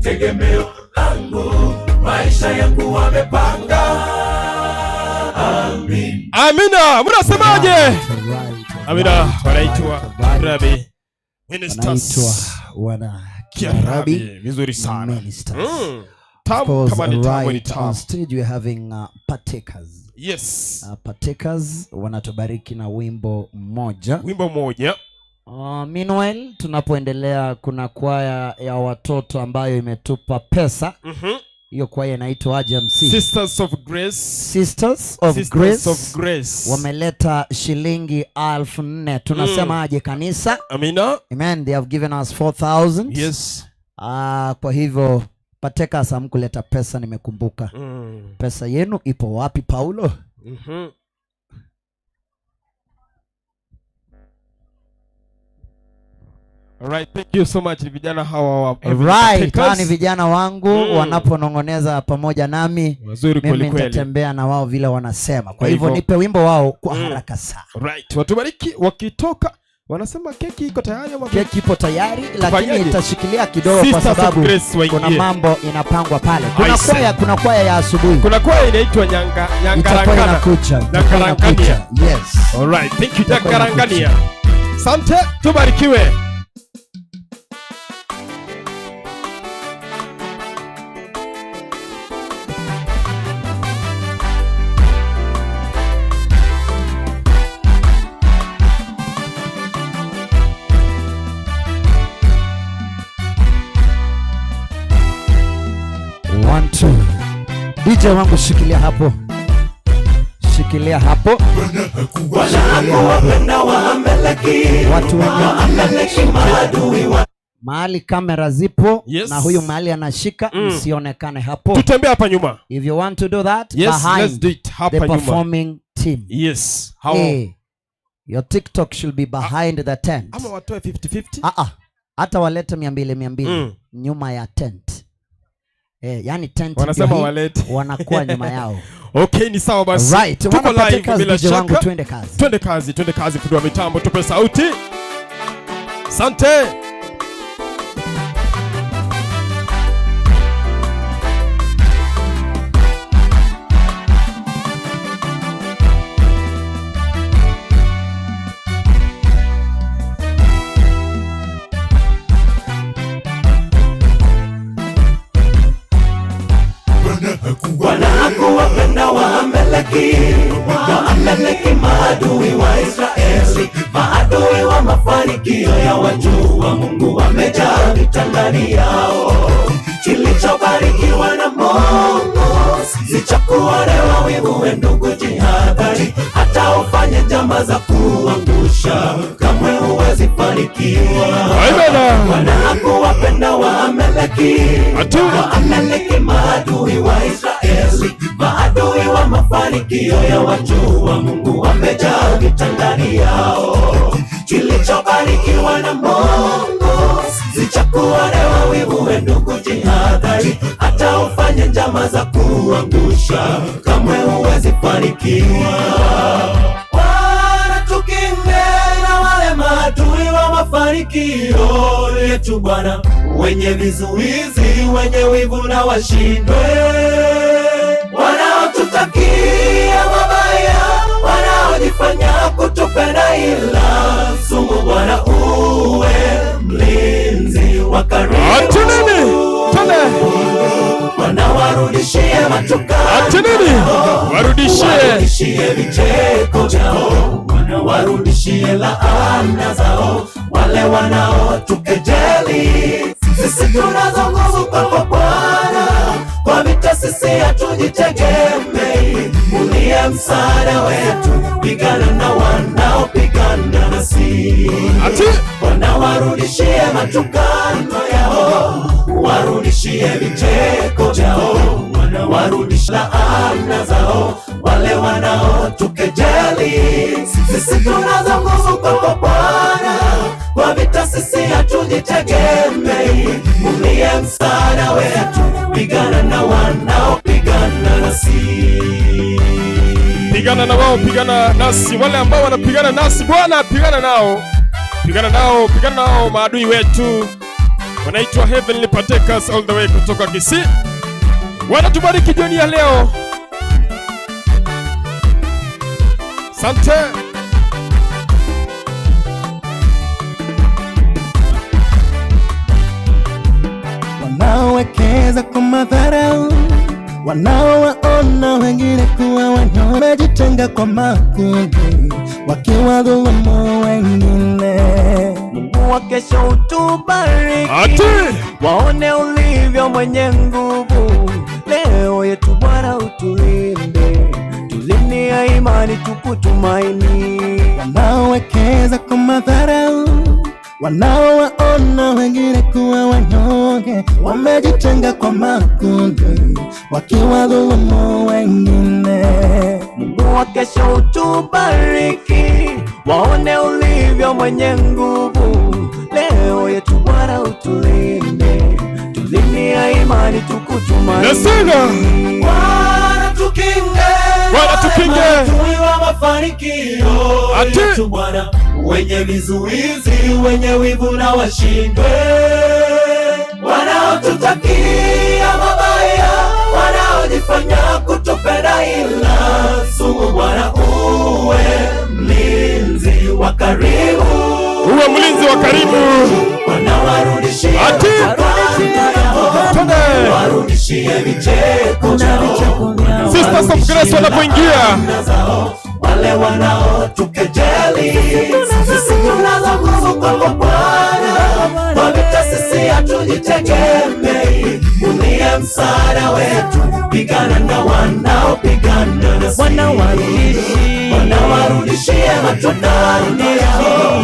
Tegemeo langu, maisha yangu wamepanga. Amin. Amina, mnasemaje? Amina, wanaitwa Rabi Ministers. Wanaitwa wana Kiarabi, Kiarabi vizuri sana. Ministers. Mm. Of Tamu course, kama ni tamu ni right tamu. on stage we're having partakers. Yes. Partakers wanatubariki na wimbo mmoja. Wimbo mmoja. Meanwhile, tunapoendelea kuna kwaya ya watoto ambayo imetupa pesa. Hiyo kwaya inaitwa aje MC? Sisters of Grace. Sisters of Sisters Grace. of Grace. Wameleta shilingi 4,000. Tunasema aje kanisa? Amina. Amen. They have given us 4,000. Yes. Kwa hivyo Partakers hamkuleta pesa, nimekumbuka. Pesa yenu ipo wapi Paulo? All right, thank you so much vijana hawa wa Right, Partakers. hawa ni vijana wangu wanaponong'oneza pamoja nami. Wazuri Mimi kweli kweli. nitatembea na wao vile wanasema. Kwa Kwa hivyo hivyo nipe wimbo wao kwa haraka sana. Right, watubariki wakitoka wanasema keki iko tayari ama Keki ipo tayari lakini Tufanyaje? itashikilia kidogo kwa Sisters of sababu Grace waingie. kuna mambo inapangwa pale. Kuna I see. kwaya ya asubuhi. Kuna kwaya inaitwa Itakuwa Nyangarangana. inakuja, itakuwa Nyangarangania. inakuja. Yes. All right, thank you Itakuwa Nyangarangania. inakuja. Asante, tubarikiwe. 1 2. DJ wangu shikilia hapo. Shikilia hapo. Shikilia hapo. Watu wenye mahali kamera zipo Yes. na huyu mahali anashika msionekane hapo. Tutembee hapa nyuma. If you want to do that, Yes, behind let's do it hapa the nyuma. performing team. Yes. How? Hey, your TikTok should be behind the tent. Ama watoe 50-50? Hata walete mia mbili, mia mbili nyuma ya tent. Yani tent Wanasema ndio hii, walete. wanakuwa nyuma yao. Okay, ni sawa basi. Right, Tuko wana live partakers, bila DJ wangu, shaka. twende kazi. Twende kazi, twende kazi, fundi wa mitambo, tupe sauti. Asante. Bwana hakuwapenda Waamaleki, Waamaleki maadui wa Israeli, maadui wa mafanikio ya watu wa Mungu wamejaa vita ndani yao. Kilichobarikiwa na Mungu si cha kuonewa wivu, we ndugu, jihadhari, hata ufanye njama za kuangusha, kamwe huwezi fanikiwa. Bwana hakuwapenda Waamaleki, Waamaleki maadui wa Israeli, maadui wa mafanikio ya watu wa Mungu wamejaa vita ndani yao. Kilichobarikiwa na Mungu si cha kuonewa wivu, we ndugu, jihadhari, hata ufanye njama za kuangusha, kamwe huwezi fanikiwa. Bwana tukinge na wale maadui wa mafanikio yetu Bwana, wenye vizuizi, wenye wivu na washindwe, wanaotutakia mabaya, wanaojifanya kutupenda ila sumu. Bwana uwe mlinzi wa karibu. Bwana warudishie matukano, Warudishie. warudishie vicheko vyao, Bwana warudishie laana zao, wale wanaotukejeli. Sisi tunazo nguvu kwako Bwana, kwa vita sisi hatujitegemei. Uliye msaada wetu, pigana na wanaopigana nasi. Bwana warudishie matukano yao, warudishie vicheko vyao, Bwana warudishie laana zao, wale wanaotukejeli. Sisi tunazo nguvu kwako Bwana, kwa vita sisi hatujitegemei. Uliye msaada wetu, pigana na wanaopigana nasi. Pigana na wao, pigana nasi. Wale ambao wanapigana nasi, Bwana pigana nao, pigana nao, pigana nao maadui wetu. Wanaitwa Heavenly Partakers all the way kutoka Kisii. Wanatubariki jioni ya leo. Sante. Wanaowekeza kwa madharau, wanaowaona wengine kuwa wanyonge, wamejitenga kwa makundi, wakiwadhulumu wengine. Mungu wa kesho utubariki, Ati! waone ulivyo mwenye nguvu. Leo yetu Bwana utulinde, tulinde ya imani tukutumaini. Wanaowekeza kwa madharau, wanaowaona wengine kuwa wanyonge, wamejitenga kwa makundi, wakiwadhulumu wengine. Mungu wa kesho utubariki, waone ulivyo mwenye nguvu. Leo yetu Bwana utulinde, tulinde ya imani tukutumaini. Nasema. Bwana tukinge, Bwana tukinge. Maadui wa mafanikio Ati. yetu Bwana, wenye vizuizi, wenye wivu na washindwe, wanaotutakia mabaya, wanaojifanya kutupenda ila sugu. Bwana uwe mlinzi wa karibu, Uwe mlinzi wa karibu. Wanawarudishie Ati. Twende. warudishie vicheko vyao, Sisters of Grace wanapoingia. wale wanaotukejeli sisi tunazo nguvu kwako Bwana, kwa vita sisi hatujitegemei. Uliye msaada wetu, pigana na wanaopigana nasi, wanawarudishie matukano yao,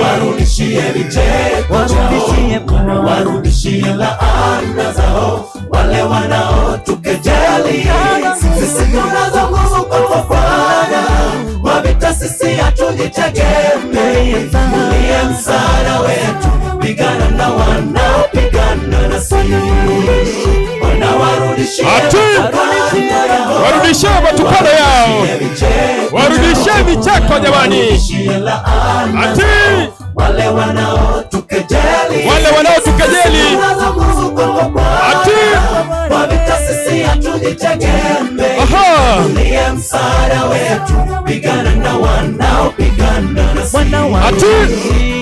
warudishie vicheko vyao, warudishie laana zao, wale wanaotukejeli sisi tunazo nguvu kwako Bwana, kwa vita sisi hatujitegemei. Uliye msaada wetu, pigana na wanaopigana nasi, wanawarudishie Ati. Warudishie matukano yao. Warudishie vicheko jamani. Ati. wale wanaotukejeli, Wale wanaotukejeli. Tunazo nguvu kwako Bwana, Ati. kwa vita sisi hatujitegemei. Aha. Uliye msaada wetu, pigana na wanaopigana nasi, Ati.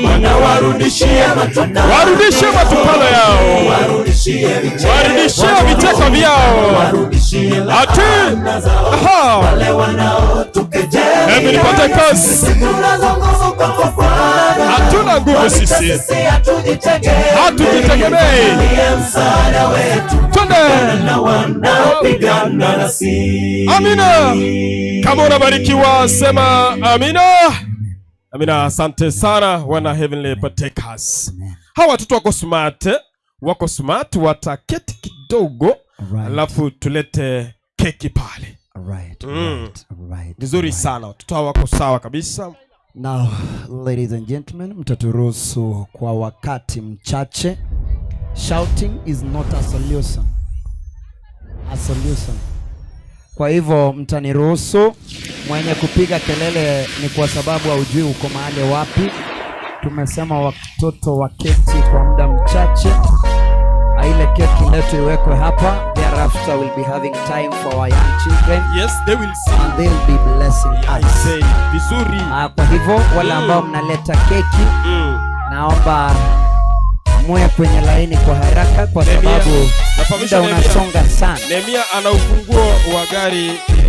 wanawarudishie matukano Warudishie matukano yao. warudishie vicheko Warudishie vicheko vyao. warudishie Ati. laana zao, Aha. wale wanaotukejeli. Heavenly Partakers. Sisi tunazo nguvu kwako Bwana, Hatuna nguvu kwa vita sisi. sisi hatujitegemei. Hatujitegemei. Uliye msaada wetu, Twende. na wanaopigana nasi. Amina. Kama unabarikiwa sema amina. Amina, asante sana wana Heavenly Partakers. Hawa watoto wako smart, wako smart, wataketi kidogo alafu tulete keki pale. Right, Mm. right, right. Vizuri sana, watoto hawa wako sawa kabisa. Now, ladies and gentlemen, mtaturuhusu kwa wakati mchache. Shouting is not a solution. A solution. Kwa hivyo mtaniruhusu, mwenye kupiga kelele ni kwa sababu haujui uko mahali wapi. Tumesema watoto waketi kwa muda mchache, ile keki letu iwekwe hapa. Thereafter we'll be having time for our young children. Yes, they will see. And they'll be blessing I us. say vizuri. Ah, kwa hivyo wale ambao mnaleta keki naomba muwe kwenye laini kwa haraka kwa Nehemia, sababu nafahamisha muda Nehemia. unasonga sana. Nehemia ana ufunguo wa gari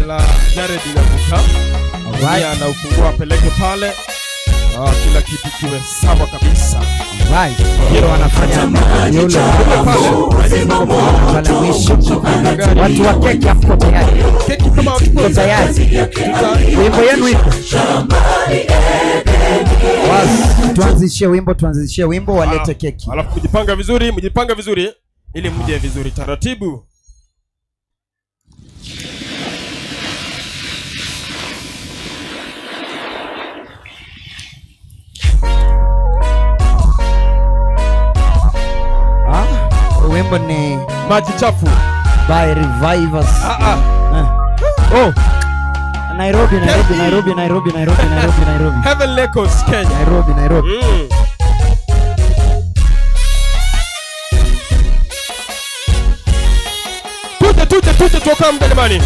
la Jared Nyabuka. Nehemia ana ufunguo apeleke pale. Ah, kila kitu kiwe sawa kabisa. Right. Ndio wanafanya yule pale mwisho. Watu wa keki hapo tayari. Keki kama Mko tayari? Wimbo yenu iko. Basi, tuanzishie wimbo, tuanzishie wimbo walete keki. Alafu mjipanga vizuri, mjipanga vizuri ili mje vizuri taratibu. Ah, wimbo ni Maji chafu by Revivers. Ah, ah. Oh. Nairobi, Nairobi, Nairobi, Nairobi, Nairobi, Nairobi, Nairobi. Heaven Lagos, Kenya. Nairobi, Nairobi. Mm. Tuje tuokoe muda jamani.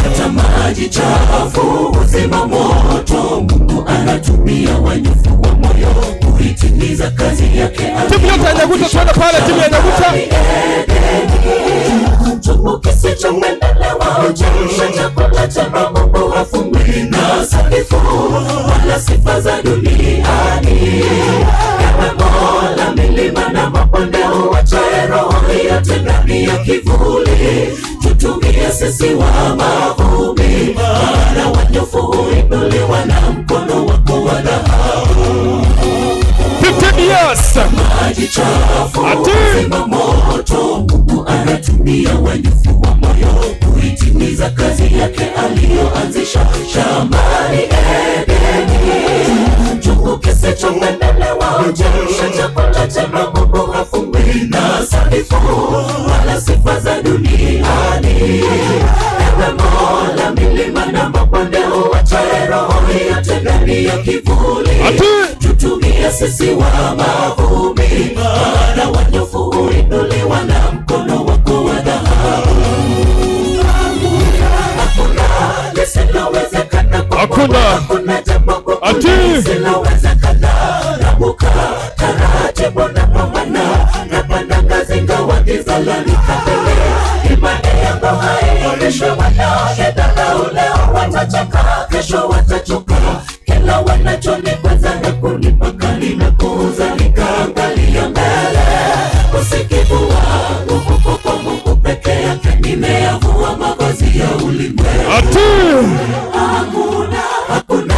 Hata maji chafu huzima moto. Mungu anatumia wanyofu wa moyo kuitimiza kazi yake. Timu yote ya Nyaguta tuende pale, timu ya Nyaguta. Chungu kisichopendelewa chemsha chakula cha Mungu hafungwi na sanifu wala sifa za duniani. Ewe Mola, milima na mabonde huachaye roho yote ndani ya kivuli, tutumie sisi wa mavumbi, maana wanyofu huinuliwa na mkono wako wa dhahabu. 15 years. Maji chafu zima moto, Mungu anatumia wanyofu wa moyo kuitimiza kazi yake aliyoanzisha shambani Edeni. Chungu kisichopendelewa chemsha chakula chema, Mungu hafungwi na sanifu wala sifa za duniani. Ewe Mola, milima na mabonde huachaye roho yote ndani ya kivuli, tutumie sisi wa mavumbi, maana wanyofu huinuliwa na mkono wako wa dhahabu. Hakuna lisilowezekana kwa Mungu, Hakuna. hakuna jambo gumu Ati. lisilowezekana. Nabuka taratibu na pambana, napanda ngazi ingawa giza lanikabili. Imani yangu haionyeshi wanaonidharau leo, watacheka kesho watachoka. Kila wanachonikwaza na kunipaka ninapuuza, nikaangalia mbele. Usikivu wangu uko kwa Mungu peke yake, nimeyavua mavazi ya ulimwengu. Hakuna, hakuna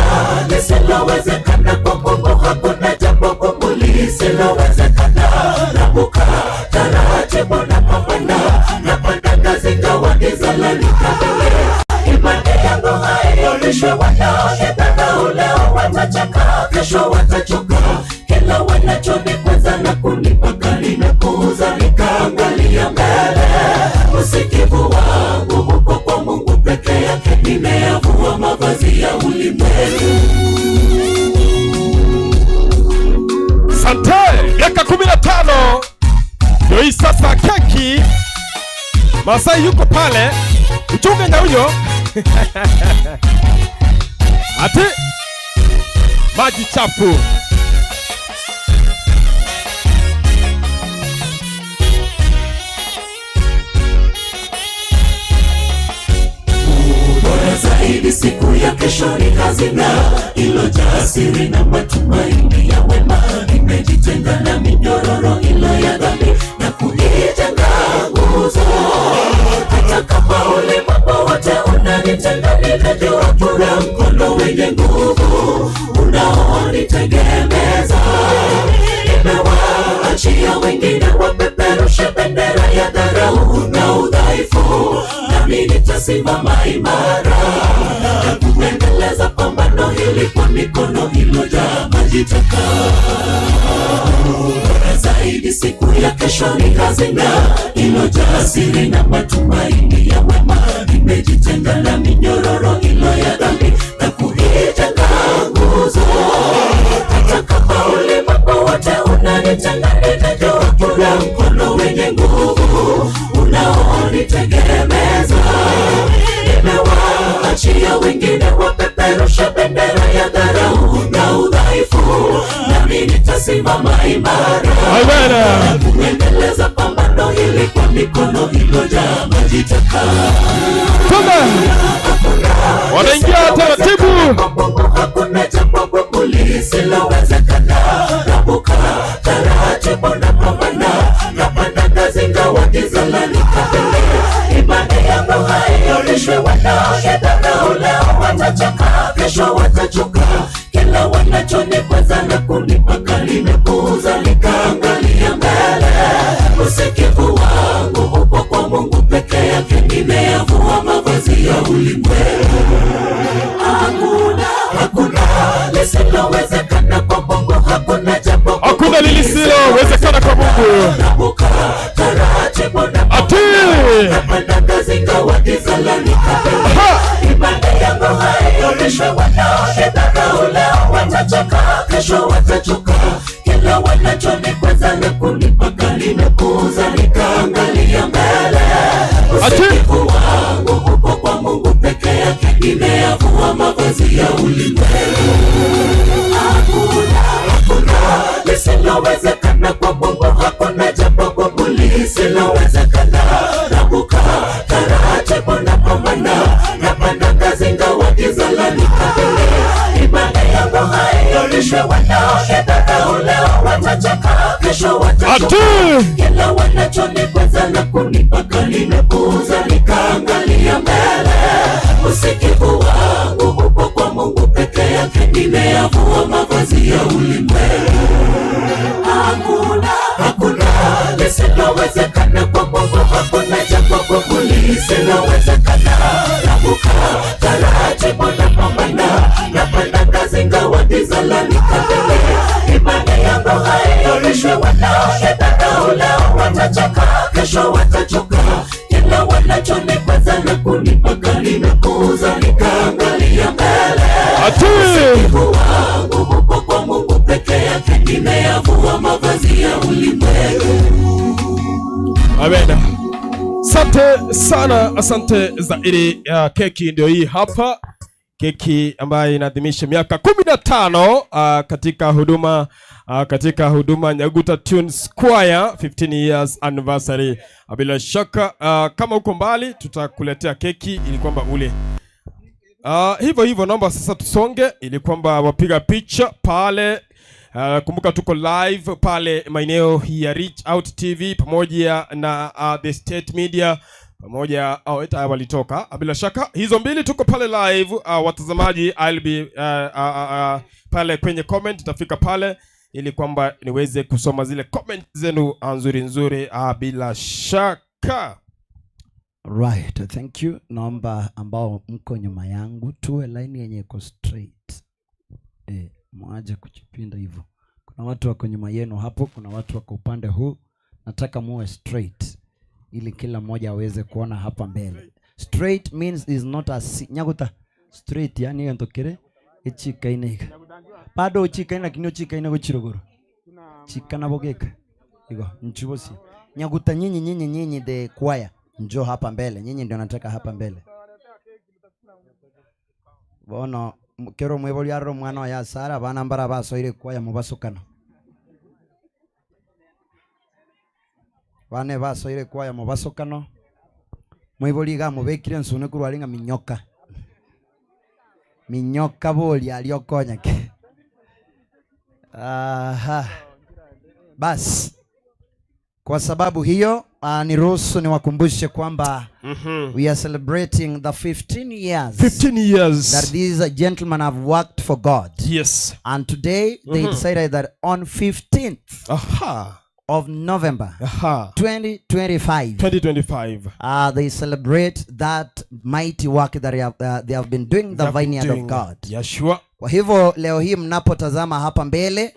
lisilowezekana kwa Mungu, hakuna jambo gumu lisilowezekana. Nabuka taratibu na pambana, napanda ngazi ingawa giza lanikabili. Imani yangu haionyeshi wanaonidharau leo, watacheka kesho watachoka. Kila wanachonikwaza na kunipaka ninapuuza, nikaangalia mbele. Usikivu wangu uko kwa Mungu peke yake, nimeyavua mavazi ya ulimwengu. Sante, miaka 15 ndio hii sasa. Keki Masai yuko pale, uchunge na huyo ati maji chafu. Bora zaidi siku ya kesho ni hazina ilojaa siri na matumaini ya wema. Nimejitenga na minyororo ilo ya dhambi na kuijenga nguzo. Hata kama ulimwengu wote unanitenga, ninajua kuna mkono wenye nguvu unaonitegemeza. Nimewaachia wengine wapeperushe bendera ya dharau na udhaifu, nami nitasimama imara na kuendeleza pambano hili kwa mikono iliyojaa maji taka. Bora zaidi siku ya kesho ni hazina iliyojaa siri na matumaini ya wema. Nimejitenga na minyororo ilo ya dhambi na kuijenga nguzo. Hata kama ulimwengu wote unanitenga, ninajua kuna mkono wenye nguvu unaonitegemeza. Nimewaachia wengine wapeperushe bendera ya dharau na udhaifu, nami nitasimama imara na kuendeleza pambano hili kwa mikono iliyojaa maji taka. Wanaingia taratibu. Hakuna jambo gumu lisilowezekana. Nabuka taratibu na pambana, napanda ngazi ingawa giza lanikabili. Imani yangu haionyeshi wanaonidharau leo, watacheka kesho watachoka. Kila wanachonikwaza na kunipaka nimepuuza, nikaangalia mbele. Usikivu wangu upo kwa Mungu peke yake, nimeyavua mavazi ya ulimwengu. Hakuna, hakuna lisilowezekana kwa Mungu, hakuna jambo Hakuna lisilowezekana kwa Mungu. Nabuka taratibu na Ati. napanda ngazi ingawa giza lanikabili. Imani yangu haionyeshi wanaonidharau leo, watacheka kesho watachoka. Kila Kila wanachonikwaza na kunipaka nimepuuza, nikaangalia mbele. Usikivu wangu upo kwa Mungu peke yake, nimeyavua mavazi ya ulimwengu. Hakuna, hakuna lisilowezekana kwa Mungu, hakuna jambo gumu lisilowezekana. Nabuka taratibu napambana, napanda ngazi ingawa giza lanikabili. Imani yangu haiyumbishwi, wanaonidharau leo watacheka, kesho watachoka. Kila wanachonikwaza na kunipaka nimepuuza, nikaangalia mbele. Usikivu wangu upo kwa Mungu peke yake, nimeyavua mavazi ya ulimwengu. Hakuna, hakuna lisilowezekana kwa Mungu, hakuna jambo gumu lisilowezekana. Nabuka taratibu, napambana, napanda ngazi ingawa giza lanikabili. Imani yangu haiyumbishwi, wanaonidharau leo watacheka, kesho watachoka. Kila wanachonikwaza na kunipaka nimepuuza, nikaangalia mbele. Usikivu wangu upo kwa Mungu peke yake, nimeyavua mavazi ya ulimwengu. Amen. Asante sana, asante zaidi. Ya keki ndio hii hapa, keki ambayo inaadhimisha miaka 15 katika huduma katika huduma Nyaguta Tunes Choir 15 years anniversary. Bila shaka kama uko mbali tutakuletea keki ili kwamba ule. Hivyo hivyo naomba sasa tusonge ili kwamba wapiga picha pale. Kumbuka tuko live pale maeneo ya Reach Out TV pamoja na The State Media pamoja oh, eta walitoka bila shaka hizo mbili tuko pale live. Watazamaji, I'll be pale kwenye comment itafika pale ili kwamba niweze kusoma zile comment zenu nzuri nzuri, bila shaka. Right, thank you. Naomba ambao mko nyuma yangu tuwe line yenye iko straight. Mwaje kujipinda hivyo. Kuna watu wako nyuma yenu hapo, kuna watu wako upande huu. Nataka muwe straight ili kila mmoja aweze kuona hapa mbele. Straight means is not a si, nyaguta straight yani hiyo ntokere echikaine iga. Bado ochikaine lakini ochikaine gochirogoro. Chikana bogeka. Igo nchubosi. Nyaguta nyinyi nyinyi nyinyi the choir. Njoo hapa mbele. Nyinyi ndio nataka hapa mbele. Bono kero mwebori arro mwana ya Sara bana mbara basoire choir mubasukana. Bane basoire choir mubasukano. Mwebori iga mubekire nsune kurwa ringa minyoka. Minyoka boli aliokonya ke. Aha. Bas. Kwa sababu hiyo, niruhusu niwakumbushe kwamba we are celebrating the 15 years 15 years that these gentlemen have worked for God. Yes. And today they decided that on 15th of November 2025, 2025. They celebrate that mighty work that they have been doing, the They have been vineyard of doing. God. Yeah, sure. Kwa hivyo leo hii mnapotazama hapa mbele,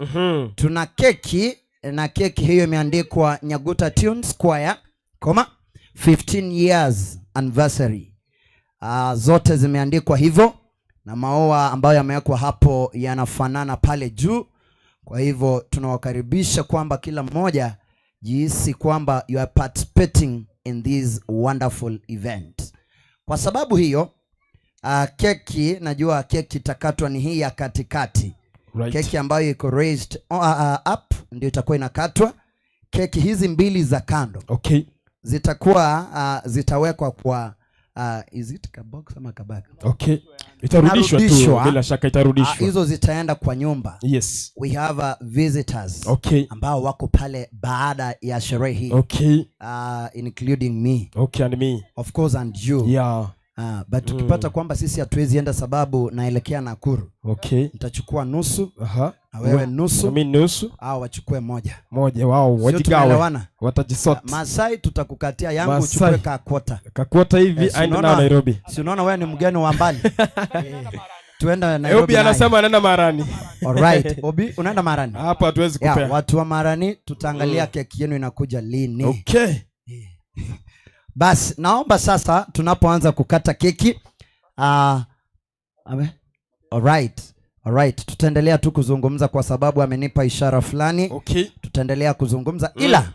tuna keki na keki hiyo imeandikwa Nyaguta Tunes Choir, koma 15 years anniversary. Zote zimeandikwa hivyo na maua ambayo yamewekwa hapo yanafanana pale juu. Kwa hivyo tunawakaribisha kwamba kila mmoja jihisi kwamba you are participating in this wonderful event. Kwa sababu hiyo, keki, najua keki itakatwa ni hii ya katikati. Keki ambayo iko raised up ndio itakuwa inakatwa. Keki hizi mbili za kando zitakuwa zitawekwa kwa is it ka box ama kabag? Itarudishwa tu, Inarudishwa. bila shaka itarudishwa. Hizo zitaenda kwa nyumba. We have visitors ambao wako pale baada ya sherehe hii. Including me. Okay, and me. Of course and you. But tukipata kwamba sisi hatuwezi enda sababu naelekea Nakuru. Nitachukua nusu. Na wewe nusu. Na mimi nusu. Au wachukue moja. Moja wao Sio wajigawe. tunaelewana? Watajisort. Masai tutakukatia yangu Masai. uchukue ka quarter. Ka quarter hivi, aende nao Nairobi. Si unaona wewe ni mgeni wa mbali? Tuende Nairobi. Obi anasema anaenda Marani. All right. Obi unaenda Marani? Hapa hatuwezi kupea. Watu wa Marani tutaangalia keki yenu inakuja lini. Bas, naomba sasa tunapoanza kukata keki, ame? All right. Alright, tutaendelea tu kuzungumza kwa sababu amenipa ishara fulani. Okay. Tutaendelea kuzungumza ila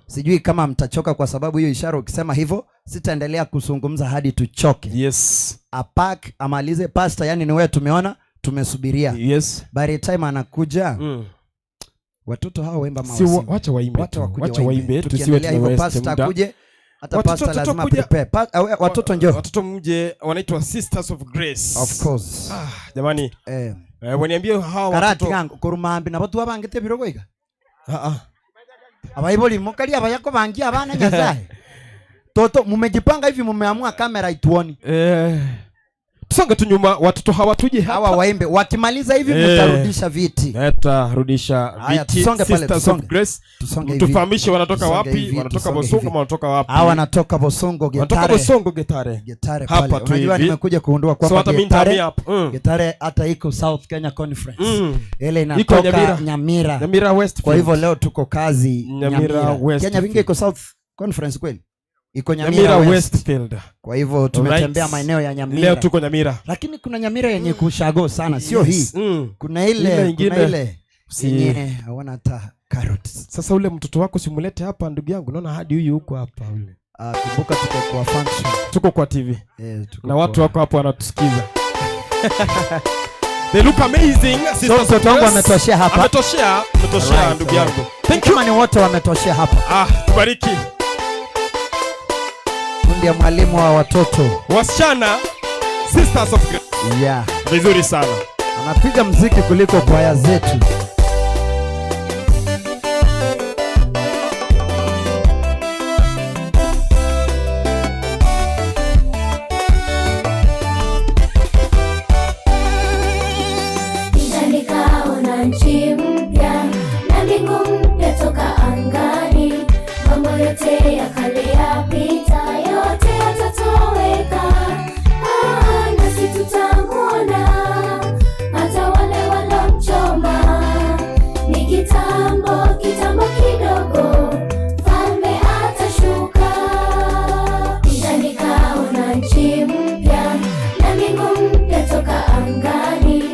sijui kama mtachoka kwa sababu hiyo ishara ukisema hivyo sitaendelea kuzungumza hadi tuchoke. Yes. Apak amalize pastor, yani ni wewe tumeona tumesubiria. Yes. By the time anakuja watoto hao waimba Si mawasili. wacha waimbe Wacha tu, wakuje wacha waimbe, tusiwe Tukiendelea hivyo tunawaste pastor muda. akuje, hata Watoto pastor lazima tutakuja- prepare. Watoto njoo. Watoto mje, wanaitwa Sisters of Grace. Of course. Ah, jamani. Eh. Waniambie hawa Karati watoto. kangu kurumambi nabo twabangete birogo iga. Ah ah. Abaiboli mukali abayako bangi abana Nyasaye. Toto mumejipanga hivi mumeamua kamera ituoni. Tusonge tu nyuma watoto hawa tuje hapa. Hawa waimbe wakimaliza hivi mtarudisha viti. Tutarudisha Haya, viti. tusonge pale, Sisters of tusonge. Grace. Tusonge hivi. Mtufahamishe wanatoka Tusonge wapi? hivi, Wanatoka tusonge Bosongo hivi. ama wanatoka wapi? Hawa wanatoka Bosongo, Wanatoka Getare. Bosongo Getare. Getare Hapa pale. tu Unajua hivi. nimekuja kugundua So kwamba hata mimi nitahamia hapo. Getare hata iko South Kenya Conference. Ile Iko inatoka Nyamira. Nyamira. Nyamira Westfield. Kwa hivyo leo tuko kazi Nyamira Nyamira. Westfield. Kenya vingi iko South Conference kweli? Iko Nyamira, Nyamira West. Westfield. Kwa hivyo tumetembea Alright. maeneo ya Nyamira. Leo tuko Nyamira. Lakini kuna Nyamira yenye kushago sana, sio Yes. hii. Kuna Ile ingine. ile yenye hawana hata carrots. Sasa ule mtoto wako simulete hapa ndugu yangu, naona hadi huyu huko hapa ule. Kumbuka tuko kwa function. Tuko kwa TV. Tuko Na watu kwa wako hapo wanatusikiza. They look amazing. Sisters So, of mtoto wangu Grace. ametoshea hapa. Ametoshea, ametoshea ndugu yangu. Thank you. Kama ni wote wametoshea hapa. Tubariki. Ndiye mwalimu wa watoto. Wasichana, Sisters of Grace. Vizuri sana. Anapiga mziki kuliko kwaya zetu. Kisha nikaona nchi mpya na mbingu mpya toka angani, mambo yote ya kale yapita, yote yatatoweka. Nasi tutamuona hata wale walomchoma. Ni kitambo, kitambo kidogo, mfalme atashuka. Kisha nikaona nchi mpya na mbingu mpya toka angani,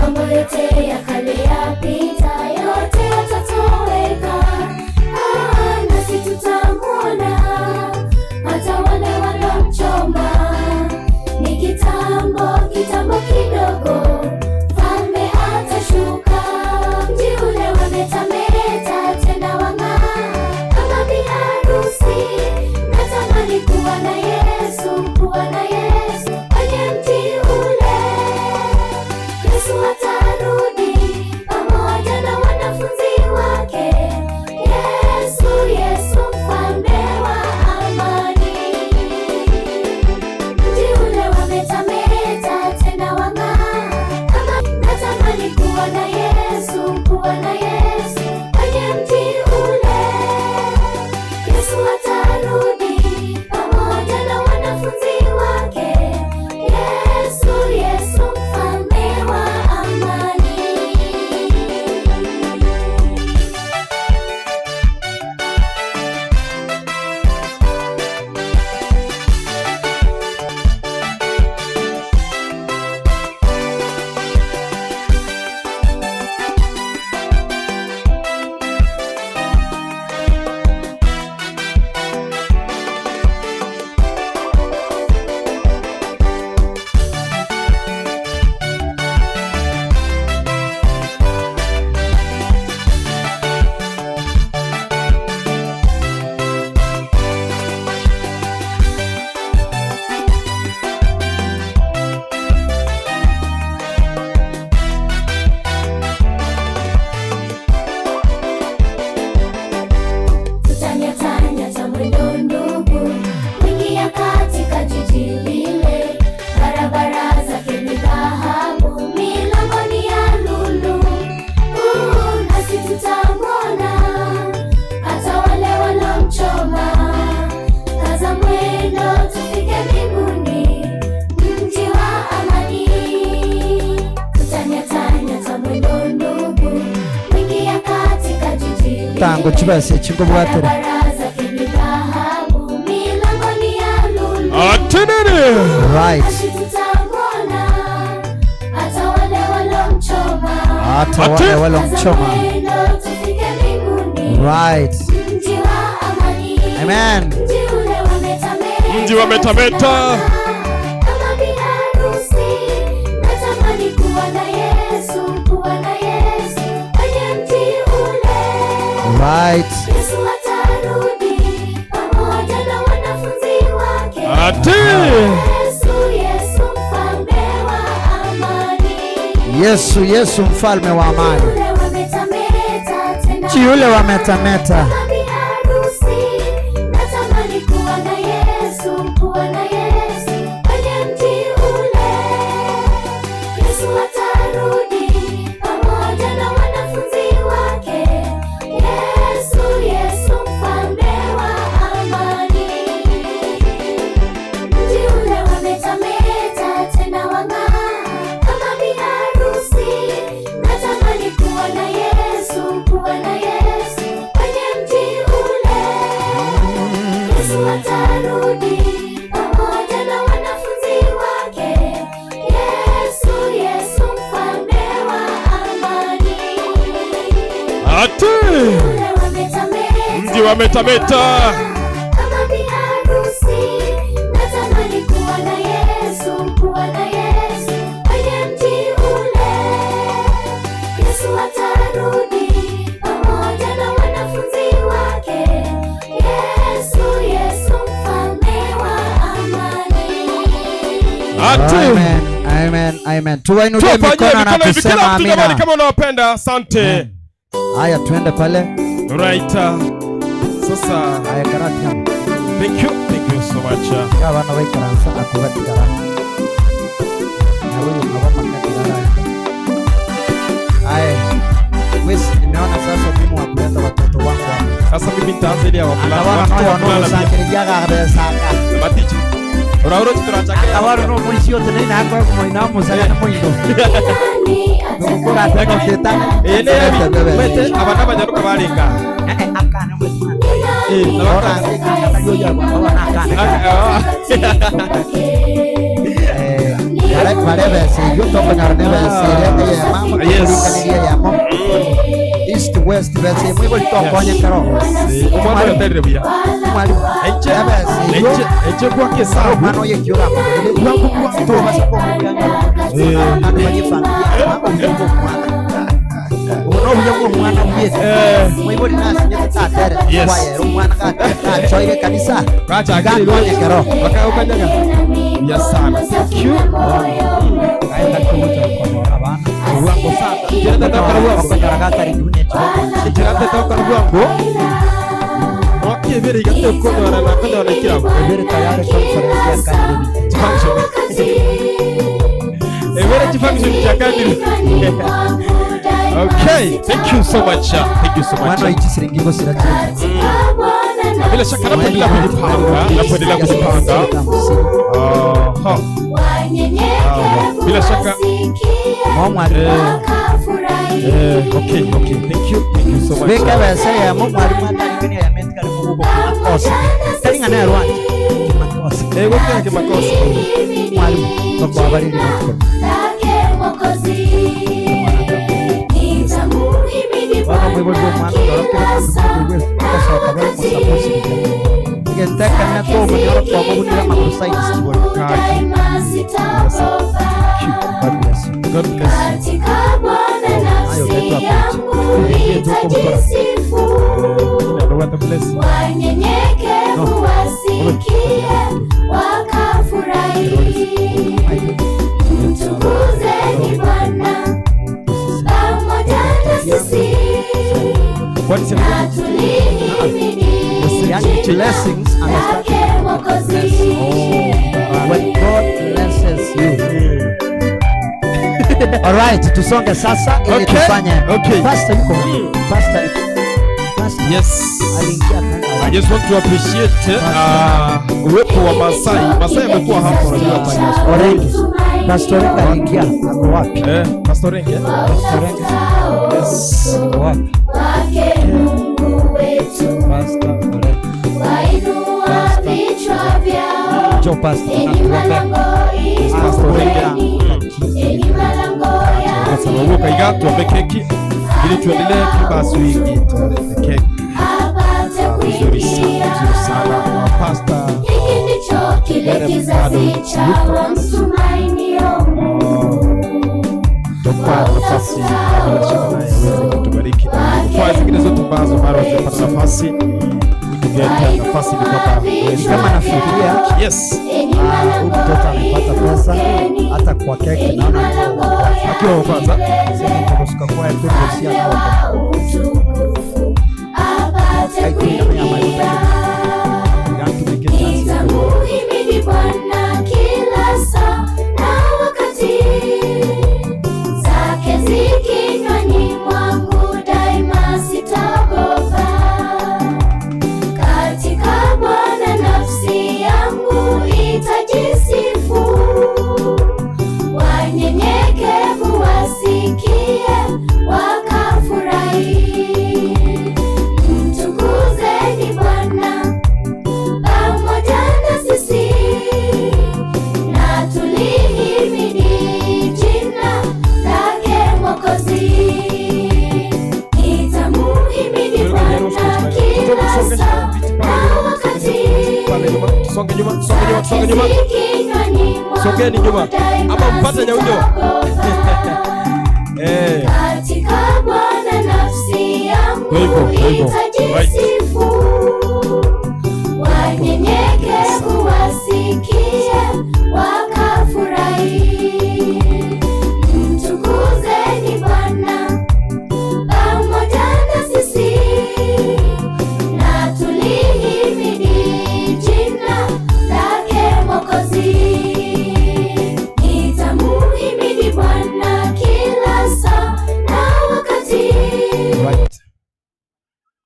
mambo yote ya kale yapita, yote yatatoweka. Nasi tutamuona hata wale walomchoma. Ni kitambo, kitambo kidogo, mfalme atashuka. Mji ule wametameta tena wang'aa kama biharusi. Natamani kuwa na Yesu, kuwa na Yesu kwenye mji ule. Yesu atarudi pamoja na wanafunzi wake. Yesu, Yesu mfalme wa amani. Mji ule wametameta tena wang'aa kama. Natamani kuwa na Yesu, kuwa na Yesu kwenye mji ule. Yesu atarudi pamoja na wanafunzi wake. Yesu, Yesu mfalme wa amani. Tutanyatanyata mwendo ndugu, kuingia katika jiji lile. Barabara zake ni dhahabu, milango ni ya lulu. Nasi tutamwona hata wale walomchoma. Kaza mwendo tufike mbinguni, mji wa amani. Tutanyatanyata mwendo ndugu, kuingia katika jiji lile. Tango chibase chingobwatere. Barabara zake ni dhahabu, milango ni ya lulu. Atenene. Right. Nasi tutamwona hata wale walomchoma. Hata wale walomchoma. Tufike mbinguni. Right. Mji wa amani. Amen. Mji ule wa metameta. Mji wa metameta. Kama biharusi, natamani kuwa na Yesu, kuwa na Yesu kwenye mji ule. Right. Yesu atarudi pamoja na wanafunzi wake. Ati. Yesu, Yesu mfalme wa amani. Yesu, Yesu mfalme wa amani. Ule wa metameta tena. Mji ule wa metameta. Kama biharusi, natamani kuwa na Yesu, kuwa na Yesu kwenye mji ule. Yesu atarudi pamoja na wanafunzi wake. Yesu, Yesu mfalme wa amani. Mji ule wa metameta tena wang'aa kama biharusi. Natamani kuwa na Yesu, kuwa na Yesu kwenye mji ule. Yesu atarudi pamoja na wanafunzi wake. Yesu, Yesu mfalme wa amani. Ati. Ule wa metameta Mji wa metameta. kama biharusi, natamani kuwa na Yesu, kuwa na Yesu kwenye mji ule. Yesu atarudi pamoja na wanafunzi wake. Yesu, Yesu mfalme wa amani. Ati. Amen. Amen. Amen. Tuwainulie Tuwafanyie mikono na mikono hivi tusema kila mtu jamani, amina. kama unawapenda. Asante. Haya, tuende pale. Right. Sasa. Haya, karati hapo. Thank you. Thank you so much. Ya bana baikaransa akubatigara. Na huyu ngabo makatigara. Haya. Wesi, nimeona sasa umuhimu wa kuleta watoto wangu hapa. Sasa mimi nitaanza ile ya wavulana. Akabana Watoto noyo wavulana pia. nogosangereria gabesanga. Matichi. Urauro chiturachake. Akabana no muici ote nei nakwe kumoina musagana moindo. Nugukura atekoteta. Eh, ne yabi. Wete abana banyaruka barenga. Eh, Bare bese iyo tokonyora ne bese ire eyemo kurikanĩria yamo east west bese imwe igori tokonye kero Omwana oyo atarire buya. mwalimu Enche ebese iyo enche enche kwake sabu. omwana oyo ekiora bwangu bwangu tobasa komubyangaro andu barie familia obuya bw'omwana obu nobuya bw'omwana bwiete mwibori nasinyete tatere Yes. kwayera omwana gachoire kanisa gakonye kero Bakaukanyaga. Buya sana. Thank you. Kaenda kuuta konyora abana Bwangu sana. Jira tata bwangu. okonyora gatari ndune Jira tata bwangu. Wakebere igate konyora na konyora kirago. Ebere tayari conference ya kanisa. Function. Ebere function cha kanisa. Okay, thank you so much. Thank you so much. Mwana ichi siringi sira Bila shaka napoendelea kujipanga, napoendelea kujipanga. Aha. Bila shaka Eh, okay, okay. Thank you. Thank you so much. Beka bese ya mo mwalimu atarigania ya metikali mugugo makosa. Taringa na rwanja. Kimakosa. Eh, wote kimakosa. Mwalimu kwa habari ni Lake Mwokozi. Nitamuhimidi Bwana mwibori bwo mwana ndoro kira kundu kasoka bari musaposi. Igenteka na ko munyoro kwa mubunira maguru size kibori. daima sitaogopa. God bless you. God bless you. Katika Bwana nafsi yangu itajisifu. Wanyenyekevu wasikie wakafurahi. Mtukuzeni Bwana pamoja na sisi na tulihimidi Yani blessings lake Mwokozi. When God blesses you. All right, tusonge sasa ili Okay, tufanye. okay. Pastor yuko wapi? Pastor yuko. Pastor. Yes. Aliingia kanga. I just want to appreciate uwepo wa Masai. Masai amekuwa hapa unajua tangu Orenge. Pastor Orenge aliingia ako wapi? Eh, Pastor Orenge. Pastor Orenge. Yes. Ako wapi? Wake Mungu wetu Pastor Orenge. wainua vichwa vyao Njoo pastor. Enyi malango Pastor Orenge. inueni, enyi malango ya Sasa huo kaiga tuombe keki ili tuendelee basi we eat the cake. Apate Vizuri sana, kuingia. vizuri sana. Pastor Hiki ndicho kile Jeremy kizazi bado cha yuko. wamtumainio Mungu. Tutampa nafasi bila shaka naye aweze kutubariki na kwa zingine zote ambazo bado hazijapata nafasi tugeta nafasi ili kwamba uweze Kama nafikiria yes, ah, huyu mtoto amepata pesa hata kwa keki naona akiwa wa kwanza Utukufu apate kuingia. Nitamuhimidi Bwana kila saa na wakati, zake zikinywani mwangu daima sitaogopa. Katika Bwana nafsi yangu itajisifu, wanyenyekevu wasikie wakafurahi. Mtukuzeni Bwana pamoja na sisi na tulihimidi jina lake Mwokozi. Nitamuhimidi Bwana kila saa na wakati, pale nyuma, tusonge nyuma, tusonge nyuma, tusonge nyuma, kinywani songeni nyuma ama mpate nyaunyo eh, katika Bwana nafsi yangu Hivyo, hivyo. itajisifu, wanyenyekevu wasikie wakafurahi. Mtukuzeni Bwana pamoja na sisi, na tulihimidi jina lake Mwokozi. Nitamuhimidi Bwana kila saa na wakati. right.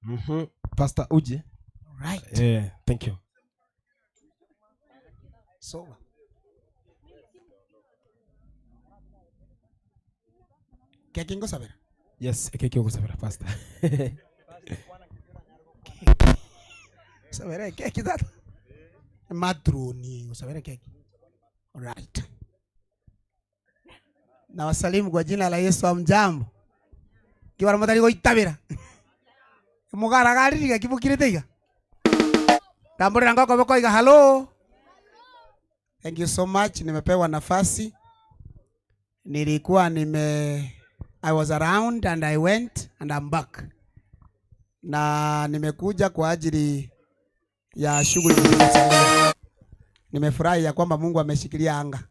Mhm. Pastor uje. Right. Eh, thank you. Soma. Keki ngosabera. Yes, keki ogosabera pastor. Sabera keki tata. Matroni, usabere keki. Right. Na wasalimu kwa jina la Yesu amjambo. Kiwara mutari goitabira. Mugaragaririga kibukirite iga. Tamburira ngoko boko iga hello. Thank you so much. Nimepewa nafasi. Nilikuwa nime I was around and I went and I'm back. Na nimekuja kwa ajili ya shughuli zilizosalia. Nimefurahi ya kwamba Mungu ameshikilia anga.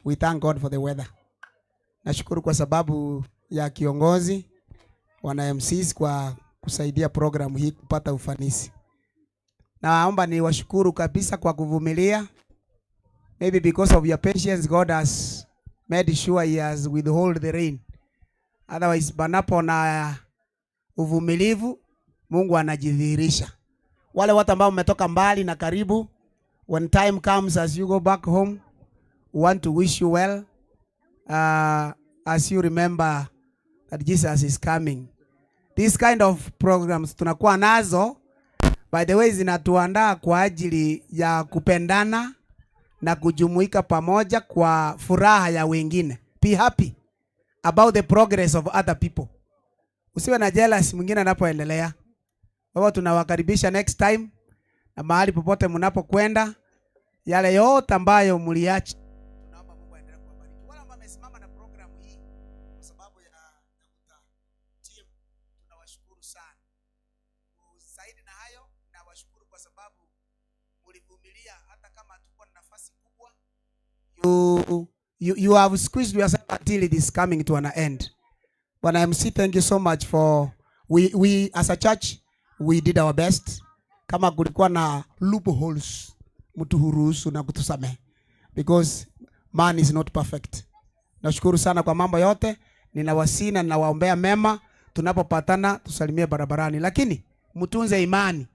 We thank God for the weather. Nashukuru kwa sababu ya kiongozi wana MCs kwa kusaidia programu hii kupata ufanisi. Naomba niwashukuru kabisa kwa kuvumilia. Maybe because of your patience God has made sure he has withhold the rain. Otherwise, panapo na uvumilivu Mungu anajidhihirisha. Wale watu ambao mmetoka mbali na karibu, when time comes as you go back home, we want to wish you well as you remember that Jesus is coming. This kind of programs tunakuwa nazo, by the way, zinatuandaa kwa ajili ya kupendana na kujumuika pamoja kwa furaha ya wengine. Be happy about the progress of other people. Usiwe na jealous mwingine anapoendelea. Kwa hivyo tunawakaribisha next time na mahali popote mnapokwenda, yale yote ambayo mliacha tunawashukuru sana. Zaidi na hayo, nawashukuru kwa sababu mlivumilia hata kama hatukuwa na nafasi kubwa. You, you, you have squeezed yourself until it is coming to an end. Bwana MC, thank you so much for we, we as a church we did our best. Kama kulikuwa na loopholes, mtuhuruhusu na kutusamehe because man is not perfect. Nashukuru sana kwa mambo yote, ninawasihi na ninawaombea mema. Tunapopatana tusalimie barabarani, lakini mtunze imani,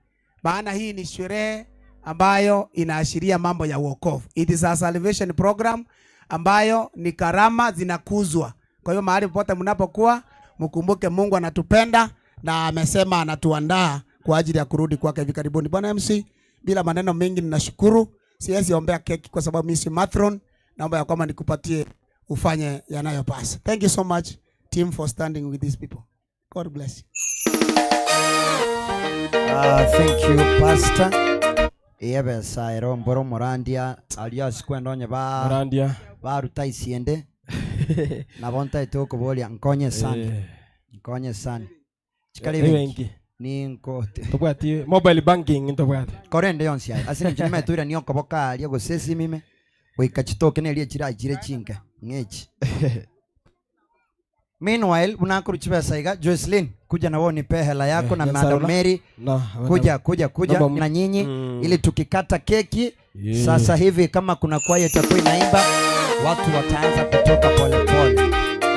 maana hii ni sherehe ambayo inaashiria mambo ya wokovu. It is a salvation program ambayo ni karama zinakuzwa. Kwa hiyo mahali popote mnapokuwa, mkumbuke Mungu anatupenda na amesema anatuandaa kwa ajili ya kurudi kwake hivi karibuni. Bwana MC, bila maneno mengi ninashukuru. Siwezi ombea keki kwa sababu mimi si matron. Naomba ya kwamba nikupatie ufanye yanayopasa. Thank you so much team for standing with these people. God bless you. Thank you pastor. Eyebesa ero mboro omorandia aria ase kwenda onye ba Morandia. baruta isiende nabo ntaete okoboria nkonye sana Eh. nkonye sana chikari Eh, ebenki ebenki. ninko Tobwati mobile banking ntobwate. korende yonsi aye ase eng'encho nimaete oiranie okoboka aria gose esimime goika chitoke neria chirachire chinke ng'echi Meanwhile, buna akorwa chibesa iga, Joycelyn, kuja na wewe unipe hela yako Eh, na yes, Madam Aruna. Mary Na, wana- kuja kuja kuja Naomba na nyinyi ili tukikata keki Yeah. sasa hivi kama kuna kwaya itakuwa inaimba watu wataanza kutoka polepole.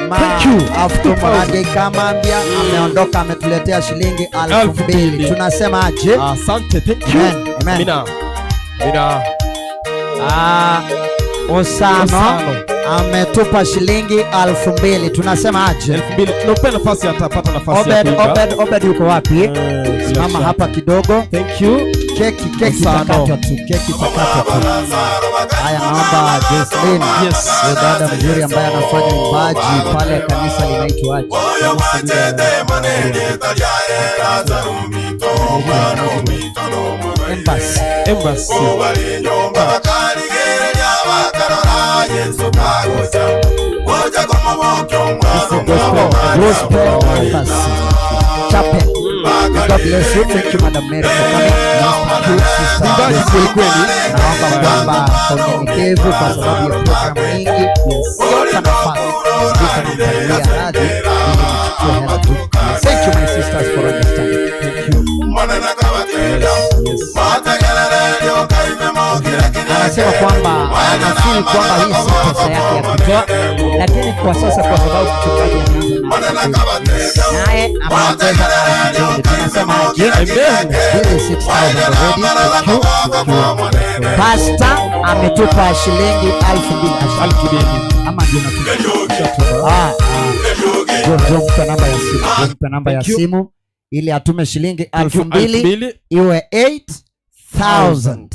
Ma Thank you. After 2000. Mwanage Kamambia ameondoka ametuletea shilingi elfu Elfu mbili. mbili. Tunasema aje? Asante, thank you. Amen. Amen. Mina. Mina. Ah, Osano, Osano. ametupa shilingi 2000. Tunasema aje? 2000. Tunampea nafasi atapata nafasi ya Obed, kuimba. Obed, Obed yuko wapi? bila Simama shaka. hapa kidogo. Thank you. Keki, keki Osano. itakatwa tu, keki itakatwa tu. Haya, naomba Jocelyn, Yes. huyo dada mzuri ambaye anafanya uimbaji pale kanisa linaitwaje? Embassy. Embassy. Gospel Embassy Chapel. God bless you. Thank you, Madam Mary for coming. Thank you, Sister Mwimbaji Jocelyn. kweli kweli. Naomba kwamba kwa unyenyekevu, kwa sababu ya programu nyingi, yote nafasi sijui kama mtaniwia radhi ili nichukue hela tu. Thank you my sisters for understanding. Thank you. Anasema kwamba anafeel kwamba hii si pesa yake ya kutoa, lakini kwa sasa kwa sababu mchungaji ameanza naye ameongeza 2000. Tunasema aje? This is 6000 already. Thank you. Thank you. Pastor ametupa shilingi 2000. Ama ndio natupa. Ah, ah. Njoo, njoo mpe namba ya simu. Njoo mpe namba ya Thank you. simu ili atume shilingi Thank you. 2000 2000. iwe 8000.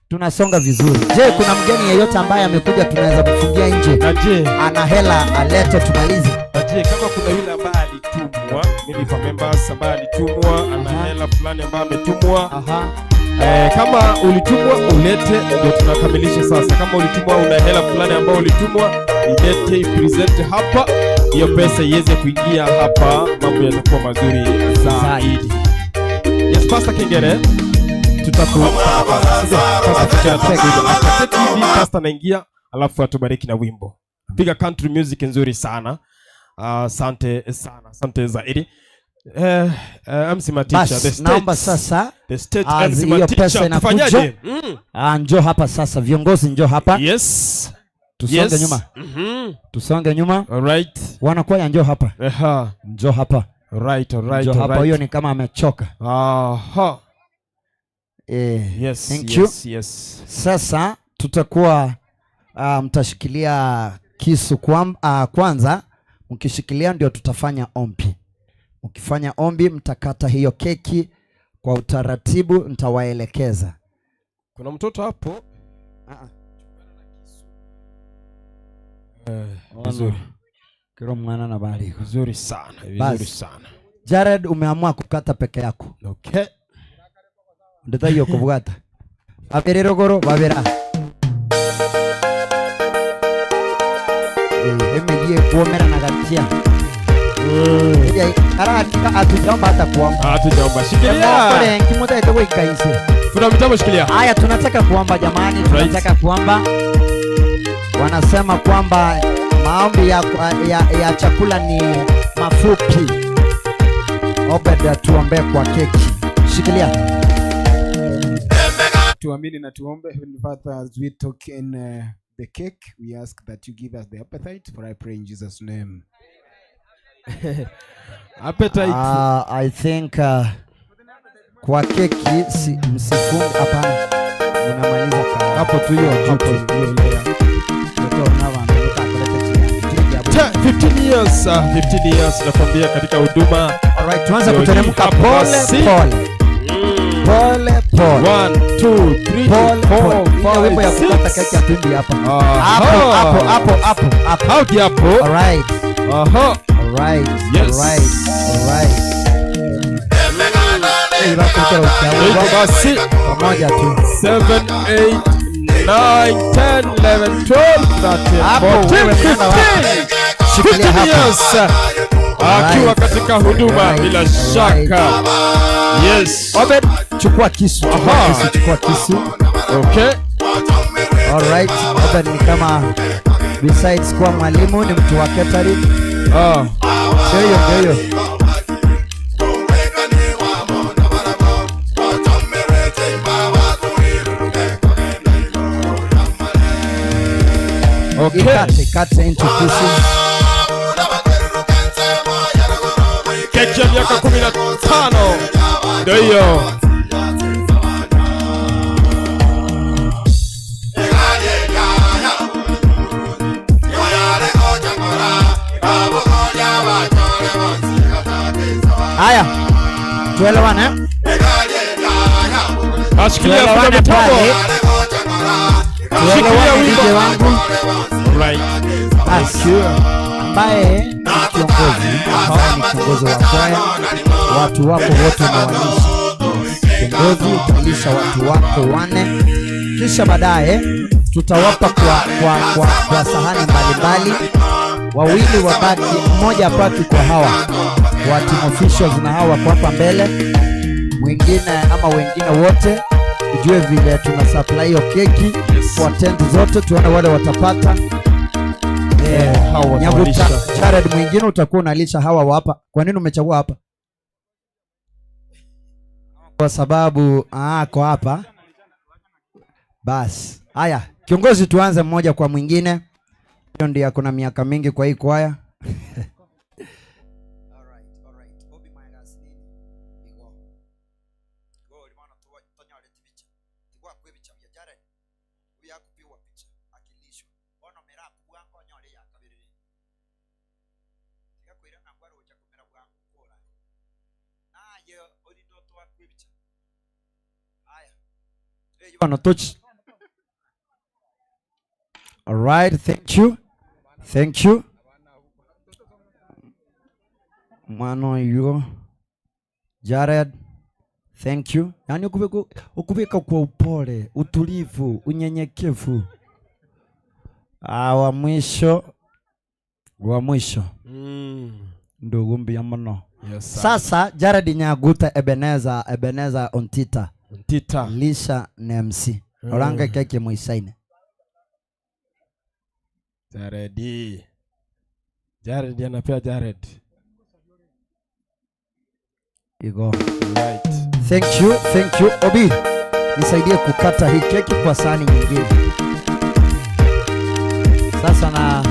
Tunasonga vizuri. Je, kuna mgeni yeyote ambaye amekuja tunaweza kufungia nje? Na je, Ana hela alete tumalize. na je, kama kuna yule ambaye alitumwa, maybe for members ambaye alitumwa, ana hela fulani ambaye ametumwa. Aha. Eh, kama ulitumwa ulete, ndio tunakamilisha sasa. Kama ulitumwa una hela fulani ambayo ulitumwa, ilete ipresent hapa, hiyo pesa iweze kuingia hapa, mambo yatakuwa mazuri zaidi. Yes, Pastor Kengere, tutaku Pastor Kengere atakuja. After hivi Pastor anaingia, alafu atubariki na wimbo. Piga country music nzuri sana. Asante sana, asante zaidi. MC Maticha, Bas, the state, naomba sasa the state MC hiyo Maticha, pesa inakuja. tufanyaje? Ah, njoo hapa sasa, viongozi njoo hapa. Yes. Tusonge Yes. nyuma. Tusonge nyuma. All right. Wanakwaya njoo hapa. Aha. Njoo hapa. Right, all right, Njoo all hapa. right. Huyo ni kama amechoka. Aha. Yes, Thank you. yes, yes. Sasa tutakuwa mtashikilia kisu kwanza, mkishikilia ndio tutafanya ombi. Mkifanya ombi mtakata hiyo keki kwa utaratibu, nitawaelekeza. Kuna mtoto hapo. Vizuri. Kiro mwana na bali. Vizuri sana, vizuri Basi. sana. Jared, umeamua kukata peke yako. Okay. Ndeta hiyo kubugata. Babere rogoro, babera. Emegie kuomera na gatia. Iya, ara hatujaomba hata kuomba. Hatujaomba. Shikilia. Kore nkimuta ite wika ise. Tuna mitambo shikilia. Haya, tunataka kuomba jamani, tunataka kuomba. Wanasema kwamba maombi ya chakula ni mafupi. Obed atuombe kwa keki. Shikilia. Tuamini na tuombe. Heavenly Father, as we took in the cake, we ask that you give us the appetite, for I pray in Jesus' name. Appetite. I think kwa keki si, msifunge, hapana. Unamaliza kwa hapo tu hiyo juu tu. 15 years, 15 years nakwambia katika huduma. Alright, tuanze Ndio kuteremka hii hapa pole basi. pole. Pole pole. 1 2 3 Pole 4 pole. Ile wimbo ya 5 kukata 6. keki hatuimbi hapa. Aha. Hapo hapo hapo hapo hapo. Hauki hapo. All right. Aha. All right. Yes. All right. All right. Hey, bakukera uchawi. Iko basi. Pamoja tu. 7 8 9 10 11 12 13 Hapo, 14 wewe mwana wa- 15. Shikilia 15 hapo. years akiwa Alright. katika huduma Alright. bila Alright. shaka. Yes. Obed, chukua kisu, chukua Aha. kisu, chukua kisu. Okay. Alright, Obed ni kama besides kuwa mwalimu ni mtu wa catering. Ah. Ndio hiyo, ndio hiyo. Okay. Ikate, ikate into pieces. Keki ya miaka 15 ndio hiyo. Haya, tuelewane. Ashikilia Tuelewane futa mitambo. pale. Shikilia Tuelewane wimbo. DJ wangu. Right. Basi ambaye ni kiongozi, ambaye ni kiongozi wa kwaya, watu wako wote unawalisha. Kiongozi utalisha watu wako wane, kisha baadaye tutawapa kwa sahani mbalimbali, wawili wabaki, mmoja abaki kwa hawa wa team officials na hawa wako hapa mbele, mwingine ama wengine wote ujue vile tuna supply hiyo keki kwa tent zote, tuone wale watapata. Eh, hao Nyavuta, watawalisha. Jared mwingine utakuwa unalisha hawa wa hapa. Kwa nini umechagua hapa? Kwa sababu ako hapa. Basi haya, kiongozi, tuanze mmoja kwa mwingine. Hiyo ndiye ako na miaka mingi kwa hii kwaya. Bwana, touch. All right, thank you. Thank you. Mwana yuo Jared, thank you. Yaani ukubika kwa upole, utulivu, unyenyekevu. Ah, wa mwisho, wa mwisho. Ndugu mbia mno. Yes, sir. Sasa Jared Nyaguta Ebeneza, Ebeneza Ontita. Ontita. Lisha na MC. Oranga keke muisaine. Jared. Jared anapea Jared. Igo. Right. Thank you, thank you. Obi, nisaidie kukata hii keki kwa sahani nyingine. Sasa na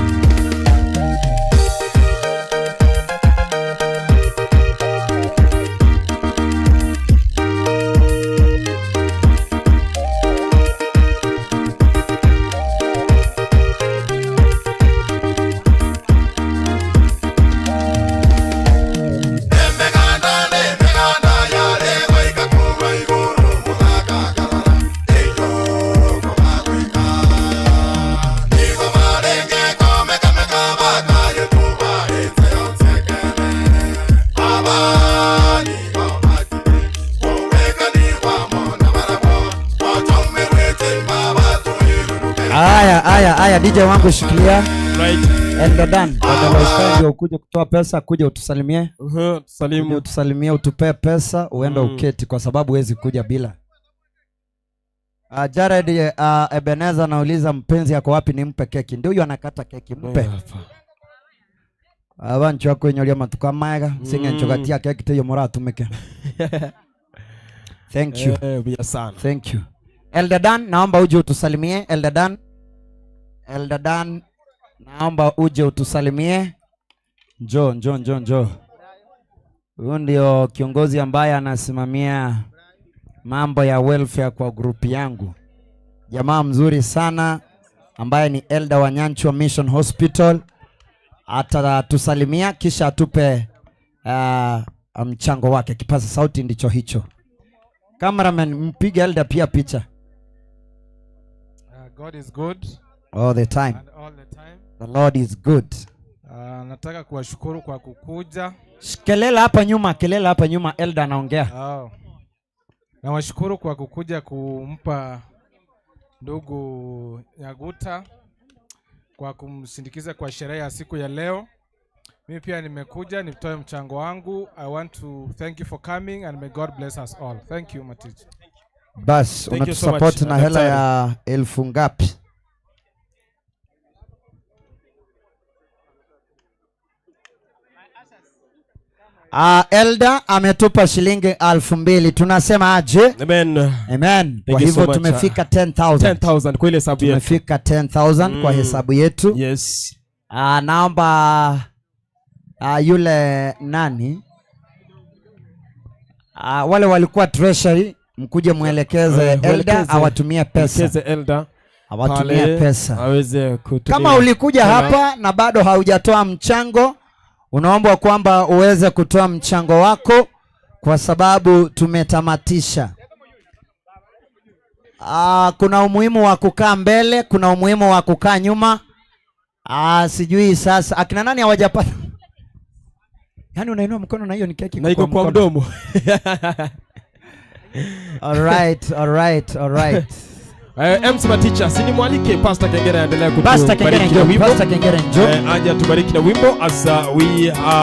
Aya, aya, aya, DJ wangu shikilia. Right. Elder Dan, badala ukae ndio ukuje kutoa pesa, kuja utusalimie. Tusalimu. Kuja utusalimie, utupee pesa, uende uketi kwa sababu huwezi kuja bila. Jared Ebeneza anauliza mpenzi yako wapi nimpe keki. Ndio huyu anakata keki, mpe. Abanchu akwenyoria matuko amaega, sing'encho gatia keki teyo moratumike. Thank you. Bia sana. Thank you. Elder Dan, naomba uje utusalimie. Elder Dan. Elder Dan, naomba uje utusalimie. Njoo, njoo, njoo, njoo. Huyu ndio kiongozi ambaye anasimamia mambo ya welfare kwa grupu yangu. Jamaa mzuri sana ambaye ni elder wa Nyanchwa Mission Hospital. Atatusalimia kisha atupe mchango wake. Kipaza sauti ndicho hicho. Cameraman, mpige elder pia picha. God is good All the time. And all the time. The Lord is good. Nataka kuwashukuru kwa kukuja. Kelele hapa nyuma, kelele hapa nyuma, elder anaongea. Oh. Nawashukuru kwa kukuja kumpa ndugu Nyaguta kwa kumsindikiza kwa sherehe ya siku ya leo. Mimi pia nimekuja nitoe mchango wangu. I want to thank you for coming and may God bless us all. Thank you Matich. Bas, Thank you so much, unatusupport na hela daktari. ya elfu ngapi? Elder ametupa shilingi 2000. Tunasema aje? Amen. Amen. Thank Kwa you so hivyo much. tumefika 10,000. 10,000 kwa ile hesabu yetu. Tumefika 10,000 kwa hesabu yetu. Yes. Naomba yule nani? Wale walikuwa treasury mkuje mwelekeze elder Mwelekeze. awatumie pesa. Mwelekeze elder Awatumie pale pesa. Aweze kutumia. Kama ulikuja Tena. hapa na bado haujatoa mchango, unaombwa kwamba uweze kutoa mchango wako kwa sababu tumetamatisha. Kuna umuhimu wa kukaa mbele, kuna umuhimu wa kukaa nyuma. Sijui sasa akina nani hawajapata. Yaani unainua mkono na hiyo ni keki Na iko kwa kwa mkono. mdomo. All right, all right, all right. MC Maticha, si nimwalike Pastor Kengere aendelee Pastor Kengere kutubariki na njoo, wimbo. Pastor Kengere njoo. Aje atubariki na wimbo as we are.